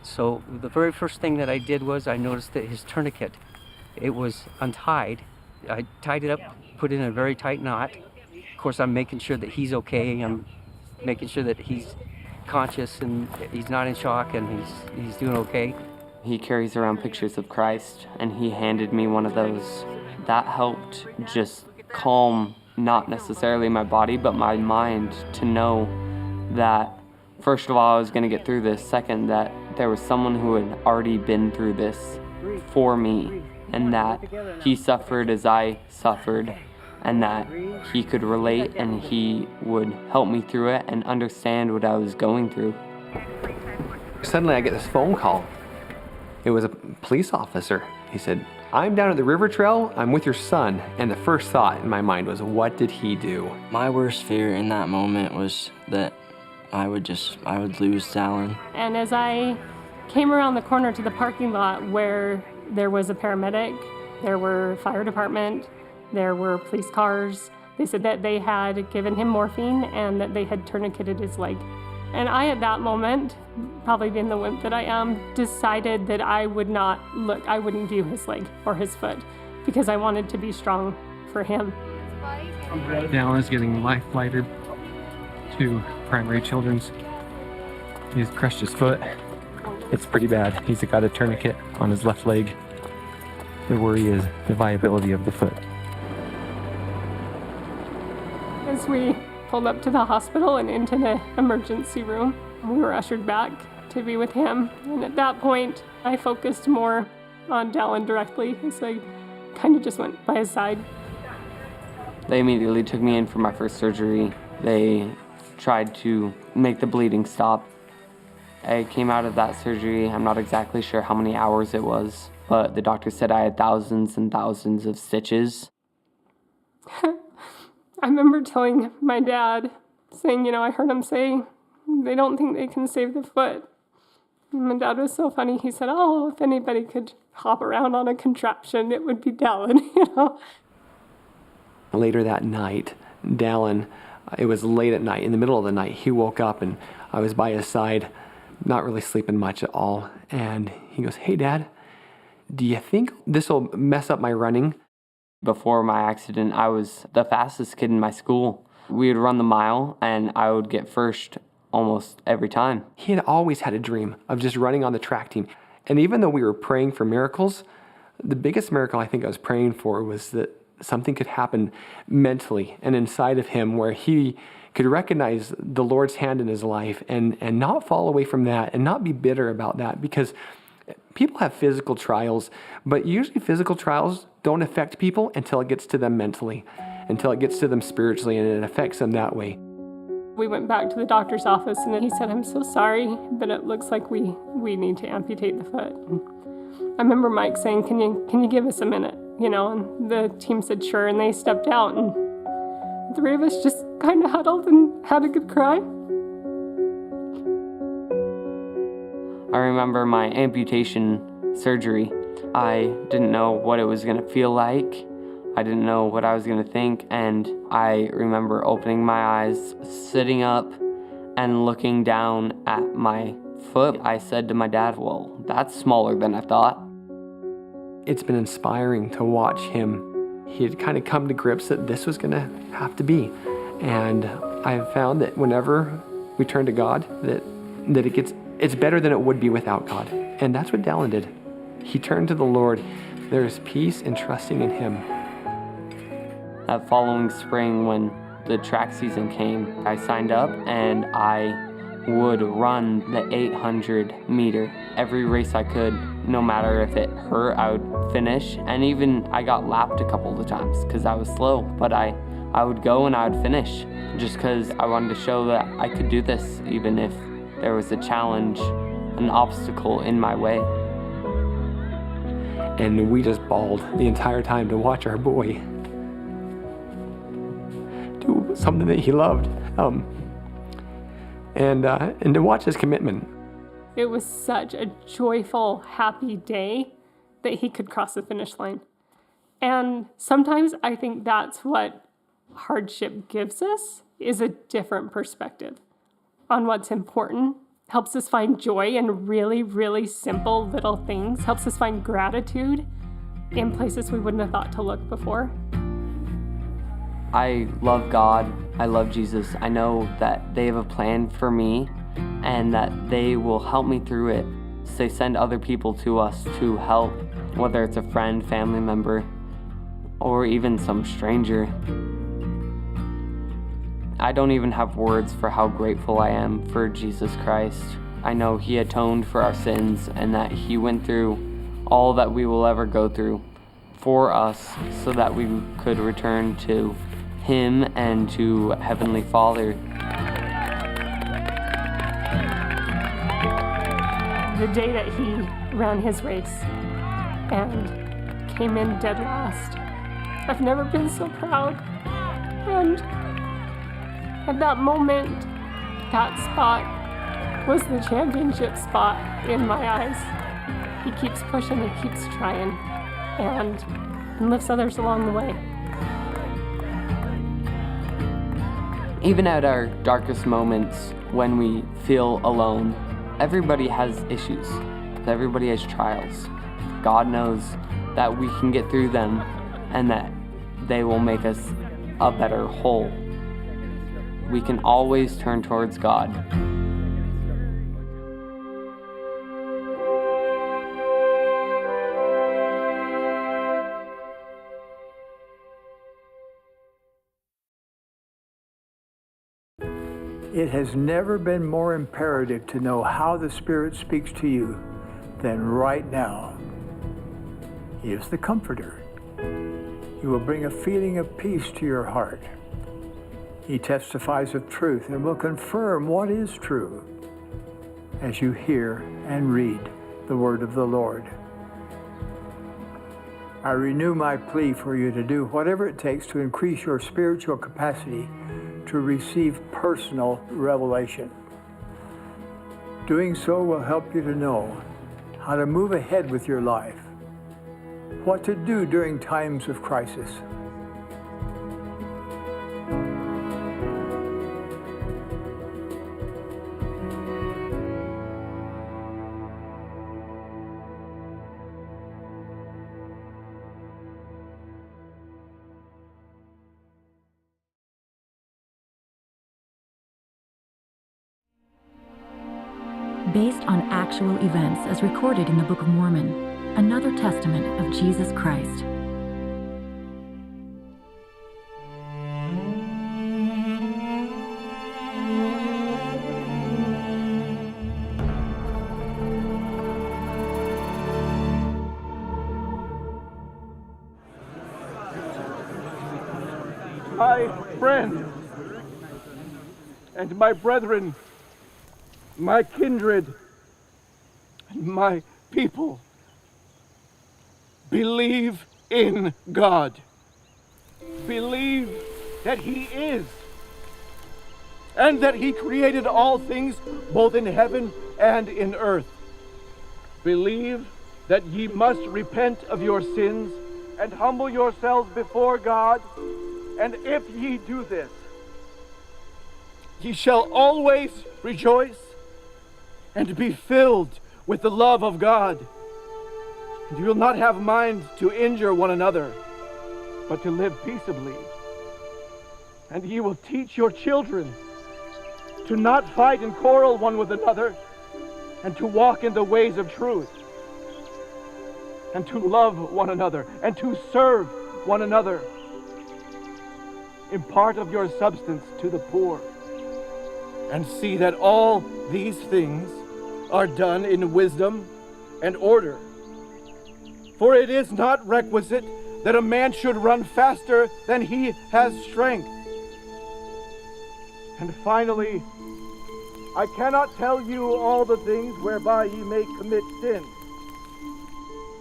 So the very first thing that I did was I noticed that his tourniquet, it was untied. I tied it up, put it in a very tight knot. Of course, I'm making sure that he's okay. I'm making sure that he's conscious and he's not in shock and he's, he's doing okay. He carries around pictures of Christ, and he handed me one of those. That helped just calm, not necessarily my body, but my mind, to know that, first of all, I was gonna get through this. Second, that there was someone who had already been through this for me, and that he suffered as I suffered, and that he could relate and he would help me through it and understand what I was going through. Suddenly, I get this phone call. It was a police officer. He said, "I'm down at the river trail. I'm with your son." And the first thought in my mind was, "What did he do?" My worst fear in that moment was that I would just, I would lose Dallon. And as I came around the corner to the parking lot where there was a paramedic, there were fire department, there were police cars, they said that they had given him morphine and that they had tourniqueted his leg. And I, at that moment, probably being the wimp that I am, decided that I would not look, I wouldn't view his leg or his foot because I wanted to be strong for him. Dallon is getting life flighted to Primary Children's. He's crushed his foot. It's pretty bad. He's got a tourniquet on his left leg. The worry is the viability of the foot. As we pulled up to the hospital and into the emergency room, we were ushered back to be with him. And at that point, I focused more on Dallon directly, so I kind of just went by his side. They immediately took me in for my first surgery. They tried to make the bleeding stop. I came out of that surgery, I'm not exactly sure how many hours it was, but the doctor said I had thousands and thousands of stitches. I remember telling my dad, saying, you know, I heard him say, "They don't think they can save the foot." And my dad was so funny. He said, "Oh, if anybody could hop around on a contraption, it would be Dallon," you know? Later that night, Dallon, uh, it was late at night, in the middle of the night, he woke up and I was by his side, not really sleeping much at all. And he goes, "Hey, Dad, do you think this will mess up my running?" Before my accident, I was the fastest kid in my school. We would run the mile, and I would get first almost every time. He had always had a dream of just running on the track team. And even though we were praying for miracles, the biggest miracle I think I was praying for was that something could happen mentally and inside of him where he could recognize the Lord's hand in his life and, and not fall away from that and not be bitter about that, because people have physical trials, but usually physical trials don't affect people until it gets to them mentally, until it gets to them spiritually, and it affects them that way. We went back to the doctor's office, and he said, "I'm so sorry, but it looks like we, we need to amputate the foot." And I remember Mike saying, "Can you, can you give us a minute?" You know, and the team said, "Sure," and they stepped out, and the three of us just kind of huddled and had a good cry. I remember my amputation surgery. I didn't know what it was gonna feel like. I didn't know what I was gonna think, and I remember opening my eyes, sitting up, and looking down at my foot. I said to my dad, "Well, that's smaller than I thought." It's been inspiring to watch him. He had kinda come to grips that this was gonna have to be. And I found that whenever we turn to God, that, that it gets, it's better than it would be without God. And that's what Dallin did. He turned to the Lord. There is peace in trusting in Him. That following spring, when the track season came, I signed up and I would run the eight hundred meter every race I could, no matter if it hurt, I would finish. And even I got lapped a couple of times 'cause I was slow, but I, I would go and I would finish just 'cause I wanted to show that I could do this, even if there was a challenge, an obstacle in my way. And we just bawled the entire time to watch our boy do something that he loved, um, and, uh, and to watch his commitment. It was such a joyful, happy day that he could cross the finish line. And sometimes I think that's what hardship gives us, is a different perspective on what's important, helps us find joy in really, really simple little things, helps us find gratitude in places we wouldn't have thought to look before. I love God. I love Jesus. I know that they have a plan for me and that they will help me through it. They send other people to us to help, whether it's a friend, family member, or even some stranger. I don't even have words for how grateful I am for Jesus Christ. I know He atoned for our sins and that He went through all that we will ever go through for us so that we could return to Him and to Heavenly Father. The day that he ran his race and came in dead last, I've never been so proud. And at that moment, that spot was the championship spot in my eyes. He keeps pushing, he keeps trying, and, and lifts others along the way. Even at our darkest moments, when we feel alone, everybody has issues. Everybody has trials. God knows that we can get through them and that they will make us a better whole. We can always turn towards God. It has never been more imperative to know how the Spirit speaks to you than right now. He is the Comforter. He will bring a feeling of peace to your heart. He testifies of truth and will confirm what is true as you hear and read the word of the Lord. I renew my plea for you to do whatever it takes to increase your spiritual capacity to receive personal revelation. Doing so will help you to know how to move ahead with your life, what to do during times of crisis. Based on actual events as recorded in the Book of Mormon, another testament of Jesus Christ. My friends and my brethren, my kindred and my people, believe in God. Believe that He is, and that He created all things, both in heaven and in earth. Believe that ye must repent of your sins and humble yourselves before God, and if ye do this, ye shall always rejoice and be filled with the love of God. And you will not have mind to injure one another, but to live peaceably. And ye will teach your children to not fight and quarrel one with another, and to walk in the ways of truth, and to love one another, and to serve one another. Impart of your substance to the poor, and see that all these things are done in wisdom and order. For it is not requisite that a man should run faster than he has strength. And finally, I cannot tell you all the things whereby ye may commit sin.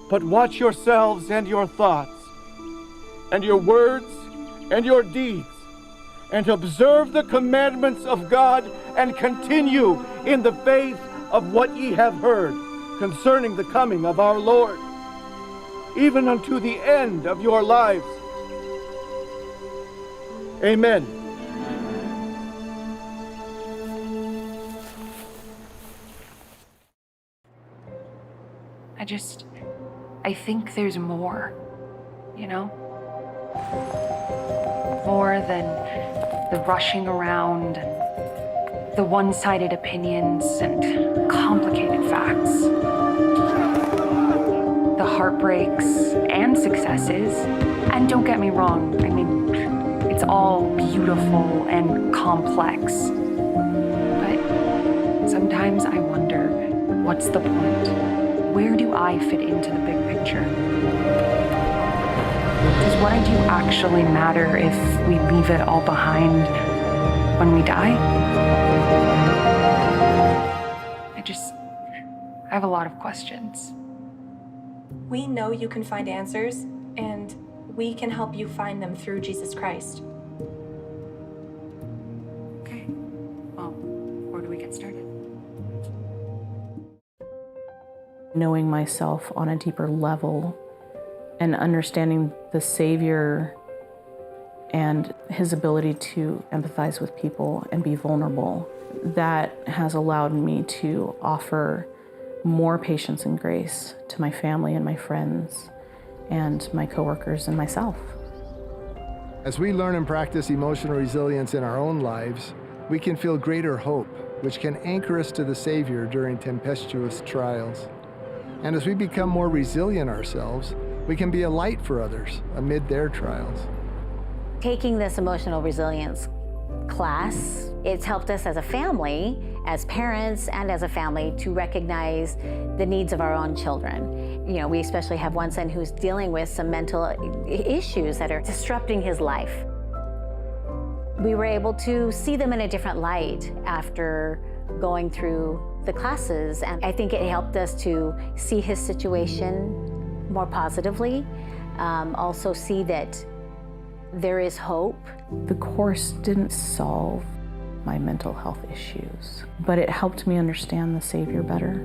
But watch yourselves and your thoughts, and your words, and your deeds, and observe the commandments of God, and continue in the faith of what ye have heard concerning the coming of our Lord, even unto the end of your lives. Amen. I just, I think there's more, you know? More than the rushing around and the one-sided opinions and complicated facts. The heartbreaks and successes. And don't get me wrong, I mean, it's all beautiful and complex. But sometimes I wonder, what's the point? Where do I fit into the big picture? Does what I do actually matter if we leave it all behind when we die? I just, I have a lot of questions. We know you can find answers, and we can help you find them through Jesus Christ. Okay. Well, where do we get started? Knowing myself on a deeper level and understanding the Savior and his ability to empathize with people and be vulnerable, that has allowed me to offer more patience and grace to my family and my friends and my coworkers and myself. As we learn and practice emotional resilience in our own lives, we can feel greater hope, which can anchor us to the Savior during tempestuous trials. And as we become more resilient ourselves, we can be a light for others amid their trials. Taking this emotional resilience class, it's helped us as a family, as parents, and as a family to recognize the needs of our own children. You know, we especially have one son who's dealing with some mental i-, issues that are disrupting his life. We were able to see them in a different light after going through the classes, and I think it helped us to see his situation more positively, um, also see that there is hope. The course didn't solve my mental health issues, but it helped me understand the Savior better,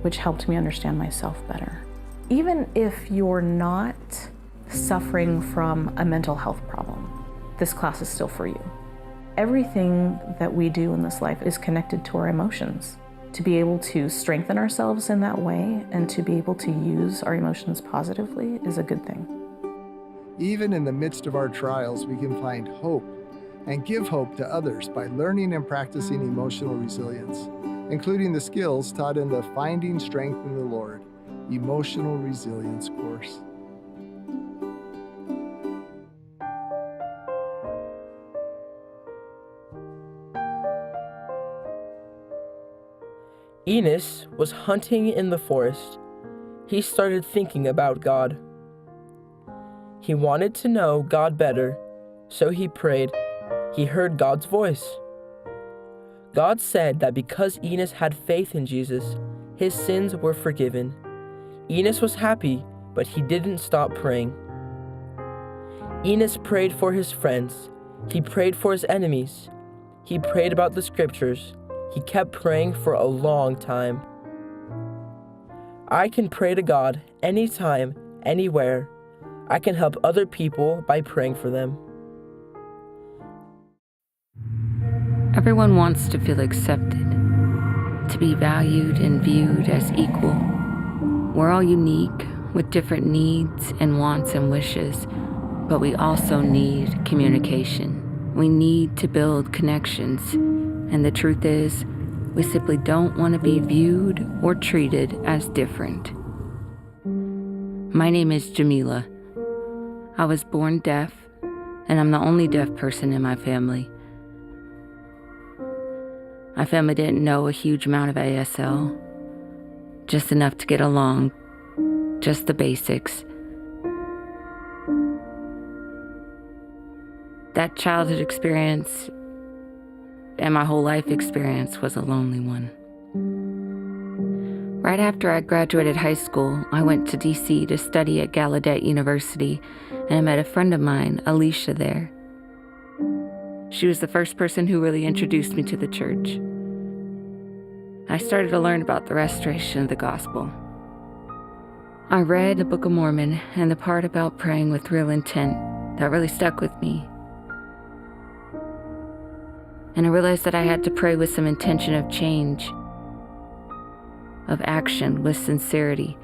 which helped me understand myself better. Even if you're not suffering from a mental health problem, this class is still for you. Everything that we do in this life is connected to our emotions. To be able to strengthen ourselves in that way and to be able to use our emotions positively is a good thing. Even in the midst of our trials, we can find hope and give hope to others by learning and practicing emotional resilience, including the skills taught in the Finding Strength in the Lord Emotional Resilience course. Enos was hunting in the forest. He started thinking about God. He wanted to know God better, so he prayed. He heard God's voice. God said that because Enos had faith in Jesus, his sins were forgiven. Enos was happy, but he didn't stop praying. Enos prayed for his friends. He prayed for his enemies. He prayed about the scriptures. He kept praying for a long time. I can pray to God anytime, anywhere. I can help other people by praying for them. Everyone wants to feel accepted, to be valued and viewed as equal. We're all unique, with different needs and wants and wishes, but we also need communication. We need to build connections, and the truth is, we simply don't want to be viewed or treated as different. My name is Jamila. I was born deaf, and I'm the only deaf person in my family. My family didn't know a huge amount of A S L, just enough to get along, just the basics. That childhood experience and my whole life experience was a lonely one. Right after I graduated high school, I went to D C to study at Gallaudet University, and I met a friend of mine, Alicia, there. She was the first person who really introduced me to the church. I started to learn about the restoration of the gospel. I read the Book of Mormon and the part about praying with real intent. That really stuck with me. And I realized that I had to pray with some intention of change, of action, with sincerity.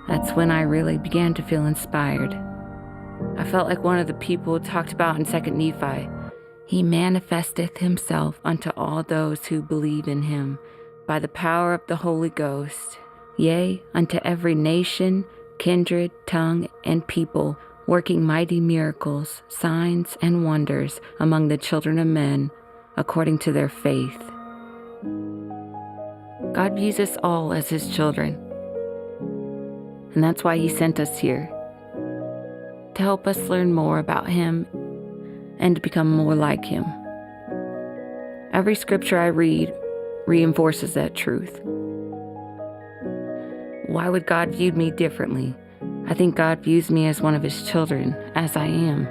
That's when I really began to feel inspired. I felt like one of the people talked about in Second Nephi. He manifesteth himself unto all those who believe in him by the power of the Holy Ghost, yea, unto every nation, kindred, tongue, and people, working mighty miracles, signs, and wonders among the children of men, according to their faith. God views us all as his children, and that's why he sent us here, to help us learn more about him and to become more like him. Every scripture I read reinforces that truth. Why would God view me differently? I think God views me as one of his children, as I am.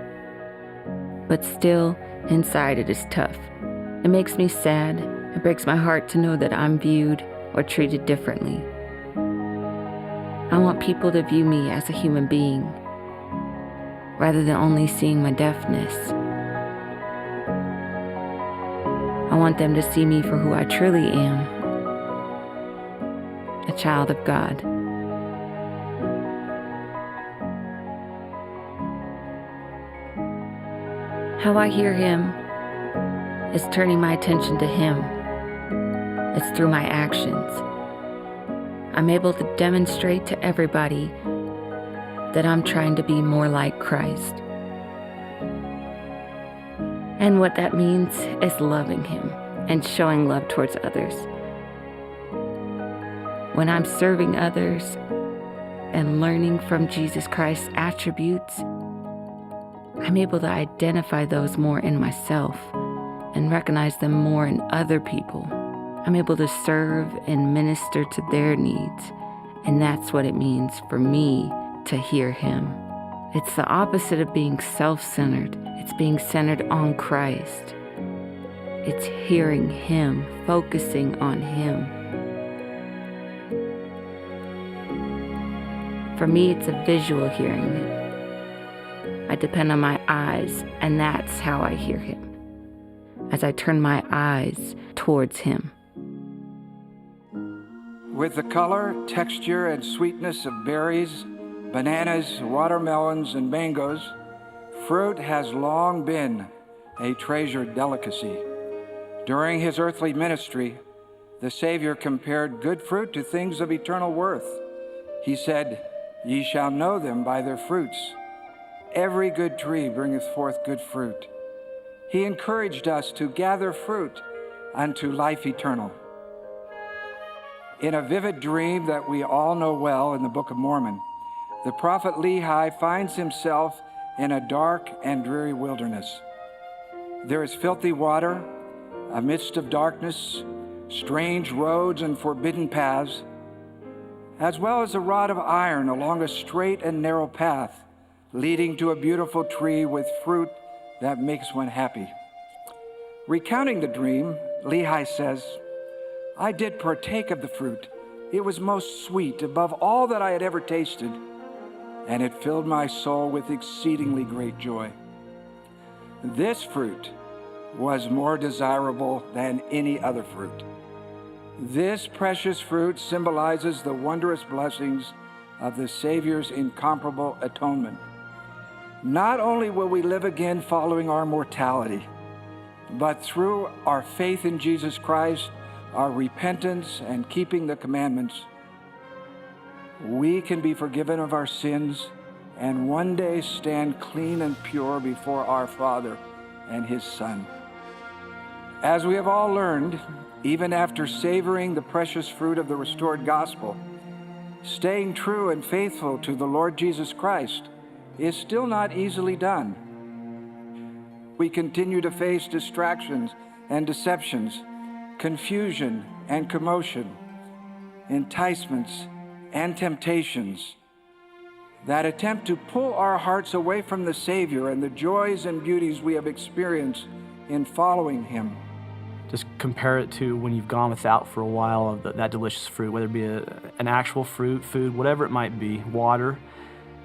But still, inside it is tough. It makes me sad. It breaks my heart to know that I'm viewed or treated differently. I want people to view me as a human being, rather than only seeing my deafness. I want them to see me for who I truly am, a child of God. How I hear him is turning my attention to him. It's through my actions. I'm able to demonstrate to everybody that I'm trying to be more like Christ. And what that means is loving him and showing love towards others. When I'm serving others and learning from Jesus Christ's attributes, I'm able to identify those more in myself and recognize them more in other people. I'm able to serve and minister to their needs. And that's what it means for me to hear him. It's the opposite of being self centered, it's being centered on Christ. It's hearing him, focusing on him. For me, it's a visual hearing. I depend on my eyes, and that's how I hear him, as I turn my eyes towards him. With the color, texture, and sweetness of berries, bananas, watermelons, and mangoes, fruit has long been a treasured delicacy. During his earthly ministry, the Savior compared good fruit to things of eternal worth. He said, "Ye shall know them by their fruits. Every good tree bringeth forth good fruit." He encouraged us to gather fruit unto life eternal. In a vivid dream that we all know well in the Book of Mormon, the prophet Lehi finds himself in a dark and dreary wilderness. There is filthy water, a mist of darkness, strange roads and forbidden paths, as well as a rod of iron along a straight and narrow path leading to a beautiful tree with fruit that makes one happy. Recounting the dream, Lehi says, "I did partake of the fruit. It was most sweet, above all that I had ever tasted. and it filled my soul with exceedingly great joy. This fruit was more desirable than any other fruit. This precious fruit symbolizes the wondrous blessings of the Savior's incomparable atonement. Not only will we live again following our mortality, but through our faith in Jesus Christ, our repentance, and keeping the commandments, we can be forgiven of our sins and one day stand clean and pure before our Father and His Son. As we have all learned, even after savoring the precious fruit of the restored gospel, staying true and faithful to the Lord Jesus Christ is still not easily done. We continue to face distractions and deceptions, confusion and commotion, enticements and temptations that attempt to pull our hearts away from the Savior and the joys and beauties we have experienced in following Him. Just compare it to when you've gone without for a while of th- that delicious fruit, whether it be a, an actual fruit, food, whatever it might be, water,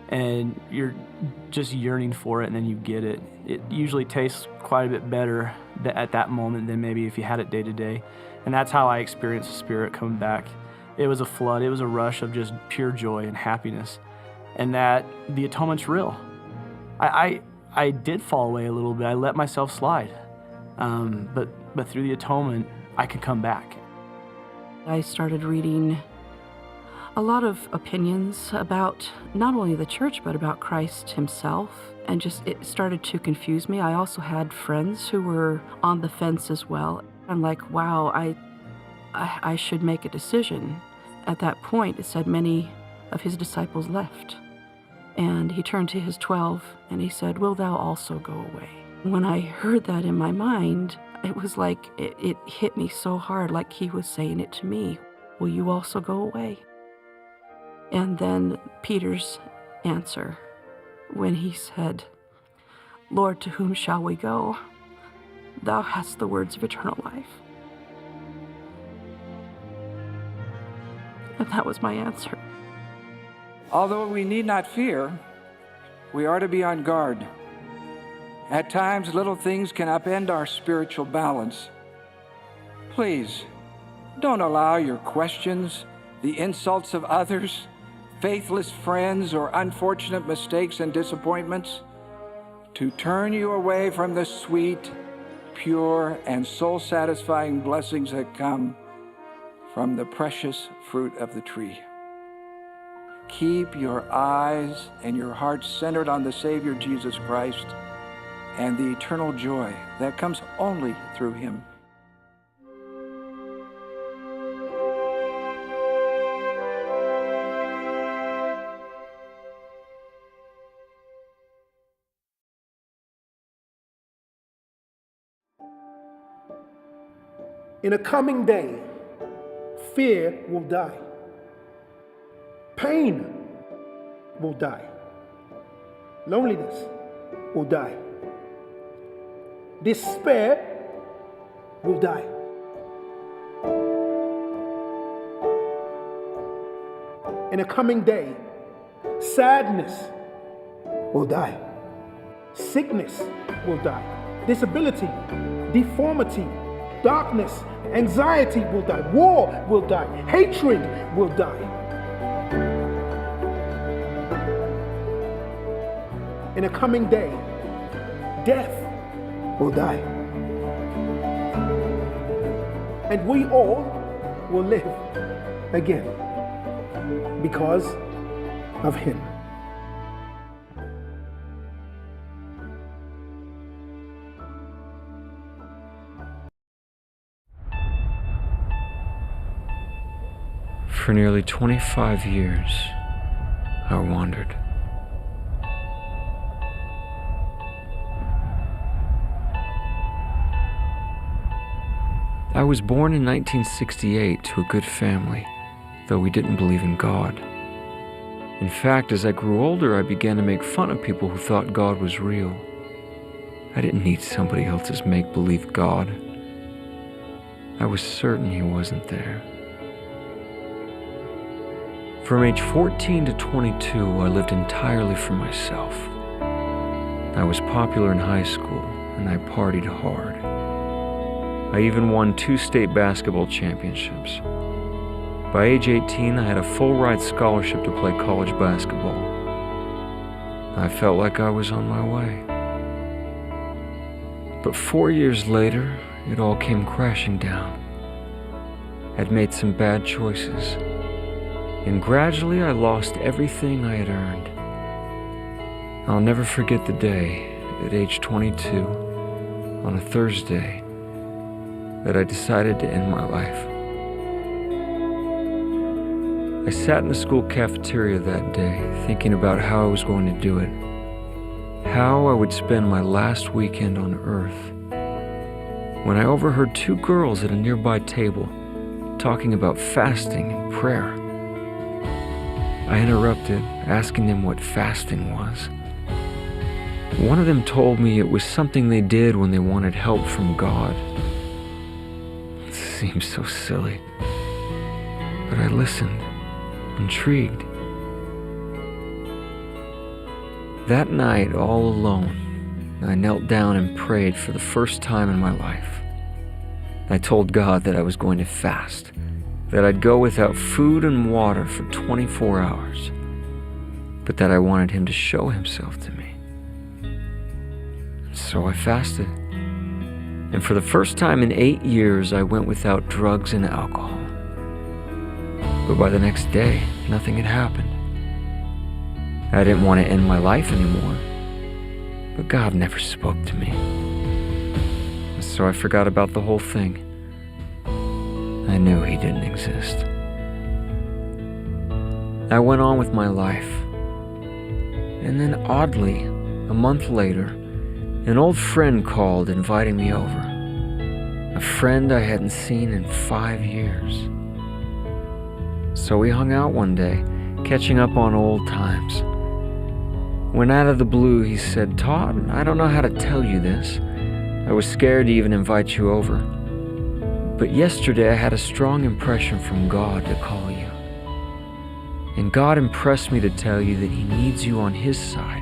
and you're just yearning for it, and then you get it. It usually tastes quite a bit better th- at that moment than maybe if you had it day to day. And that's how I experienced the Spirit coming back. It was a flood, it was a rush of just pure joy and happiness, and that the atonement's real. I, I, I did fall away a little bit. I let myself slide. Um, but, but through the atonement, I can come back. I started reading a lot of opinions about not only the church, but about Christ himself. And just, it started to confuse me. I also had friends who were on the fence as well. I'm like, wow, I, I, I should make a decision. At that point, it said many of his disciples left. And he turned to his twelve and he said, "Will thou also go away?" When I heard that in my mind, it was like it, it hit me so hard, like he was saying it to me. "Will you also go away?" And then Peter's answer when he said, "Lord, to whom shall we go? Thou hast the words of eternal life." And that was my answer. Although we need not fear, we are to be on guard. At times, little things can upend our spiritual balance. Please, don't allow your questions, the insults of others, faithless friends, or unfortunate mistakes and disappointments to turn you away from the sweet, pure, and soul-satisfying blessings that come from the precious fruit of the tree. Keep your eyes and your heart centered on the Savior Jesus Christ and the eternal joy that comes only through him. In a coming day, fear will die. Pain will die. Loneliness will die. Despair will die. In a coming day, sadness will die. Sickness will die. Disability, deformity, darkness, anxiety will die. War will die. Hatred will die. In a coming day, death will die. And we all will live again because of him. For nearly twenty-five years, I wandered. I was born in nineteen sixty-eight to a good family, though we didn't believe in God. In fact, as I grew older, I began to make fun of people who thought God was real. I didn't need somebody else's make-believe God. I was certain he wasn't there. From age fourteen to twenty-two, I lived entirely for myself. I was popular in high school, and I partied hard. I even won two state basketball championships. By age eighteen, I had a full ride scholarship to play college basketball. I felt like I was on my way. But four years later, it all came crashing down. I'd made some bad choices, and gradually I lost everything I had earned. I'll never forget the day, at age twenty-two, on a Thursday, that I decided to end my life. I sat in the school cafeteria that day, thinking about how I was going to do it, how I would spend my last weekend on earth, when I overheard two girls at a nearby table talking about fasting and prayer. I interrupted, asking them what fasting was. One of them told me it was something they did when they wanted help from God. It seemed so silly. But I listened, intrigued. That night, all alone, I knelt down and prayed for the first time in my life. I told God that I was going to fast, that I'd go without food and water for twenty-four hours, but that I wanted Him to show Himself to me. So I fasted. And for the first time in eight years, I went without drugs and alcohol. But by the next day, nothing had happened. I didn't want to end my life anymore, but God never spoke to me. So I forgot about the whole thing. I knew He didn't exist. I went on with my life. And then, oddly, a month later, an old friend called, inviting me over. A friend I hadn't seen in five years. So we hung out one day, catching up on old times. When, out of the blue, he said, "Todd, I don't know how to tell you this. I was scared to even invite you over. But yesterday I had a strong impression from God to call you. And God impressed me to tell you that He needs you on His side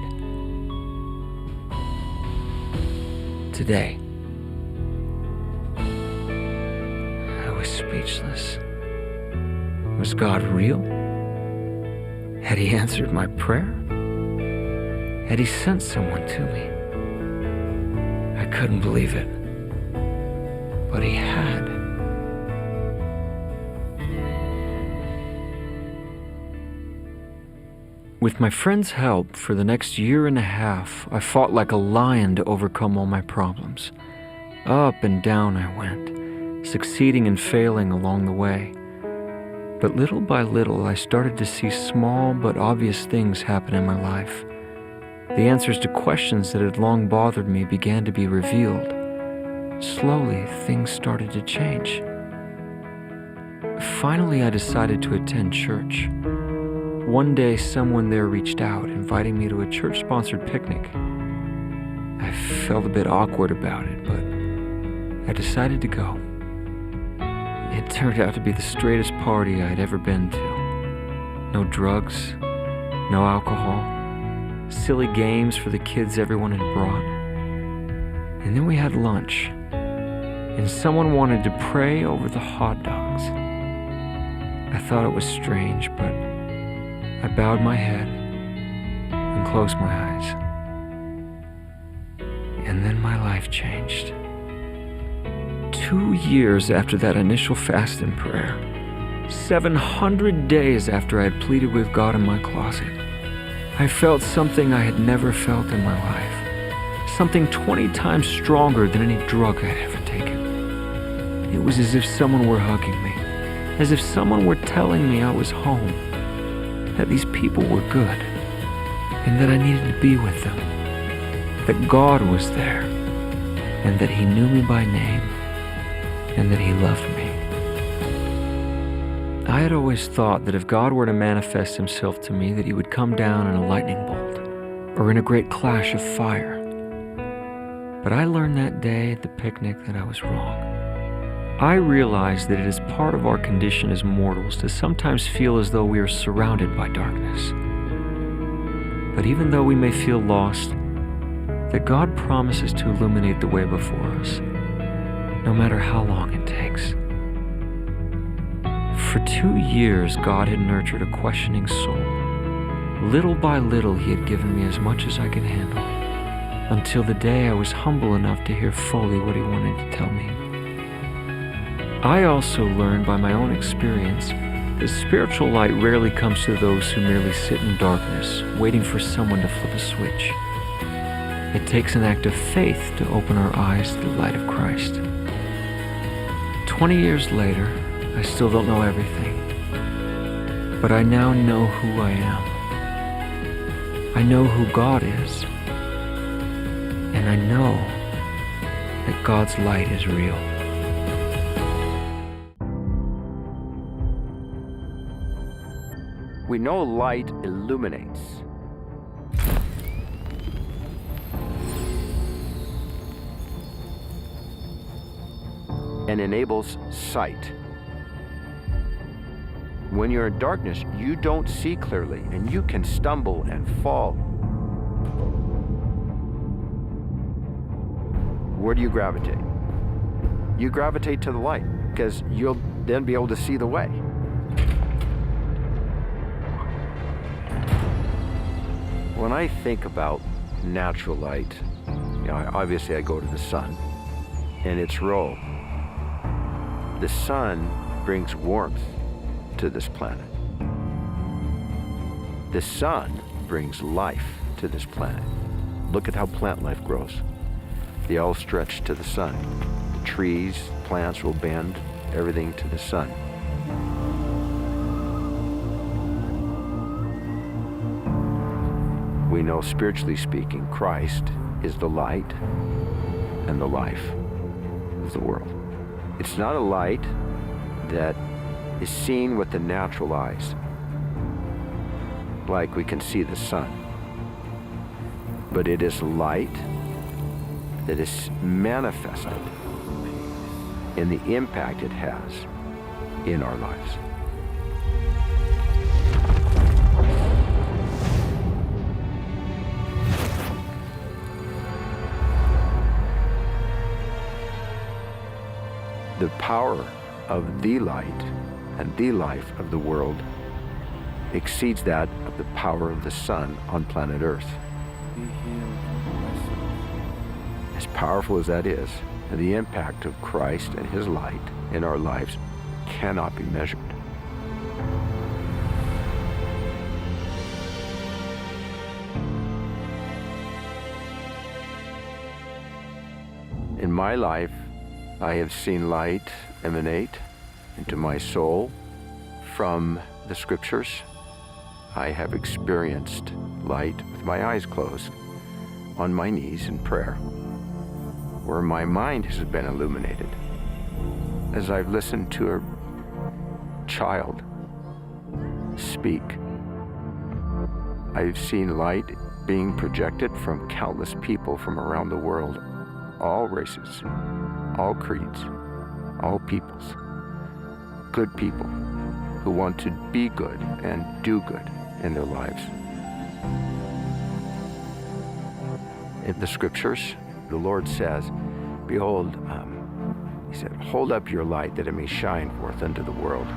today." I was speechless. Was God real? Had He answered my prayer? Had He sent someone to me? I couldn't believe it, but He had. With my friend's help, for the next year and a half, I fought like a lion to overcome all my problems. Up and down I went, succeeding and failing along the way. But little by little, I started to see small but obvious things happen in my life. The answers to questions that had long bothered me began to be revealed. Slowly, things started to change. Finally, I decided to attend church. One day, someone there reached out, inviting me to a church-sponsored picnic. I felt a bit awkward about it, but I decided to go. It turned out to be the straightest party I'd ever been to. No drugs, no alcohol, silly games for the kids everyone had brought. And then we had lunch, and someone wanted to pray over the hot dogs. I thought it was strange, but I bowed my head and closed my eyes. And then my life changed. Two years after that initial fast and prayer, seven hundred days after I had pleaded with God in my closet, I felt something I had never felt in my life. Something twenty times stronger than any drug I'd ever taken. It was as if someone were hugging me, as if someone were telling me I was home, that these people were good, and that I needed to be with them, that God was there, and that He knew me by name, and that He loved me. I had always thought that if God were to manifest Himself to me, that He would come down in a lightning bolt, or in a great clash of fire. But I learned that day at the picnic that I was wrong. I realize that it is part of our condition as mortals to sometimes feel as though we are surrounded by darkness. But even though we may feel lost, that God promises to illuminate the way before us, no matter how long it takes. For two years, God had nurtured a questioning soul. Little by little, He had given me as much as I could handle, until the day I was humble enough to hear fully what He wanted to tell me. I also learned by my own experience that spiritual light rarely comes to those who merely sit in darkness, waiting for someone to flip a switch. It takes an act of faith to open our eyes to the light of Christ. Twenty years later, I still don't know everything, but I now know who I am. I know who God is, and I know that God's light is real. We know light illuminates and enables sight. When you're in darkness, you don't see clearly, and you can stumble and fall. Where do you gravitate? You gravitate to the light, 'cause you'll then be able to see the way. When I think about natural light, you know, I, obviously I go to the sun and its role. The sun brings warmth to this planet. The sun brings life to this planet. Look at how plant life grows. They all stretch to the sun. The trees, plants will bend, everything to the sun. We know, spiritually speaking, Christ is the light and the life of the world. It's not a light that is seen with the natural eyes, like we can see the sun, but it is light that is manifested in the impact it has in our lives. The power of the light and the life of the world exceeds that of the power of the sun on planet Earth. Be healed, my soul. As powerful as that is, the impact of Christ and his light in our lives cannot be measured. In my life, I have seen light emanate into my soul from the scriptures. I have experienced light with my eyes closed, on my knees in prayer, where my mind has been illuminated as I've listened to a child speak. I've seen light being projected from countless people from around the world, all races, all creeds, all peoples. Good people who want to be good and do good in their lives. In the scriptures, the Lord says, behold, um, he said, hold up your light that it may shine forth unto the world.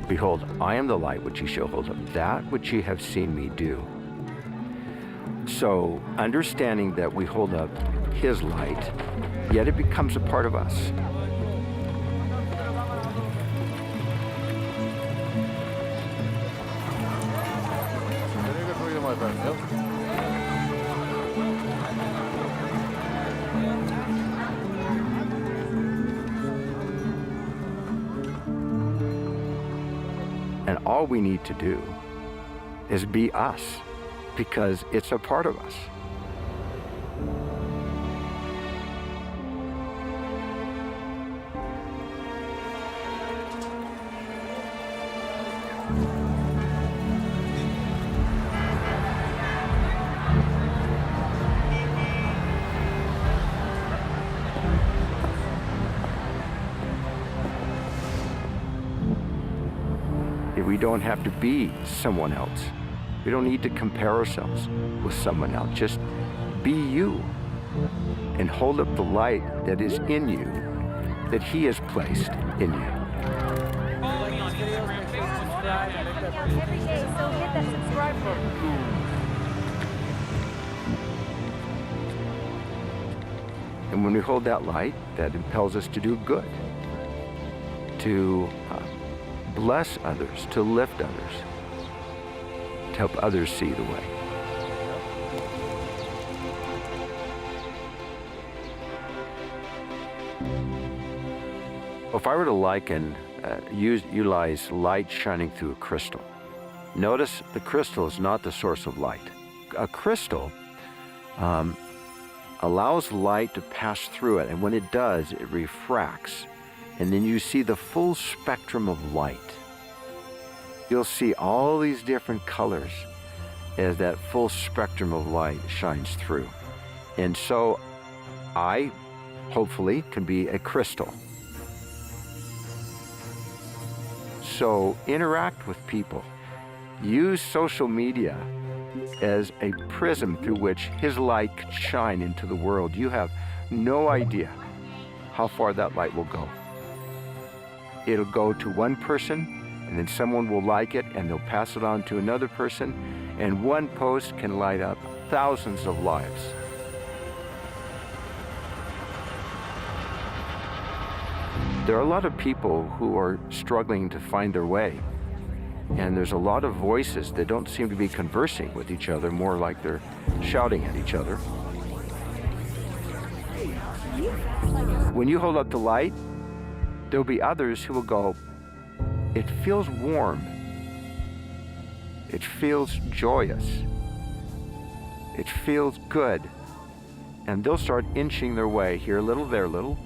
Behold, I am the light which ye shall hold up, that which ye have seen me do. So, understanding that we hold up his light, yet it becomes a part of us. And all we need to do is be us, because it's a part of us. We don't have to be someone else. We don't need to compare ourselves with someone else. Just be you and hold up the light that is in you, that He has placed in you. Follow me on Instagram, Facebook, Twitter. Every day, so hit that subscribe button. And when we hold that light, that impels us to do good, to, uh, bless others, to lift others, to help others see the way. If I were to liken, uh, use, utilize light shining through a crystal, notice the crystal is not the source of light. A crystal, um, allows light to pass through it, and when it does, it refracts, and then you see the full spectrum of light. You'll see all these different colors as that full spectrum of light shines through. And so I, hopefully, can be a crystal. So interact with people. Use social media as a prism through which His light can shine into the world. You have no idea how far that light will go. It'll go to one person, and then someone will like it, and they'll pass it on to another person, and one post can light up thousands of lives. There are a lot of people who are struggling to find their way, and there's a lot of voices that don't seem to be conversing with each other, more like they're shouting at each other. When you hold up the light, there'll be others who will go, "It feels warm. It feels joyous. It feels good." And they'll start inching their way here a little, there a little,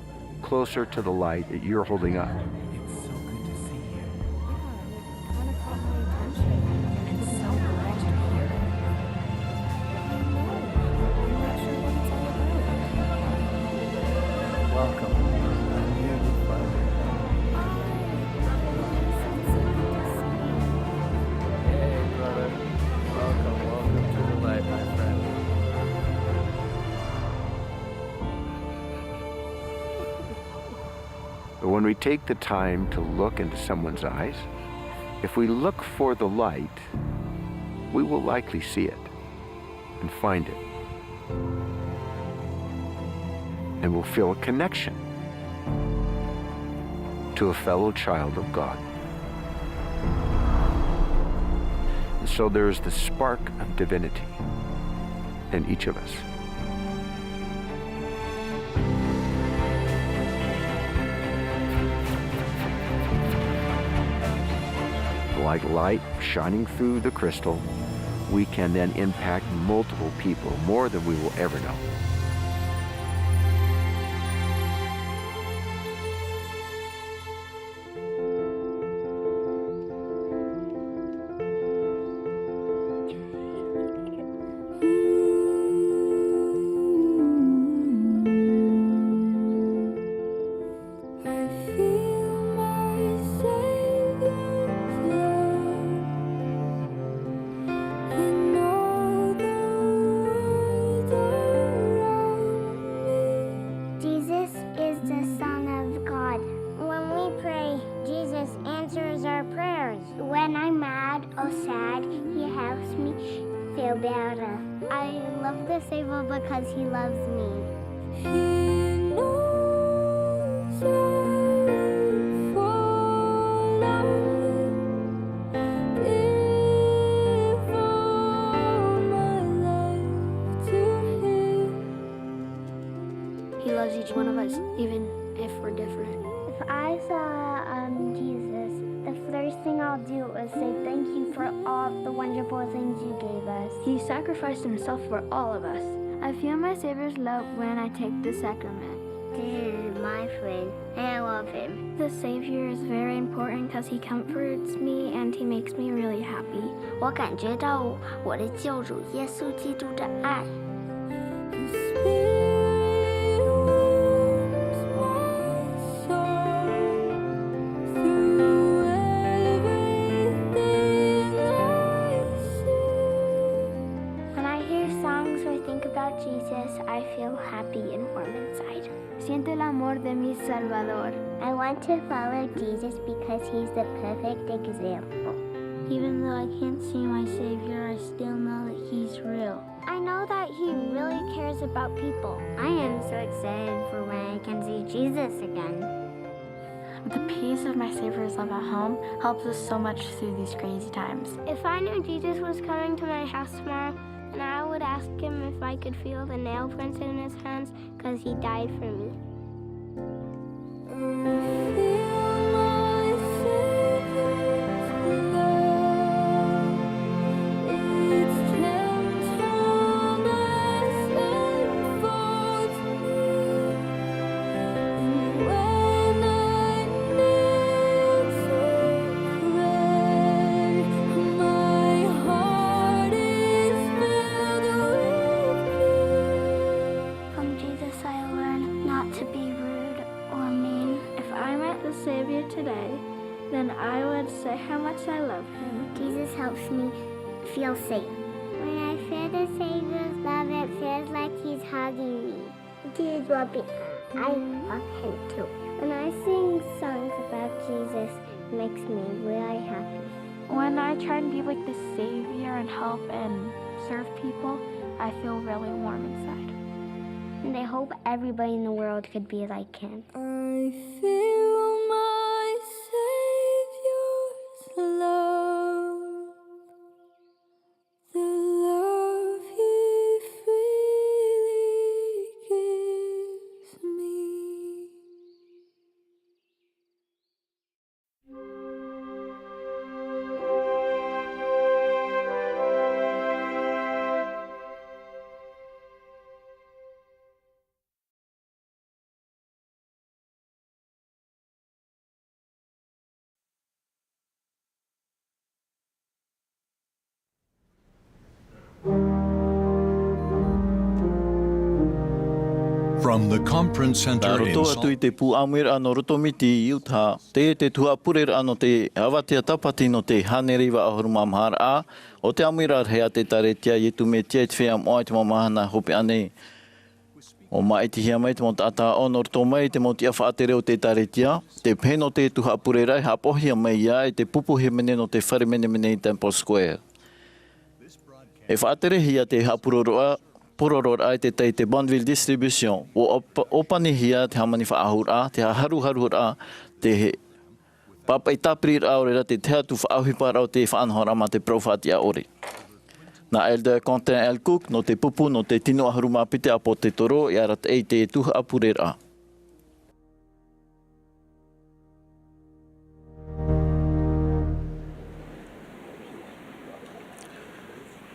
closer to the light that you're holding up. It's so good to see you. Yeah, it kinda caught my attention. It's so bright in here. I know. I'm not sure what it's all about. Welcome. I'm here to find you. Hi. It's so good to see you. Hey, brother. Welcome, welcome to the light, my friend. But when we take the time to look into someone's eyes, if we look for the light, we will likely see it and find it. And we'll feel a connection to a fellow child of God. And so there is the spark of divinity in each of us. Like light shining through the crystal, we can then impact multiple people, more than we will ever know. I feel my Savior's love in all the world around me. Jesus is the Son of God. When we pray, Jesus answers our prayers. When I'm mad or sad, He helps me feel better. I love the Savior because He loves me. He knows I've fallen. Give all my life to Him. He loves each one of us, even if we're different. If I saw, um, Jesus, the First thing I'll do is say thank you for all the wonderful things you gave us. He sacrificed himself for all of us. I feel my Savior's love when I take the sacrament. This is my friend, and I love him. The Savior is very important 'cause he comforts me and he makes me really happy. 我感觉到我的救主耶稣基督的爱。 When I hear songs or think about Jesus, I feel happy and warm inside. Siento el amor de mi Salvador. I want to follow Jesus because he's the perfect example. Even though I can't see my Savior, I still know that he's real. I know that he really cares about people. I am so excited for when I can see Jesus again. The peace of my Savior's love at home helps us so much through these crazy times. If I knew Jesus was coming to my house tomorrow, then I would ask him if I could feel the nail prints in his hands, 'cause he died for me. From Jesus, I learn not to be rude or mean. If I met the Savior today, then I would say how much I love him. Jesus helps me feel safe. When I feel the Savior's love, it feels like he's hugging me. Jesus will be, I love him too. When I sing songs about Jesus, it makes me really happy. When I try and be like the Savior and help and serve people, I feel really warm inside. And I hope everybody in the world could be like him. I feel my Savior's love, the love he freely gives me. From the conference center in Salt Lake. Nā roto atu i te pū ʻāmuiraʻa nō Rotomiti i Utah, teie te tuhaʻa pureraʻa nō te avatea tāpati nō te hānere iva ʻahuru mā maha raʻa o te ʻāmuiraʻa rahi a te ʻĒkālesia Iesu Mesia i te feiā moʻa i te mau mahana hopeʻa nei. ʻUa māʻitihia mai te mau taʻata aʻo nō roto mai i te mau tiʻa faʻatere o te ʻĒkālesia, tē pehe nō te tuhaʻa pureraʻa e haʻapaʻohia mai ia i te pupu hīmene nō te fare menemene i Temple Square. E faʻaterehia te haʻapurororaʻa, purororaʻa i te tai te Bonneville Distribution, ʻua ʻōpa-, ʻōpanihia te hāmani faʻahouraʻa, te haruharuraʻa, te he-, pāpaʻi tāpiriraʻa ʻaore rā te tahi atu faʻaʻohiparaʻa o te faʻanahoraʻa mā te parau faʻatiʻa ʻore. Nā Elder Quentin L. Cook, nō te pupu, nō te tino ʻahuru mā piti ʻĀpotetoro, e arataʻi i te tuhaʻa pureraʻa.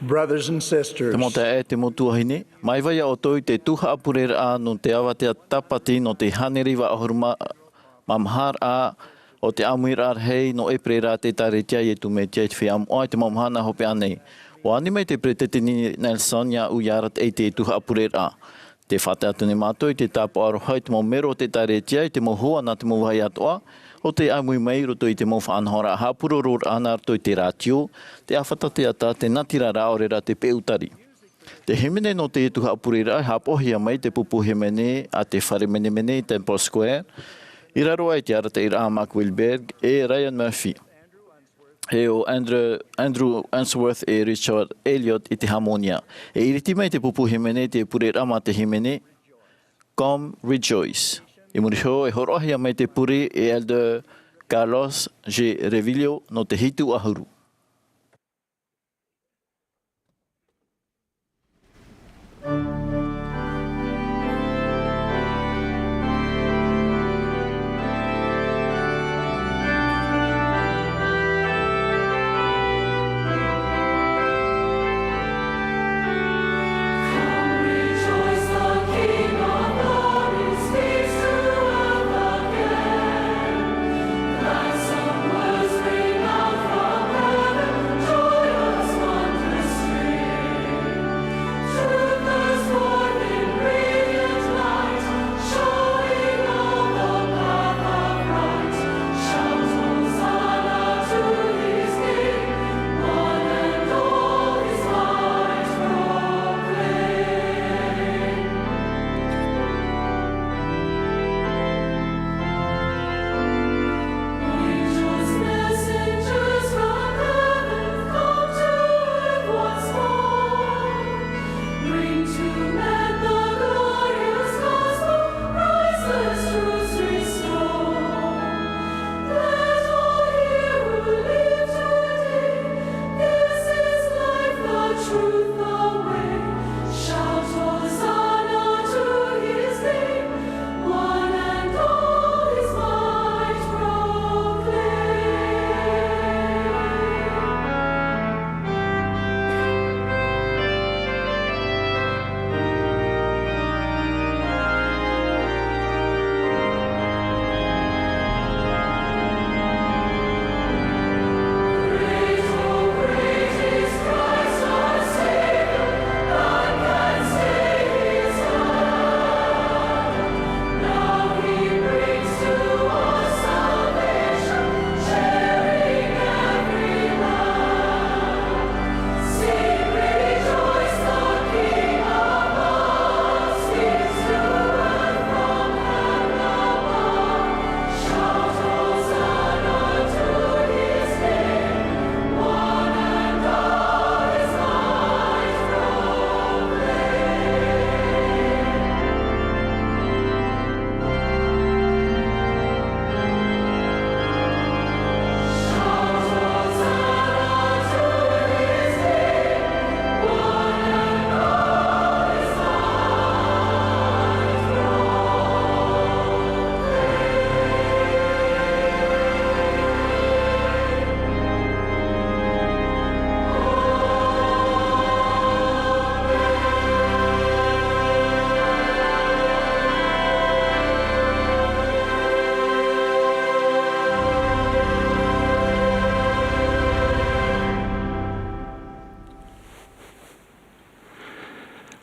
Brothers and sisters. Te mau taeaʻe, te mau tuahine, mai vai ʻoutou i te tuhaʻa pureraʻa nō te avatea tāpati nō te hānere iva ʻahuru mā, mā maha raʻa o te ʻāmuiraʻa rahi nō ʻEperēra a te ʻĒkālesia Iesu Mesia i te feiā moʻa i te mau mahana hopeʻa nei. ʻUa ani mai te peresideni Nelson iāʻu ʻia arataʻi i te tuhaʻa pureraʻa. Tē faʻatae atu nei mātou i te tāpaʻo aroha i te mau mero o te ʻĒkālesia, i te mau hoa nā te mau vāhi atoʻa, ʻo tē ʻāmui mai i roto i te mau faʻanahoraʻa haʻapurororaʻa nā roto i te rātio, te ʻāfata teata, te natirara ʻaore rā te peu tari. Te hīmene nō te tuhaʻa pureraʻa e haʻapaʻohia mai te pupu hīmene a te fare menemene i Temple Square, i raro aʻe i te arataʻiraʻa a Mark Wilberg e Ryan Murphy. E ʻo Andrew, Andrew Unsworth e Richard Elliott i te hāmōnia. E iriti mai te pupu hīmene i te pureraʻa mā te hīmene, Come Rejoice. I muri iho, e hōroʻahia mai te pure e Elder Carlos G. Revillo nō te hitu ʻahuru. Shout Hosanna to his name, one and all his might proclaim.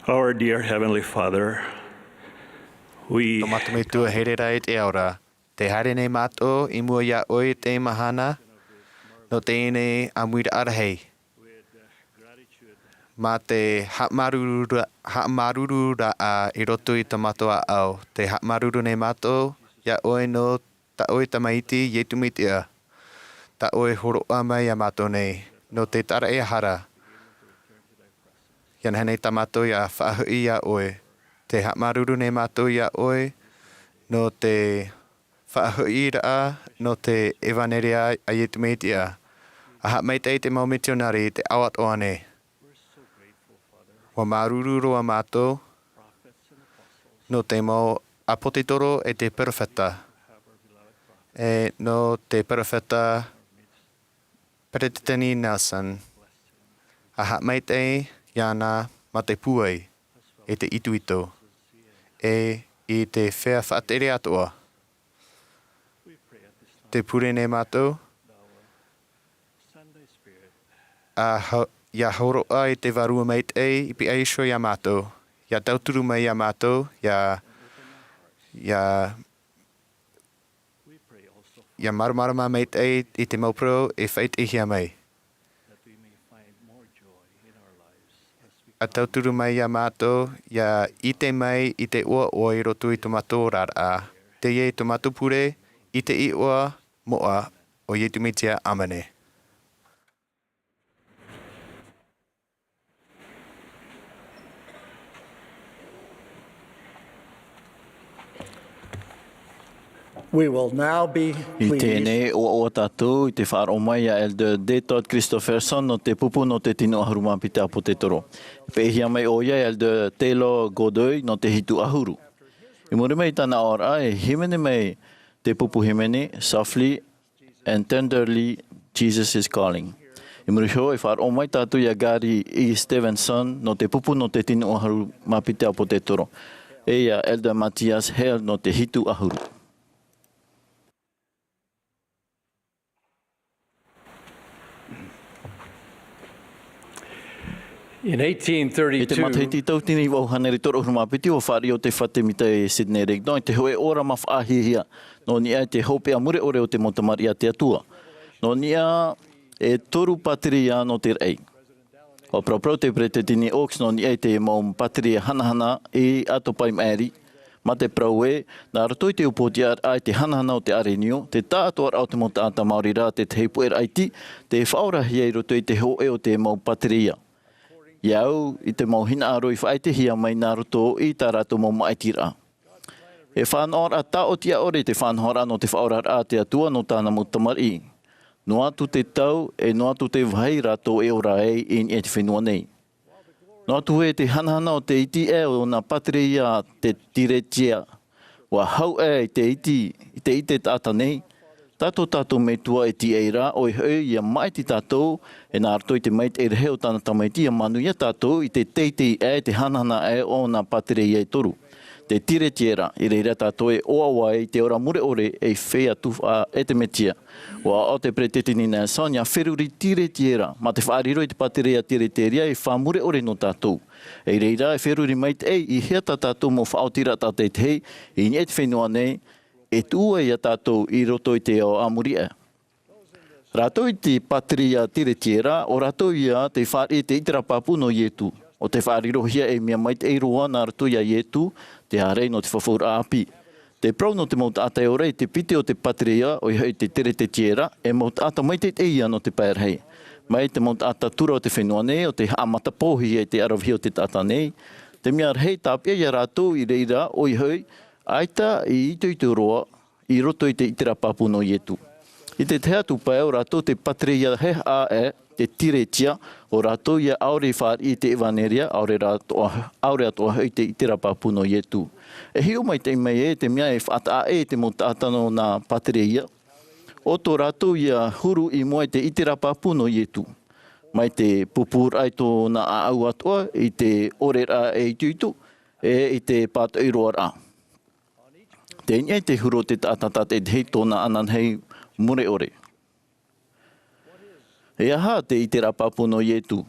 Our dear Heavenly Father, we Tō mātou Metua here ra i te ao ra, tē haere nei mātou i mua iā ʻoe i teie mahana, nō teie nei ʻāmuiraʻa rahi. Mā te haʻamāuruuru ra-, haʻamāuruururaʻa i roto i tō mātou ʻāʻau, tē haʻamāuruuru nei mātou iā ʻoe nō tā ʻoe Tamaiti, Iesu Mesia, tā ʻoe hōroʻa mai iā mātou nei, nō te tāraʻehara. ʻIa nehenehe tā mātou ʻia faʻahoʻi iā ʻoe. Tē haʻamāuruuru nei mātou iā ʻoe, nō te faʻahoʻiraʻa, nō te ʻevaneria a Iesu Mesia. ʻA haʻamaitaʻi i te mau mitionare i te ao atoʻa nei. ʻUa māuruuru roa mātou, nō te mau ʻāpōsetolo e te perofeta. E nō te perofeta Peretiteni Nelson, ʻa haʻamaitaʻi iāna mā te pūai, e te itoito, e i te feiā faʻatere atoʻa. Tē pure nei mātou, ʻa hau-, ʻia hōroʻa i te Vārua Maitaʻi i pihaʻi iho iā mātou, ʻia tauturu mai iā mātou, ʻia, ʻia ʻia māramarama maitaʻi i te mau parau e faʻaʻitehia mai. ʻA tauturu mai iā mātou, ʻia ʻite mai i te ʻoaʻoa i roto i tō mātou oraraʻa. Teie tō mātou pure, i te iʻoa moʻa o Iesu Mesia, ʻāmene. We will now be I pleased teie nei, ʻoaʻoa tātou i te faʻaroʻo mai iā Elder D. Todd Christofferson nō te pupu nō te tino ʻahuru mā piti ʻāpōsetolo. Peʻehia mai ʻoia e Elder Taylor Godoy nō te hitu ʻahuru. I muri mai i tāna oraraʻa, e hīmene mai te pupu hīmene, Softly and Tenderly, Jesus is Calling. I muri iho, e faʻaroʻo mai tātou iā Gary E. Stevenson nō te pupu nō te tino ʻahuru mā piti ʻāpōsetolo. E iā Elder Matthias Hale nō te hitu ʻahuru. In eighteen thirty-two, I te matahiti tauatini vaʻu hānere toru ʻahuru mā piti, ʻua fāriʻi ʻo Tefata Mita e Sidney Rigdon i te hōʻē ʻōrama faʻahiahia, nō niʻa i te hopeʻa mure ʻore o te mau tamariʻi a te Atua. Nō niʻa e toru pātireia nō te raʻi. ʻUa paraparau te Peretiteni Oaks nō niʻa i te mau pātireia hanahana i ʻato paʻi maʻiri, mā te parau ē, nā roto i te upoʻotiʻaraʻa i te hanahana o te ʻārenio, te taʻatoʻaraʻa o te mau taʻata maori rā, te tahi puʻeraʻa iti, tē faʻaorahia i roto i te hōʻē o te mau pātireia. ʻIa au i te mau hinaʻaro i faʻaʻitehia mai nā roto i tā rātou mau māʻitiraʻa. E faʻanahoraʻa tāʻotiʻa ʻore te faʻanahoraʻa nō te faʻaoraraʻa a te Atua nō tāna mau tamariʻi. Noa atu te tau, e noa atu te vāhi rātou e ora ai i niʻa i te fenua nei. Noa atu ē te hanahana o te iti ʻē o nā pātireia te tiretia, ʻua hau ʻē i te iti, i te ʻite taʻata nei, tā tō tātou Metua e tiʻa ra, ʻoia hoʻi, ʻia māʻiti tātou, e nā roto i te maitaʻi rahi o tāna Tamaiti, ʻia manuia tātou i te teitei ʻē, te hanahana ʻē o nā pātireia e toru. Te tiretia ra, i reira tātou e ʻoaʻoa ai i te ora mure ʻore ei feiā tuhaʻa e te Mesia. ʻUa ʻoaʻoa te Peresideni Nelson ʻia feruri tiretia ra, mā te faʻariro i te pātireia tiretia e faʻamure ʻore nō tātou. I reira e feruri maitaʻi, i hea tā tātou mau faʻaotiraʻa tātaʻitahi, i niʻa i te fenua nei, e tuʻu ai ia tātou i roto i te ao a muri aʻe. Rātou i te pātireia tiretia ra, ʻo rātou ia tei fāriʻi i te ʻite rapapū nō Ietu. ʻO tei faʻarirohia ei mea maitaʻi roa nā roto ia Ietu, te ārai nō te fafauraʻa ʻāpī. Te parau nō te mau taʻata e ora i te piti o te pātireia, ʻoia hoʻi te tiretia ra, e mau taʻata maitaʻi ia nō te pae rahi. Mai te mau taʻata tura o te fenua nei, ʻo tei haʻamatapōhia i te ʻaravihi o te taʻata nei. Te mea rahi tāpeʻa ia rātou i reira, ʻoia hoʻi, ʻaita i itoito roa, i roto i te ʻite rapapū nō Ietu. I te tahi atu pae, ʻo rātou te pātireia haʻehaʻa ʻē, te tiretia, ʻo rātou ia ʻaore i fāriʻi i te ʻevaneria, ʻaore rā atoʻa, ʻaore atoʻa hoʻi i te ʻite rapapū nō Ietu. E hiʻo maitaʻi mai ē, te mea e faʻataʻa ʻē i te mau taʻata nō nā pātireia, ʻo tō rātou ia huru i mua i te ʻite rapapū nō Ietu. Mai te pūpūraʻa i tōna ʻāʻau atoʻa, i te ʻoreraʻa e itoito, e i te pātoʻi roaraʻa. Tei niʻa i te huru o te taʻata tātaʻitahi tōna ananahi mure ʻore. E aha te ʻite rapapū nō Ietu?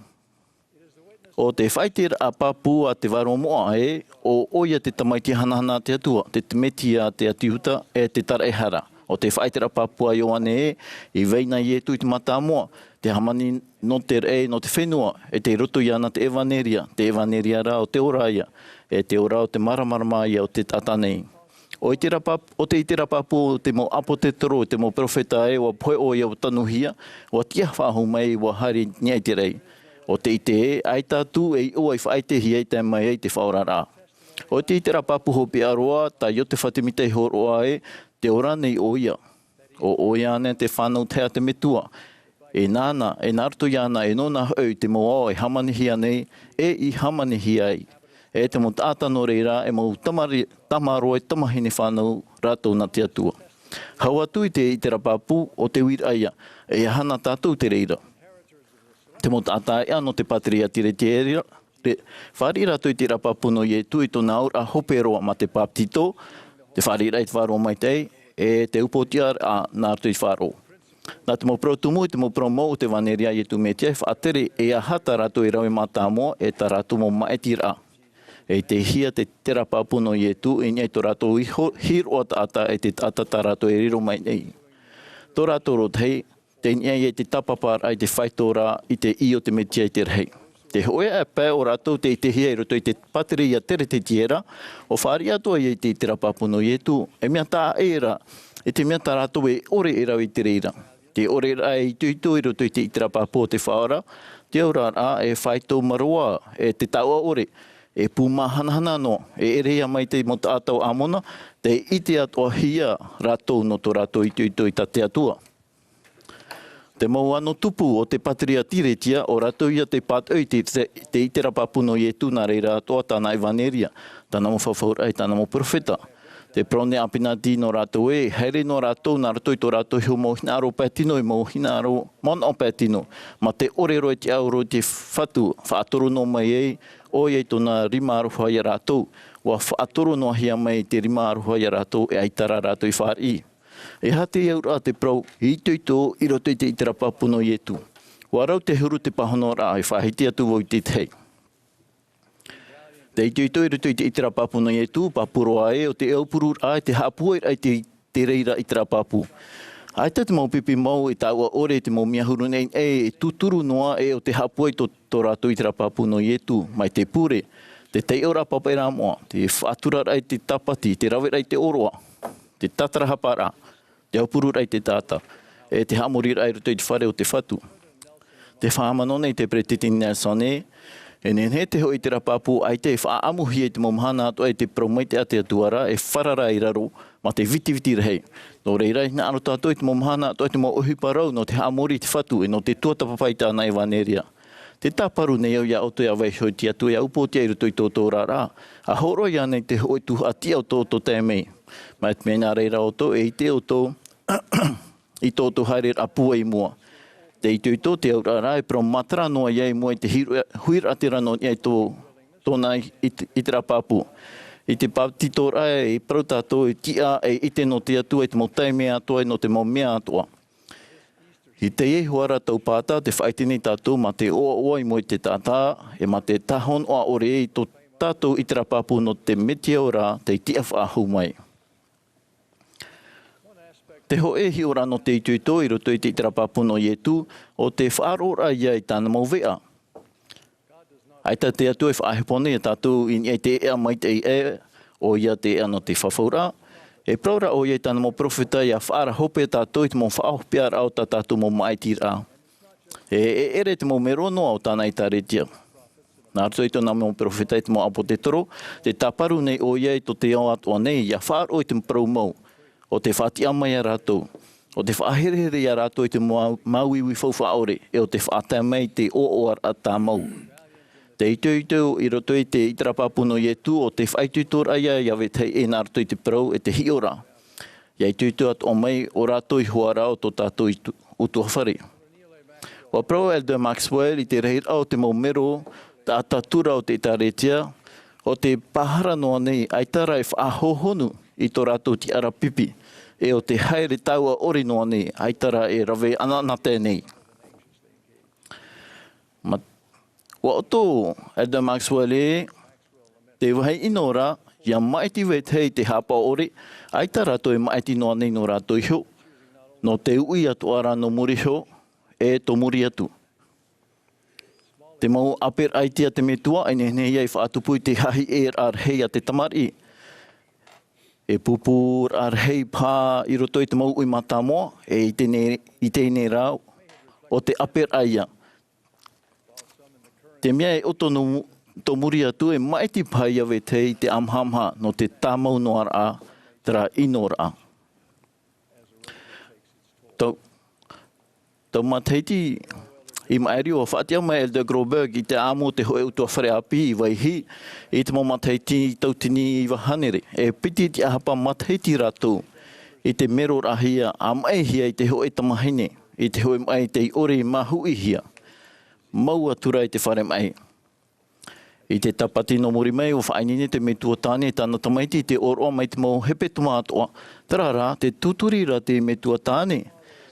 ʻO te faʻaʻiteraʻa pāpū a te Vārua Moʻa ē, ʻo ʻoia te Tamaiti hanahana a te Atua, te Mesia a te ʻĀti Iuta, e te Taraehara. ʻO te faʻaʻiteraʻa pāpū a Ioane ē, i vai na Ietu i te mātāmua, te hāmani nō te raʻi, nō te fenua, e tei roto iāna te ʻevaneria, te ʻevaneria rā ʻo te ora ia, e te ora ʻo te māramarama ia o te taʻata nei. ʻO te ʻite rapa-, ʻo te ʻite rapapū o te mau ʻāpōsetolo, te mau perofeta ē, ʻua pohe ʻoia, ʻua tanuhia, ʻua tiʻa faʻahou mai, ʻua haere i niʻa i te raʻi. ʻO te ʻite ē, ʻaita atu e iʻoa i faʻaʻitehia i tae mai ai te faʻaoraraʻa. ʻO te ʻite rapapū hopeʻa roa, tā Iosepha Semita i hōroʻa ē, tē ora nei ʻoia. ʻO ʻoia ānei te fānau tahi a te Metua. E nāna, e nā roto iāna, e nōna hoʻi te mau ao e hāmanihia nei, e i hāmanihia ai. E te mau taʻata nō reira, e mau tamari-, tamaroa, e tamahine fānau rātou nā te Atua. Hau atu i te ʻite rapapū, ʻo te uiraʻa ia, e aha na tātou te reira. Te mau taʻata ʻāiʻa nō te pātireia tiretia ra, te fāriʻi rātou i te rapapū nō Ietu i tōna auraʻa hope roa, mā te bāpetizo, te fāriʻiraʻa i te Vārua Maitaʻi, e te upoʻotiʻaraʻa nā roto i te faʻaroʻo. Nā te mau parau tumu, te mau parau mau o te ʻevaneria a Ietu Mesia, e faʻatere e aha tā rātou e rave mātāmua, e tā rātou mau māʻitiraʻa. E ʻitehia te, te rapapū nō Ietu, i niʻa i tō rātou iho, hīroʻa taʻata, e te taʻata tā rātou e riro mai nei. Tō rātou rōtahi, tei niʻa ia i te tāpaparaʻa i te faito ra i te ʻī o te Mesia i te rahi. Te hōʻē pae ʻo rātou tei ʻitehia i roto i te pātireia tiretia ra, ʻo fāriʻi atoʻa ia i te, te rapapū nō Ietu, e mea taʻa ʻē ra, e te mea tā rātou e ʻore e rave i te reira. Te ʻoreraʻa e itoito i roto i te ʻite rapapū o te Faʻaora, te auraraʻa e faito maroa, e te taoʻa ʻore, e pūmāhanahana noa, e ʻere ia mai te mau taʻata o Amona, tei ʻite atoʻahia rātou nō tō rātou itoito i tā te Atua. Te mau ʻano tupu o te pātireia tiretia, ʻo rātou ia tei pātoʻi te, te, te ʻite rapapū nō Ietu, nā reira atoʻa tāna ʻevaneria, tāna mau fafauraʻa, tāna mau perofeta. Te parau nei a Apinati nō rātou ē, haere noa rātou nā roto i tō rātou iho mau hinaʻaro pae tino, e mau hinaʻaro manaʻo pae tino, mā te ʻore roa i te ʻauro i te Fatu, faʻatoro noa mai ai ʻoia i tōna rima aroha ia rātou, ʻua faʻatoro noa hia mai te rima aroha ia rātou, e ʻaita rā rātou i fāriʻi. E aha te auraʻa, te parau itoito i roto i te ʻite rapapū nō Ietu? ʻUa rau te huru te pāhonoraʻa, e faʻahiti atu vau i te tahi. Te itoito i roto i te ʻite rapapū nō Ietu, pāpū roa ē, ʻo te aupururaʻa, te haʻapūairaʻa i te, te reira ʻite rapapū. ʻAita te mau pipi mau, e taoʻa ʻore, te mau mea huru nei, e, e tūturu noa, e ʻo te haʻapūai tō, tō rātou ʻite rapapū nō Ietu, mai te pure, te taiʻoraʻa pāpaʻiraʻa moʻa, te faʻaturaraʻa i te tāpati, te raveraʻa i te ʻōroʻa, te tātarahaparaʻa, te aupururaʻa i te taʻata, e te haʻamoriraʻa i roto i te fare o te Fatu. Tē faʻaʻamu nei te Peresideni Nelson ē, e nehenehe te hōʻē ʻite rapapū ʻaita e faʻaʻamuhia i te mau mahana atoʻa i te parau maitaʻi a te Atua ra, e farara i raro, mā te vitiviti rahi. Nō reira, e hinaʻaro tātou i te mau mahana atoʻa i te mau ʻohipa rau nō te haʻamori i te Fatu, e nō te tuatāpapa i tāna ʻevaneria. Te tāparu nei au iā ʻoutou ʻia vaiiho i te Atua, ʻia upoʻotiʻa i roto i tō ʻoutou oraraʻa, ʻa hōroʻa ānei te hōʻē tuhaʻa tiʻa o tō ʻoutou taime. Mai te mea nā reira ʻoutou, e ʻite ʻoutou i tō ʻoutou haereraʻa pūai i mua. Te itoito, te auraʻa ra, e parau matara noa ia i mua i te hiru-, huiraʻatira nō niʻa i tō, tōna i, i te, i terā pāpū. I te bāpetizoraʻa, e parau tātou e tiʻa, e ʻite nō te Atua i te mau taime atoʻa, nō te mau mea atoʻa. I teie iho ā rātou pāta, tē faʻaʻite nei tātou mā te ʻoaʻoa i mua i te taʻata, e mā te tāhonoʻa ʻore i tō tātou i terā pāpū nō te Mesia ora, tei tiʻa faʻahou mai. Te hōʻē hiʻoraʻa nō te itoito i roto i te ʻiteraʻa pāpū nō Ietu, ʻo te faʻaroʻoraʻa ia i tāna mau veʻa. ʻAita te Atua e faʻahepo nei iā tātou i niʻa i te ʻēʻa maitaʻi ʻē, ʻoia te ʻēʻa nō te fafauraʻa. E parau ra ʻoia i tāna mau perofeta ʻia faʻaara hope iā tātou i te mau faʻahopearaʻa o tā tātou mau māʻitiraʻa. E, e ʻere te mau mero noa o tāna ʻēkālesia. Nā roto i tōna mau perofeta e te mau ʻāpōsetolo, tē tāparu nei ʻoia i tō te ao atoʻa nei, ʻia faʻaroʻo i te parau mau, ʻo tē faʻatiʻa mai iā rātou, ʻo tē faʻaherehere iā rātou i te mau, māuiui faufaʻa ʻore, e ʻo tē faʻatae mai te ʻoaʻoaraʻa tāmau. Te itoito i roto i te ʻiteraʻa pāpū nō Ietu, ʻo te faʻaitoitoraʻa ia iā vetahi ʻē nā roto i te parau e te hiʻoraʻa. ʻIa itoito atoʻa mai ʻo rātou i te hōroʻa o tō tātou utu-, ʻutuāfare. ʻUa parau Elder Maxwell i te rahiraʻa o te mau mero taʻata atu ra o te ʻēkālesia, ʻo tē pāhara noa nei, ʻaita rā e faʻahohonu i tō rātou tiʻaraʻa pipi, e ʻo tē haere taua ʻore noa nei, ʻaita rā e rave anaanatae nei. Ma-, ʻUa ʻoto, Elder Maxwell ē, te vāhi ʻino ra, ʻia māʻiti vetahi i te haʻapaʻo ʻore, ʻaita rātou e māʻiti noa nei nō rātou iho, nō te uʻi atoʻa ra nō muri iho, e tō muri atu. Te mau ʻāperaʻa iti a te Metua, e nehenehe ia e faʻatupu i te hahiʻeraʻa rahi a te tamariʻi. E pūpūraʻa rahi paha i roto i te mau uʻi mātāmua, e i teie, i teie rā, ʻo te ʻāperaʻa ia. Te mea e ʻoto nō mu-, tō muri atu e māʻiti paha ia vetahi i te ʻāmahamaha nō te tāmau noa ra, terā ʻino ra. Tau, tau matahiti i maʻiri ʻua faʻatiʻa mai Elder Groberg i te ʻāmui o te hōʻē ʻutuāfare ʻāpī i Vaihi i te mau matahiti tauatini iva hānere. E piti tiʻahapa matahiti rātou i te meroraʻahia, ʻa maʻihia i te hōʻē tamahine, i te hōʻē maʻi tei ʻore i māhuʻihia. Mau atu ra i te fare maʻi. I te tāpati nō muri mai, ʻua faʻaineine te metua tāne e tāna tamaiti i te ʻōroʻa mai te mau hepetoma atoʻa. Terā rā, tē tūturi ra te metua tāne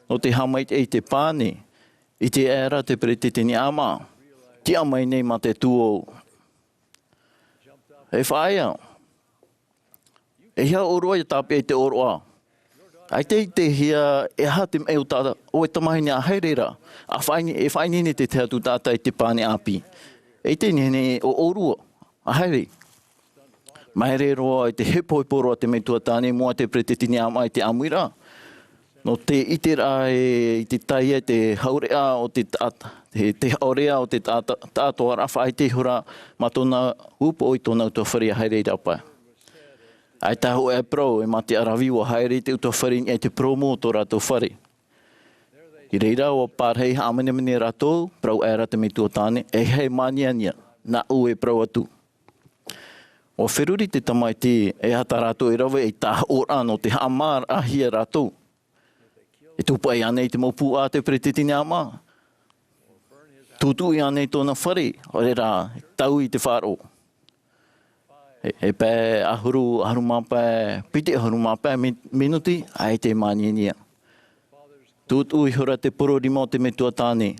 nō te haʻamaitaʻi i te pane, i te ʻite ra te peretiteni ʻĀmā. Tiʻa mai nei mā te Atua. E faʻaea. E hia ʻōroʻa ʻia tāpeʻa i te ʻōroʻa. ʻAita i ʻitehia e aha te maʻi o tā ʻoe tamahine ʻa haere ra. ʻA faʻaine-, e faʻaineine te tahi atu taʻata i te pane ʻāpī. E ʻite nehenehe ʻo ʻōrua. ʻA haere. Māere roa i te hepohepo roa te metua tāne i mua i te peretiteni ʻĀmā i te ʻāmuiraʻa. Nō te ʻiteraʻa e, i te tahi e te haʻureʻa o te taʻata, te, te haʻureʻa o te taʻata, taʻatoʻaraʻa faʻaʻite ihora mā tōna upoʻo i tōna ʻutuāfare ʻia haere i rāpae. ʻAita hōʻē parau, e mā te ʻaravihi ʻua haere te ʻutuāfare i niʻa i te purōmu o tō rātou fare. I reira ʻua pārahi hāmanemanea rātou, parau aʻera te metua tāne, e hei māniania, nāʻu e parau atu. ʻUa feruri te tamaiti, e aha tā rātou e rave ei tāhoʻoraʻa nō te haʻamāraaʻahia rātou. E tūpaʻi ānei te mau pūʻā a te peretiteni ʻĀmā? Tūtuʻi ānei tōna fare, ʻaore rā, tau i te faʻaroʻo. E, e pae ʻahuru, ʻahuru mā pae, piti ʻahuru mā pae mi-, minuti, ʻaita e māniania. Tūtuʻi ihora te poro rima o te metua tāne.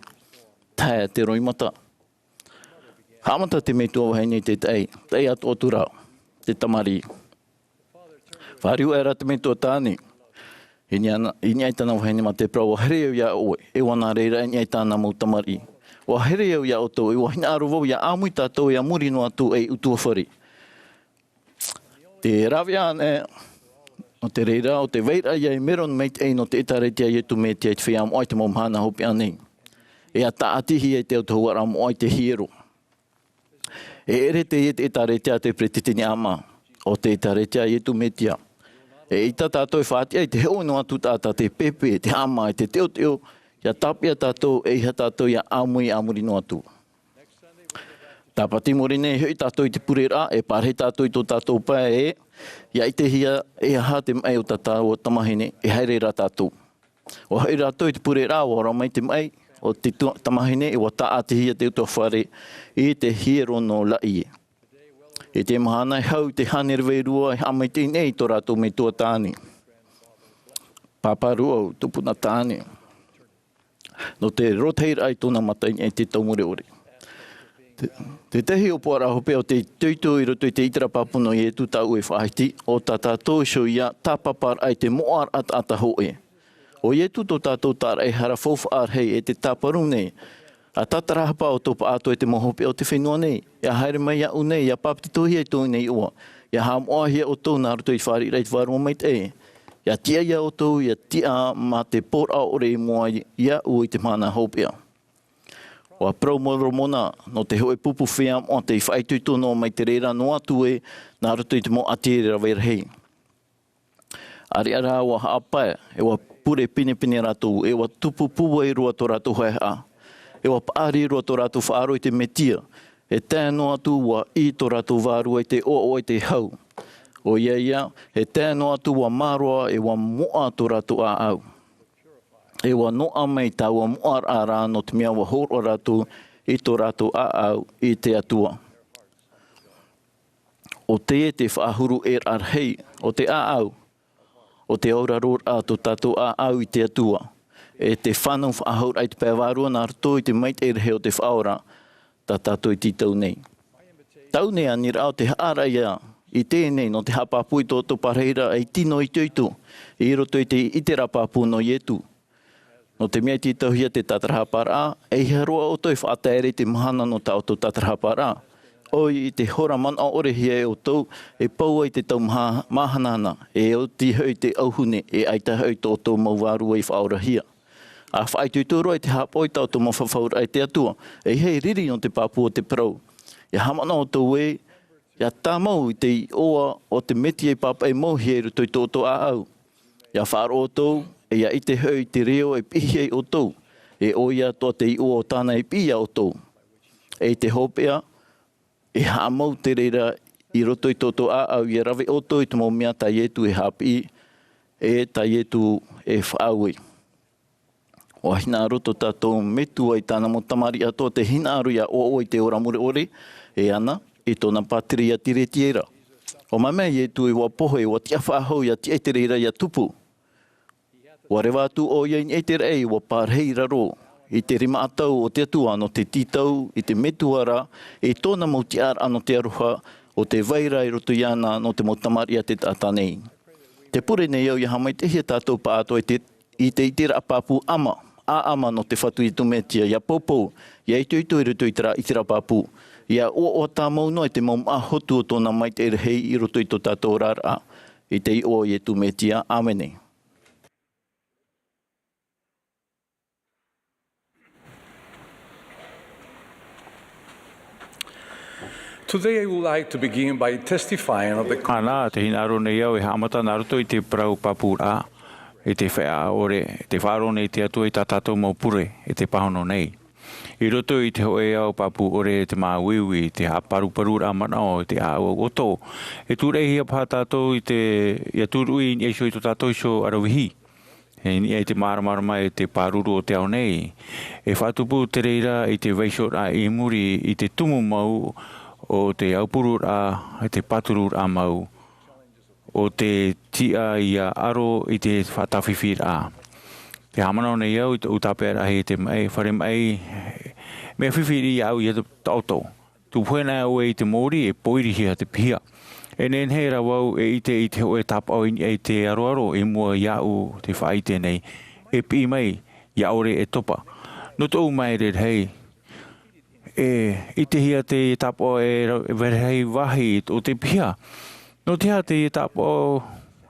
Tae te roimata. Haʻamata te metua vahine i te taʻi, taʻi atoʻa atu ra, te tamariʻi. Fāriu aʻera te metua tāne. I niʻa na-, i niʻa i tāna vahine mā te parau, ʻua here au iā ʻoe, e ʻua nā reira i niʻa i tāna mau tamariʻi. ʻUa here au iā ʻoutou, e ʻua hinaʻaro vau ʻia ʻāmui tātou e a muri noa atu ei ʻutuāfare. Te rāveʻa anaʻe, nō te reira, ʻo te vairaʻa ia e mero maitaʻi nō te ʻĒtārētia a Iesu Mesia i te feiā moʻa i te mau mahana hopeʻa nei. E ʻia tāʻatihia i te autahuʻaraʻa moʻa i te hiero. E ʻere teie te ʻĒtārētia a te peretiteni ʻĀmā, ʻo te ʻĒtārētia a Iesu Mesia. E ʻaita tātou e faʻatiʻa i te hoʻi noa atu taʻata, te pēpē, te ʻāmā, e te teʻoteʻo, ʻia tāpeʻa tātou, ʻeiaha tātou ʻia ʻāmui a muri noa atu. Tāpati i muri nei e hoʻi tātou i te pureraʻa, e pārahi tātou i tō tātou pae ē, ʻia ʻitehia e aha te maʻi o tā tāua tamahine, e haere rā tātou. ʻUa hoʻi rātou i te pureraʻa, ʻua ora mai te maʻi o te tu-, tamahine, ʻua tāʻatihia te utuafare i te hiero nō Laʻie. I te mahana e hau i te hānere vairua e haʻamaitaʻi nei i tō rātou metua tāne. Pāpā Ruau, tupuna tāne. Nō te rotahiraʻa i tōna mata i niʻa i te tau mure ʻore. Te, te tahi ʻōpuaraʻa hopeʻa o te itoito i roto i te ʻiteraʻa pāpū nō Ietu tāʻu e faʻahiti, ʻo tā tātou iho ia tāpaparaʻa i te moʻaraʻa taʻata hōʻē. ʻO Ietu tō tātou tāraʻehara faufaʻa rahi e tē tāparu nei, ʻa tātarahapa ʻoutou pāʻātoʻa i te mau hopeʻa o te fenua nei, ʻia haere mai iāʻu nei, ʻia pāpetitohia i tōʻu nei iʻoa, ʻia haʻamoʻahia ʻoutou nā roto i te fāriʻiraʻa i te Vārua Maitaʻi, ʻia tiʻa ia ʻoutou, ʻia tiʻa mā te pōraʻa ʻore i mua iāʻu i te mahana hopeʻa. ʻUa parau Moromona nō te hōʻē pupu feiā moʻa tei faʻaitoito noa mai te reira noa atu ē, nā roto i te mau ʻāti rave rahi. ʻAreʻa rā ʻua haʻapae, e ʻua pure pinepine rātou, e ʻua tupu pūai roa tō rātou haehaʻa, e ʻua paʻari roa tō rātou faʻaroʻo i te Metia, e tae noa atu ʻua ʻī tō rātou vārua i te ʻoaʻoa i te hau. ʻOia ia, e tae noa atu ʻua māroa, e ʻua moʻa tō rātou ʻāʻau. E ʻua noaʻa mai taua moʻaraʻa ra nō te mea ʻua hōroʻa rātou i tō rātou ʻāʻau i te Atua. ʻO teie te faʻahuru ʻē rahi o te ʻāʻau, ʻo te auraroraʻa tō tātou ʻāʻau i te Atua, e te fānau faʻahouraʻa i te pae vārua nā roto i te maitaʻi rahi o te Faʻaora, tā tātou e tītau nei. Tāʻu nei aniraʻa ʻo te haʻaraʻa ia i teie nei nō te haʻapāpū i tō ʻoutou parahiraʻa e tino itoito i roto i te ʻiteraʻa pāpū nō Ietu. Nō te mea e tītauhia te tātarahaparaʻa, ʻeiaha roa ʻoutou e faʻataere i te mahana nō tā ʻoutou tātarahaparaʻa. ʻOia i te hora manaʻo ʻore hia e ʻoutou, e pau ai te tau maha-, māhanahana, e oti hoʻi te ʻauhune, e ʻaita hoʻi tō ʻoutou mau vārua i faʻaorahia. ʻA faʻaitoito roa i te haʻapaʻo i tā ʻoutou mau fafauraʻa i te Atua, ʻeiaha e riri nō te pāpū o te parau. ʻIa haʻamanaʻo ʻoutou ē, ʻia tāmau i te iʻoa o te Metia i pāpaʻi mauhia i roto i tō ʻoutou ʻāʻau. ʻIa faʻaroʻo ʻoutou, e ʻia ʻite hoʻi i te reo e piʻihia iā ʻoutou, e ʻoia atoʻa te iʻoa o tāna e piʻi iā ʻoutou. E i te hopeʻa, e haʻamau te reira i roto i tō ʻoutou ʻāʻau, ʻia rave ʻoutou i te mau mea tā Ietu e haʻapiʻi, e tā Ietu e faʻaue. ʻUa hinaʻaro tō tātou Metua i tāna mau tamariʻi atoʻa tei hinaʻaro ʻia ʻoaʻoa i te ora mure ʻore, e ana, i tōna pātireia tiretiera. ʻUa mea mai Ietu ē ʻua pohe, ʻua tiʻa faʻahou ʻia tiʻa i te reira ʻia tupu. ʻUa reva atu ʻoia i niʻa i te raʻi, ʻua pārahi i raro, i te rima ʻatau o te Atua nō te tītau i te Metua ra, i tōna mau tiʻaraʻa nō te aroha, ʻo tē vai ra i roto iāna nō te mau tamariʻi a te taʻata nei. Tē pure nei au ʻia haʻamaitaʻihia tātou pāʻātoʻa i te, i te ʻiteraʻa pāpū ʻama, ʻāʻama nō te Fatu Ietu Metia, ʻia poupou, ʻia itoito i roto i terā ʻiteraʻa pāpū, ʻia ʻoaʻoa tāmau noa i te mau māʻa hotu o tōna maitaʻi rahi i roto i tō tātou oraraʻa, i te iʻoa o Ietu Metia. ʻĀmene. Today I would like to begin by testifying of the Ana, tē hinaʻaro nei au e haʻamata nā roto i te parau pāpūraʻa, i te feiā ʻore, tē faʻaroʻo nei te Atua i tā tātou mau pure, i te pāhono nei. I roto i te hōʻē ao pāpū ʻore te māuiui, te haʻaparuparuraʻa manaʻo, te ʻāʻau ʻoto, e tūraʻihia paha tātou i te, ʻia tūruʻi i niʻa iho i tō tātou iho ʻaravihi. E niʻa i te māramarama e te pāruru o te ao nei. E faʻatupu te reira i te vaiihoraʻa i muri i te tumu mau o te aupururaʻa, i te pātururaʻa mau. ʻO te tiʻa ʻia aro i te faʻatāfifiraʻa. Tē haʻamanaʻo nei au i tōʻu tāpeʻaraʻa i te maʻi, fare maʻi, mea fifi riʻi iāʻu ʻia taʻoto. Tupu hia na ʻoe i te mōrī e pōirihia te piha. E nehenehe rā vau e ʻite i te hōʻē tāpaʻo i niʻa i te aroaro i mua iāʻu te faʻaʻite nei. E piʻi mai, ʻia ʻore e topa. Nō tōʻu māere rahi, e ʻitehia te tāpaʻo e ra-, e vai rahi vāhi o te piha. Nō te aha te tāpaʻo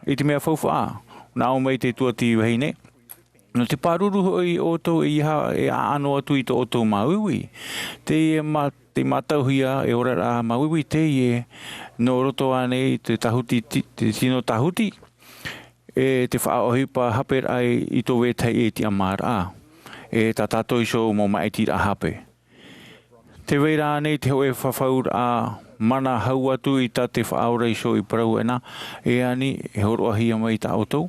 i te mea faufaʻa? Nā ʻō mai te tuati vahine. Nō te pāruru hoʻi ʻoutou ʻeiaha e ʻaʻano atu i tō ʻoutou māuiui. Teie mā-, te mātauhia e oraraʻa māuiui teie nō roto ānei te tāhuti ti-, te tino tāhuti, e te faʻaʻohipa haperaʻa i tō vetahi e tiʻamāraʻa, e tā tātou iho mau māʻitiraʻa hape. Te vai ra ānei te hōʻē fafauraʻa mana hau atu i tā te Faʻaora Iso i parau ʻena, e ani, e hōroʻahia mai tā ʻoutou?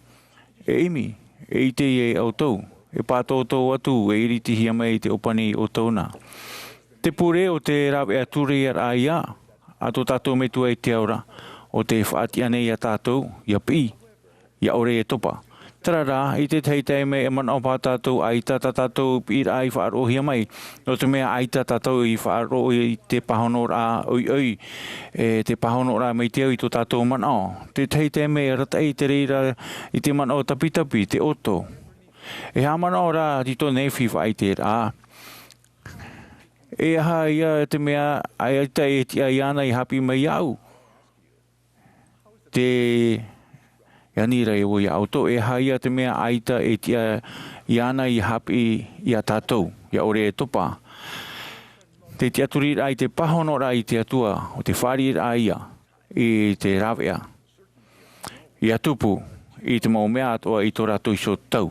E ʻimi, e ʻite ia e ʻoutou, e pātōtō atu, e iritihia mai i te ʻōpani i ʻoutou na. Te pure o te rāveʻa tūreiaraʻa ia a tō tātou Metua i te ao ra, ʻo tē faʻatiʻa nei ia tātou, ʻia piʻi, ʻia ʻore e topa. Terā rā, i te tahi taime e manaʻo paha tātou ʻaita tā tātou piʻiraʻa i faʻaroʻohia mai, nō te mea ʻaita tātou i faʻaroʻo i te pāhonoraʻa ʻoiʻoi, e te pāhonoraʻa maitaʻi i tō tātou manaʻo. Te tahi taime e arataʻi te reira i te manaʻo tapitapi, te ʻoto. E haʻamanaʻo rā Tito Nefi faʻaʻiteraʻa. E aha ia te mea ʻaita e tiʻa iāna i haʻapiʻi mai iāʻu? Te ani ra e ʻo ia ʻoutou, e aha ia te mea ʻaita e tiʻa iāna i haʻapiʻi ia tātou, ʻia ʻore e topa? Te tiʻaturiraʻa i te pāhonoraʻa i te Atua, ʻo te fāriʻiraʻa ia i te rāveʻa, ʻia tupu i te mau mea atoʻa i tō rātou iho tau.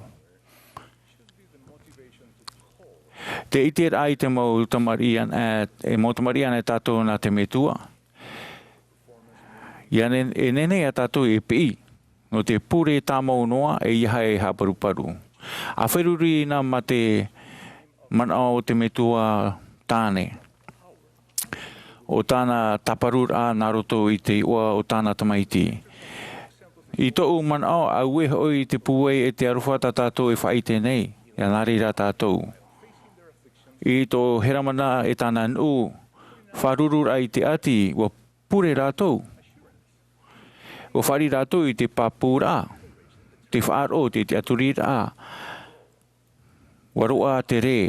Te ʻiteraʻa i te mau tamariʻi ana, e, e mau tamariʻi ana e tātou nā te Metua. ʻIa ne-, e nehenehe ia tātou e piʻi, nō te pure tāmau noa, ʻeiaha e haʻaparuparu. ʻA feruri na mā te manaʻo o te Metua tāne, ʻo tāna tāparuraʻa nā roto i te iʻoa o tāna Tamaiti. I tōʻu manaʻo, auē hoʻi te pūai e te aroha tā tātou e faʻaʻite nei, ʻia nā reira tātou. I tō Heramana e tāna nuʻu, faʻarururaʻa i te ʻati, ʻua pure rātou. ʻUa fāriʻi rātou i te pāpūraʻa, te faʻaroʻo, te tiʻaturiraʻa. ʻUa roaʻa te rē.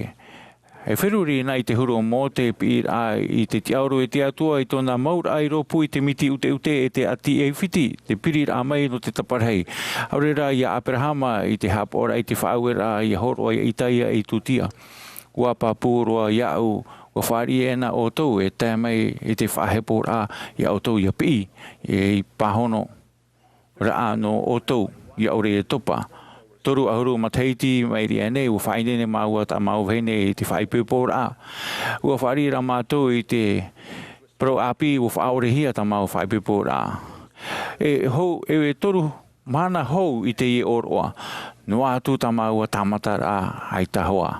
E feruri na i te huru o Mōte, piʻiraʻa i te tiaoro e te Atua i tōna mauraʻa i rōpū i te miti ʻuteʻute e te ʻati ʻAifiti, te piriraʻa mai nō te taparahi. ʻAore rā ia Aperahama i te haʻapaʻoraʻa i te faʻaueraʻa ʻia hōroʻa ia Itaia i Tutia. ʻUa pāpū roa iāʻu, ʻua fāriʻi ʻena ʻoutou e tae mai i te faʻaheporaʻa ia ʻoutou ʻia piʻi, e i pāhono raʻa nō ʻoutou, ʻia ʻore e topa. Toru ʻahuru matahiti maʻiri aʻe nei, ʻua faʻaineine māua tā māua vahine i te faʻaipoiporaʻa. ʻUa fāriʻi rā mātou i te parau ʻāpī, ʻua faʻaʻorehia tā māua faʻaipoiporaʻa. E hou, e toru mahana hou i teie ʻōroʻa, noa atu tā māua tāmataraʻa ʻaita hoʻi.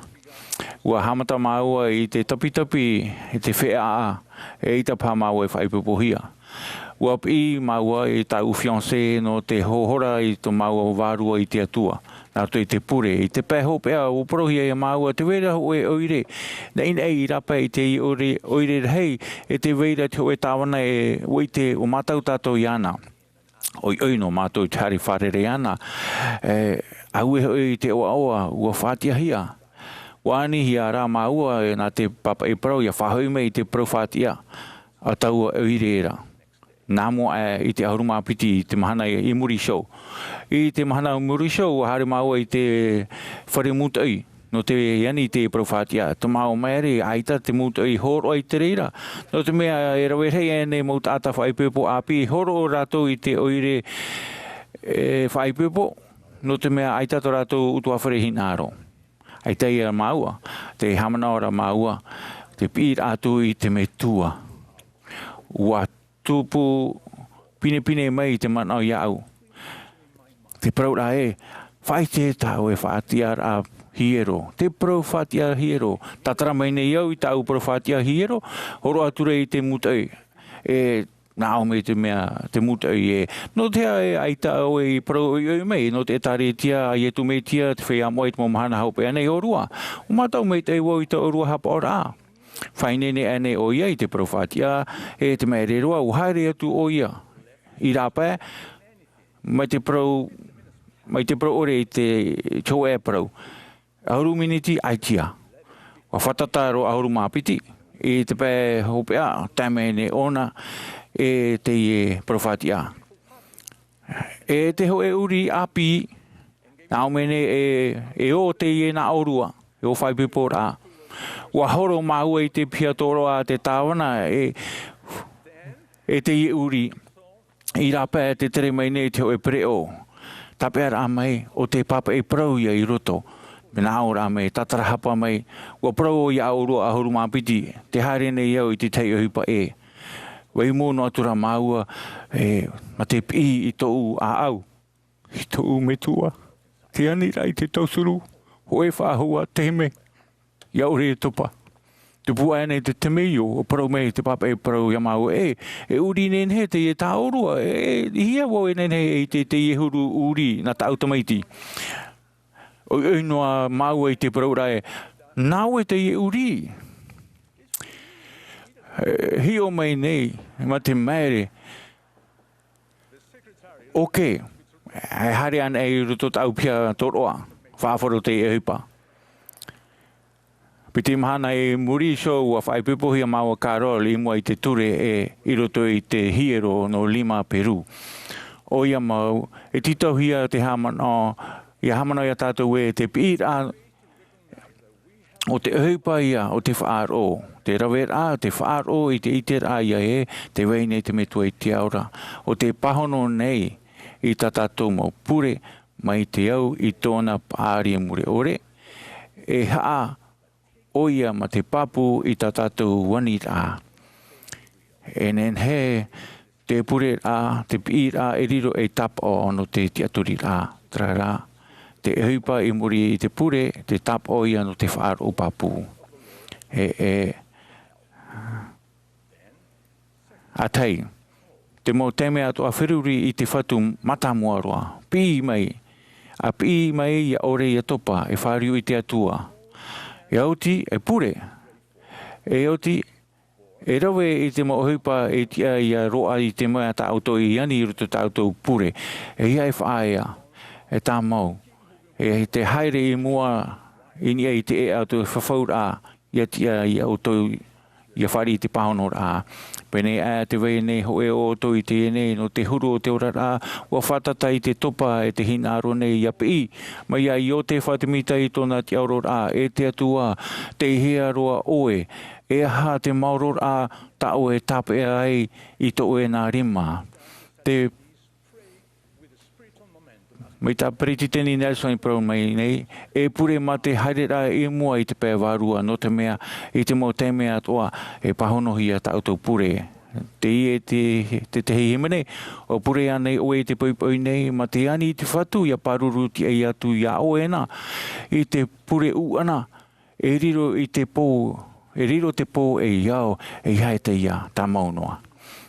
ʻUa haʻamata māua i te tapitapi, i te feʻaʻa, eʻita paha māua e faʻaipoipohia. ʻUa piʻi māua i tāʻu fiancé nō te hōhora i tō māua vārua i te Atua, nā roto i te pure, i te pae hopeʻa, ʻua parauhia ia māua te vai ra hōʻē ʻoire, naʻinaʻi i rāpae i te ʻoire, ʻoire rahi, e te vai ra te hōʻē tāvana e ʻua ʻite ʻo mātau tātou iāna. ʻOiʻoi nō mātou i te haere fārerei ana, e, auē hoʻi te ʻoaʻoa, ʻua faʻatiʻahia. ʻUa anihia rā māua, e, nā te pāpaʻi parau, ʻia faʻahoʻi mai i te parau faʻatiʻa a taua ʻoire ra. Nā mua aʻe i te ʻahuru mā piti i te mahana i muri iho. I te mahana i muri iho, ʻua haere māua i te fare mūtoʻi. Nō te ani i te parau faʻatiʻa, tō māua maere, ʻaita te mūtoʻi hōroʻa i te reira. Nō te mea e rave rahi aʻe nei mau taʻata faʻaipoipo ʻāpī, hōroʻa rātou i te ʻoire e faʻaipoipo, nō te mea ʻaita tō rātou ʻutuāfare hinaʻaro. ʻAita ia māua, te haʻamanaʻo ra māua, te piʻiraʻa atu i te Metua. ʻUa tupu pinepine mai i te manaʻo iāʻu. Te parau ra ē, faʻaʻite tāʻu e faʻatiʻaraʻa hiero. Te parau faʻatiʻa hiero. Tātara mai nei au i tāʻu parau faʻatiʻa hiero, hōroʻa atu ra i te mūtoʻi. E, nā ʻō mai te mea, te mūtoʻi ē. Nō te aha e ʻaita ʻoe i parau ʻoiʻoi mai, nō te ʻĒtārētia a Iesu Mesia, te feiā moʻa i te mau mahana hopeʻa nei ʻōrua. ʻUa mātau maitaʻi vau i tō ʻōrua haʻapaʻoraʻa. Faʻaineine aʻe nei ʻoia i te parau faʻatiʻa, e te maere roa, ʻua haere atu ʻoia i rāpae, mai te parau, mai te parau ʻore i te, te hōʻē parau. ʻAhuru miniti, ʻaita ia. ʻUa fātata roa ʻahuru mā piti, i te pae hopeʻa, tae mai nei ʻōna, e teie parau faʻatiʻa. E te hōʻē ʻuri ʻāpī, nā ʻō mai nei e, e ʻō teie nā ʻōrua, e ʻō faʻaipoiporaʻa. ʻUa horo māua i te piha tōroʻa a te tāvana e, e teie ʻuri. I rāpae te tere mai nei te hōʻē pereʻoʻo. Tāpeʻaraʻa mai, ʻo te pāpaʻi parau ia i roto. Mea nā ʻō rā mai, tātarahapa mai, ʻua parau ʻoe iā ʻu roa ʻahuru mā piti, tē haere nei au i te tahi ʻohipa ʻē. ʻUa ʻite noa atu rā māua, e, mā te piʻi i tōʻu ʻāʻau, i tōʻu metua, te aniraʻa i te tauturu, hōʻē faʻahou ā te hime, ʻia ʻore e topa. Tupu aʻe nei te temeio, ʻua parau mai te pāpaʻi parau iā māua, e, e ʻurī nehenehe teie tā ʻoutou, e, e, ʻeiaha vau e nehenehe e ʻite i teie huru ʻurī nā tāʻu tamaiti. ʻOiʻoi noa māua i te parau ra ē, nā ʻoe teie ʻurī. E, hiʻo mai nei, mā te maere. ʻOkē, e haere anaʻe i roto tāʻu piha tōroʻa, faʻaroʻo te ʻohipa. Piti mahana i muri iho ʻua faʻaipoipohia māua Carol i mua i te ture ʻē i roto i te hiero nō Lima, Peru. ʻOia mau, e tītauhia te haʻamanaʻo, ʻia haʻamanaʻo iā tātou ē te piʻiraʻa o te ʻohipa ïa o te faʻaroʻo, te raveraʻa, te faʻaroʻo i te ʻiteraʻa ïa ē tē vai nei te Metua i te ao ra, ʻo tē pāhono nei i tā tātou mau pure mai te au i tōna paʻari mure ʻore, e haʻa ʻoia mā te pāpū i tā tātou aniraʻa. E nehenehe te pureraʻa, te piʻiraʻa e riro ei tāpaʻo nō te tiʻaturiraʻa, terā rā, te ʻohipa i muri i te pure, te tāpaʻo ïa nō te faʻaroʻo pāpū. E, e, ʻa tahi, te mau taime atoʻa feruri i te Fatu mātāmua roa, piʻi mai, ʻa piʻi mai ʻia ʻore ʻia topa, e fāriu i te Atua. E oti, e pure, e oti, e rave i te mau ʻohipa e tiʻa ïa roaʻa i te mea tā ʻoutou i ani i roto i tā ʻoutou pure. E ʻeiaha e faʻaea, e tāmau, e te haere i mua i niʻa i te ʻēʻa o te fafauraʻa, ʻia tiʻa iā ʻoutou ʻia fāriu i te pāhonoraʻa. Pēnei aʻe te vai nei hōʻē ʻo ʻoutou i teie nei nō te huru o te oraraʻa, ʻua fātata i te topa e te hinaʻaro nei ʻia piʻi mai iā Iotefa Temita i tōna tiʻaororaʻa, e te Atua, tei hea roa ʻoe, e aha te maororaʻa tā ʻoe e tāpeʻa ai i tō ʻoe nā rima. Te, mai tā Peretiteni Nelson i parau mai nei, e pure mā te haereraʻa i mua i te pae vārua, nō te mea, i te mau taime atoʻa, e pāhonohia tā ʻoutou pure. Teie te, te tahi hīmene, ʻua pure ānei ʻoe i te poʻipoʻi nei, mā te ani i te Fatu ʻia pāruru tiʻa atu iā ʻoe na, i te pure ʻuʻana, e riro i te pō, e riro te pō ei ao, e ʻeiaha e tae ia, tāmau noa.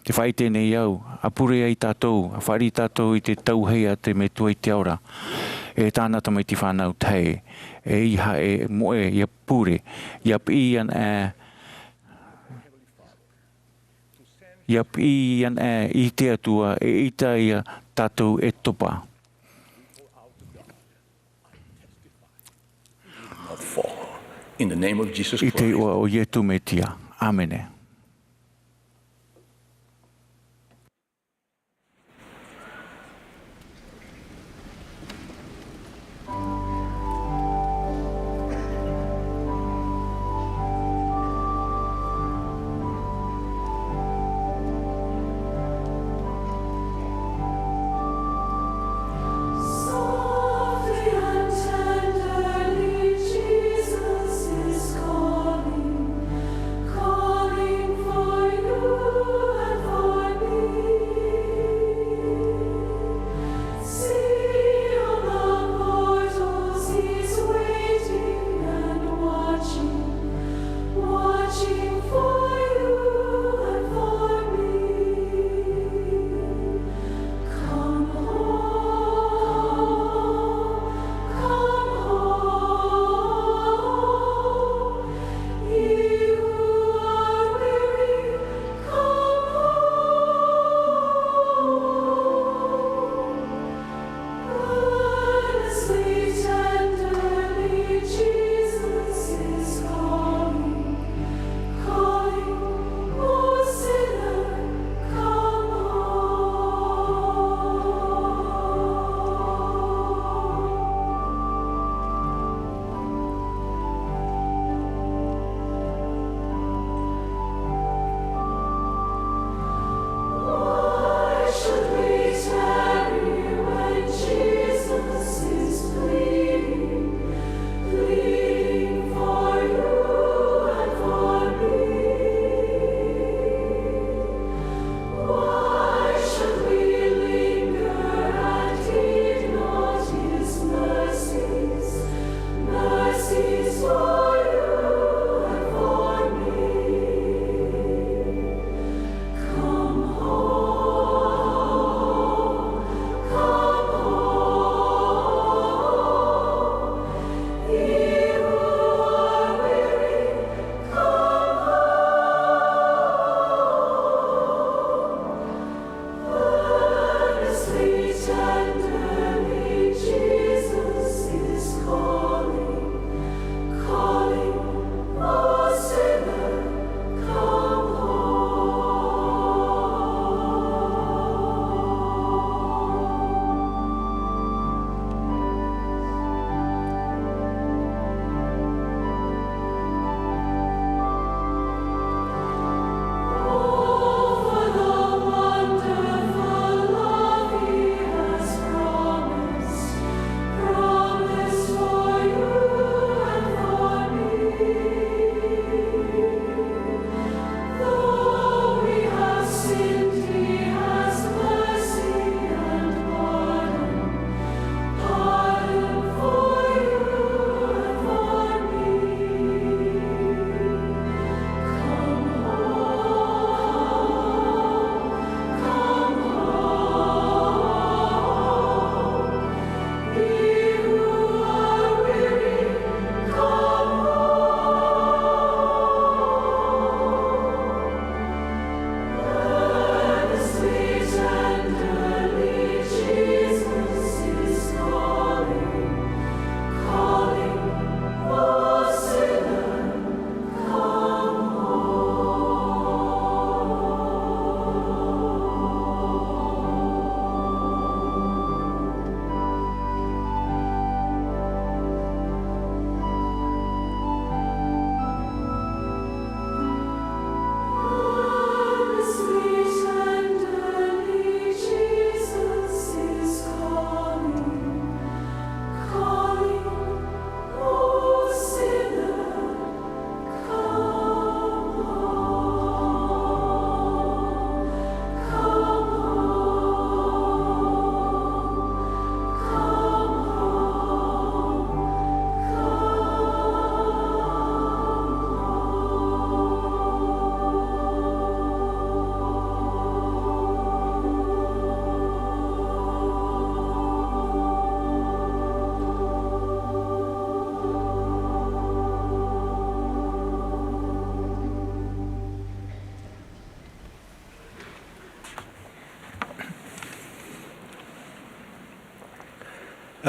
Tē faʻaʻite nei au, ʻa pure ai tātou, ʻa fāriu tātou i te tauhea a te Metua i te ao ra, e tāna tamaiti fānau tahi, e ʻeiaha e moʻe, ʻia pure, ʻia piʻi anaʻe, ʻia piʻi anaʻe i te Atua, e ʻaita ia tātou e topa. Not fall. In the name of Jesus Christ. I te iʻoa o Iesu Mesia. ʻĀmene.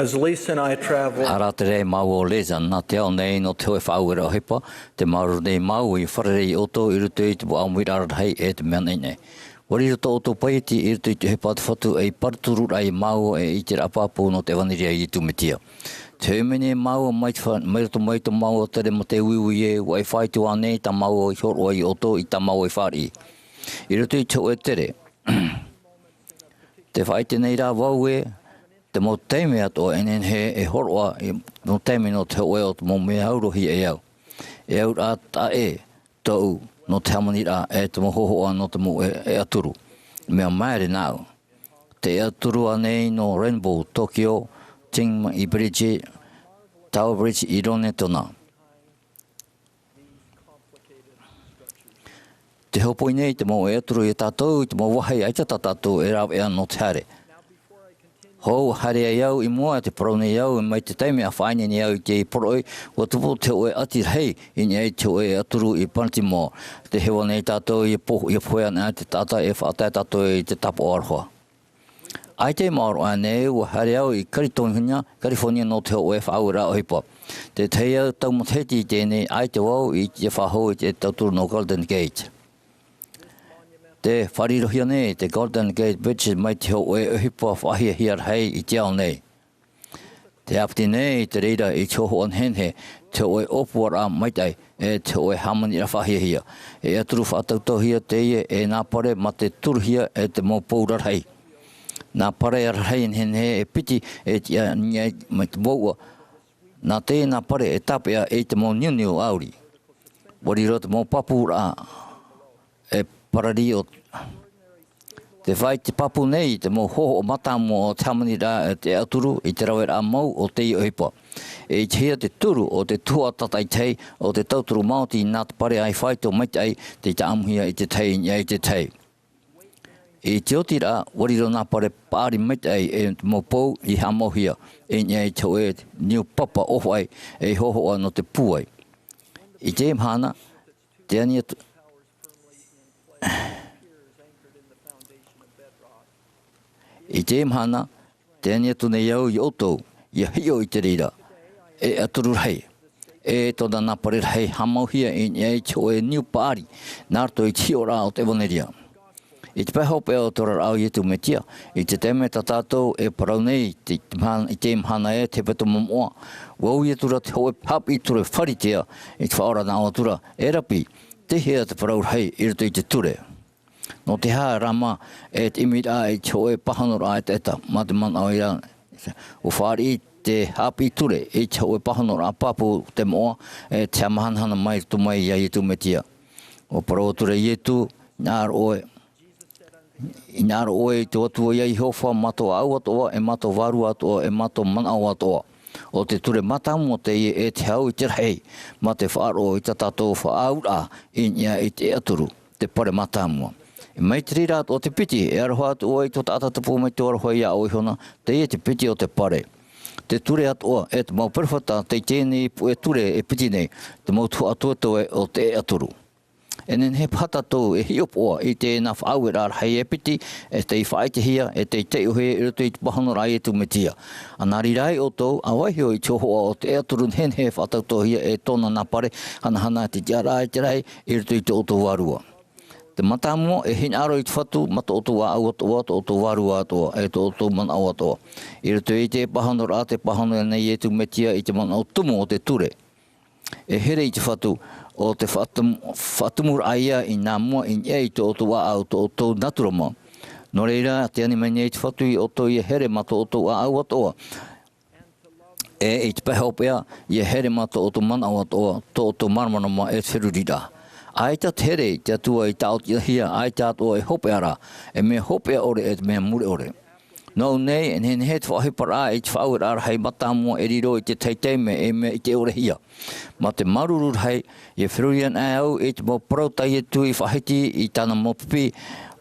As Lisa and I travel, Ara te rei mau o Lisa, nā te ao nei nō te hoʻe faʻaueraʻa ʻohipa, te māuruuru nei mau i fārerei ia ʻoutou i roto i te mau ʻāmuiraʻa rahi e te mea naʻinaʻi. ʻUa riro tō ʻoutou paieti i roto i te ʻohipa a te Fatu ei parau turu raʻa ia māua e ʻiteraʻa pāpū nō te ʻevanelia a Iesu Mesia. Te hoʻi mai nei māua mai te fa-, mai roto mai tō māua tere mā te uiui ē, ʻua ʻite atu ānei tā māua i hōroʻa ia ʻoutou i tā māua i fāriʻi. I roto i te hoʻe tere. Tē faʻaʻite nei rā vau ē, te mau taime atoʻa e nehenehe e hōroʻa i te mau taime nō te hoʻe o te mau mea aurohia e au. E au rā taʻa ʻē tōʻu nō te hāmaniraʻa e te mau hōhoʻa nō te mau e, e ʻaturu. Mea māere nāʻu. Te e ʻaturu ānei nō Rainbow, Tokyo, Ching i Bridge, Tower Bridge i Lonetona. Te hōpoi nei te mau e ʻaturu ia tātou i te mau vāhi ʻaita tā tātou e rāveʻa nō te haere. Hou haere ai au i mua, te parau nei au, mai te taime a faʻaineine au i te poroʻi, ʻua tupu te hoʻe ʻati rahi i niʻa i te hoʻe e ʻaturu i Baltimore. Tē heva nei tātou ia po-, ia pohe ana te taʻata e faʻatae tātou i te tāpaʻo aroha. ʻAita i maoro ānei, ʻua haere au i California, California nō te hoʻe faʻaueraʻa ʻohipa. Te tahi au tau matahiti i teie nei, ʻaita vau i te faʻahou i te tauturu nō Golden Gate. Tē faʻarirohia nei te Golden Gate Bridge mai te hoʻe ʻohipa faʻahiahia rahi i te ao nei. Tē ʻāpiti nei te reira i te hōhoʻa nehenehe, te hoʻe ʻōpuaraʻa maitaʻi, e te hoʻe hāmaniraʻa faʻahiahia. E ʻaturu faʻatautauhia teie e nā pare mā te turuhia e te mau pou rarahi. Nā pare rarahi nehenehe e piti e tiʻa i niʻa mai te mouʻa. Nā teie nā pare e tāpeʻa i te mau niuniu ʻauri. ʻUa riro te mau pāpūraʻa e parari o te vai te pāpū nei i te mau hōhoʻa mātāmua o te hāmaniraʻa e te ʻaturu i te raveraʻa mau o teie ʻohipa. E ʻitehia te turu o te tuhaʻa tātaʻitahi o te tauturu maoti nā te pare ʻaifāito maitaʻi tei tāʻamuhia i te tahi i niʻa i te tahi. I te oti rā, ʻua riro nā pare paʻari maitaʻi e te mau pou i haʻamauhia i niʻa i te hoʻe niu papa ʻōfaʻi ei hōhoʻa nō te pūai. I teie mahana, tē ani atu, i teie mahana, tē ani atu nei au ia ʻoutou, ia hiʻo i te reira, e ʻaturu rahi, e tōna nā pare rahi haʻamauhia i niʻa i te hoʻe niu paʻari, nā roto i te hiʻoraʻa o te ʻevanelia. I te pae hopeʻa o te oraraʻa o Iesu Mesia, i te taime tā tātou e parau nei, te, te mahana, i teie mahana ē, te hepetoma moʻa, ʻua ui atu ra te hoʻe haʻapiʻi ture Pharisea i te Faʻaora, nā ʻō atu ra, e Rabi, tei hea te parau rahi i roto i te ture? Nō te aha rā mā e te ʻimiraʻa i te hoʻe pāhonoraʻa ʻetaʻeta mā te manaʻo ia? ʻUa fāriʻi te haʻapiʻi ture i te hoʻe pāhonoraʻa pāpū te moʻa, e te haʻamahanahana mai roto mai ia Iesu Mesia. ʻUa parau atu ra Iesu, hinaʻaro ʻoe, hinaʻaro ʻoe i tō Atua ia Iehova mā tō ʻāʻau atoʻa, e mā tō vārua atoʻa, e mā tō manaʻo atoʻa. ʻO te ture mātāmua teie e te hau i te rahi, mā te faʻaroʻo i tā tātou faʻaauraʻa i niʻa i te ʻaturu, te pare mātāmua. E mai te reira atoʻa te piti, e aroha atu ʻoe i tō taʻata tupu mai tō aroha iā ʻoe ihona, teie te piti o te pare. Te ture atoʻa, e te mau perofeta, tei teie nei puʻe ture e piti nei, te mau tuhaʻa toetoe o te ʻaturu. E nehenehe paha tātou e hiʻopoʻa i teie nā faʻaueraʻa rahi e piti, e tei faʻaʻitehia, e tei taiʻohia i roto i te pāhonoraʻa a Iesu Mesia. ʻA nā reira ai ʻoutou, ʻa vaiiho i te hōhoʻa o te ʻaturu nehenehe e faʻatautauhia e tōna nā pare hanahana te tiʻaraʻa i te rahi i roto i tō ʻoutou vārua. Te mātāmua, e hinaʻaro i te Fatu mā tō ʻoutou ʻāʻau atoʻa, tō ʻoutou vārua atoʻa, e tō ʻoutou manaʻo atoʻa. I roto i te pāhonoraʻa tē pāhono ana Iesu Mesia i te manaʻo tumu o te ture. E here i te Fatu, ʻo te faʻatum-, faʻatumuraʻa ia i nā mua i niʻa i tō ʻoutou ʻāʻau, tō ʻoutou natura mā. Nō reira, tē ani mai nei te Fatu iā ʻoutou ia here mā tō ʻoutou ʻāʻau atoʻa. E i te pae hopeʻa, ia here mā tō ʻoutou manaʻo atoʻa, tō ʻoutou māramarama e te feruriraʻa. ʻAita te here i te Atua i tāʻotiʻahia, ʻaita atoʻa e hopeʻa ra, e mea hopeʻa ʻore, e te mea mure ʻore. Nō ʻō nei, e nehenehe te faʻaʻohiparaʻa i te faʻaueraʻa rahi mātāmua e riro i te tahi taime ei mea ʻite ʻorehia. Mā te māuruuru rahi, ia feruri ana au i te mau parau tā Iesu i faʻahiti i tāna mau pipi,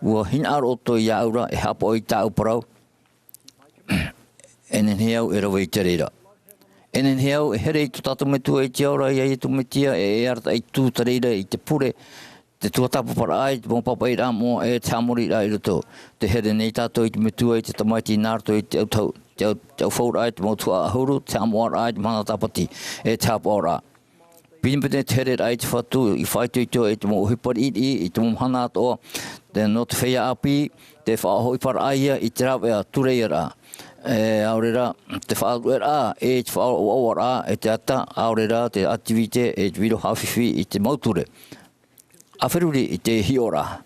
ʻua hinaʻaro ʻoutou iāʻu ra e haʻapaʻo i tāʻu parau, e nehenehe au e rave i te reira. E nehenehe au e here i tō tātou Metua i te ao ra, iā Iesu Mesia, e, e arataʻi atu te reira i te pure, te tuatāpaparaʻa i te mau pāpaʻiraʻa moʻa, e te haʻamoriraʻa i roto. Tē here nei tātou i te Metua, i te Tamaiti nā roto i te autahuʻa, te au, te au fauraʻa i te mau tuhaʻa ʻahuru, te haʻamoʻaraʻa i te mahana tāpati, e te haʻapaʻoraʻa. Pinepine te hereraʻa i te Fatu, i faʻaitoito i te mau ʻohipa riʻiriʻi, i te mau mahana atoʻa, te, nō te feiā ʻāpī, te faʻahoʻiparaʻa ia i te rāveʻa, tūreiaraʻa. E, ʻaore rā, te faʻaruʻeraʻa, e te faʻaʻoaʻoaraʻa, e te ata, ʻaore rā, te activité, e te viro haʻafifi i te mau ture. A feruri i te hiʻoraʻa.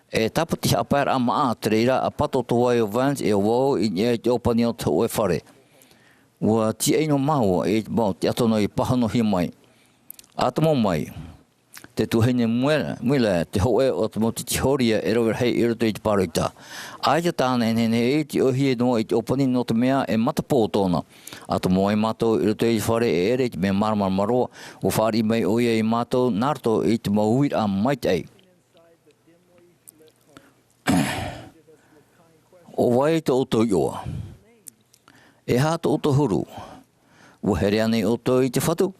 E tāpati haʻapaeraʻa māʻa te reira a pātotoa ai ʻo Vance e ʻo vau i niʻa i te ʻōpani o te hōʻē fare. ʻUa tīaʻi noa māua i te mau tiʻaturi i pāhonohia mai. ʻA tomo mai. Te tuahine Mueller, Mueller, te hōʻē o te mau titi hōria e rave rahi i roto i te pāroita. ʻAita tāna e nehenehe e tiʻohia noa i te ʻōpani nō te mea e matapō tōna. ʻA tomo ai mātou i roto i te fare e ʻere i te mea māramarama roa, ʻua fāriʻi mai ʻoia ia mātou nā roto i te mau uiraʻa maitaʻi. ʻO vai tō ʻoutou iʻoa? E aha tō ʻoutou huru? ʻUa here ānei ʻoutou i te Fatu?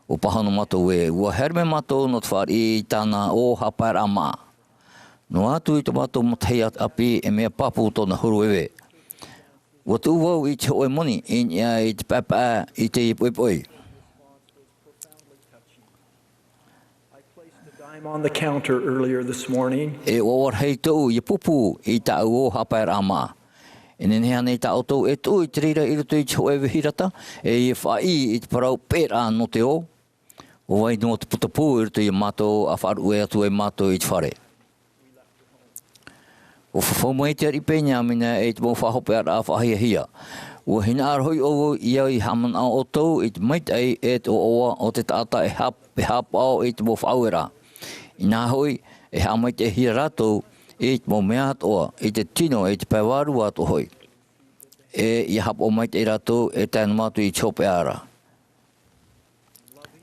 ʻUa pāhono mātou ē, ʻua haere mai mātou nō te fāriʻi i tāna ʻō haʻapaeraʻa māʻa. Noa atu i tō mātou matahiaʻāpī e mea pāpū tōna huru ē. ʻUa tuʻu vau i te hōʻē moni i niʻa i te paepae i teie poʻipoʻi. I placed a dime on the counter earlier this morning. E ʻoaʻoa rahi tōʻu ia pūpū i tāʻu ʻō haʻapaeraʻa māʻa. E nehenehe ānei tā ʻoutou e tuʻu i te reira i roto i te hōʻē vehirata, e ia faʻaʻī i te parau peʻeraʻa nō te ʻō? ʻO vai noa te puta pū i roto ia mātou, ʻa faʻaruʻe atu ai mātou i te fare. ʻUa fafau mai te ariʻi Peniamina i te mau faʻahopeʻaraʻa faʻahiahia. ʻUa hinaʻaro hoʻi ʻoe ia i haʻamanaʻo ʻoutou i te maitaʻi e te ʻoaʻoa o te taʻata e hap-, e haʻapaʻo i te mau faʻaueraʻa. Inaha hoʻi, e haʻamaitaʻihia rātou i te mau mea atoʻa, i te tino, i te pae vārua atoʻa hoʻi. E ia haʻapaʻo maitaʻi rātou e tae noa atu i te hopeʻa ra.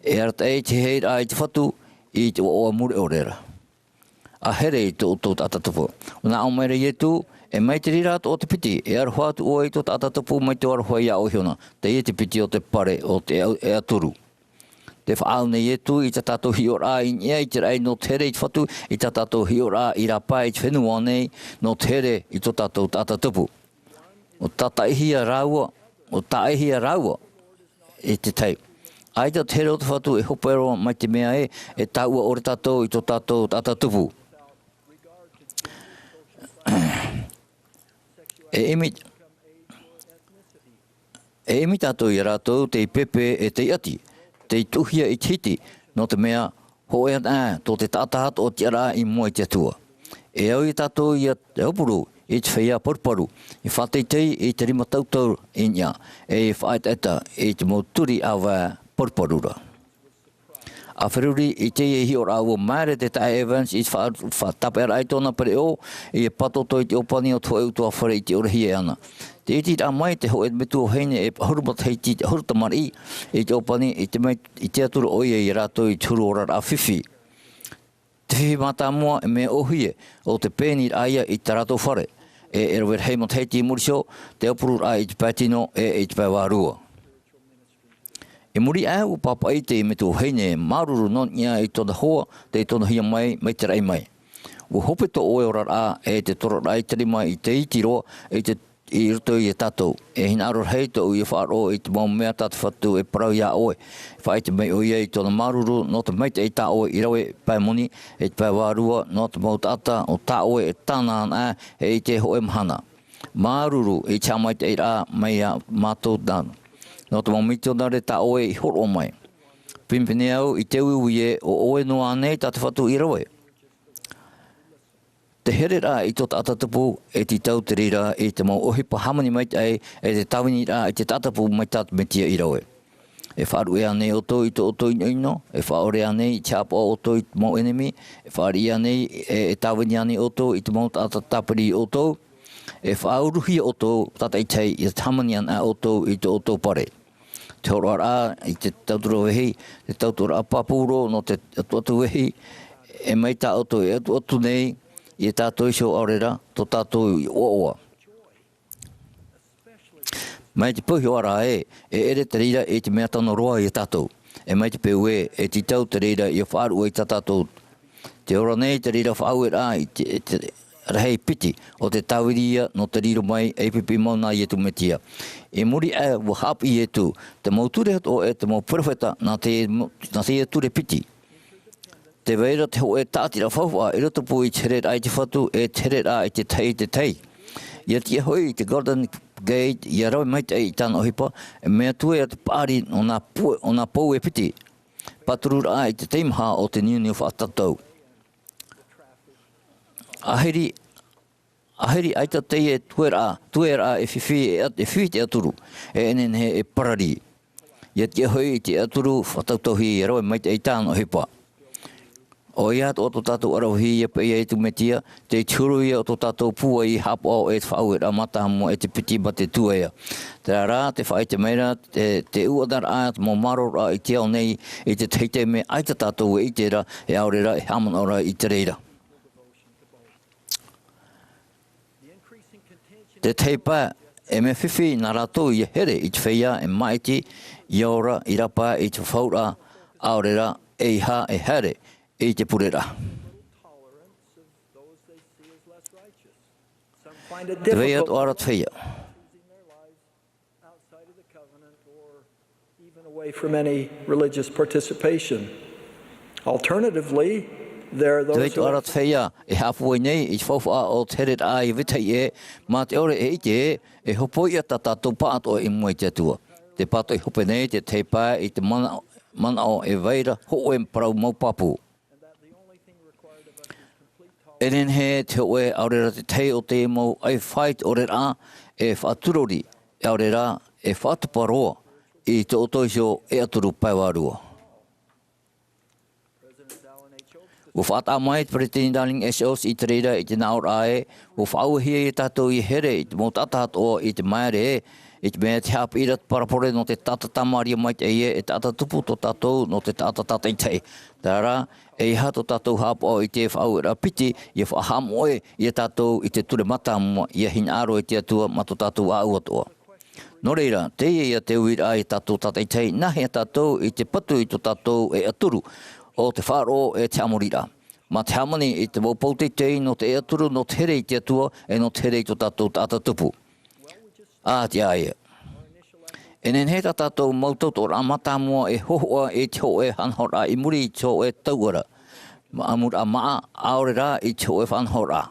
E arataʻi i te heheiraʻa i te Fatu, i te ʻoaʻoa mure ʻore ra. ʻA here i tō ʻoutou taʻata tupu. ʻUa nā ʻō mai ra Ietu, e mai te reira atoʻa te piti, e aroha atu ʻoe i tō taʻata tupu mai tō aroha iā ʻoe iho na. Teie te piti o te pare o te ʻea-, ʻea turu. Tē faʻaau nei Ietu i tā tātou hiʻoraʻa i niʻa i te raʻi nō te here i te Fatu, i tā tātou hiʻoraʻa i rāpae i te fenua nei nō te here i tō tātou taʻata tupu. ʻO tātaʻihia rāua, ʻo tāʻihia rāua i te tahi. ʻAita te here o te Fatu e hope roa mai te mea ē, e taʻua ʻore tātou i tō tātou taʻata tupu. E ʻimi, e ʻimi tātou iā rātou tei pēpē e tei ʻati, tei tuʻuhia i te hiti, nō te mea, hōʻē anaʻe tō te taʻata atoʻa tiʻaraʻa i mua i te Atua. E au iā tātou ia te aupuru i te feiā paruparu, i faʻateitei i te rima tauturu i niʻa, e i faʻaetaeta i te mau turi ʻāvae paruparu ra. ʻA feruri i teie hiʻoraʻa ʻua māere te taeaʻe Evans i te faʻa-, faʻatapeʻaraʻa i tōna pereʻoʻo, i pātotoa i te ʻōpani o te hōʻē ʻutuāfare i tiʻorahia e ana. Tē ʻitiraʻa mai te hōʻē metua vahine e ʻahuru matahiti, ʻahuru tamariʻi, i te ʻōpani, i te mea, i te atura ʻoia iā rātou i te huru oraraʻa fifi. Te fifi mātāmua e mea ʻōhie, ʻo te pēniraʻa ia i tā rātou fare. E, e rave rahi matahiti i muri iho, te aupururaʻa i te pae tino, e, i te pae vārua. I muri aʻe, ʻua pāpaʻi te metua vahine, māuruuru nō niʻa i tōna hoa, tei tonohia mai, mai te raʻi mai. ʻUa hope tō ʻoe oraraʻa, e te tororaʻa i te rima i te iti roa, i te, i roto iā tātou. E hinaʻaro rahi tōʻu ia faʻaroʻo i te mau mea tā te Fatu e parau iā ʻoe. Faʻaʻite mai ʻoia i tōna māuruuru nō te maitaʻi tā ʻoe i rave pae moni, i te pae vārua, nō te mau taʻata, ʻo tā ʻoe e tāna anaʻe, e i te hōʻē mahana. Māuruuru i te haʻamaitaʻiraʻa mai iā mātou nā. Nō te mau mitionare tā ʻoe i hōroʻa mai. Pinepine au i te uiui ē, ʻo ʻoe noa ānei tā te Fatu i rave. Te hereraʻa i tō taʻata tupu, e tītau te reira i te mau ʻohipa hāmani maitaʻi, e te tāviniraʻa i te taʻata tupu mai tā te Mesia i rave. E faʻaruʻe ānei ʻoutou i tō ʻoutou ʻinoʻino, e faʻaʻore ānei i te haʻapaʻo ʻoutou i te mau ʻenemi, e faʻariʻi ānei, e, e tāvini ānei ʻoutou i te mau taʻata tāpiri iā ʻoutou, e faʻauruhia ʻoutou tātaʻitahi ia hāmani anaʻe ʻoutou i tō ʻoutou pare. Te hōroʻaraʻa i te tauturu vehi, te tauturu pāpū roa nō te atuatu vehi, e mai tā ʻoutou e atuatu nei, ia tātou iho ʻaore rā, tō tātou ʻoaʻoa. Mai te peu iho ā rā ē, e ʻere te reira i te mea tano roa iā tātou. E mai te peu ē, e tītau te reira ia faʻaruʻe i tā tātou. Tē ora nei te reira faʻaueraʻa i te, i te, rahi piti, ʻo te tāviri ia nō te riro mai ei pipi mau nā Iesu Mesia. I muri aʻe, ʻua haʻapiʻi Iesu, te mau ture atoʻa e te mau perofeta, nā te, nā teie ture piti. Tē vai ra te hōʻē tāʻatiraʻa faufaʻa i rotopū i te hereraʻa i te Fatu, e te hereraʻa i te tahi i te tahi. ʻIa tiʻa hoʻi i te Golden Gate, ʻia rave maitaʻi i tāna ʻohipa, e mea tuea te paʻari nō nā pue, ʻo nā pou e piti. Pātururaʻa i te teimaha o te niuniu faʻatatau. ʻAhiri, ʻAhiri ʻaita teie tueraʻa, tueraʻa e fifi, e at-, e fifi te ʻeʻaturu, e nehenehe e pararī. ʻIa tiʻa hoʻi i te ʻeʻaturu faʻatautauhia e rave maitaʻi i tāna ʻohipa. ʻOia atoʻa tō tātou ʻaravihi ʻia peʻe ia Iesu Mesia, te huru ia o tō tātou pūai i haʻapaʻo e te faʻaueraʻa mātāmua e te piti mā te tuea. Terā rā, tē faʻaʻite mai ra te, te uʻanaraʻa, te mau māroraʻa i te ao nei, i te tahi taime ʻaita tātou e ʻite ra, e ʻaore ra e haʻamanaʻo ra i te reira. Te tahi pae, e mea fifi nā rātou ʻia here i te feiā e māʻiti, ʻia ora, ʻia rāpae i te fafauraʻa, ʻaore ra, ʻeiaha e haere i te pureraʻa. Tē vai atoʻa ra te feiā. Outside of the covenant or even away from any religious participation. Alternatively, there are those who Tē vai atoʻa ra te feiā e haʻapūai nei i te faufaʻa o te hereraʻa ʻia vetahi ʻē, mā te ʻore e ʻite ē, e hopoiʻa tā tātou pāʻatoʻa i mua i te Atua. Te pātoʻi hope nei te tahi pae i te mana-, manaʻo e vai ra hōʻē parau mau pāpū. E nehenehe te hōʻē ʻaore ra te tahi o te mau ʻaifāito ʻore ra e faʻaturori, ʻaore ra e faʻatupu roa i tō ʻoutou iho ʻeʻaturu pae vārua. ʻUa faʻataʻa mai te Peresideni Dallin H. Oaks i te reira i te nāʻōraʻa ē, ʻua faʻauehia ia tātou ʻia here i te mau taʻata atoʻa i te maere ē, i te mea tē haʻapiʻi ra te parabole nō te taʻata tamāria maitaʻi ē, e taʻata tupu tō tātou nō te taʻata tātaʻitahi. Terā rā, ʻeiaha tō tātou haʻapaʻo i te faʻaueraʻa piti, ʻia faʻahaʻamoʻe ia tātou i te ture mātāmua, ʻia hinaʻaro i te Atua mā tō tātou ʻāʻau atoʻa. Nō reira, teie ia te uiraʻa ia tātou tātaʻitahi, nā hea tātou i te patu i tō tātou ʻeʻaturu, ʻo te faʻaroʻo e te haʻamoriraʻa. Mā te hāmani i te mau pou teitei nō te ʻeʻaturu, nō te here i te Atua, e nō te here i tō tātou taʻata tupu. ʻĀ, tiʻa ia. E nehenehe tā tātou mau tautoʻoraʻa mātāmua e hōhoʻa i te hōʻē faʻanahoraʻa i muri i te hōʻē tauʻa ra. Māʻamuraʻa māʻa, ʻaore rā i te hōʻē faʻanahoraʻa.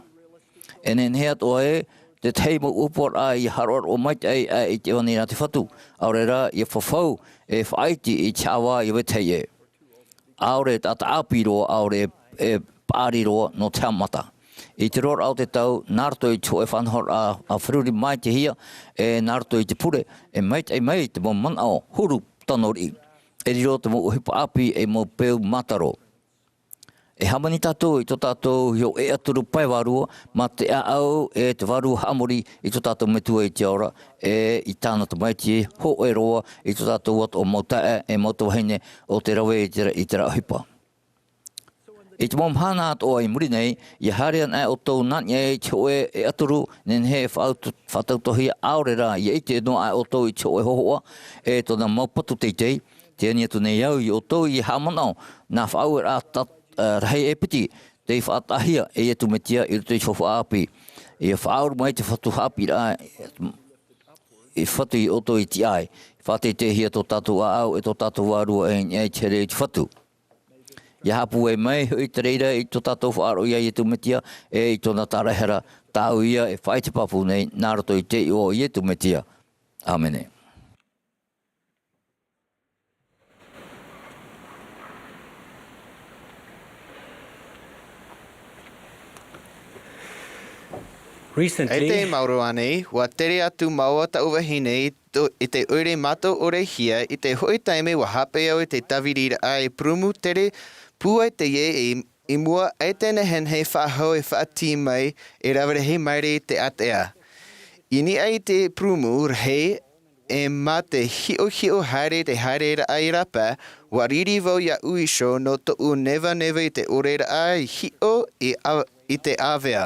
E nehenehe atoʻa ē, te tahi mau ʻōpuaraʻa ʻia haroʻaroʻa maitaʻi aʻe i te ʻoaʻoa nā te Fatu, ʻaore rā ʻia fafau e faʻaiti i te haʻavā ʻia vetahi ʻē. ʻAore e taʻata ʻāpī roa, ʻaore e, e paʻari roa nō te haʻamata. I te roaraʻa o te tau, nā roto i te hōʻē faʻanahoraʻa a feruri maitaʻihia, e nā roto i te pure, e maitaʻi mai te mau manaʻo huru tano riʻi. E riro te mau ʻohipa ʻāpī ei mau peu mātaro. E hāmani tātou i tō tātou iho ʻeʻaturu pae vārua, mā te ʻāʻau e te Vārua Haʻamori i tō tātou Metua i te ao ra, e i tāna tamaiti hōʻē roa i tō tātou atoʻa mau taeaʻe e mau tuahine o te rave i te, i terā ʻohipa. I te mau mahana atoʻa i muri nei, ʻia haere anaʻe ʻoutou nā niʻa i te hōʻē ʻeʻaturu, nehenehe e faʻautu-, faʻatautauhia ʻaore rā, ʻia ʻite noa aʻe ʻoutou i te hōʻē hōhoʻa, e tōna mau patu teitei, tē ani atu nei au ia ʻoutou ʻia haʻamanaʻo, nā faʻaueraʻa ta-, ā, rahi e piti, tei faʻataʻahia e Iesu Mesia i roto i te faufaʻa ʻāpī. ʻIa faʻaʻuru mai te Fatu haʻapiʻiraʻa, i Fatu ia ʻoutou i tiʻa ai. Faʻateiteihia tō tātou ʻāʻau e tō tātou vārua e i niʻa i te here i te Fatu. ʻIa haʻapūai mai hoʻi te reira i tō tātou faʻaroʻo ia Iesu Mesia, e i tōna tāraʻehara, tāʻu ia e faʻaʻite pāpū nei, nā roto i te iʻoa o Iesu Mesia. ʻĀmene. Recently, e te maoro ānei, ʻua tere atu māua taʻu vahine i to-, i te ʻoire mātou ʻorehia, i te hoʻi taime ʻua hape au i te tāviriraʻa e purūmu tere pūai teie i, i mua, e te nehenehe faʻahou e faʻatī mai, e rave rahi maere i te ātea. I niʻa i te purūmu rahi, e mā te hiʻohiʻo haere te haereraʻa i rāpae, ʻua riri vau iāʻu iho nō tōʻu nevaneva i te ʻoreraʻa i hiʻo i a-, i te ʻāvea.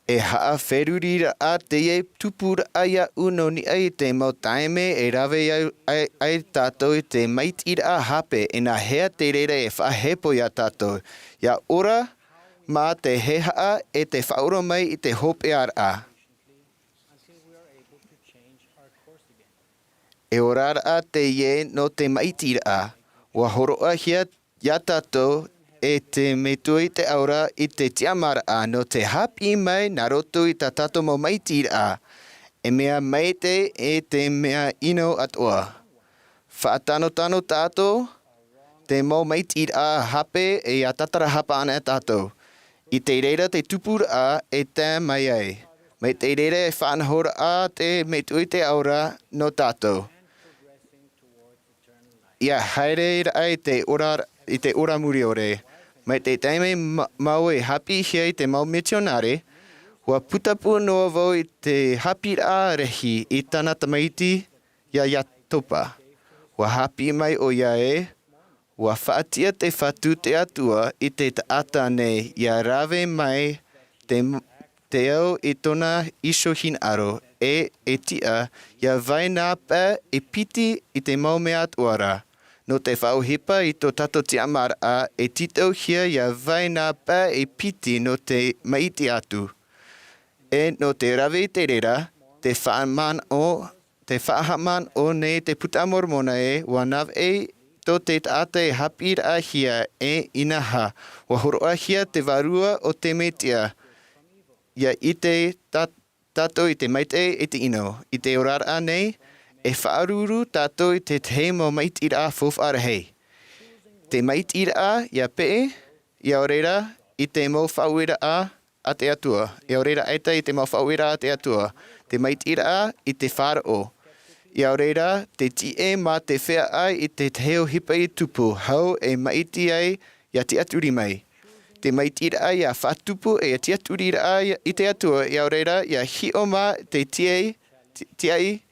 E haʻaferuriraʻa teie tupuraʻa iāʻu nō niʻa i te mau taime e rave ai, ai, ai tātou i te maitiraʻa hape, e nā hea te reira e faʻahepo ia tātou. ʻIa ora, mā te hehea e te faʻaora mai i te hopeʻaraʻa. E oraraʻa teie nō te maitiraʻa. Ua hōroʻahia iā tātou e te Metua i te Atua i te tiʻamāraʻa nō te hāpiʻi mai nā roto i tā tātou mau maitiraʻa, e mea maitaʻi e te mea ʻino atoʻa. Faʻatanotano tātou, te mau maitiraʻa hape e ʻia tātarahapa ana tātou. I te reira te tupuraʻa e tae mai ai. Mai te reira e faʻanahoraʻa te Metua i te Atua nō tātou. ʻIa haere raʻa i te ora, i te ora muriore. Mai te taime ma-, mau e hāpiʻihia i te mau mitionare, ua putapū noa vau i te hāpiʻiraʻa rahi i tāna tamaiti iā Iatopa. Ua hāpiʻi mai ʻoia ē, ua faʻatiʻa te Fatu te Atua i te taʻata nei ʻia rave mai te, te ao i tōna iho hinaʻaro, e, e tiʻa, ʻia vai nā pae e piti i te mau mea atoʻa ra. Nō te faʻaʻohipa i tō tātou tiʻamāraʻa e tītauhia ʻia vai nā pae e piti nō te maʻiti atu. E nō te rave i te reira, te faʻamanaʻo, te faʻahaʻamanaʻo nei te Puta a Moromona ē, ua navaʻi tō te taʻata e hāpiʻiraʻahia e inaha, ua hōroʻahia te Vārua o te Mesia, ʻia ʻite tā-, tātou i te maitaʻi e te ʻino. I te oraraʻa nei, e faʻaruru tātou i te tahi mau maitiraʻa faufaʻa rahi. Te maitiraʻa ʻia peʻe, ʻia ora ra i te mau faʻaueraʻa a te Atua. ʻIa ora ra ʻaita i te mau faʻaueraʻa a te Atua. Te maitiraʻa i te faʻaroʻo. ʻIa ora ra te tiʻa mā te feiā i te tahi ʻohipa i tupu, hau e maʻiti ai ʻia tiʻaturi mai. Te maitiraʻa ʻia faʻatupu e ʻia tiʻaturiraʻa i te Atua, ʻia ora ra ʻia hiʻo mā te tiʻai, ti-, tiʻai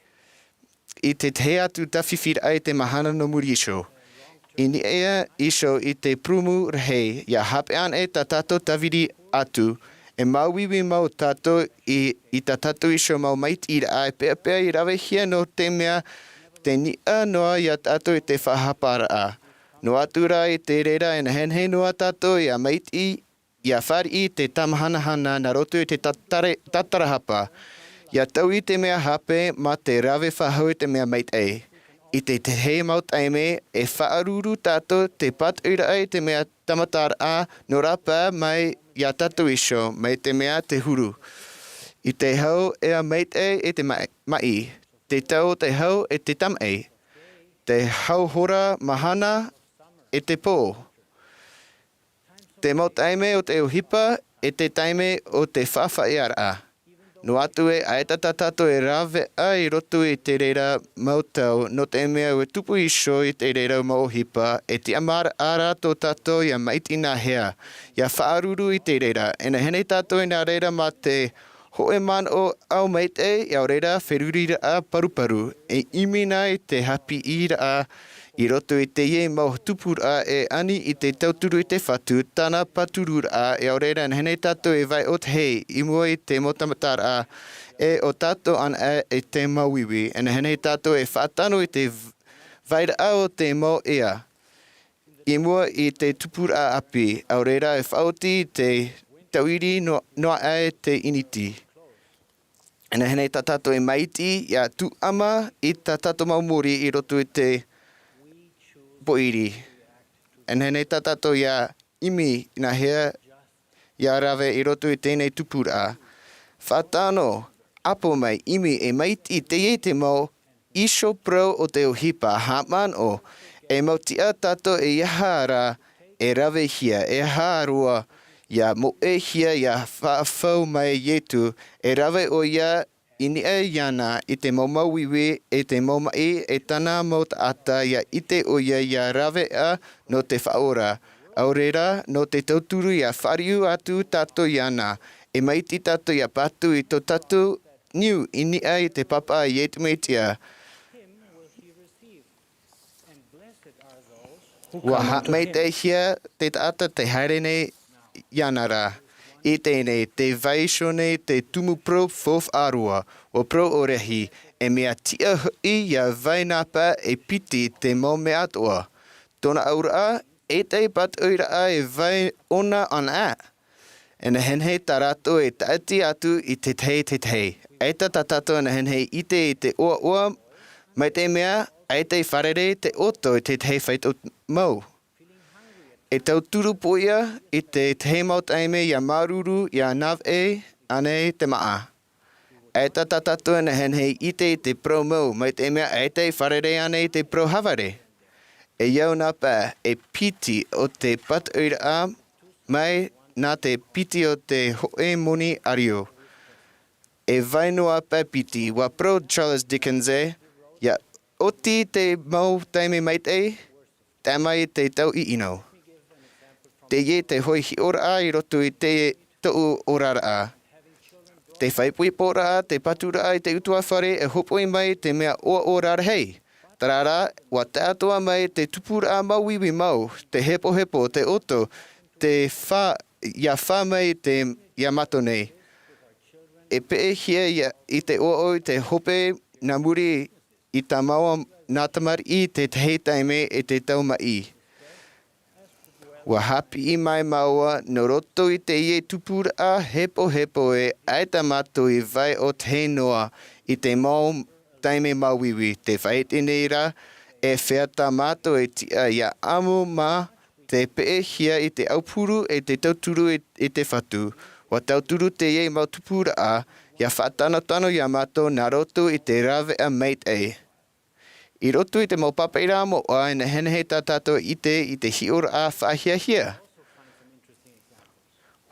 i te tahi atu tāfifiraʻa i te mahana nō muri iho. I niʻa iho i te purūmu rahi, ʻia hape ana e tā tātou tāviri atu, e māuiui mau tātou i, i tā tātou iho mau maitiraʻa e peʻapeʻa i ravehia nō te mea te niʻa noa iā tātou i te faʻahaparaʻa. Noa atu rā i te reira e nehenehe noa tātou ʻia maitaʻi, ʻia fāriʻi te tāmahanahana nā roto i te tātare-, tātarahapa. ʻIa taui te mea hape mā te rave faʻahou i te mea maitaʻi. I te tahi mau taime, e faʻaruru tātou te pātoʻiraʻa i te mea tāmataraʻa nō rāpae mai iā tātou iho, mai te mea te huru. I te hau ʻia maitaʻi e te ma-, maʻi. Te tau o te hau e te tamaʻi. Te hau hora mahana e te pō. Te mau taime o te ʻohipa e te taime o te faʻaʻiteraʻa. Noa atu ē, ʻaita tā tātou e rave ā i roto i te reira mau tau, nō te mea ʻua tupu iho i te reira mau ʻohipa, e tiʻamāraʻa rā tō tātou ʻia maitaʻi nā hea, ʻia faʻaruru i te reira. E nehenehe tātou i nā reira mā te hōʻē manaʻo ʻau maitaʻi, ʻia ora ra feruriraʻa paruparu, e ʻimi na i te hāpiʻiraʻa i roto i teie mau tupuraʻa e ani i te tauturu i te Fatu, tāna pāturuʻraʻa, ʻia ora ra e nehenehe tātou e vai ʻōtahi i mua i te mau tāmataraʻa, e ʻo tātou anaʻe i te māuiui, e nehenehe tātou e faʻatano i te vairaʻa o te mau ea. I mua i te tupuraʻa ʻāpī, ʻia ora ra e faʻaoti i te tauiri noa, noa aʻe te ʻiniti. E nehenehe tā tātou e maitaʻi ʻia tuʻama i tā tātou mau mōrī i roto i te pōiri. E nehenehe tā tātou ʻia ʻimi nā hea ʻia rave i roto i teie tupuraʻa. Faʻatano, ʻapo mai, ʻimi e maitaʻi, teie te mau iho parau o te ʻohipa, haʻamanaʻo, e mau tiʻa tātou e aha rā e ravehia, e aha roa ʻia moʻehia, ʻia faʻafau mai Ietu, e rave ʻoia i niʻa iāna i te mau māuiui, e te mau maʻi, e tāna mau taʻata, ʻia ʻite ʻoia ʻia rave ā nō te Faʻaora. ʻIa ora ra, nō te tauturu ʻia fāriu atu tātou iāna, e maitaʻi tātou ʻia pātū i tō tātou niu i niʻa i te pāpaʻi a Ietu Mesia. ʻUa haʻamaitaʻihia te taʻata tē haere nei iāna ra. I teie nei, tē vai iho nei te tumu parau faufaʻa roa, ʻua parau ʻo Lehi, e mea tiʻa hoʻi ʻia vai nā pae e piti te mau mea atoʻa. Tōna auraʻa, ʻeita e pātoʻiraʻa e vai ʻōna anaʻe. E nehenehe tā rātou e taʻati atu i te tahi te tahi. ʻAita tā tātou e nehenehe i ʻite i te ʻoaʻoa, mai te mea, ʻaita i fārerei te ʻoto i te tahi faito mau. E tauturu poʻia i te tahi mau taime ia māuruuru, ia navaʻi ānei te māʻa. ʻAita tā tātou e nehenehe i ʻite i te parau mau, mai te mea ʻaita i fārerei ānei i te parau hāvare. E au nā pae, e piti o te pātoʻiraʻa mai nā te piti o te hōʻē moni ʻārio. E vai noa pae piti, ʻua parau Charles Dickens ē, ia ʻoti te mau taime maitaʻi, tae mai te tau ʻino. Teie te hoʻi hiʻoraʻa i roto i te tōʻu oraraʻa. Te faʻaipoiporaʻa, te paturaʻa i te ʻutuāfare e hōpoi mai te mea ʻoaʻoa rarahi. Terā rā, ʻua tae atoʻa mai te tupuraʻa māuiui mau, te hepohepo, te ʻoto, te fā, ia fā mai te, ia mātou nei. E peʻehia ia, i te ʻoaʻoa i te hope nā muri i tā māua nā tamariʻi i te tahi taime e te tau maʻi. ʻUa haʻapiʻi mai māua nō roto i teie tupuraʻa hepohepo ē, ʻaita mātou i vai ʻo tahi noa i te mau taime māuiui. Te faʻaite nei rā, e fea tā mātou e tiʻa ia ʻamo mā te peʻehia i te aupuru e te tauturu i, i te Fatu. ʻUa tauturu teie mau tupuraʻa, ia faʻatanotano ia mātou nā roto i te rāveʻa maitaʻi. I roto i te mau pāpaʻiraʻa moʻa, e nehenehe tā tātou e ʻite i te hiʻoraʻa faʻahiahia.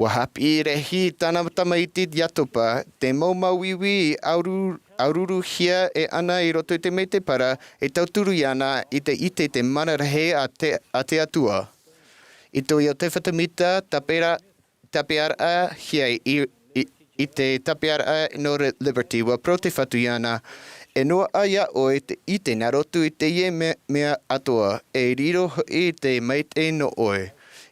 ʻUa haʻapiʻi rahi tāna tamaiti Iatopa, te mau māuiui ʻauru-, ʻauruuruhia e ana i roto i te mētēpara, e tauturu iāna i te ʻite i te mana rahi a te, a te Atua. I tō Iotefa Tēmita, tāpera-, tāpeʻaraʻahia i, i, i te tāpeʻaraʻa nō Re-, Liberty, ʻua parau te Fatu iāna, e noaʻa iā ʻoe te ʻite nā roto i teie me-, mea atoʻa, e riro hoʻi te maitaʻi nō ʻoe.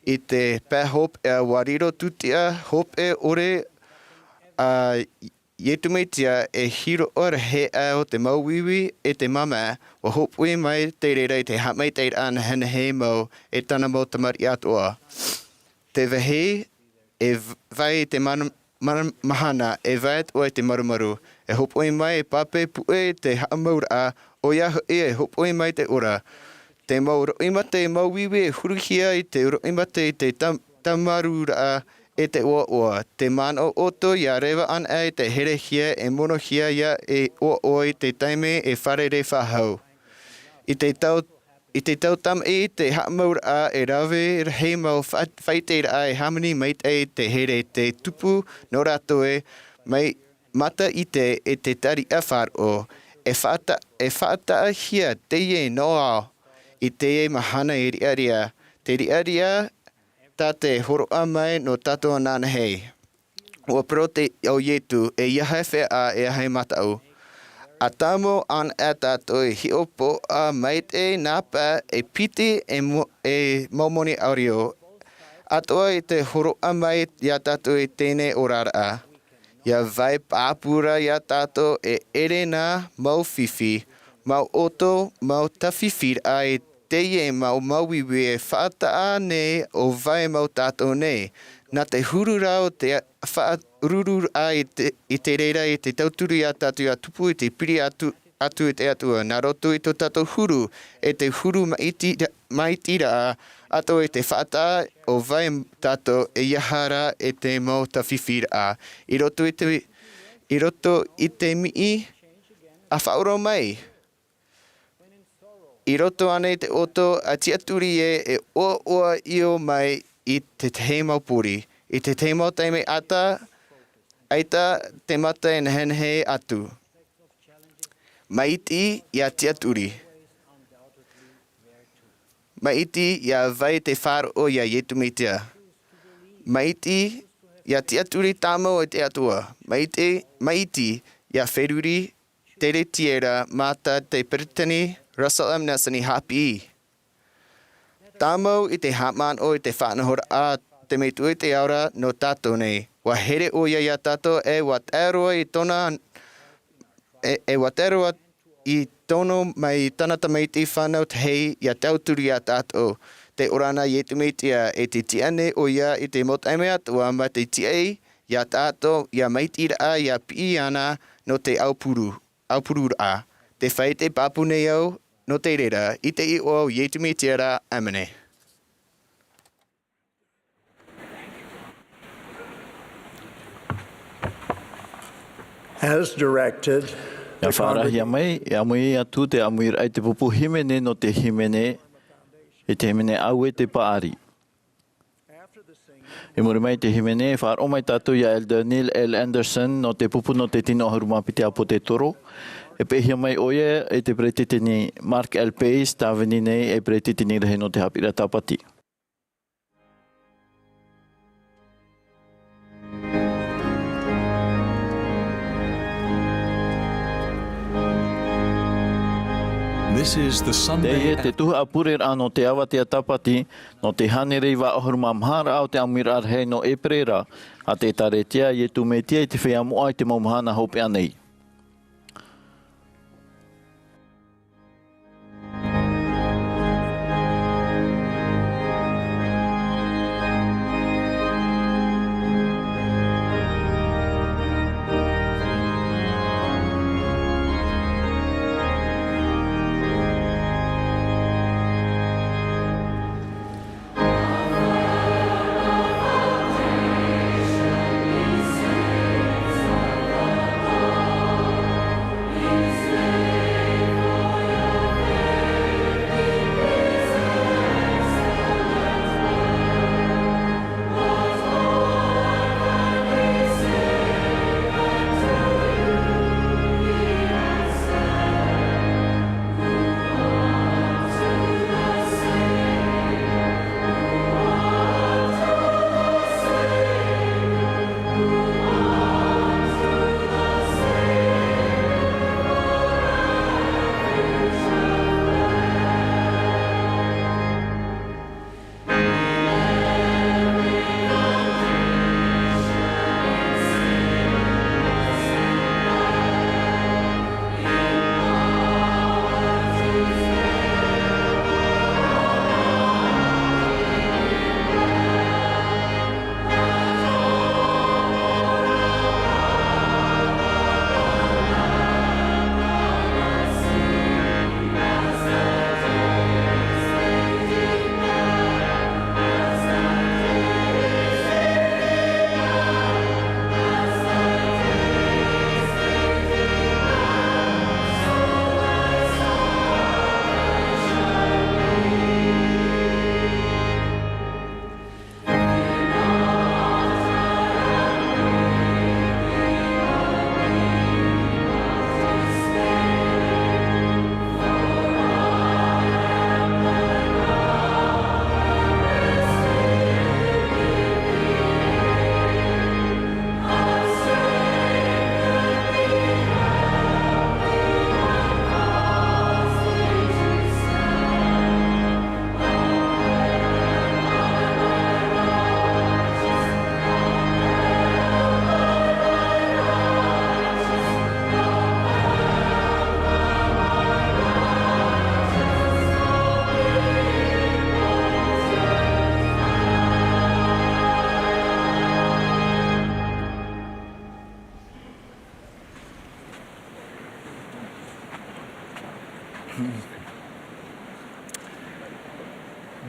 I te pae hopeʻa, ʻua riro tūtia hopeʻa ʻore a Iesu Mesia e hiroʻa rahi aʻe o te māuiui e te māmā, ʻua hōpoi mai te reira i te haʻamaitaʻiraʻa nehenehe mau e tāna mau tamariʻi atoʻa. Te vāhi e v-, vai i te man-, man-, mahana, e vai atoʻa i te marumaru, e hōpoi mai e pape puʻe te haʻamauraʻa, ʻoia hoʻi e hōpoi mai te ora. Te mau roimata māuiui e huruhia i te roimata i te tam-, tamaruaraʻa e te ʻoaʻoa. Te manaʻo ʻoutou ia reva anaʻe i te herehia e monohia ia e ʻoaʻoa i te taime e fārerei faʻahou. I te tau, i te tau tamaʻi te haʻamauraʻa e rave rahi mau fa-, faʻaiteraʻa e hāmani maitaʻi te here te tupu nō rātou e mai mata i te, e te tariʻa faʻaroʻo. E faʻata-, e faʻataʻahia teie noa i teie mahana e riʻariʻa. Te riʻariʻa tā te hōroʻa mai nō tātou ananahi. ʻUa parau te, ʻo Iesu, e aha e fea, e aha e mataʻu. ʻA tāmau anaʻe tātou e hiʻopoʻa maitaʻi nā pae e piti e mo-, e mau moni ʻārio. Atoʻa i te hōroʻa mai iā tātou i teie oraraʻa. Ia vai pāpū ra iā tātou e ʻere nā mau fifi, mau ʻoto, mau tāfifiraʻa i teie mau māuiui e faʻataʻa nei ʻo vai mau tātou nei. Nā te huru ra o te faʻaruruaʻa i te, i te reira i te tauturu iā tātou ia tupu i te piri atu, atu i te Atua. Nā roto i tō tātou huru, e te huru maʻiti, maʻitiraʻa, atoʻa i te faʻataʻa ʻo vai tātou e aha ra e te mau tāfifiraʻa. I roto i te, i roto i te miʻi, ʻa faʻaora mai. I roto ānei te ʻoto, ʻa tiʻaturi ē, e ʻoaʻoa ʻio mai i te tahi mau pori, i te tahi mau taime ʻaita, ʻaita te mata e nehenehe atu. Maʻiti ia tiʻaturi. Maʻiti ia vai te faʻaroʻo iā Iesu Mesia. Maʻiti ia tiʻaturi tāmau i te Atua. Maʻiti, maʻiti ia feruri tere tiera mā tā te Peresideni Russell M. Nelson i haʻapiʻi. Tāmau i te haʻamanaʻo i te faʻanahoraʻa a te Metua i te Ao ra nō tātou nei. ʻUa here ʻoia iā tātou e ʻua tae roa i tōna, e, e ʻua tae roa i tōna mai tāna tamaiti fānau tahi ia tauturu iā tātou. Tē ora na Iesu Mesia, e tē tiʻa nei ʻoia i te mau taime atoʻa mā te tiʻa ia tātou, ia maitiraʻa, ia piʻi iāna nō te aupuru, aupururaʻa. Tē fāʻite pāpū nei au nō te reira, i te iʻoa o Iesu Mesia rā, ʻāmene. As directed, ʻIa faʻaarahia mai, ʻia ʻāmui atu te ʻāmuiraʻa i te pupu hīmene nō te hīmene, i te hīmene Auē te Paʻari. I muri mai i te hīmene, e faʻaroʻo mai tātou ia Elder Neil L. Andersen nō te pupu nō te tino ʻahuru mā piti ʻāpōsetolo. E piʻihia mai ʻoia e te peretiteni Mark L. Pace, tāvini nei e peretiteni rahi nō te haʻapiʻiraʻa Tāpati. This is the Sunday Teie te tuhaʻa pureraʻa nō te avatea Tāpati, nō te hānere iva ʻahuru mā maha raʻa o te ʻāmuiraʻa rahi nō ʻēperēra, a te ʻĒtārētia a Iesu Mesia i te feiā moʻa i te mau mahana hopeʻa nei.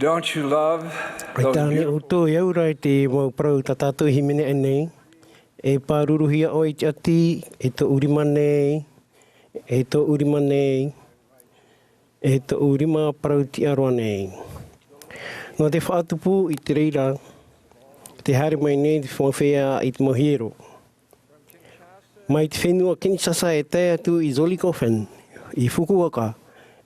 Don't you love E those tāne beautiful ʻoutou e aura i te mau parau tā tātou hīmene aʻe nei. E pāruruhia ʻoe i te ʻati, e tōʻu rima nei, e tōʻu rima nei, e tōʻu rima parau tiʻa roa nei. Nō te faʻatupu i te reira, te haere mai nei te mau feiā i te mau hiero. Mai te fenua Kinshasa e tae atu i Zollikofen, i Fukuoka,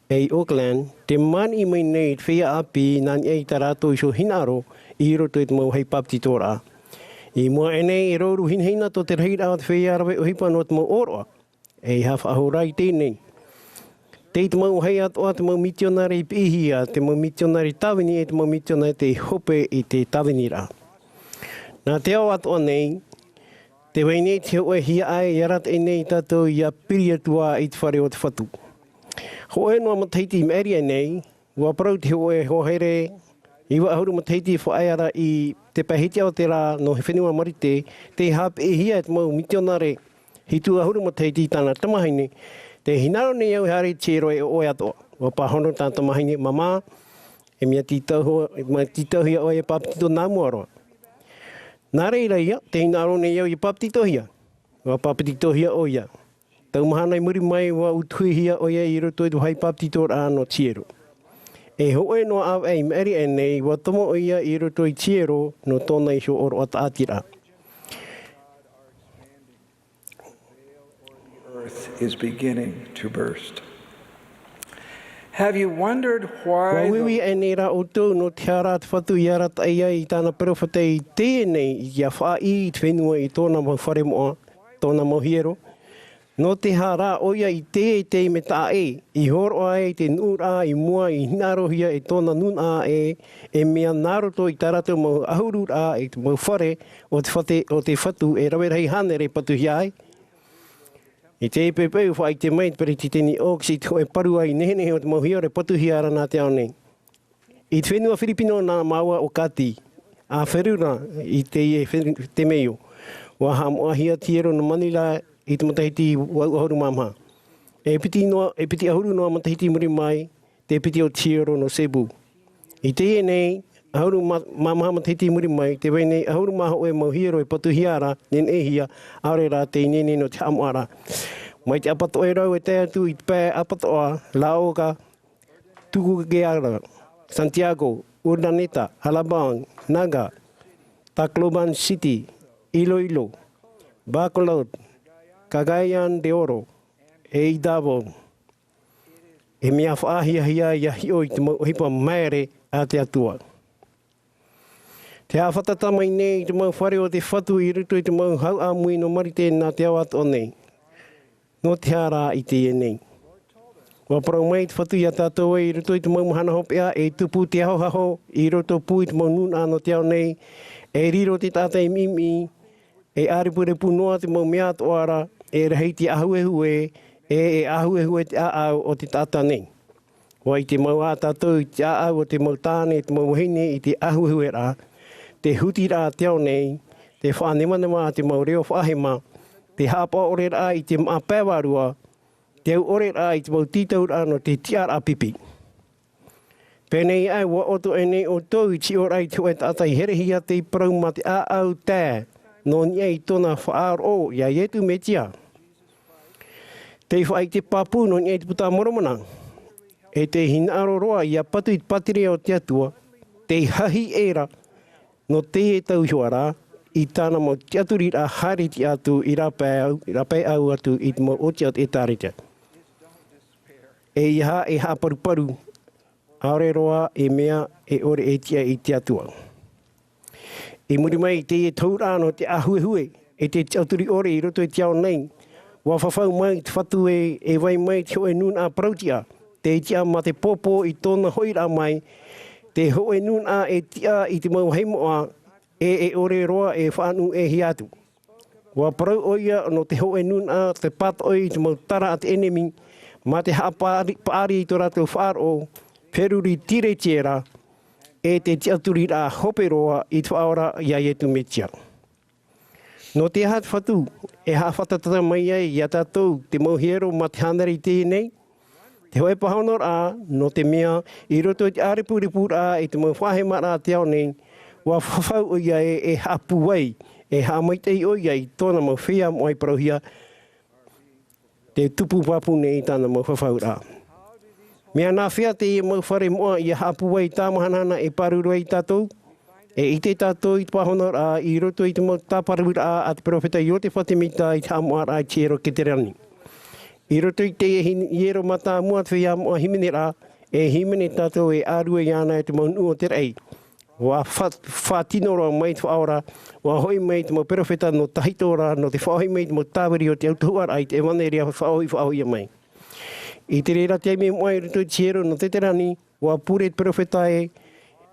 e i Auckland, tē maniʻi mai nei te feiā ʻāpī nā niʻa i tā rātou iho hinaʻaro i roto i te mau vāhi bāpetizoraʻa. I mua aʻe nei e rōuru hinahina tō te rahiraʻa o te feiā rave ʻohipa nō te mau ʻōroʻa. E ʻeiaha faʻahou rā i teie nei. Tei te mau vāhi atoʻa te mau mitionare i piʻihia, te mau mitionare tāvini e te mau mitionare tei hope i te tāviniraʻa. Nā te ao atoʻa nei, tē vai nei te hōʻē hiaʻai e arataʻi nei tātou ʻia piri atu ā i te fare o te Fatu. Hōʻē noa matahiti i maʻiri aʻe nei, ʻua parau te hōʻē hoa here, iva ʻahuru matahiti faʻaea ra i te pae hitiʻa o te rā nō te fenua Marite, tei haʻapiʻihia e te mau mitionare hitu ʻahuru matahiti i tāna tamahine. Tē hinaʻaro nei au e haere i Tiero e ʻo ʻoe atoʻa. ʻUa pāhono tāna tamahine, Māmā, e mea tītau, e mea tītauhia ʻoe e papetito nā mua roa. Nā reira ia, tē hinaʻaro nei au ʻia papetitohia. ʻUa papetitohia ʻoia. Tau mahana i muri mai, ʻua utuhihia ʻoia i roto i te vāhi papetitoraʻa nō Tiero. E hōʻē noa ʻāvaʻe i maʻiri aʻe nei, ʻua tomo ʻoia i roto i Tiero nō tōna iho ʻōroʻa tāʻatiraʻa. Earth is beginning to burst. Have you wondered why ʻUa the uiui aʻe nei rā ʻoutou nō te aha rā te Fatu i arataʻi ai i tāna peropheta i teie nei, ʻia faʻaʻī i te fenua i tōna mau fare moʻa, tōna mau hiero? Nō te aha rā ʻoia i teie, i teie mea taʻa ʻē, i hōroʻa ai te nuʻuraʻa i mua i hinaʻarohia e tōna nūnaʻa ē, e mea nā roto i tā rātou mau ʻahururaʻa i te mau fare o te fate-, o te Fatu e rave rahi hānere patuhia ai? I teie poʻipoʻi, ʻua faʻaʻite mai te Peretiteni Oaks i te hōʻē parau i nehenehe o te mau hiero e patuhia ra nā te ao nei. I te fenua Firipino nā māua ʻo Kati, ʻa Ferura i teie fenu-, temeio. ʻUa haʻamoʻahia Tiero nō Manila i te matahiti vaʻu ʻahuru mā maha. E piti noa, e piti ʻahuru noa matahiti i muri mai, te piti o Tiero nō Cebu. I teie nei, ʻahuru mā-, mā maha matahiti i muri mai, tē vai nei ʻahuru mā hōʻē mau hiero e patuhia ra, neneʻihia, ʻaore rā tē ineine nō te haʻamoʻaraʻa. Mai te ʻāpatoʻa e rau e tae atu i te pae ʻāpatoʻa, Laoka, Tukukeara, Santiago, Urdaneta, Alabang, Naga, Tacloban City, Iloilo, Bacolod, Cagayan de Oro, e i Davao. E mea faʻahiahia ʻia hiʻo i te mau ʻohipa maere a te Atua. Te haʻafātata mai nei i te mau fare o te Fatu i roto i te mau hau ʻāmui nō Marite nā te ao atoʻa nei. Nō te aha rā i teie nei? ʻUa parau mai te Fatu ia tātou ē i roto i te mau mahana hopeʻa e tupu te ahoaho i roto pū i te mau nūnaʻa nō te ao nei, e riro te taʻata i mimiʻi, e ʻārepurepu noa te mau mea atoʻa ra, e rahi te ʻāhuehue, e, e ʻāhuehue te ʻāʻau o te taʻata nei. ʻUa ʻite mau ā tātou i te ʻāʻau o te mau tāne, te mau vahine i te ʻāhuehueraʻa, te hutiraʻa a te ao nei, te faʻanevaneva a te mau reo faʻahema, te haʻapaʻo-ʻore-raʻa i te maʻa pae vārua, te au ʻore-raʻa i te mau tītauraʻa nō te tiʻaraʻa pipi. Pēnei aʻe, ʻua ʻoto aʻe nei ʻoutou i te hiʻoraʻa i te hōʻē taʻata i herehia tei parau mā te ʻāʻau tae nō niʻa i tōna faʻaroʻo iā Ietu Metia. Tei faʻaʻite pāpū nō niʻa i te Puta a Moromona, e tei hinaʻaro roa ʻia patu i te pātireia o te Atua, tei hahi ʻē ra nō teie tau iho ā rā, i tāna mau tiʻaturiraʻa haere tiʻa atu i rāpae au, i rāpae au atu i te mau ʻōtiʻa o te ʻĒtārētia. E ʻeiaha e haʻaparuparu, ʻaore roa e mea e ʻore e tiʻa i te Atua. I muri mai i teie tauraʻa nō te ʻāhuehue, e te tiʻaturi ʻore i roto i te ao nei, ʻua fafau mai te Fatu ē, e vai mai te hōʻē nūnaʻa parautiʻa, tei tiʻa mā te pōpō i tōna hoʻiraʻa mai, te hōʻē nūnaʻa e tiʻa i te mau vāhi moʻa, e, e ʻore roa e faʻanuʻuhia atu. ʻUa parau ʻoia nō te hōʻē nūnaʻa, te pātoʻi i te mau tara a te ʻenemi, mā te haʻapaʻari, paʻari i tō rātou faʻaroʻo, feruri tiretiera, e te tiʻaturiraʻa hope roa i te Faʻaora iā Ietu Metia. Nō te aha te Fatu e haʻafātata mai ai iā tātou te mau hiero mā te hānere i teie nei? Te hōʻē pāhonoraʻa, nō te mea, i roto i te ʻārepurepuraʻa i te mau faʻahemaraʻa a te ao nei, ʻua fafau ʻoia ē, e haʻapūai, e haʻamaitaʻi ʻoia i tōna mau feiā moʻa i parauhia, tē tupu pāpū nei i tāna mau fafauraʻa. Mea nāfea teie mau fare moʻa ʻia haʻapūai tāmahanahana e pāruru ai tātou? E ʻite tātou i te pāhonoraʻa i roto i te mau tāparuraʻa a te peropheta Iosepha Semita i te haʻamoʻaraʻa i te hiero keterani. I roto i teie hin-, hiero mātāmua te feiā moʻa hīmeneraʻa, e hīmene tātou e ʻārue iāna e te mau nuʻu o te raʻi. ʻUa fa-, faʻatino roa mai te Faʻaora, ʻua hoʻi mai te mau peropheta nō tahito ra, nō te faʻahoʻi mai te mau tāviri o te autahuʻaraʻa i te ʻevaneria faʻahoʻi, faʻahoʻia mai. I te reira taime moʻa i roto i te hiero nō keterani, ʻua pure te peropheta ē,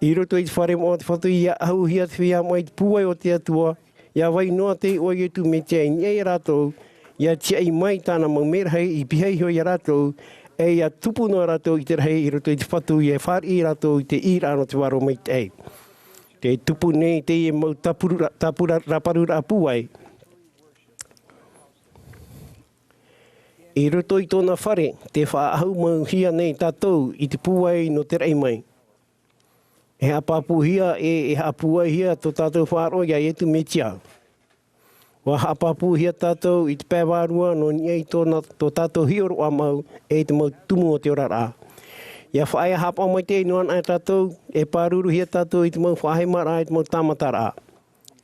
i roto i te fare moʻa o te Fatu ʻia ʻahuhia te feiā moʻa i te pūai o te Atua, ʻia vai noa tei ʻoaʻoa Ietu Metia i niʻa ia rātou, ʻia tiaʻi mai tāna mau merahi i pihaʻi iho ia rātou, ʻIa tupu noa rātou i te rahi i roto i te Fatu, ʻia fāriʻi rātou i te ʻīraʻa nō te Vārua Maitaʻi. Tē tupu nei teie mau tāpura-, tāpura-, rāparuraʻa pūai. I roto i tōna fare, tē faʻaʻahu mau hia nei tātou i te pūai nō te raʻi mai. E haʻapāpūhia, e, e haʻapūaihia tō tātou faʻaroʻo ia Iesu Mesia. ʻUa haʻapāpūhia tātou i te pae vārua nō niʻa i tōna, tō tātou hiʻoroʻa mau, e te mau tumu o te oraraʻa. ʻIa faʻaea haʻapaʻo maitaʻi noa anaʻe tātou, e pāruruhia tātou i te mau faʻahemaraʻa, e te mau tāmataraʻa.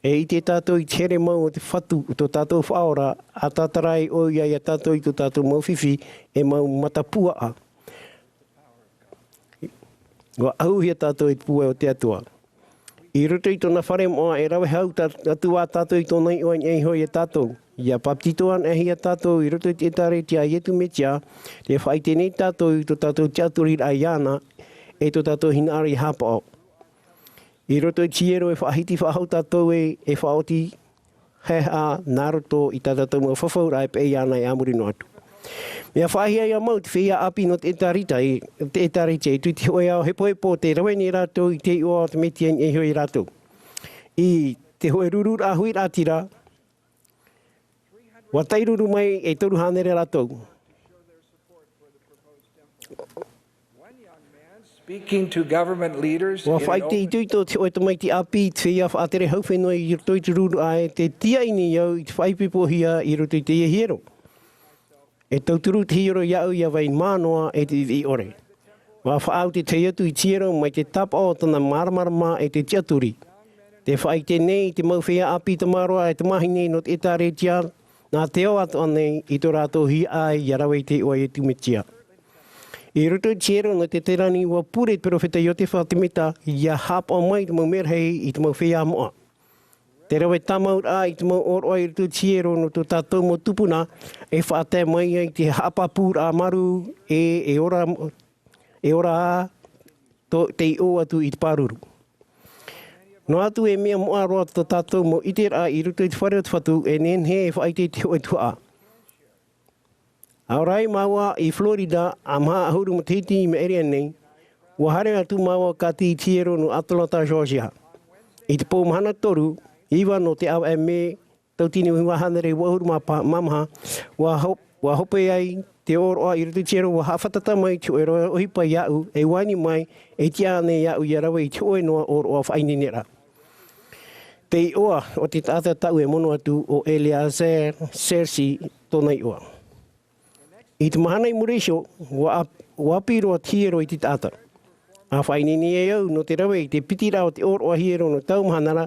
E ʻite tātou i te here mau o te Fatu, tō tātou Faʻaora, ʻa tātara ai ʻoia ia tātou i tō tātou mau fifi, e mau matapuaʻa. ʻUa ʻahuhia tātou i te pūai o te Atua. I roto i tōna fare moʻa e rave hau tā-, atu ā tātou i tōna iʻoa i niʻa iho ia tātou. ʻIa papetito anaʻe hia tātou i roto i te ʻĒtārētia a Iesu Mesia, tē faʻaʻite nei tātou i tō tātou tiʻaturiraʻa iāna, e tō tātou hinaʻaro ʻia haʻapaʻo. I roto i te hiero e faʻahiti faʻahou tātou ē, e faʻaoti haʻehaʻa nā roto i tā tātou mau fafauraʻa e peʻe iāna e a muri noa atu. ʻIa faʻahiahia mau te feiā ʻāpī nō te ʻĒtārētia, i te ʻĒtārētia, i te hōʻē ao hepohepo, tē rave nei rātou i te iʻoa o te Mesia i niʻa iho ia rātou. I te hōʻē rururaʻa huiraʻatira, ʻua tairuru mai e toru hānere rātou. Speaking to government leaders ʻUa in an faʻaʻiteʻite te hōʻē tamaiti ʻāpī i te feiā faʻatere hau fenua i roto i te rururaʻa ē, tē tīaʻi nei au i te faʻaipoipohia i roto i teie hiero. E tauturu te hiero iāʻu ʻia vai mā noa e te ʻiʻore. ʻUa faʻaau te tahi atu i te hiero mai te tāpaʻo o tōna māramarama e te tiʻaturi. Tē faʻaʻite nei te mau feiā ʻāpī tamaroa e tamāhine nō te ʻĒtārētia, nā te ao atoʻa nei i tō rātou hiaʻai ʻia rave i te iʻoa o Iesu Mesia. I roto i te hiero nō te terani ʻua pure te peropheta Iosefa Semita ʻia haʻapaʻo mai te mau merahi i te mau feiā moʻa. Te rave tāmauraʻa i te mau ʻōroʻa i roto i te hiero nō tō tātou mau tupuna e faʻatae mai ai te haʻapāpūraʻa marū e, e ora, e ora ā tō, tei ʻō atu i te pāruru. Noa atu e mea moʻa roa tō tātou mau ʻiteraʻa i roto i te fare o te Fatu, e nehenehe e faʻaʻite i te hōʻē tuhaʻa. ʻA ora ai māua i Florida, ʻa maha ʻahuru matahiti i maʻiri aʻe nei, ʻua haere atu māua ka tī i te hiero nō Atlanta, Georgia. I te pō mahana toru, iva nō te ʻāvaʻe mē, tautini iva hānere iva ʻahuru mā pae, mā maha, ʻua hop-, ʻua hope ai te ʻōroʻa i roto i te hiero, ʻua haʻafātata mai te hōʻē rave ʻohipa iāʻu, e ʻua ani mai, e tiʻa ānei iāʻu ʻia rave i te hōʻē noa ʻōroʻa faʻaineineraʻa. Te iʻoa o te taʻata tāʻu e mono atu ʻo Eleazar Sersi tōna iʻoa. I te mahana i muri iho, ʻua ap-, ʻua ʻapi roa te hiero i te taʻata. ʻA faʻaineine ai au nō te rave i te pitiraʻa o te ʻōroʻa hiero nō taua mahana ra,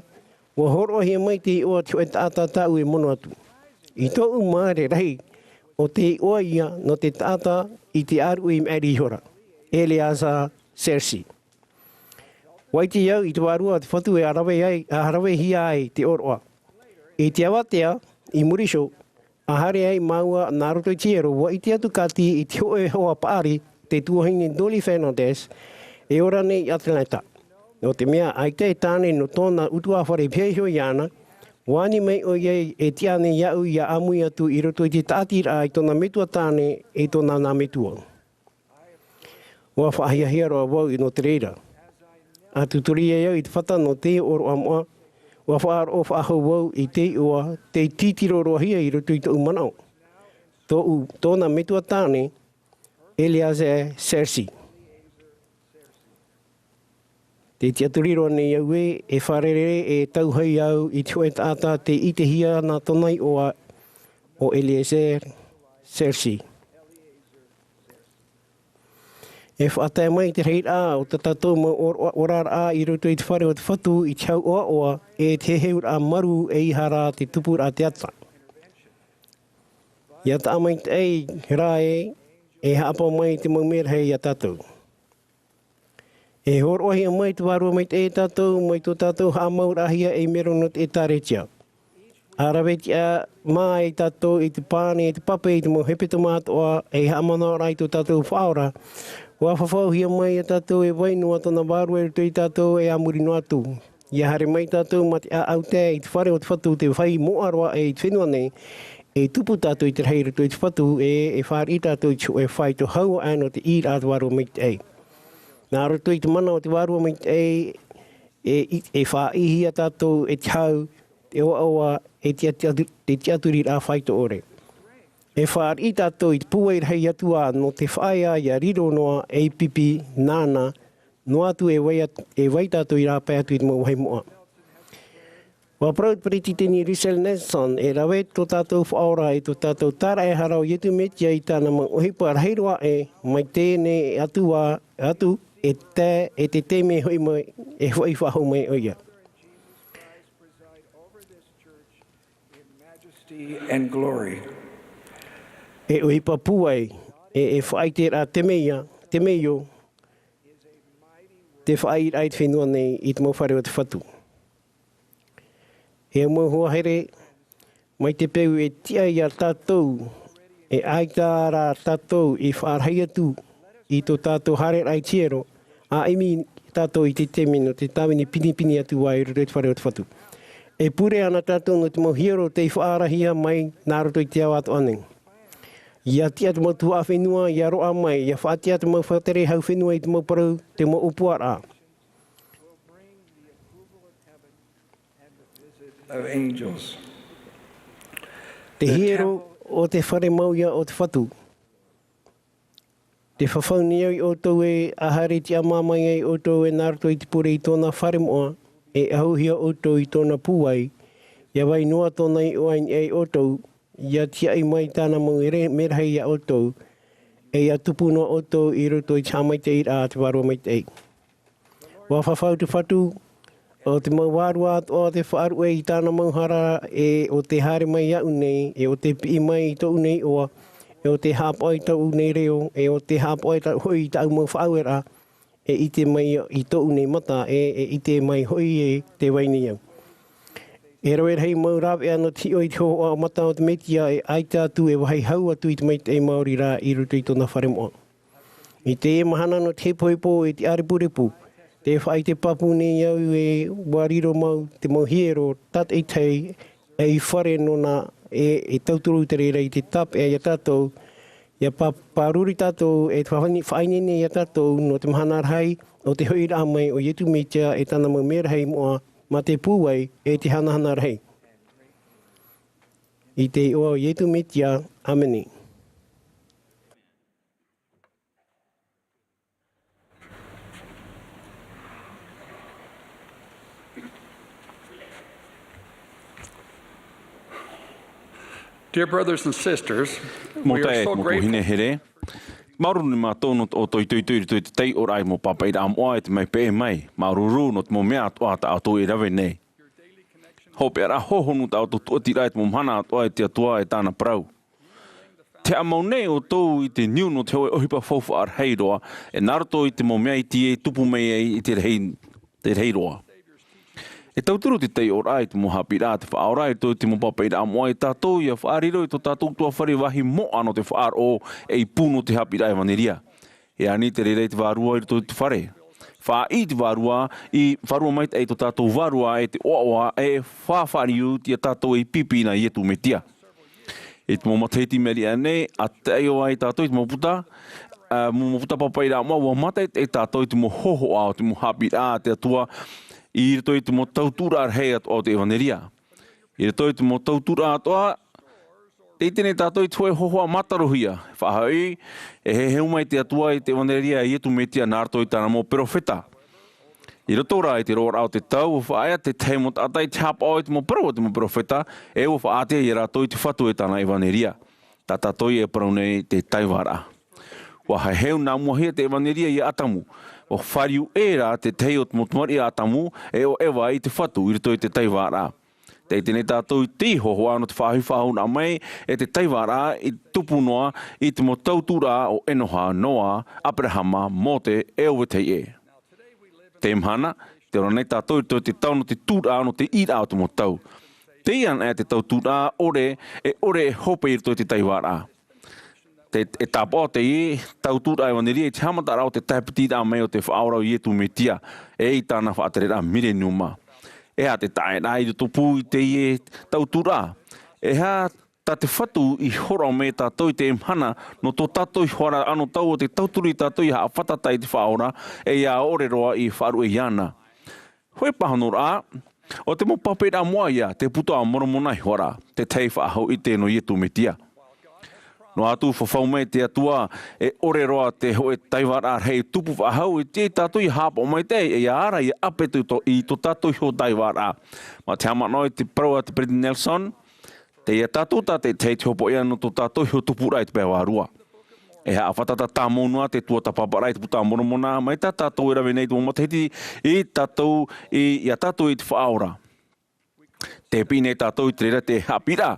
ʻua hōroʻahia mai te iʻoa o te hōʻē taʻata tāʻu e mono atu. I tōʻu māere rahi, ʻo te iʻoa ïa nō te taʻata i te ʻāruʻi i maʻiri ihora, Eleazar Sersi. ʻUa ʻite au i te vārua o te Fatu e ʻa rave ai, ʻa ravehia ai te ʻōroʻa. I te avatea, i muri iho, ʻa haere ai māua nā roto i te hiero, ʻua ʻite atu ka tī i te hōʻē hoa paʻari, te tuahine Dolly Fernandez, e ora nei i Atlanta. Nō te mea, ʻaita e tāne nō tōna ʻutuāfare i pihaʻi iho iāna, ʻua ani mai ʻoia e tiʻa ānei iāʻu ʻia ʻāmui atu i roto i te tāʻatiraʻa i tōna metua tāne e tōna nā metua. ʻUa faʻahiahia roa vau nō te reira. ʻA tūturi ai au i te fata nō te ʻōroʻa moʻa, ʻua faʻaroʻo faʻahou vau i te iʻoa tei tītiro roa hia i roto i tōʻu manaʻo. Tōʻu, tōna metua tāne, Eleazar Sersi. Tē tiʻaturi roa nei au ē, e fārerei e tauhei au i te hōʻē taʻata tei ʻitehia nā tōna iʻoa ʻo Eleazar Sersi. E faʻatae mai te rahiraʻa o tā tātou mau ora-, oraraʻa i roto i te fare o te Fatu i te hau ʻoaʻoa e te heheuraʻa marū ʻeiaha rā te tupuraʻa teata. ʻIa taʻa maitaʻi rā ē, e haʻapaʻo mai te mau merahi ia tātou. E hōroʻahia mai te Vārua Maitaʻi ia tātou, mai tō tātou haʻamauraʻahia ei mero nō te ʻĒtārētia. ʻA rave tiʻa mā ia tātou i te pane, i te pape, i te mau hepetoma atoʻa, ei haʻamanaʻoraʻa i tō tātou Faʻaora. ʻUa fafauhia mai ia tātou e vai noa tōna vārua i roto ia tātou e a muri noa atu. ʻIa haere mai tātou mā te ʻāʻau tae i te fare o te Fatu, te vāhi moʻa roa aʻe i te fenua nei, E tupu tātou i te rahi i roto i te Fatu, e, e fāriʻi tātou i te hōʻē faito hau aʻe nō te ʻīraʻa a te Vārua Maitaʻi. Nā roto i te mana o te Vārua Maitaʻi, e, i, e faʻaʻīhia tātou e te hau, te ʻoaʻoa, e te tiʻaturi, te tiʻaturiraʻa faito ʻore. E fāriʻi tātou i te pūai rahi Atua nō te faʻaea ia riro noa ei pipi nāna, noa atu e vai at-, e vai tātou i rāpae atu i te mau vāhi moʻa. ʻUa parau te Peretiteni Russell Nelson, e rave tō tātou Faʻaora, e tō tātou tāraʻehara ʻo Iesu Mesia i tāna mau ʻohipa rahi roa aʻe, mai teie nei atu ā, atu, e tae, e te taime e hoʻi mai, e hoʻi faʻahou mai ʻoia. Majesty and glory. E ʻohipa pūai, e, e faʻaʻiteraʻa temeia, temeio, te faʻaʻīraʻa i te fenua nei i te mau fare o te Fatu. E au mau hoa here, mai te peu e tiʻa ia tātou, e ʻaita rā tātou i faʻarahi atu i tō tātou haereraʻa i te hiero, ʻa ʻimi tātou i te taime nō te tāvini pinepine atu ā i roto i te fare o te Fatu. E pure ana tātou nō te mau hiero tei faʻaarahia mai nā roto i te ao atoʻa nei. ʻIa tiʻa te mau tuhaʻa fenua, ʻia roaʻa mai, ʻia faʻatiʻa te mau faʻatere hau fenua i te mau parau, te mau ʻōpuaraʻa. Of angels. Te hiero o te fare mau ïa o te Fatu. Te fafau nei au ia ʻoutou ē, ʻa haere tiʻamā mai ai ʻoutou ē nā roto i te pure i tōna fare moʻa, e ʻahuhia ʻoutou i tōna pūai, ʻia vai noa tōna iʻoa i niʻa ia ʻoutou, ʻia tiaʻi mai tāna mau ere-, merahi ia ʻoutou, e ʻia tupu noa ʻoutou i roto i te haʻamaitaʻiraʻa a te Vārua Maitaʻi. ʻUa fafau te Fatu, ʻo te mau vārua atoʻa te faʻaruʻe i tāna mau hara, e ʻo tē haere mai iaʻu nei, e ʻo tē piʻi mai i tōʻu nei iʻoa, e ʻo tē haʻapaʻo i tōʻu nei reo, e ʻo tē haʻapaʻo i tā-, hoʻi i tāʻu mau faʻaueraʻa, e ʻite mai i tōʻu nei mata, e, e ʻite mai hoʻi ē tē vai nei au. E rave rahi mau rāveʻa nō te hiʻo i te hōhoʻa mata o te Mesia, e ʻaita atu e vāhi hau atu i te maitaʻi maori rā i roto i tōna fare moʻa. I teie mahana nō te hepohepo i te ʻārepurepu, tē faʻaʻite pāpū nei au ē ʻua riro mau te mau hiero tātaʻitahi ei fare nōna e, e tauturu te reira i te tāpeʻa ia tātou, ʻia pā-, pāruru tātou e te faʻani-, faʻaineine ia tātou nō te mahana rahi o te hoʻiraʻa mai o Iesu Mesia e tāna mau merahi moʻa mā te pūai e te hanahana rahi. I te iʻoa o Iesu Mesia, ʻāmene. Dear brothers and sisters, we are so grateful. Mau taeaʻe, mau tuahine here. Māuruuru nei mātou nō tō ʻoutou itoito i roto i te taiʻoraʻa i te mau pāpaʻiraʻa moʻa e tē mai peʻe mai. Māuruuru nō te mau mea atoʻa tā ʻoutou e rave nei. Hopeʻaraʻa hōhonu tā ʻoutou tūʻatiraʻa i te mau mahana atoʻa e te Atua e tāna parau. Tē haʻamau nei ʻoutou i te niu nō te hōʻē ʻohipa faufaʻa rahi roa, e nā roto i te mau mea iti e tupu mai ai i te rahi, te rahi roa. E tauturu te taiʻoraʻa i te mau haʻapiʻiraʻa a te Faʻaora i roto i te mau pāpaʻiraʻa moʻa ia tātou ʻia faʻariro i tō tātou ʻutuāfare vāhi moʻa nō te faʻaroʻo, e ʻī pū nō te haʻapiʻiraʻa ʻevanelia. E ani te reira i te vārua i roto i te fare. Faʻaʻī te vārua, i Vārua Maitaʻi i tō tātou vārua e te ʻoaʻoa, e faʻafāriu ia tātou ei pipi nā Iesu Mesia. I te mau matahiti mai reira nei, ʻa taʻi ʻoa ai tātou i te mau puta, ā, mau, mau puta pāpaʻiraʻa moʻa, ʻua mātaʻitaʻi tātou i te mau hōhoʻa o te mau haʻapiʻiraʻa a te Atua, i roto i te mau tauturu rahi atoʻa o te ʻevanelia. I roto i te mau tauturu atoʻa, tē ʻite nei tātou i te hōʻē hōhoʻa mātarohia, faʻahoʻi, e heheu mai te Atua i te ʻevanelia a Iesu Mesia nā roto i tāna mau perofeta. I roto rā i te roaraʻa o te tau, ʻua faʻaea te tahi mau taʻata i te haʻapaʻo i te mau parau a te mau perofeta, e ʻua faʻaʻātea ia rātou i te Fatu e tāna ʻevanelia. Tā tātou ia e parau nei te taivāraʻa. ʻUa heheu nā mua hia te ʻevanelia ia Atamu. ʻUa fāriu ʻē rā te tahi o te mau tamariʻi a Atamu, e ʻo Eva i te Fatu i roto i te taivāraʻa. Tē ʻite nei tātou i te hōhoʻa nō te faʻahoʻi faʻahou mai, e te taivāraʻa i tupu noa i te mau tauturu o Enoha, Noa, Aperahama, Mōte, e ʻo vetahi ʻē. Teie mahana, tē ora nei tātou i roto i te tau nō te tūraʻa, nō te ʻīraʻa o te mau tau. Teie anaʻe te tauturu ʻore, e ʻore e hope i roto i te taivāraʻa. Te, e tāpaʻo teie tauturu ʻevanelia i te haʻamataraʻa o te tāpitiraʻa mai o te Faʻaora ʻo Iesu Mesia, e i tāna faʻatereraʻa mileniuma. E aha te taʻeraʻa i roto pū i teie tauturu? E aha tā te Fatu i hōroʻa mai ia tātou i teie mahana, nō tō tātou iho ra anotau ʻo tē tauturu ia tātou ʻia haʻafātata i te Faʻaora, ʻe ʻia ʻore roa i faʻaruʻe iāna. Hōʻē pāhonoraʻa, ʻo te mau pāpaʻiraʻa moʻa ïa, te Buka a Moromona iho ra, te tahi faʻahou ʻite nō Iesu Mesia. Noa atu, fafau mai te Atua, e ʻore roa te hōʻē taivaraʻa rahi e tupu faʻahou, e tiʻa ia tātou ʻia haʻapaʻo maitaʻi, ʻe ʻia ara ʻia ʻape i tō, i tō tātou iho taivaraʻa. Mā te haʻamanaʻo i te parau a te Peresideni Nelson, teie tātou tā te tahi te hopoiʻa nō tō tātou iho tupuraʻa i te pae vārua. E haʻafātata tāmau noa te tuatāpaparaʻa i te Buka a Moromona, mai tā tātou e rave nei i te mau matahiti, i tātou, i, ia tātou i te Faʻaora. Tē piʻi nei tātou i te reira te haʻapiʻiraʻa,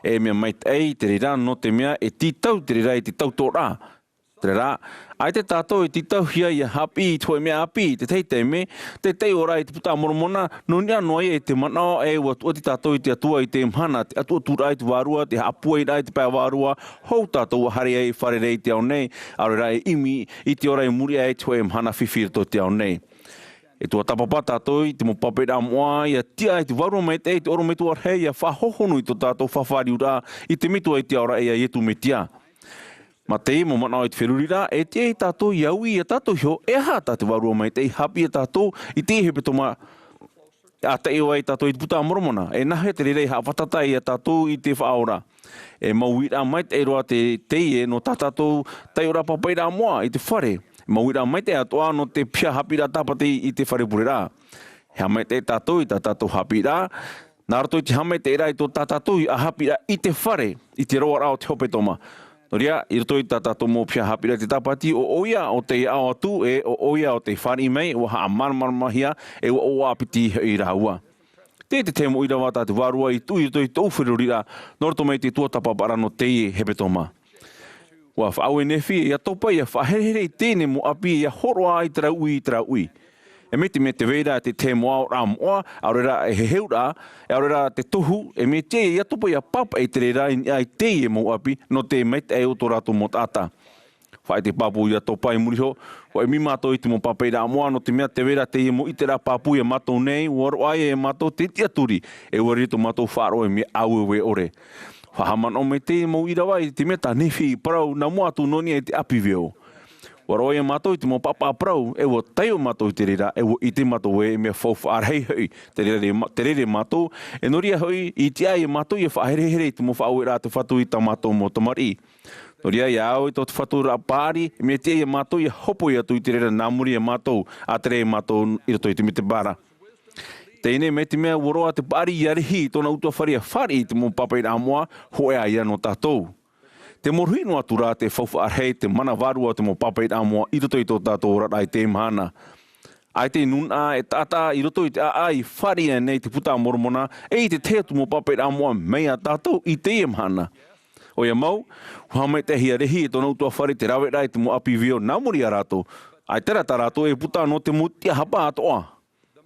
e mea maitaʻi te reira, nō te mea e tītau te reira i te tautoʻoraʻa. Te reira, ʻaita tātou e tītauhia ʻia haʻapiʻi i te hōʻē mea ʻāpī, te tahi taime, te taiʻoraʻa i te Buka a Moromona, nō niʻa noa ïa i te manaʻo, ʻe ʻua tuʻati tātou i te Atua i teie mahana, te ʻatuʻaturaʻa i te vārua, te haʻapūairaʻa i te pae vārua, hou tātou ʻa haere ai e fārerei i te ao nei, ʻaore rā e ʻimi i te ora i muri aʻe i te hōʻē mahana fifi i roto i te ao nei. E tuatāpapa tātou i te mau pāpaʻiraʻa moʻa, ʻia tiʻa i te Vārua Maitaʻi, te ʻorometua rahi, ʻia faʻahohonu i tō tātou fafariuraʻa i te Metua i te Ao ra, ʻe ia Iesu Mesia. Mā teie mau manaʻo i te feruriraʻa, e tiʻa ia tātou ʻia ui ia tātou iho, e aha tā te Vārua Maitaʻi i haʻapiʻi ia tātou i teie hepetoma, ʻa taiʻo ai tātou i te Buka a Moromona, e nāhea te reira i haʻafātata ia tātou i te Faʻaora. E mau uiraʻa maitaʻi roa te, teie nō tā tātou taiʻoraʻa pāpaʻiraʻa moʻa i te fare. E mau uiraʻa maitaʻi atoʻa nō te piha haʻapiʻiraʻa tāpati i te fare pureraʻa. E haʻamaitaʻi tātou i tā tātou haʻapiʻiraʻa, nā roto i te haʻamaitaʻiraʻa i tō tā tātou ʻa haʻapiʻiraʻa i te fare, i te roaraʻa o te hepetoma. Nō reira, i roto i tā tātou mau piha haʻapiʻiraʻa i te tāpati, ʻo, ʻoia ʻo tei aʻo atu, ʻe, ʻo, ʻoia ʻo tei fāriʻi mai, ʻua haʻamāramaramahia, ʻe ʻua ʻoaʻoa piti hoʻi rāua. Teie te tahi mau ʻīrava tā te Vārua i tuʻu i roto i tōʻu feruriraʻa, nō roto mai i te tuatāpaparaʻa nō teie hepetoma. ʻUa faʻaue Nefi ia Topa ʻia faʻaherehere i teie nei mau ʻapi ʻia hōroʻa i terā uʻi, i terā uʻi. E mai te mea tē vai ra te tahi mau aʻoraʻa moʻa, ʻaore rā e heheuraʻa, ʻaore rā te tohu, e mea tiʻa ia Topa ʻia pāpaʻi te reira i niʻa i teie mau ʻapi, nō te maitaʻi o tō rātou mau taʻata. Faʻaʻite pāpū ia Topa i muri iho, ʻua ʻimi mātou i te mau pāpaʻiraʻa moʻa, nō te mea tē vai ra teie mau ʻiteraʻa pāpū ia mātou nei, ʻua roaʻa ia mātou te tiʻaturi, ʻe ʻua riro tō mātou faʻaroʻo i mea ʻāueue ʻore. ʻUa haʻamanaʻo mai teie mau ʻīrava i te mea tā Nefi i parau nā mua atu nō niʻa i te ʻāpī veo. ʻUa roaʻa ia mātou i te mau pāpaʻi parau, ʻe ʻua taiʻo mātou i te reira, ʻe ʻua ʻite mātou ē, e mea faufaʻa rahi hoʻi te reira, te reira mātou, e nō reira hoʻi, i tiʻa ia mātou ʻia faʻaherehere i te mau faʻaueraʻa a te Fatu i tā mātou mau tamariʻi. Nō reira, ʻia au i tō te Fatu ra paʻari, e mea tiʻa ia mātou ʻia hōpoi atu i te reira nā muri ia mātou, ʻa te reira ia mātou i roto i te mētēpara. Teie nei, mai te mea ʻua roaʻa te paʻari ia Rehi i tōna ʻutuāfare ʻia fāriʻi i te mau pāpaʻiraʻa moʻa, hōʻē ā ia nō tātou. Te mōruhi noa atu rā te faufaʻa rahi, te mana vārua o te mau pāpaʻiraʻa moʻa i roto i tō tātou oraraʻa i teie mahana. ʻAita e nūnaʻa e taʻata i roto i te ʻāʻai i fāriʻi aʻenei i te Buka a Moromona, ʻe i te tahi atu mau pāpaʻiraʻa moʻa mai ia tātou i teie mahana. ʻOia mau, ʻua haʻamaitaʻihia Rehi e tōna ʻutuāfare te raveraʻa i te mau ʻāpī veo nā muri ia rātou. ʻAita rā tā rātou e puta nō te mau tiʻahapa atoʻa.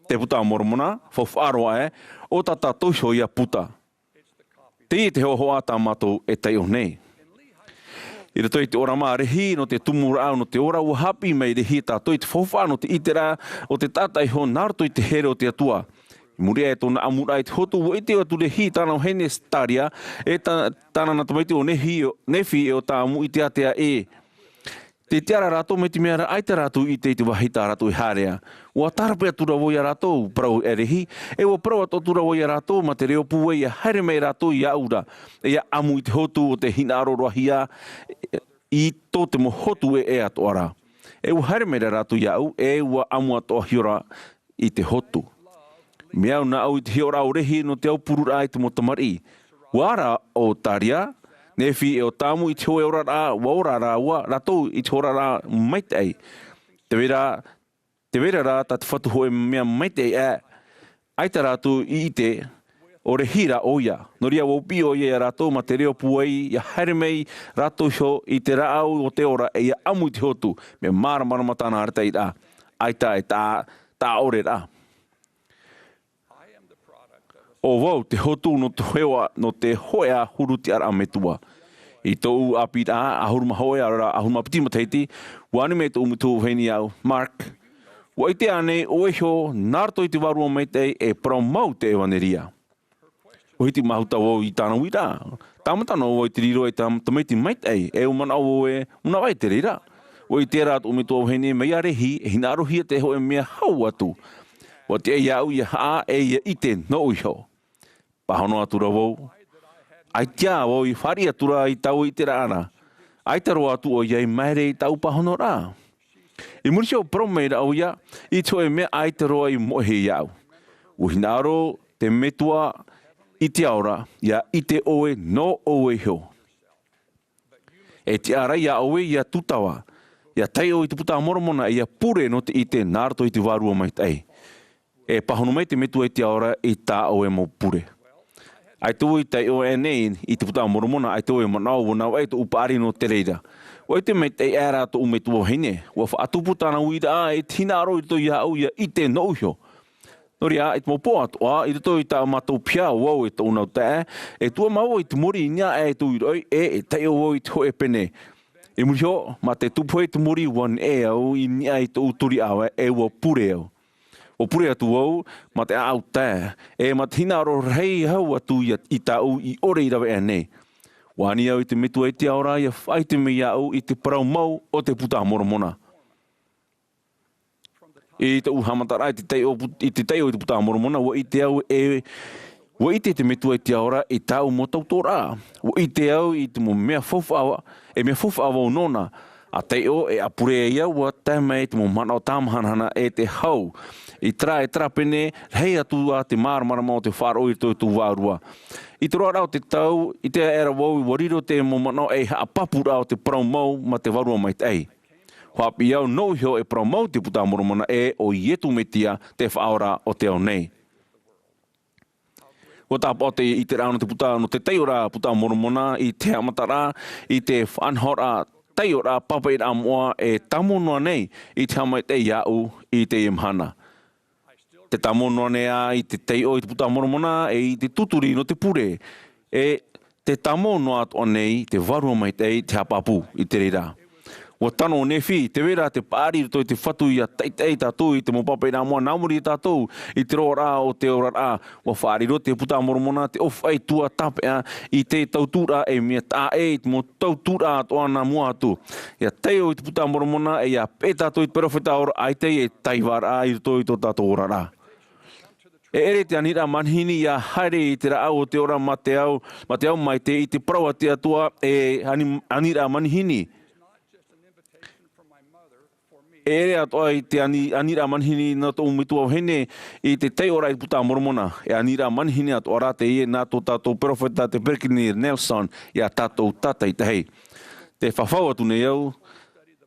Te Buka a Moromona, faufaʻa roa ē, ʻo tā tātou iho ia puta. Teie te hoʻohoʻa tā mātou e taiʻo nei. I roto i te ʻōrama a Rehi nō te tumuraʻa nō te ora, ʻua haʻapiʻi mai Rehi ia tātou i te faufaʻa nō te ʻiteraʻa o te taʻata iho nā roto i te here o te Atua. I muri aʻe i tōna ʻamuraʻa i te hotu, ʻua ʻite atu Rehi i tāna vahine Taria, ʻe tā, tāna nā tamaiti ʻo Nehi, Nefi, ʻe ʻo Tāmu i te ātea ē. Tē tiʻa ra rātou mai te mea ra ʻaita rātou i ʻite i te vāhi tā rātou e haere ra. ʻUa tārape atu ra vau ia rātou, parau e Rehi, ʻe ʻua parau atu ra vau ia rātou mā te reo pūai ʻia haere mai rātou iāʻu ra, ʻe ʻia ʻamu i te hotu ʻo tē hinaʻaro roa hia i tō te mau hotu ʻē atoʻa ra. ʻE ʻua haere mai ra rātou iāʻu, ʻe ʻua ʻamu atoʻa hia ra i te hotu. Mea au nāʻu i te hiʻoraʻa o Rehi nō te aupururaʻa i te mau tamariʻi. ʻUa ara ʻo Taria, Nefi ʻe ʻo Tāmu i te hōʻē oraraʻa, ʻua ora rāua, rātou i te oraraʻa maitaʻi. Tē vai ra, tē vai ra rā tā te Fatu hōʻē mea maitaʻi ē, ʻaita rātou i ʻite, ʻo Rehi rā ʻoia. Nō reira ʻua piʻi ʻoia ia rātou mā te reo pūai, ʻia haere mai rātou iho i te rāʻau o te ora ʻe ʻia ʻamu i te hotu, mea māramarama tāna arataʻiraʻa. ʻAita e tā, taʻa ʻore rā. ʻO vau te hotu nō te hōʻē, nō te hōʻē ʻahuru tiʻaraʻa metua. I tōʻu ʻāpīraʻa, ʻahuru mā hōʻē, ʻaore rā, ʻahuru mā piti matahiti, ʻua ani mai tōʻu metua vahine iāʻu, Mark, ʻua ʻite ānei ʻoe iho, nā roto i te Vārua Maitaʻi e parau mau te ʻevanelia? ʻUa hiti māhuta vau i tāna uiraʻa. Tāmata noa vau i te riro i te tamaiti maitaʻi, e ʻua manaʻo vau e, ʻua navaʻi te reira. ʻUa ʻite rā tōʻu metua vahine, mea rahi, e hinaʻarohia te hōʻē mea hau atu. ʻUa tiʻa iāʻu ʻia haʻa, e ʻia ʻite nōʻu iho. Pāhono atura vau. ʻAita vau i fāriʻi atura i taua ʻiteraʻa ra. ʻAita roa atu ʻoia i maere i taua pāhonoraʻa. I muri iho parau mai ra ʻoia, i te hōʻē mea ʻaita roa i moʻehia iāʻu. ʻUa hinaʻaro te Metua i te Ao ra, ʻia ʻite ʻoe nō ʻoe iho. E tiʻa ra iā ʻoe ʻia tūtava, ʻia taiʻo i te Buka a Moromona, ʻia pure nō te ʻite nā roto i te Vārua Maitaʻi. E pāhono mai te Metua i te Ao ra i tā ʻoe mau pure. ʻAita vau i taiʻo aʻenei i te Buka a Moromona, ʻaita vau i manaʻo ʻua navaʻi tōʻu paʻari nō te reira. ʻUa ʻite maitaʻi aʻera tōʻu metua vahine, ʻua faʻatupu tāna uiraʻa i te hinaʻaro i roto iāʻu ʻia ʻite nōʻu iho. Nō reira, i te mau pō atoʻa, i roto i tā mātou piha, vau e tōʻu nau taeaʻe, e tuʻu mai vau i te mori i niʻa aʻe i tōʻu ʻīroi, e, e taiʻo vau i te hōʻē pene. I muri iho, mā te tupu i te mori, ʻua neʻe au i niʻa i tōʻu turi ʻāvae, e ʻua pure au. ʻUa pure atu vau, mā te ʻāʻau tae, e mā te hinaʻaro rahi hau atu i, i tāʻu i ʻore i rave aʻenei. ʻUa ani au i te Metua i te Ao ra, ʻia faʻaʻite mai iāʻu i te parau mau o te Buka a Moromona. I tōʻu haʻamataraʻa i te taiʻo, i te taiʻo i te Buka a Moromona, ʻua ʻite au e, ʻua ʻite te Metua i te Ao ra i tāʻu mau tautoʻoraʻa. ʻUa ʻite au i te mau mea faufaʻa, e mea faufaʻa vau nōna. ʻA taiʻo, e ʻa pure ai au, ʻua tae mai te mau manaʻo tāmahanahana e te hau. I terā, e terā pene, rahi atu ā te māramarama o te faʻaroʻo i roto i tōʻu vārua. I te roaraʻa o te tau, ʻite aʻera vau, ʻua riro te mau manaʻo e haʻapāpūraʻa o te parau mau mā te Vārua Maitaʻi. Haʻapiʻi au nōʻu iho e parau mau te Buka a Moromona, e ʻo Iesu Mesia te Faʻaora o te ao nei. ʻUa tāpaʻo te ʻiteraʻa nō te Buka, nō te taiʻoraʻa Buka a Moromona i te haʻamataraʻa, i te faʻanahoraʻa, taiʻoraʻa, pāpaʻiraʻa moʻa e tāmau noa nei i te haʻamaitaʻi iāʻu i teie mahana. Tē tāmau noa nei ā i te taiʻo i te Buka a Moromona, e i te tūturi nō te pure, e tē tāmau noa atoʻa nei te Vārua Maitaʻi i te haʻapāpū i te reira. ʻUa tano ʻo Nephi, tē vai ra te paʻari i roto i te Fatu ʻia taʻitaʻi tātou i te mau pāpaʻiraʻa moʻa nā muri iā tātou i te roaraʻa o te oraraʻa. ʻUa faʻariro te Buka a Moromona te ʻōfaʻi tuatāpeʻa i te tautūraʻa e mea taʻa ʻē i te mau tautūraʻa atoʻa nā mua atu. ʻIa taiʻo i te Buka a Moromona, e ʻia peʻe tātou i te perofeta ora, ʻaita e taivaraʻa i roto i tō tātou oraraʻa. E ʻere te aniraʻa manihini ʻia haere i te rāʻau o te ora mā te ao, mā te ao maitaʻi i te parau a te Atua, e ani-, aniraʻa manihini. E ʻere atoʻa i te ani-, aniraʻa manihini nā tōʻu metua vahine i te taiʻoraʻa i te Buka a Moromona. E aniraʻa manihini atoʻa rā teie nā tō tātou perofeta te Peresideni Nelson, ʻia tātou tātaʻitahi. Tē fafau atu nei au,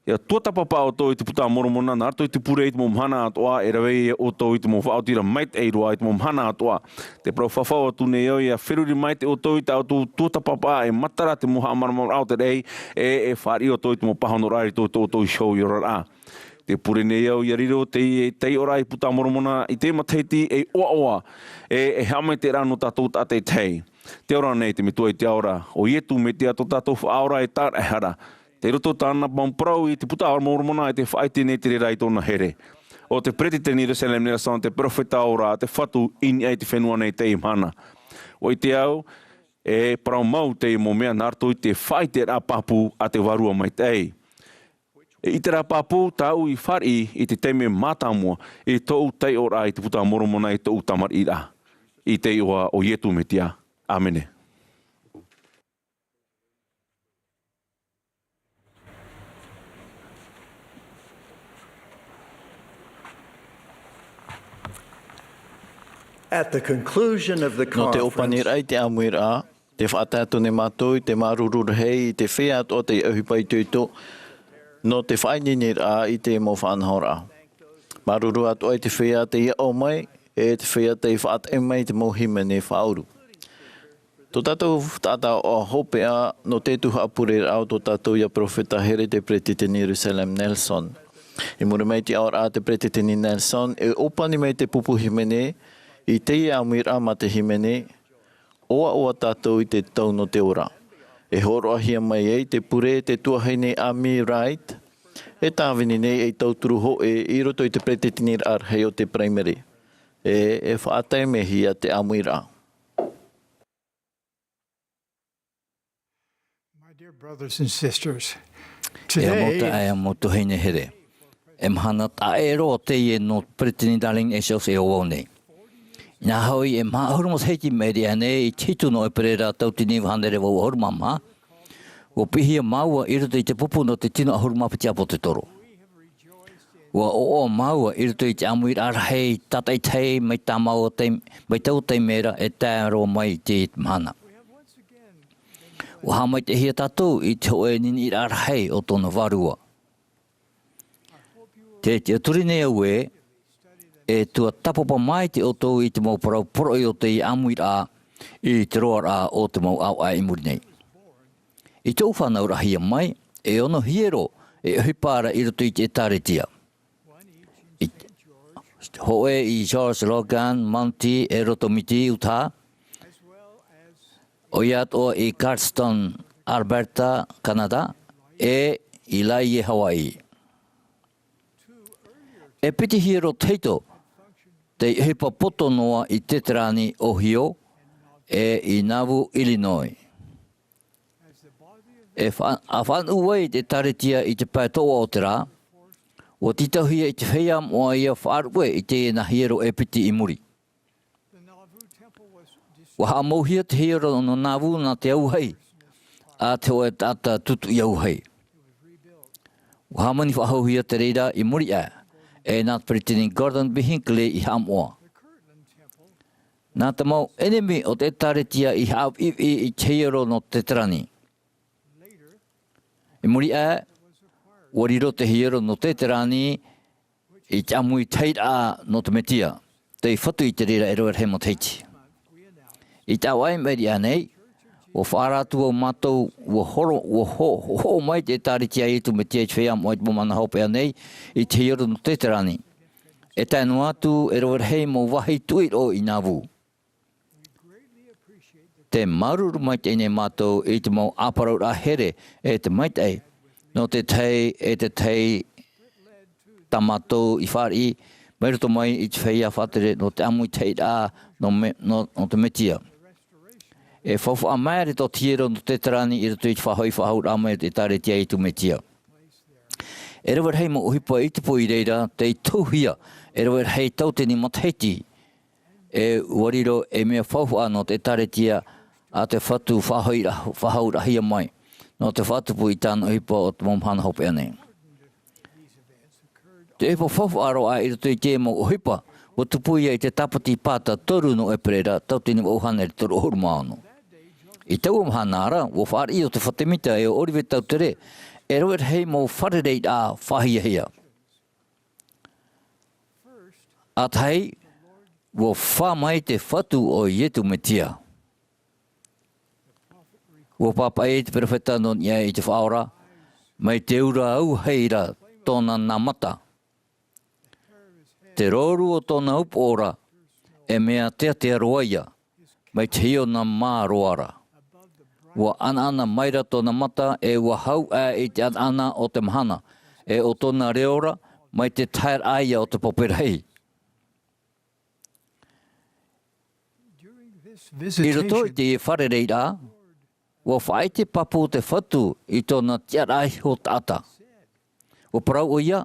ʻia tuatāpapa ʻoutou i te Buka a Moromona, nā roto i te pure i te mau mahana atoʻa, e rave ʻoutou i te mau faʻaotiraʻa maitaʻi roa i te mau mahana atoʻa. Tē parau fafau atu nei au, ʻia feruri maitaʻi ʻoutou i tā ʻoutou tuatāpapa, e matara te mau haʻamāramaramaraʻa o te raʻi, e, e fāriʻi ʻoutou i te mau pāhonoraʻa i tō, tō ʻoutou iho i oraraʻa. Tē pure nei au ʻia riro teie taiʻoraʻa i te Buka a Moromona i te matahiti e ʻoaʻoa, e, e haʻamaitaʻiraʻa nō tātou tātaʻitahi. Tē ora nei te Metua i te Ao ra, ʻo Iesu Mesia tō tātou Faʻaora e tāraʻehara. Tei roto tāna mau parau i te Buka a Moromona e tē faʻaʻite nei te reira i tōna here. ʻO te Peresideni Russell M. Nelson, te perofeta ora a te Fatu i niʻa i te fenua nei i teie mahana. ʻUa ʻite au, e parau mau teie mau mea nā roto i te faʻaʻiteraʻa pāpū a te Vārua Maitaʻi. E ʻiteraʻa pāpū tāʻu i fāriʻi i te taime mātāmua i tōʻu taiʻoraʻa i te Buka a Moromona i tōʻu tamariʻiraʻa. I te iʻoa o Iesu Mesia. ʻĀmene. At the conclusion of the conference, nō te ʻōpaniraʻa i te ʻāmuiraʻa, tē faʻatae atu nei mātou i te māuruuru rahi i te feiā atoʻa tei ʻohipa itoito, nō te faʻaineineraʻa i te mau faʻanahoraʻa. Māuruuru atoʻa i te feiā tei aʻo mai, e te feiā tei faʻataʻi mai i te mau hīmene faʻaʻuru. Tō tātou taʻata ʻoaʻoa hopeʻa nō te tuhaʻa pureraʻa o tō tātou ia perofeta here te Peresideni Russell M. Nelson. I muri mai i te aʻoraʻa a te Peresideni Nelson, e ʻōpani mai te pupu hīmene, i teie ʻāmuiraʻa mā te hīmene, ʻOaʻoa tātou i te tau nō te ora. E hōroʻahia mai ai te pure e te tuahine Amy Wright, e tāvini nei ei tauturu hōʻē i roto i te peretiteniraʻa rahi o te Paraimere. E, e faʻataimehia te ʻāmuiraʻa. Dear brothers and sisters, e mau taeaʻe, e mau tuahine here, e mahana taʻa ʻē roa teie nō Peretiteni Dallin H. Oaks e ʻo vau nei. Inā hoʻi, e maha ʻahuru matahiti mai reira nei, i te hitu nō ʻEperēra, tauatini iva hānere vaʻu ʻahuru mā maha, ua piʻihia māua i roto i te pupu nō te tino ʻahuru mā piti ʻāpōsetolo. Ua ʻoaʻoa māua i roto i te ʻāmuiraʻa rahi tātaʻitahi mai tā māua taim-, mai taua taime ra e tae roa mai i teie mahana. Ua haʻamaitaʻihia tātou i te hōʻē niniʻiraʻa rahi o tōna vārua. Te tiʻaturi nei au ē, e tuatāpapa maitaʻi ʻoutou i te mau parau poroʻi o teie ʻāmuiraʻa i te roaraʻa o te mau ʻāvaʻe i muri nei. I tōʻu fānauraʻahia mai, e ono hiero e ʻohipa ra i roto i te ʻĒtārētia. I, hōʻē i George, Logan, Monty, e Roto Miti, Utah, ʻoia atoʻa i Cardston, Alberta, Canada, e i Laie, Hawaii. E piti hiero tahito tei ʻohipa poto noa i Teterani, Ohio, e i Nauvoo, Illinois. E fa-, a faʻanuʻu ai te ʻĒtārētia i te pae toʻoʻa o te rā, ua tītauhia i te feiā moʻa ia faʻaruʻe i teie nā hiero e piti i muri. Ua haʻamauhia te hiero nō Nauvoo nā te auahi a te hōʻē taʻata tūtuʻi auahi. Ua hāmani faʻahouhia te reira i muri aʻe, e nā Peretiteni Gordon B. Hinckley i haʻamoʻa. Nā te mau ʻenemi o te ʻĒtārētia i haʻaviʻiviʻi i te hiero nō Teterani. I muri aʻe, ua riro te hiero nō Teterani i te ʻāmuitahiraʻa nō te Mesia, tei fatu i te reira e rave rahi matahiti. I te ʻāvaʻe i maʻiri aʻe nei, ua faʻaara atu vau mātou, ua horo, ua ho-, hoʻo mai te ʻĒtārētia a Iesu Mesia i te feiā moʻa i te mau mahana hopeʻa nei, i te hiero nō Teterani. E tae noa atu e rave rahi mau vāhi tuʻiroʻo i Nauvoo. Tē māuruuru maitaʻi nei mātou i te mau ʻāparauraʻa here e te maitaʻi, nō te tahi e te tahi tā mātou i fāriʻi, mai roto mai i te feiā faʻatere nō te ʻāmuitahiraʻa nō Me-, nō, nō te Mesia. E faufaʻa maere tō te hiero nō Teterani i roto i te faʻahoʻi faʻahou mai o te ʻĒtārētia a Iesu Mesia. E rave rahi mau ʻohipa i tupu i reira, tei tohuhia e rave rahi tauatini matahiti, e ua riro ei mea faufaʻa nō te ʻĒtārētia a te Fatu faʻahoʻi ra-, faʻahouraʻahia mai, nō te faʻatupu i tāna ʻohipa o te mau mahana hopeʻa nei. Te ʻohipa faufaʻa roa aʻe i roto i te mau ʻohipa, ua tupu ia i te tāpati Pāta toru nō ʻEperēra, tauatini vaʻu hānere toru ʻahuru mā ono. I taua mahana ra, ua fāriʻi ʻo Iosefa Sāmita e ʻo ʻŌliva Tautere, e rave rahi mau fārereiraʻa faʻahiahia. ʻA tahi, ua fā mai te Fatu ʻo Iesu Mesia. Ua pāpaʻi te perofeta nō niʻa i te Faʻaora, mai te ura auahi ra tōna nā mata. Te rōru o tōna upoʻo ra, e mea teatea roa ia, mai te hiona mā roa ra. Ua ʻanaʻana maira tōna mata, e ua hau aʻe i te ʻanaʻana o te mahana, e ʻo tōna reo ra, mai te taeraʻa ia o te pape rahi. I roto i te fārereiraʻa, ua faʻaʻite pāpū te Fatu i tōna tiʻaraʻa iho taʻata. Ua parau ʻoia,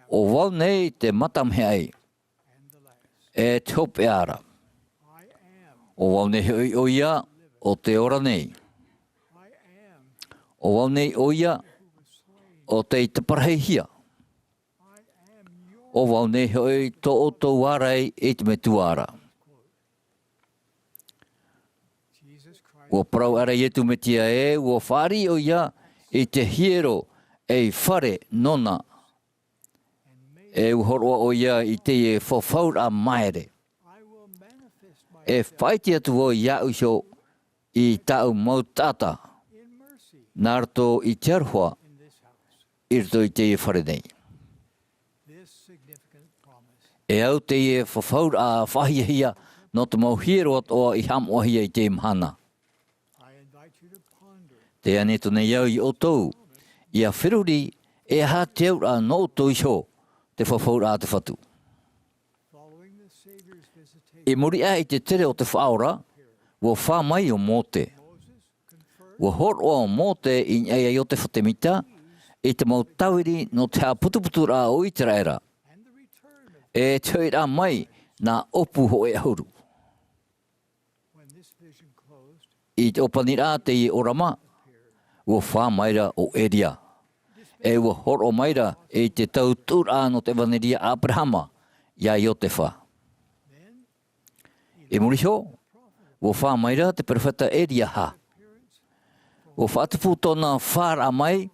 ʻo vau nei te matamahiaʻi, e te hopeʻa ra. ʻO vau nei hoʻi ʻoia, ʻo te ora nei. ʻO vau nei ʻoia, ʻo tei taparahihia. ʻO vau nei hoʻi tō ʻoutou ārai i te Metua ra. Ua parau aʻera Iesu Mesia ē, ua fāriʻi ʻoia i te hiero ei fare nōna. E ua hōroʻa ʻoia i teie fafauraʻa maere. E faʻaʻite atu vau iāʻu iho i tāʻu mau taʻata, nā roto i te aroha, i roto i teie fare nei. E au teie fafauraʻa faʻahiahia nō te mau hiero atoʻa i haʻamoʻahia i teie mahana. Tē ani atu nei au ia ʻoutou, ʻia feruri, e aha te auraʻa nō ʻoutou iho, te fafauraʻa a te Fatu. I muri aʻe i te tere o te Faʻaora, ua fā mai ʻo Mōse. Ua hōroʻa ʻo Mōte i niʻa ia Iotefa Temita i te mau tāviri nō te haʻaputuputuraʻa o Iteraera, e te hoʻiraʻa mai nā ʻōpū hōʻē ʻahuru. I te ʻōpaniraʻa teie ʻōrama, ua fā maira ʻo Eria, e ua hōroʻa maira i te tautuʻuraʻa nō te ʻevaneria a Aperahama ia Iotefa. I muri iho, ua fā maira te perofeta Eria hā. Ua faʻatupu tōna fāraʻa mai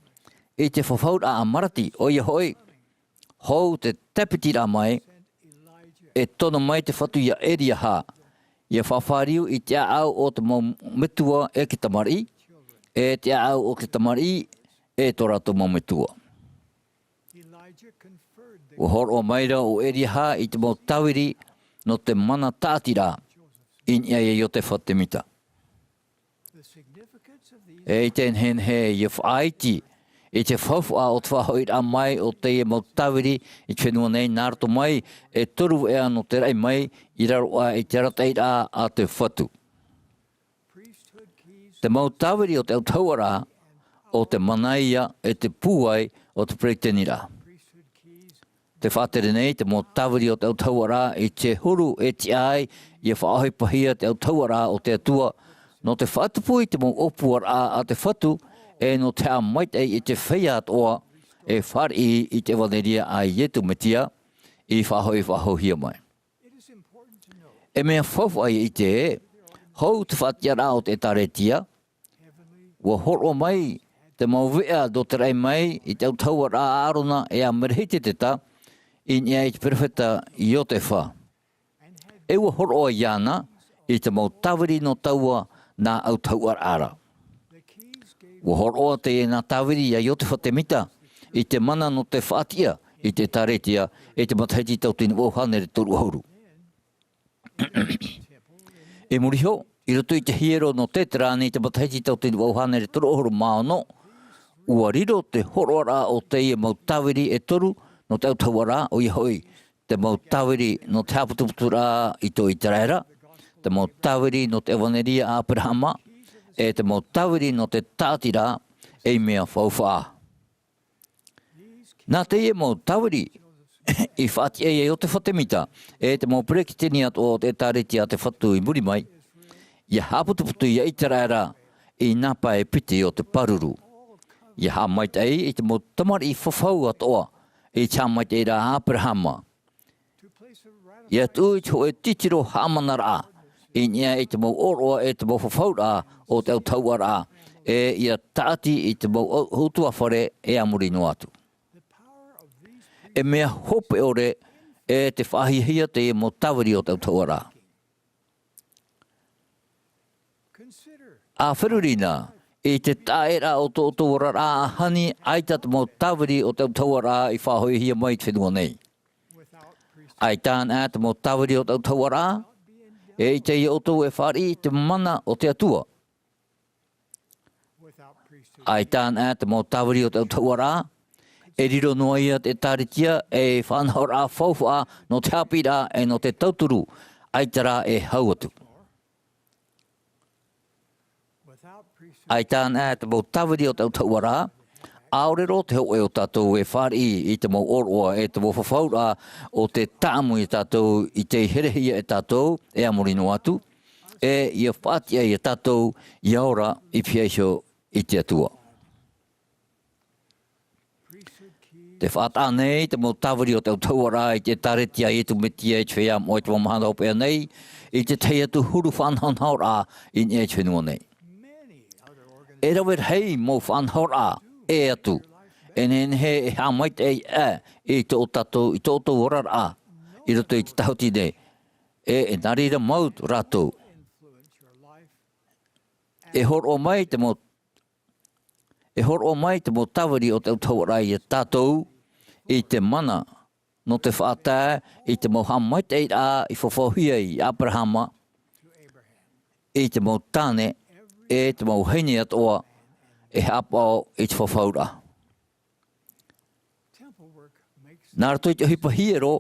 i te fafauraʻa a Marati, ʻoia hoʻi, hou te tāpitiraʻa mai, e tono mai te Fatu ia Eria hā, ʻia faʻafāriu i te ʻāʻau o te mau metua e te tamariʻi, e te ʻāʻau o te tamariʻi e tō rātou mau metua. Ua hōroʻa maira ʻo Eria hā i te mau tāviri nō te mana tāʻatiraʻa i niʻa ia Iotefa Temita. E i te nehenehe ʻia faʻaiti i te faufaʻa o te faʻahoʻiraʻa mai o teie mau tāviri i te fenua nei, nā roto mai e toru veʻa nō te raʻi mai i raro aʻe i te arataʻiraʻa a te Fatu. Te mau tāviri o te autahuʻaraʻa, ʻo te mana ia e te pūai o te peresideniʻa. Te faʻatere nei te mau tāviri o te autahuʻaraʻa i te huru e tiʻa ai ʻia faʻaʻohipahia te autahuʻaraʻa o te Atua, nō te faʻatupu i te mau ʻōpuaraʻa a te Fatu, e nō te haʻamaitaʻi i te feiā atoʻa e fāriʻi i te ʻevaneria a Iesu Mesia i faʻahoʻi faʻahouhia mai. E mea faufaʻa ʻia ʻite ē, hou te faʻatiʻaraʻa o te ʻĒtārētia, ua hōroʻa mai te mau veʻa nō te raʻi mai i te autahuʻaraʻa a ʻĀrona e a Merehiteteta i niʻa i te perofeta Iotefa. E ua hōroʻa iāna i te mau tāviri nō taua nā autahuʻaraʻa ra. Ua hōroʻa teie nā tāviri ia Iotefa Temita i te mana nō te faʻatiʻa i te ʻĒtārētia i te matahiti tauatini vaʻu hānere toru ʻahuru. I muri iho, i roto i te hiero nō Teterāne i te matahiti tauatini vaʻu hānere toru ʻahuru mā ono, ua riro te hōroʻaraʻa o teie mau tāviri e toru nō te autahuʻaraʻa, ʻoia hoʻi, te mau tāviri nō te haʻaputuputuraʻa i tō Iteraera, te mau tāviri nō te ʻevaneria a Aperahama, e te mau tāviri nō te tāʻatiraʻa ei mea faufaʻa. Nā teie mau tāviri i faʻatiʻa ia Iotefa Temita e te mau peresideni atoʻa o te ʻĒtārētia a te Fatu i muri mai, ʻia haʻaputuputu ia Iteraera i nā pae piti o te pāruru, ʻia haʻamaitaʻi i te mau tamariʻi fafau atoʻa i te haʻamaitaʻiraʻa a Aperahama, ʻia tuʻu i te hōʻē titiro haʻamanaraʻa i niʻa i te mau ʻōroʻa e te mau fafauraʻa o te autahuʻaraʻa, e ʻia tāʻati i te mau au-, ʻutuāfare e a muri noa atu. E mea hope ʻore e te faʻahiahia teie mau tāviri o te autahuʻaraʻa. ʻA feruri na i te taʻaʻēraʻa o tō ʻoutou oraraʻa ʻahani, ʻaita te mau tāviri o te autahuʻaraʻa i faʻahoʻihia mai i te fenua nei. ʻAita anaʻe te mau tāviri o te autahuʻaraʻa, e ʻaita ia ʻoutou e fāriʻi i te mana o te Atua. ʻAita anaʻe te mau tāviri o te autahuʻaraʻa, e riro noa ia te ʻĒtārētia ei faʻanahoraʻa faufaʻa nō te haʻapiʻiraʻa e nō te tauturu, ʻaita rā e hau atu. ʻAita anaʻe te mau tāviri o te autahuʻaraʻa, ʻaore roa te hōʻē o tātou e fāriʻi i te mau ʻōroʻa e te mau fafauraʻa o tē tāʻamu ia tātou i tei herehia e tātou e a muri noa atu, e ʻia faʻatiʻa ia tātou ʻia ora i pihaʻi iho i te Atua. Tē faʻataʻa nei te mau tāviri o te autahuʻaraʻa i te ʻĒtārētia a Iesu Mesia i te feiā moʻa i te mau mahana hopeʻa nei, i te tahi atu huru faʻanahonahoraʻa i niʻa i te fenua nei. E rave rahi mau faʻanahoraʻa ʻē atu, e nehenehe e haʻamaitaʻi aʻe i tō tātou, i tō ʻoutou oraraʻa i roto i te tahuti nei, e, e nā reira mau rātou. E hōroʻa mai te mau E hōroʻa mai te mau tāviri o te autahuʻaraʻa ia tātou i te mana nō te faʻatae i te mau haʻamaitaʻiraʻa i fafauhia i Aperahama, i te mau tāne, e te mau vahine atoʻa e haʻapaʻo i te fafauraʻa. Nā roto i te ʻohipa hiero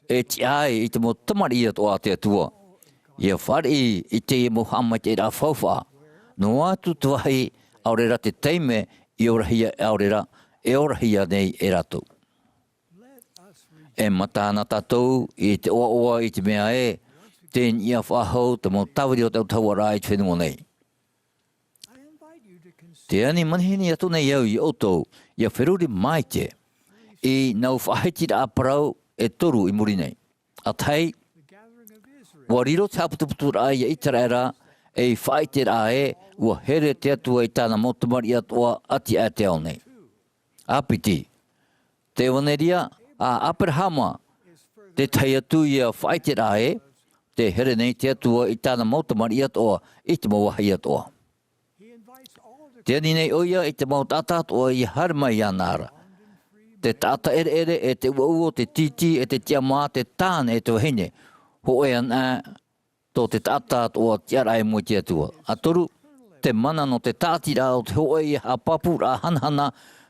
e tiʻa ai i te mau tamariʻi atoʻa a te Atua, ʻia fāriʻi i teie mau haʻamaitaʻiraʻa faufaʻa, noa atu te vāhi ʻaore rā te taime i orahia, ʻaore rā e orahia nei e rātou. E mata ana tātou i te ʻoaʻoa i te mea ē, tē niʻa faʻahou te mau tāviri o te autahuʻaraʻa i te fenua nei. Tē ani manihini atu nei au ia ʻoutou ia feruri maite i nau faʻahitiraʻa parau e toru i muri nei. ʻA tahi, ua riro te haʻaputuputuraʻa ia Iteraera ei faʻaʻiteraʻa ē, ua here te Atua i tāna mau tamariʻi atoʻa ʻati aʻe te ao nei. ʻA piti, te ʻevanelia a Aperahama, te tahi atu ia faʻaʻiteraʻa ē, tē here nei te Atua i tāna mau tamariʻi atoʻa i te mau vāhi atoʻa. Tē ani nei ʻoia i te mau taʻata atoʻa ia haere mai iāna ra. Te taʻata ʻereʻere e te ʻuaʻua, te tītī e te tiʻamā, te tāne e te vahine. Hōʻē ana tō te taʻata atoʻa tiʻaraʻa i mua i te Atua. ʻA toru, te mana nō te tāʻatiraʻa o te hōʻē ia haʻapāpūraʻa hanahana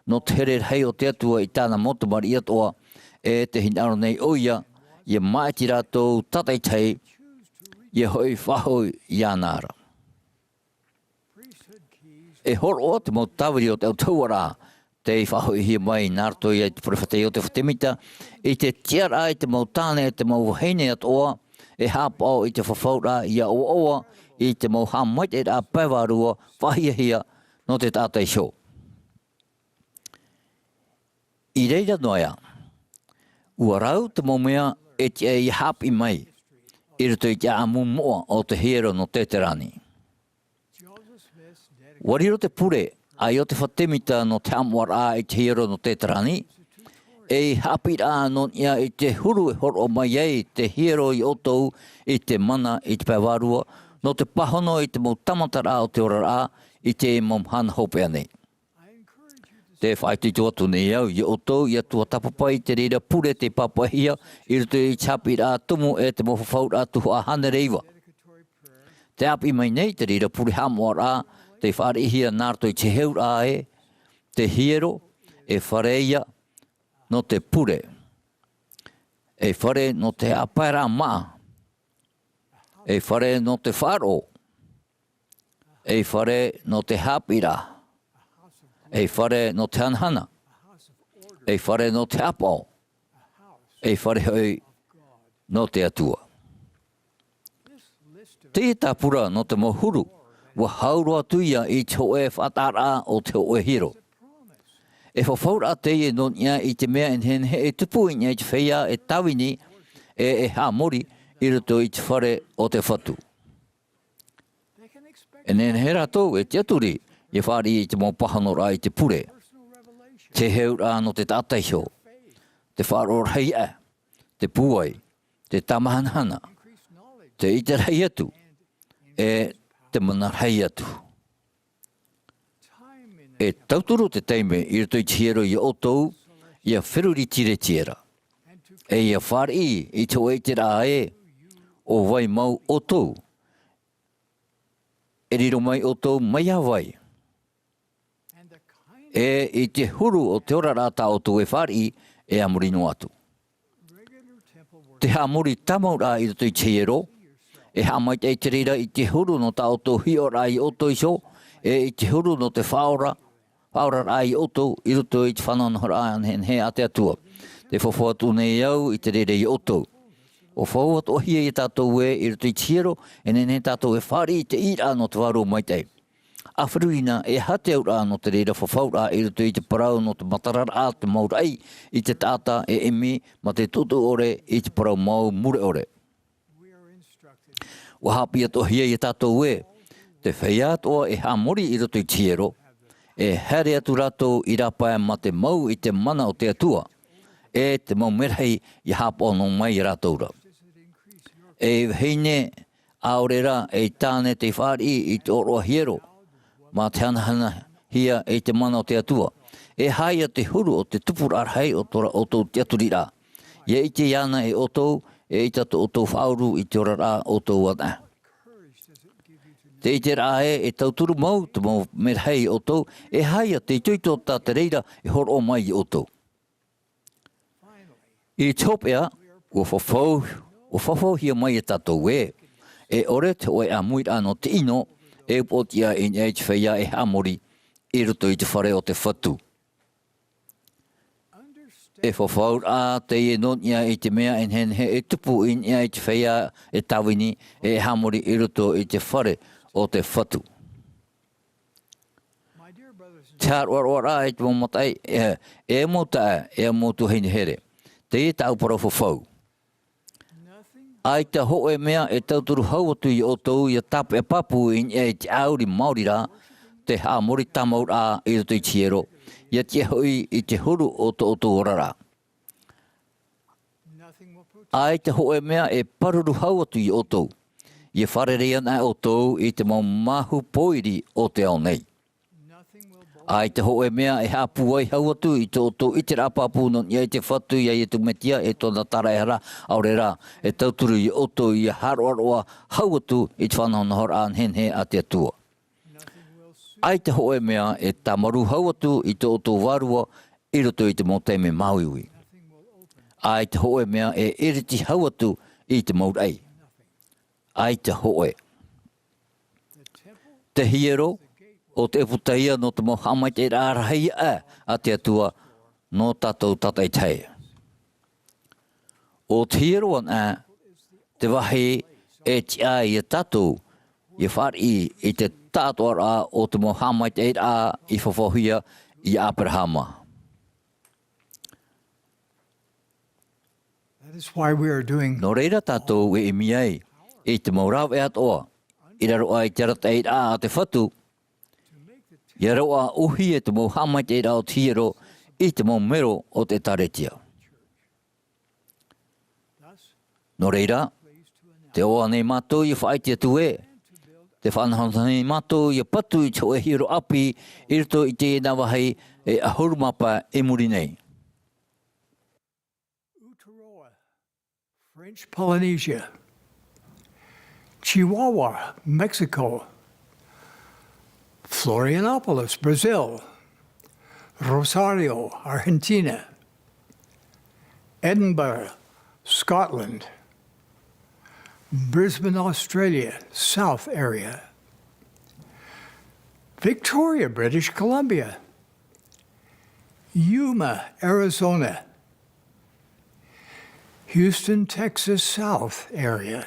nō te here rahi o te Atua i tāna mau tamariʻi atoʻa, e tē hinaʻaro nei ʻoia ia māʻiti rātou tātaʻitahi ia hoʻi faʻahou iāna ra. E hōroʻa te mau tāviri o te autahuʻaraʻa, tei faʻahoʻihia mai nā roto ia i te pure fātata o te Faʻatemita, i te tiʻaraʻa i te mau tāne e te mau vahine atoʻa, e haʻapaʻo i te fafauraʻa ia ʻoaʻoa i te mau haʻamaitaʻiraʻa pae vārua faʻahiahia nō te taʻata iho. I reira noa ā, ua rau te mau mea e tiʻa ia haʻapiʻi mai i roto i te ʻāʻamu moʻa o te hiero nō Teterani. Ua riro te pure a Iotefa Temita nō te haʻamoʻaraʻa i te hiero nō Teterani, ei haʻapiʻiraʻa nō niʻa i te huru e hōroʻa mai ai te hiero ia ʻoutou i te mana i te pae vārua, nō te pāhono i te mau tāmataraʻa o te oraraʻa i te mau mahana hopeʻa nei. Tē faʻaitoito atu nei au ia ʻoutou ia tuatāpapa i te reira pure tei pāpaʻihia i roto i te haʻapiʻiraʻa tumu e te mau fafauraʻa tuhaʻa hānere iva. Tē ʻāpiʻi mai nei te reira pure haʻamoʻaraʻa tei fāriʻihia nā roto i te heheuraʻa ē, te hiero, e fare ia nō te pure, e fare nō te haʻapaeraʻa māʻa, e fare nō te faʻaroʻo, e fare nō te haʻapiʻiraʻa, e fare nō te hanahana, e fare nō te haʻapaʻo, e fare hoʻi nō te Atua. Teie tāpura nō te mau huru, ua hau roa atu ia i te hōʻē faʻataʻaraʻa o te hōʻē hiero. E fafauraʻa teie nō niʻa i te mea e nehenehe e tupu i niʻa i te feiā e tāvini, e e haʻamori i roto i te fare o te Fatu. E nehenehe rātou e tiʻaturi ia fāriʻi i te mau pāhonoraʻa i te pure, te heheuraʻa nō te taʻata iho, te faʻaroʻo rahi aʻe, te pūai, te tāmāhanahana, te ʻite rahi atu, e te mana rahi atu. E tauturu te taime i roto i te hiero ia ʻoutou ia feruri tiretiera, e ia fāriʻi i te hōʻē ʻiteraʻa ē, ʻo vai mau ʻoutou, e riro mai ʻoutou mai iā vai, e i te huru o te oraraʻa tā ʻoutou e fāriʻi, e a muri noa atu. Te haʻamori tāmauraʻa i roto i te hiero, e haʻamaitaʻi te reira i te huru nō tā ʻoutou hiʻoraʻa ia ʻoutou iho, e i te huru nō te faʻaora, faʻaoraraʻa ia ʻoutou i roto i te faʻanahonahoraʻa nehenehe a te Atua. Tē fafau atu nei au i te reira ia ʻoutou. ʻUa fafau atoʻahia ia tātou ē i roto i te hiero, e nehenehe tātou e fāriʻi i te ʻīraʻa nō te Vārua Maitaʻi. ʻA feruri na, e aha te auraʻa nō te reira fafauraʻa i roto i te parau nō te matararaʻa, te mau raʻi i te taʻata e ʻimi mā te tuʻutuʻu ʻore i te parau mau mure ʻore. ʻUa haʻapiʻi atoʻahia ia tātou ē, te feiā atoʻa e haʻamori i roto i te hiero, e haere atu rātou i rāpae mā te mau i te mana o te Atua, e te mau merahi ia haʻapaʻo noa mai ia rātou ra. E vahine, ʻaore rā ei tāne tei fāriʻi i te ʻōroʻa hiero, mā te hanahanahia i te mana o te Atua. E aha ia te huru o te tupuraʻa rahi o tō ra-, ʻoutou tiʻaturiraʻa? ʻIa ʻite iāna e ʻoutou, eʻita tō ʻoutou faʻauru i te oraraʻa ʻoutou anaʻe. Te ʻiteraʻa ē, e tauturu mau te mau merahi ia ʻoutou, e aha ia te itoito tā te reira e hōroʻa mai ia ʻoutou? I te hopeʻa, ʻua fafau, ʻua fafauhia mai ia tātou ē, e ʻore te hōʻē ʻāmuiraʻa nō te ʻino, e upoʻotiʻa i niʻa i te feiā e haʻamori, i roto i te fare o te Fatu. E fafauraʻa teie nō niʻa i te mea e nehenehe e tupu i niʻa i te feiā e tāvini, e haʻamori i roto i te fare o te Fatu. Te haʻaroʻaroʻaraʻa i te mau mataʻi, e, e mau taeaʻe, e mau tuahine here. Teie tāʻu parau fafau. ʻAita hōʻē mea e tauturu hau atu iā ʻoutou ʻia tāpeʻa pāpū i niʻa i te ʻāuri maori rā, te haʻamori tāmauraʻa i roto i te hiero, ʻia tiʻa hoʻi i te huru o tō ʻoutou oraraʻa. ʻAita hōʻē mea e pāruru hau atu iā ʻoutou, ʻia fārerei anaʻe ʻoutou i te mau māhu pōiri o te ao nei. ʻAita hōʻē mea e haʻapūai hau atu i tō ʻoutou ʻiteraʻa pāpū nō niʻa i te Fatu iā Iesu Mesia e tōna tāraʻehara, ʻaore rā, e tauturu iā ʻoutou ʻia haʻaroʻaroʻa hau atu i te faʻanahonahoraʻa nehenehe a te Atua. ʻAita hōʻē mea e tāmarū hau atu i tō ʻoutou vārua i roto i te mau taime māuiui. ʻAita hōʻē mea e ʻiriti hau atu i te mau raʻi. ʻAita hōʻē. Te hiero, ʻo te ʻōputa ia nō te mau haʻamaitaʻiraʻa rahi aʻe a te Atua nō tātou tātaʻitahi. ʻO te hiero anaʻe te vāhi e tiʻa ai iā tātou ʻia fāriʻi i te taʻatoʻaraʻa o te mau haʻamaitaʻiraʻa i fafauhia iā Aperahama. That is why we are doing Nō reira tātou e ʻimi ai i te mau rāveʻa atoʻa i raro aʻe i te arataʻiraʻa a te Fatu, ʻia roaʻa ʻōhie te mau haʻamaitaʻiraʻa o te hiero i te mau mero o te ʻĒkālesia. Nō reira, tē ʻoaʻoa nei mātou ʻia faʻaʻite atu ē, tē faʻanahonaho nei mātou ʻia patu i te hōʻē hiero ʻāpī i roto i teie nā vāhi e ʻahuru mā pae i muri nei. Aotearoa, French Polynesia. Chihuahua, Mexico. Florianópolis, Brazil. Rosario, Argentina. Edinburgh, Scotland. Brisbane, Australia, South Area. Victoria, British Columbia. Yuma, Arizona. Houston, Texas, South Area.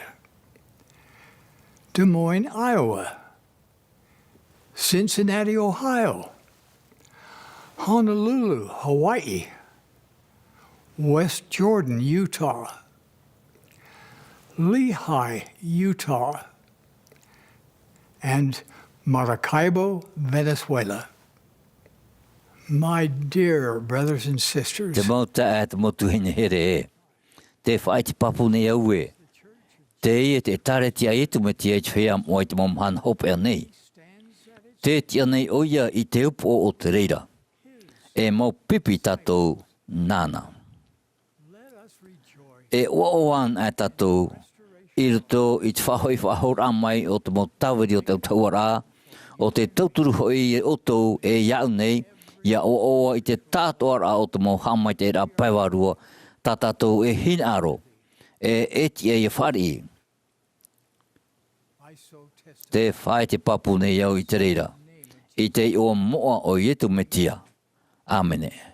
Des Moines, Iowa. Cincinnati, Ohio. Honolulu, Hawaii. West Jordan, Utah. Lehi, Utah. And Maracaibo, Venezuela. My dear brothers and sisters, Te mau taeaʻe, te mau tuahine here ē. Tē faʻaʻite pāpū nei au ē, teie te ʻĒkālesia a Iesu Mesia i te feiā moʻa i te mau mahana hopeʻa nei. Tē tiʻa nei ʻoia i te upoʻo o te reira. E mau pipi tātou nāna. E ʻoaʻoa anaʻe tātou i roto i te faʻahoʻi faʻahou mai o te mau tāviri o te autahuʻaraʻa, ʻo tē tauturu hoʻi iā ʻoutou e iāʻu nei, ʻia ʻoaʻoa i te taʻatoʻaraʻa o te mau haʻamaitaʻiraʻa pae vārua, tā tātou e hinaʻaro, e, e tiʻa ʻia fāriʻi. Tē faʻaʻite pāpū nei au i te reira, i te iʻoa moʻa o Iesu Mesia. ʻĀmene.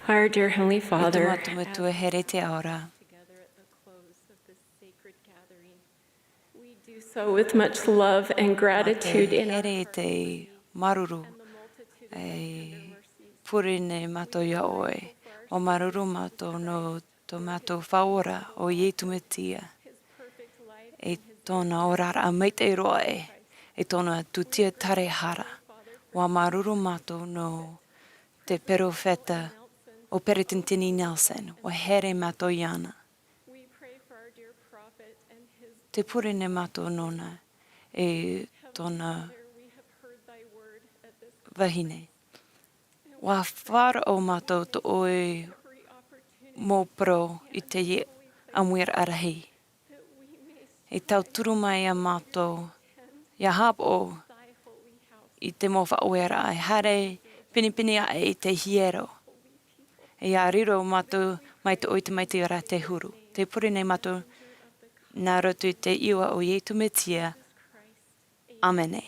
Our dear Heavenly Father, e tō mātou Metua here i te ao ra, together at the close of this sacred gathering, we do so with much love and gratitude in our hearts. Here i te māuruuru, e pure nei mātou iā ʻoe. ʻUa māuruuru mātou nō tō mātou Faʻaora, ʻo Iesu Mesia, i tōna oraraʻa maitaʻi roa ē, i tōna tūtia tāraharaʻa. ʻUa māuruuru mātou nō te perofeta ʻo Peresideni Nelson, ʻua here mātou iāna. Tē pure nei mātou nōna, e tōna vahine. ʻUa faʻaroʻo mātou tō ʻoe mau parau i teie ʻāmuiraʻa rahi. E tauturu mai iā mātou, ʻia haʻapaʻo i te mau faʻaueraʻa e haere pinepine aʻe i te hiero, ʻia riro mātou mai tō ʻoe tamaiti ra te huru. Tē pure nei mātou nā roto i te iʻoa o Iesu Mesia. ʻĀmene.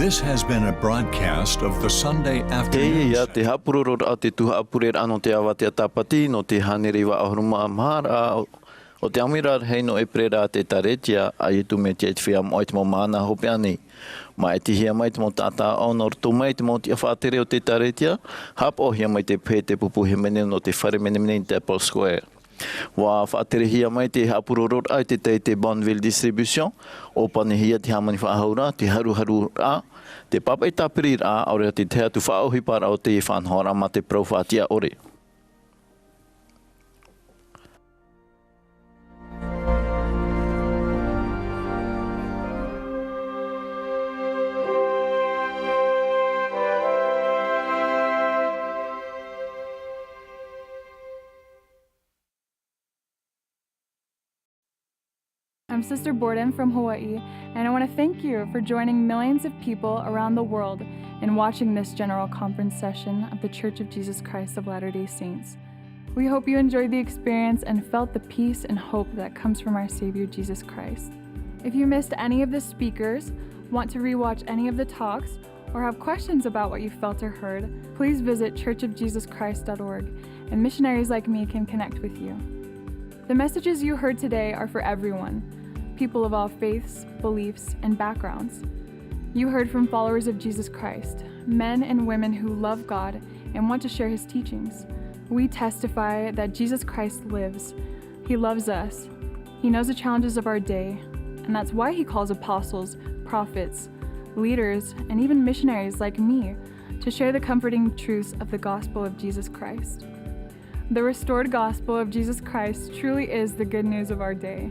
This has been a broadcast of the Sunday afternoon. Teie ia te haʻapurororaʻa o te tuhaʻa pureraʻa nō te avatea Tāpati, nō te hānere iva ʻahuru mā maha ra o te ʻāmuiraʻa rahi nō ʻEperēra a te ʻĒkālesia a Iesu Mesia i te Feiā Moʻa i te Mau Mahana Hopeʻa nei. Māʻitihia mai te mau taʻata ʻaʻau nō roto mai i te mau tiʻa faʻatere o te ʻĒkālesia, haʻapaʻohia mai te pehe, te pupu hīmene nō te fare menemene i Temple Square. ʻUa faʻaterehia mai te haʻapurororaʻa i te tahi, te Bonneville Distribution, ʻōpanihia te hāmani faʻahou ra, te haruharuraʻa, te pāpaʻi tāpiriraʻa, ʻaore rā te tahi atu faʻaʻohiparaʻa o te faʻanahoraʻa mā te parau faʻatiʻa ʻore. I'm Sister Borden from Hawaii, and I want to thank you for joining millions of people around the world in watching this General Conference session of The Church of Jesus Christ of Latter-day Saints. We hope you enjoyed the experience and felt the peace and hope that comes from our Savior Jesus Christ. If you missed any of the speakers, want to rewatch any of the talks, or have questions about what you felt or heard, please visit church of jesus christ dot org, and missionaries like me can connect with you. The messages you heard today are for everyone, people of all faiths, beliefs, and backgrounds. You heard from followers of Jesus Christ, men and women who love God and want to share his teachings. We testify that Jesus Christ lives. He loves us. He knows the challenges of our day, and that's why he calls apostles, prophets, leaders, and even missionaries like me to share the comforting truths of the gospel of Jesus Christ. The restored gospel of Jesus Christ truly is the good news of our day.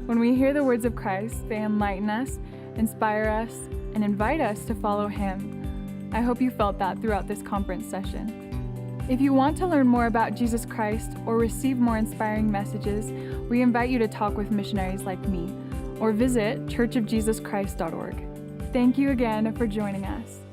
When we hear the words of Christ, they enlighten us, inspire us, and invite us to follow him. I hope you felt that throughout this conference session. If you want to learn more about Jesus Christ or receive more inspiring messages, we invite you to talk with missionaries like me or visit church of jesus christ dot org. Thank you again for joining us.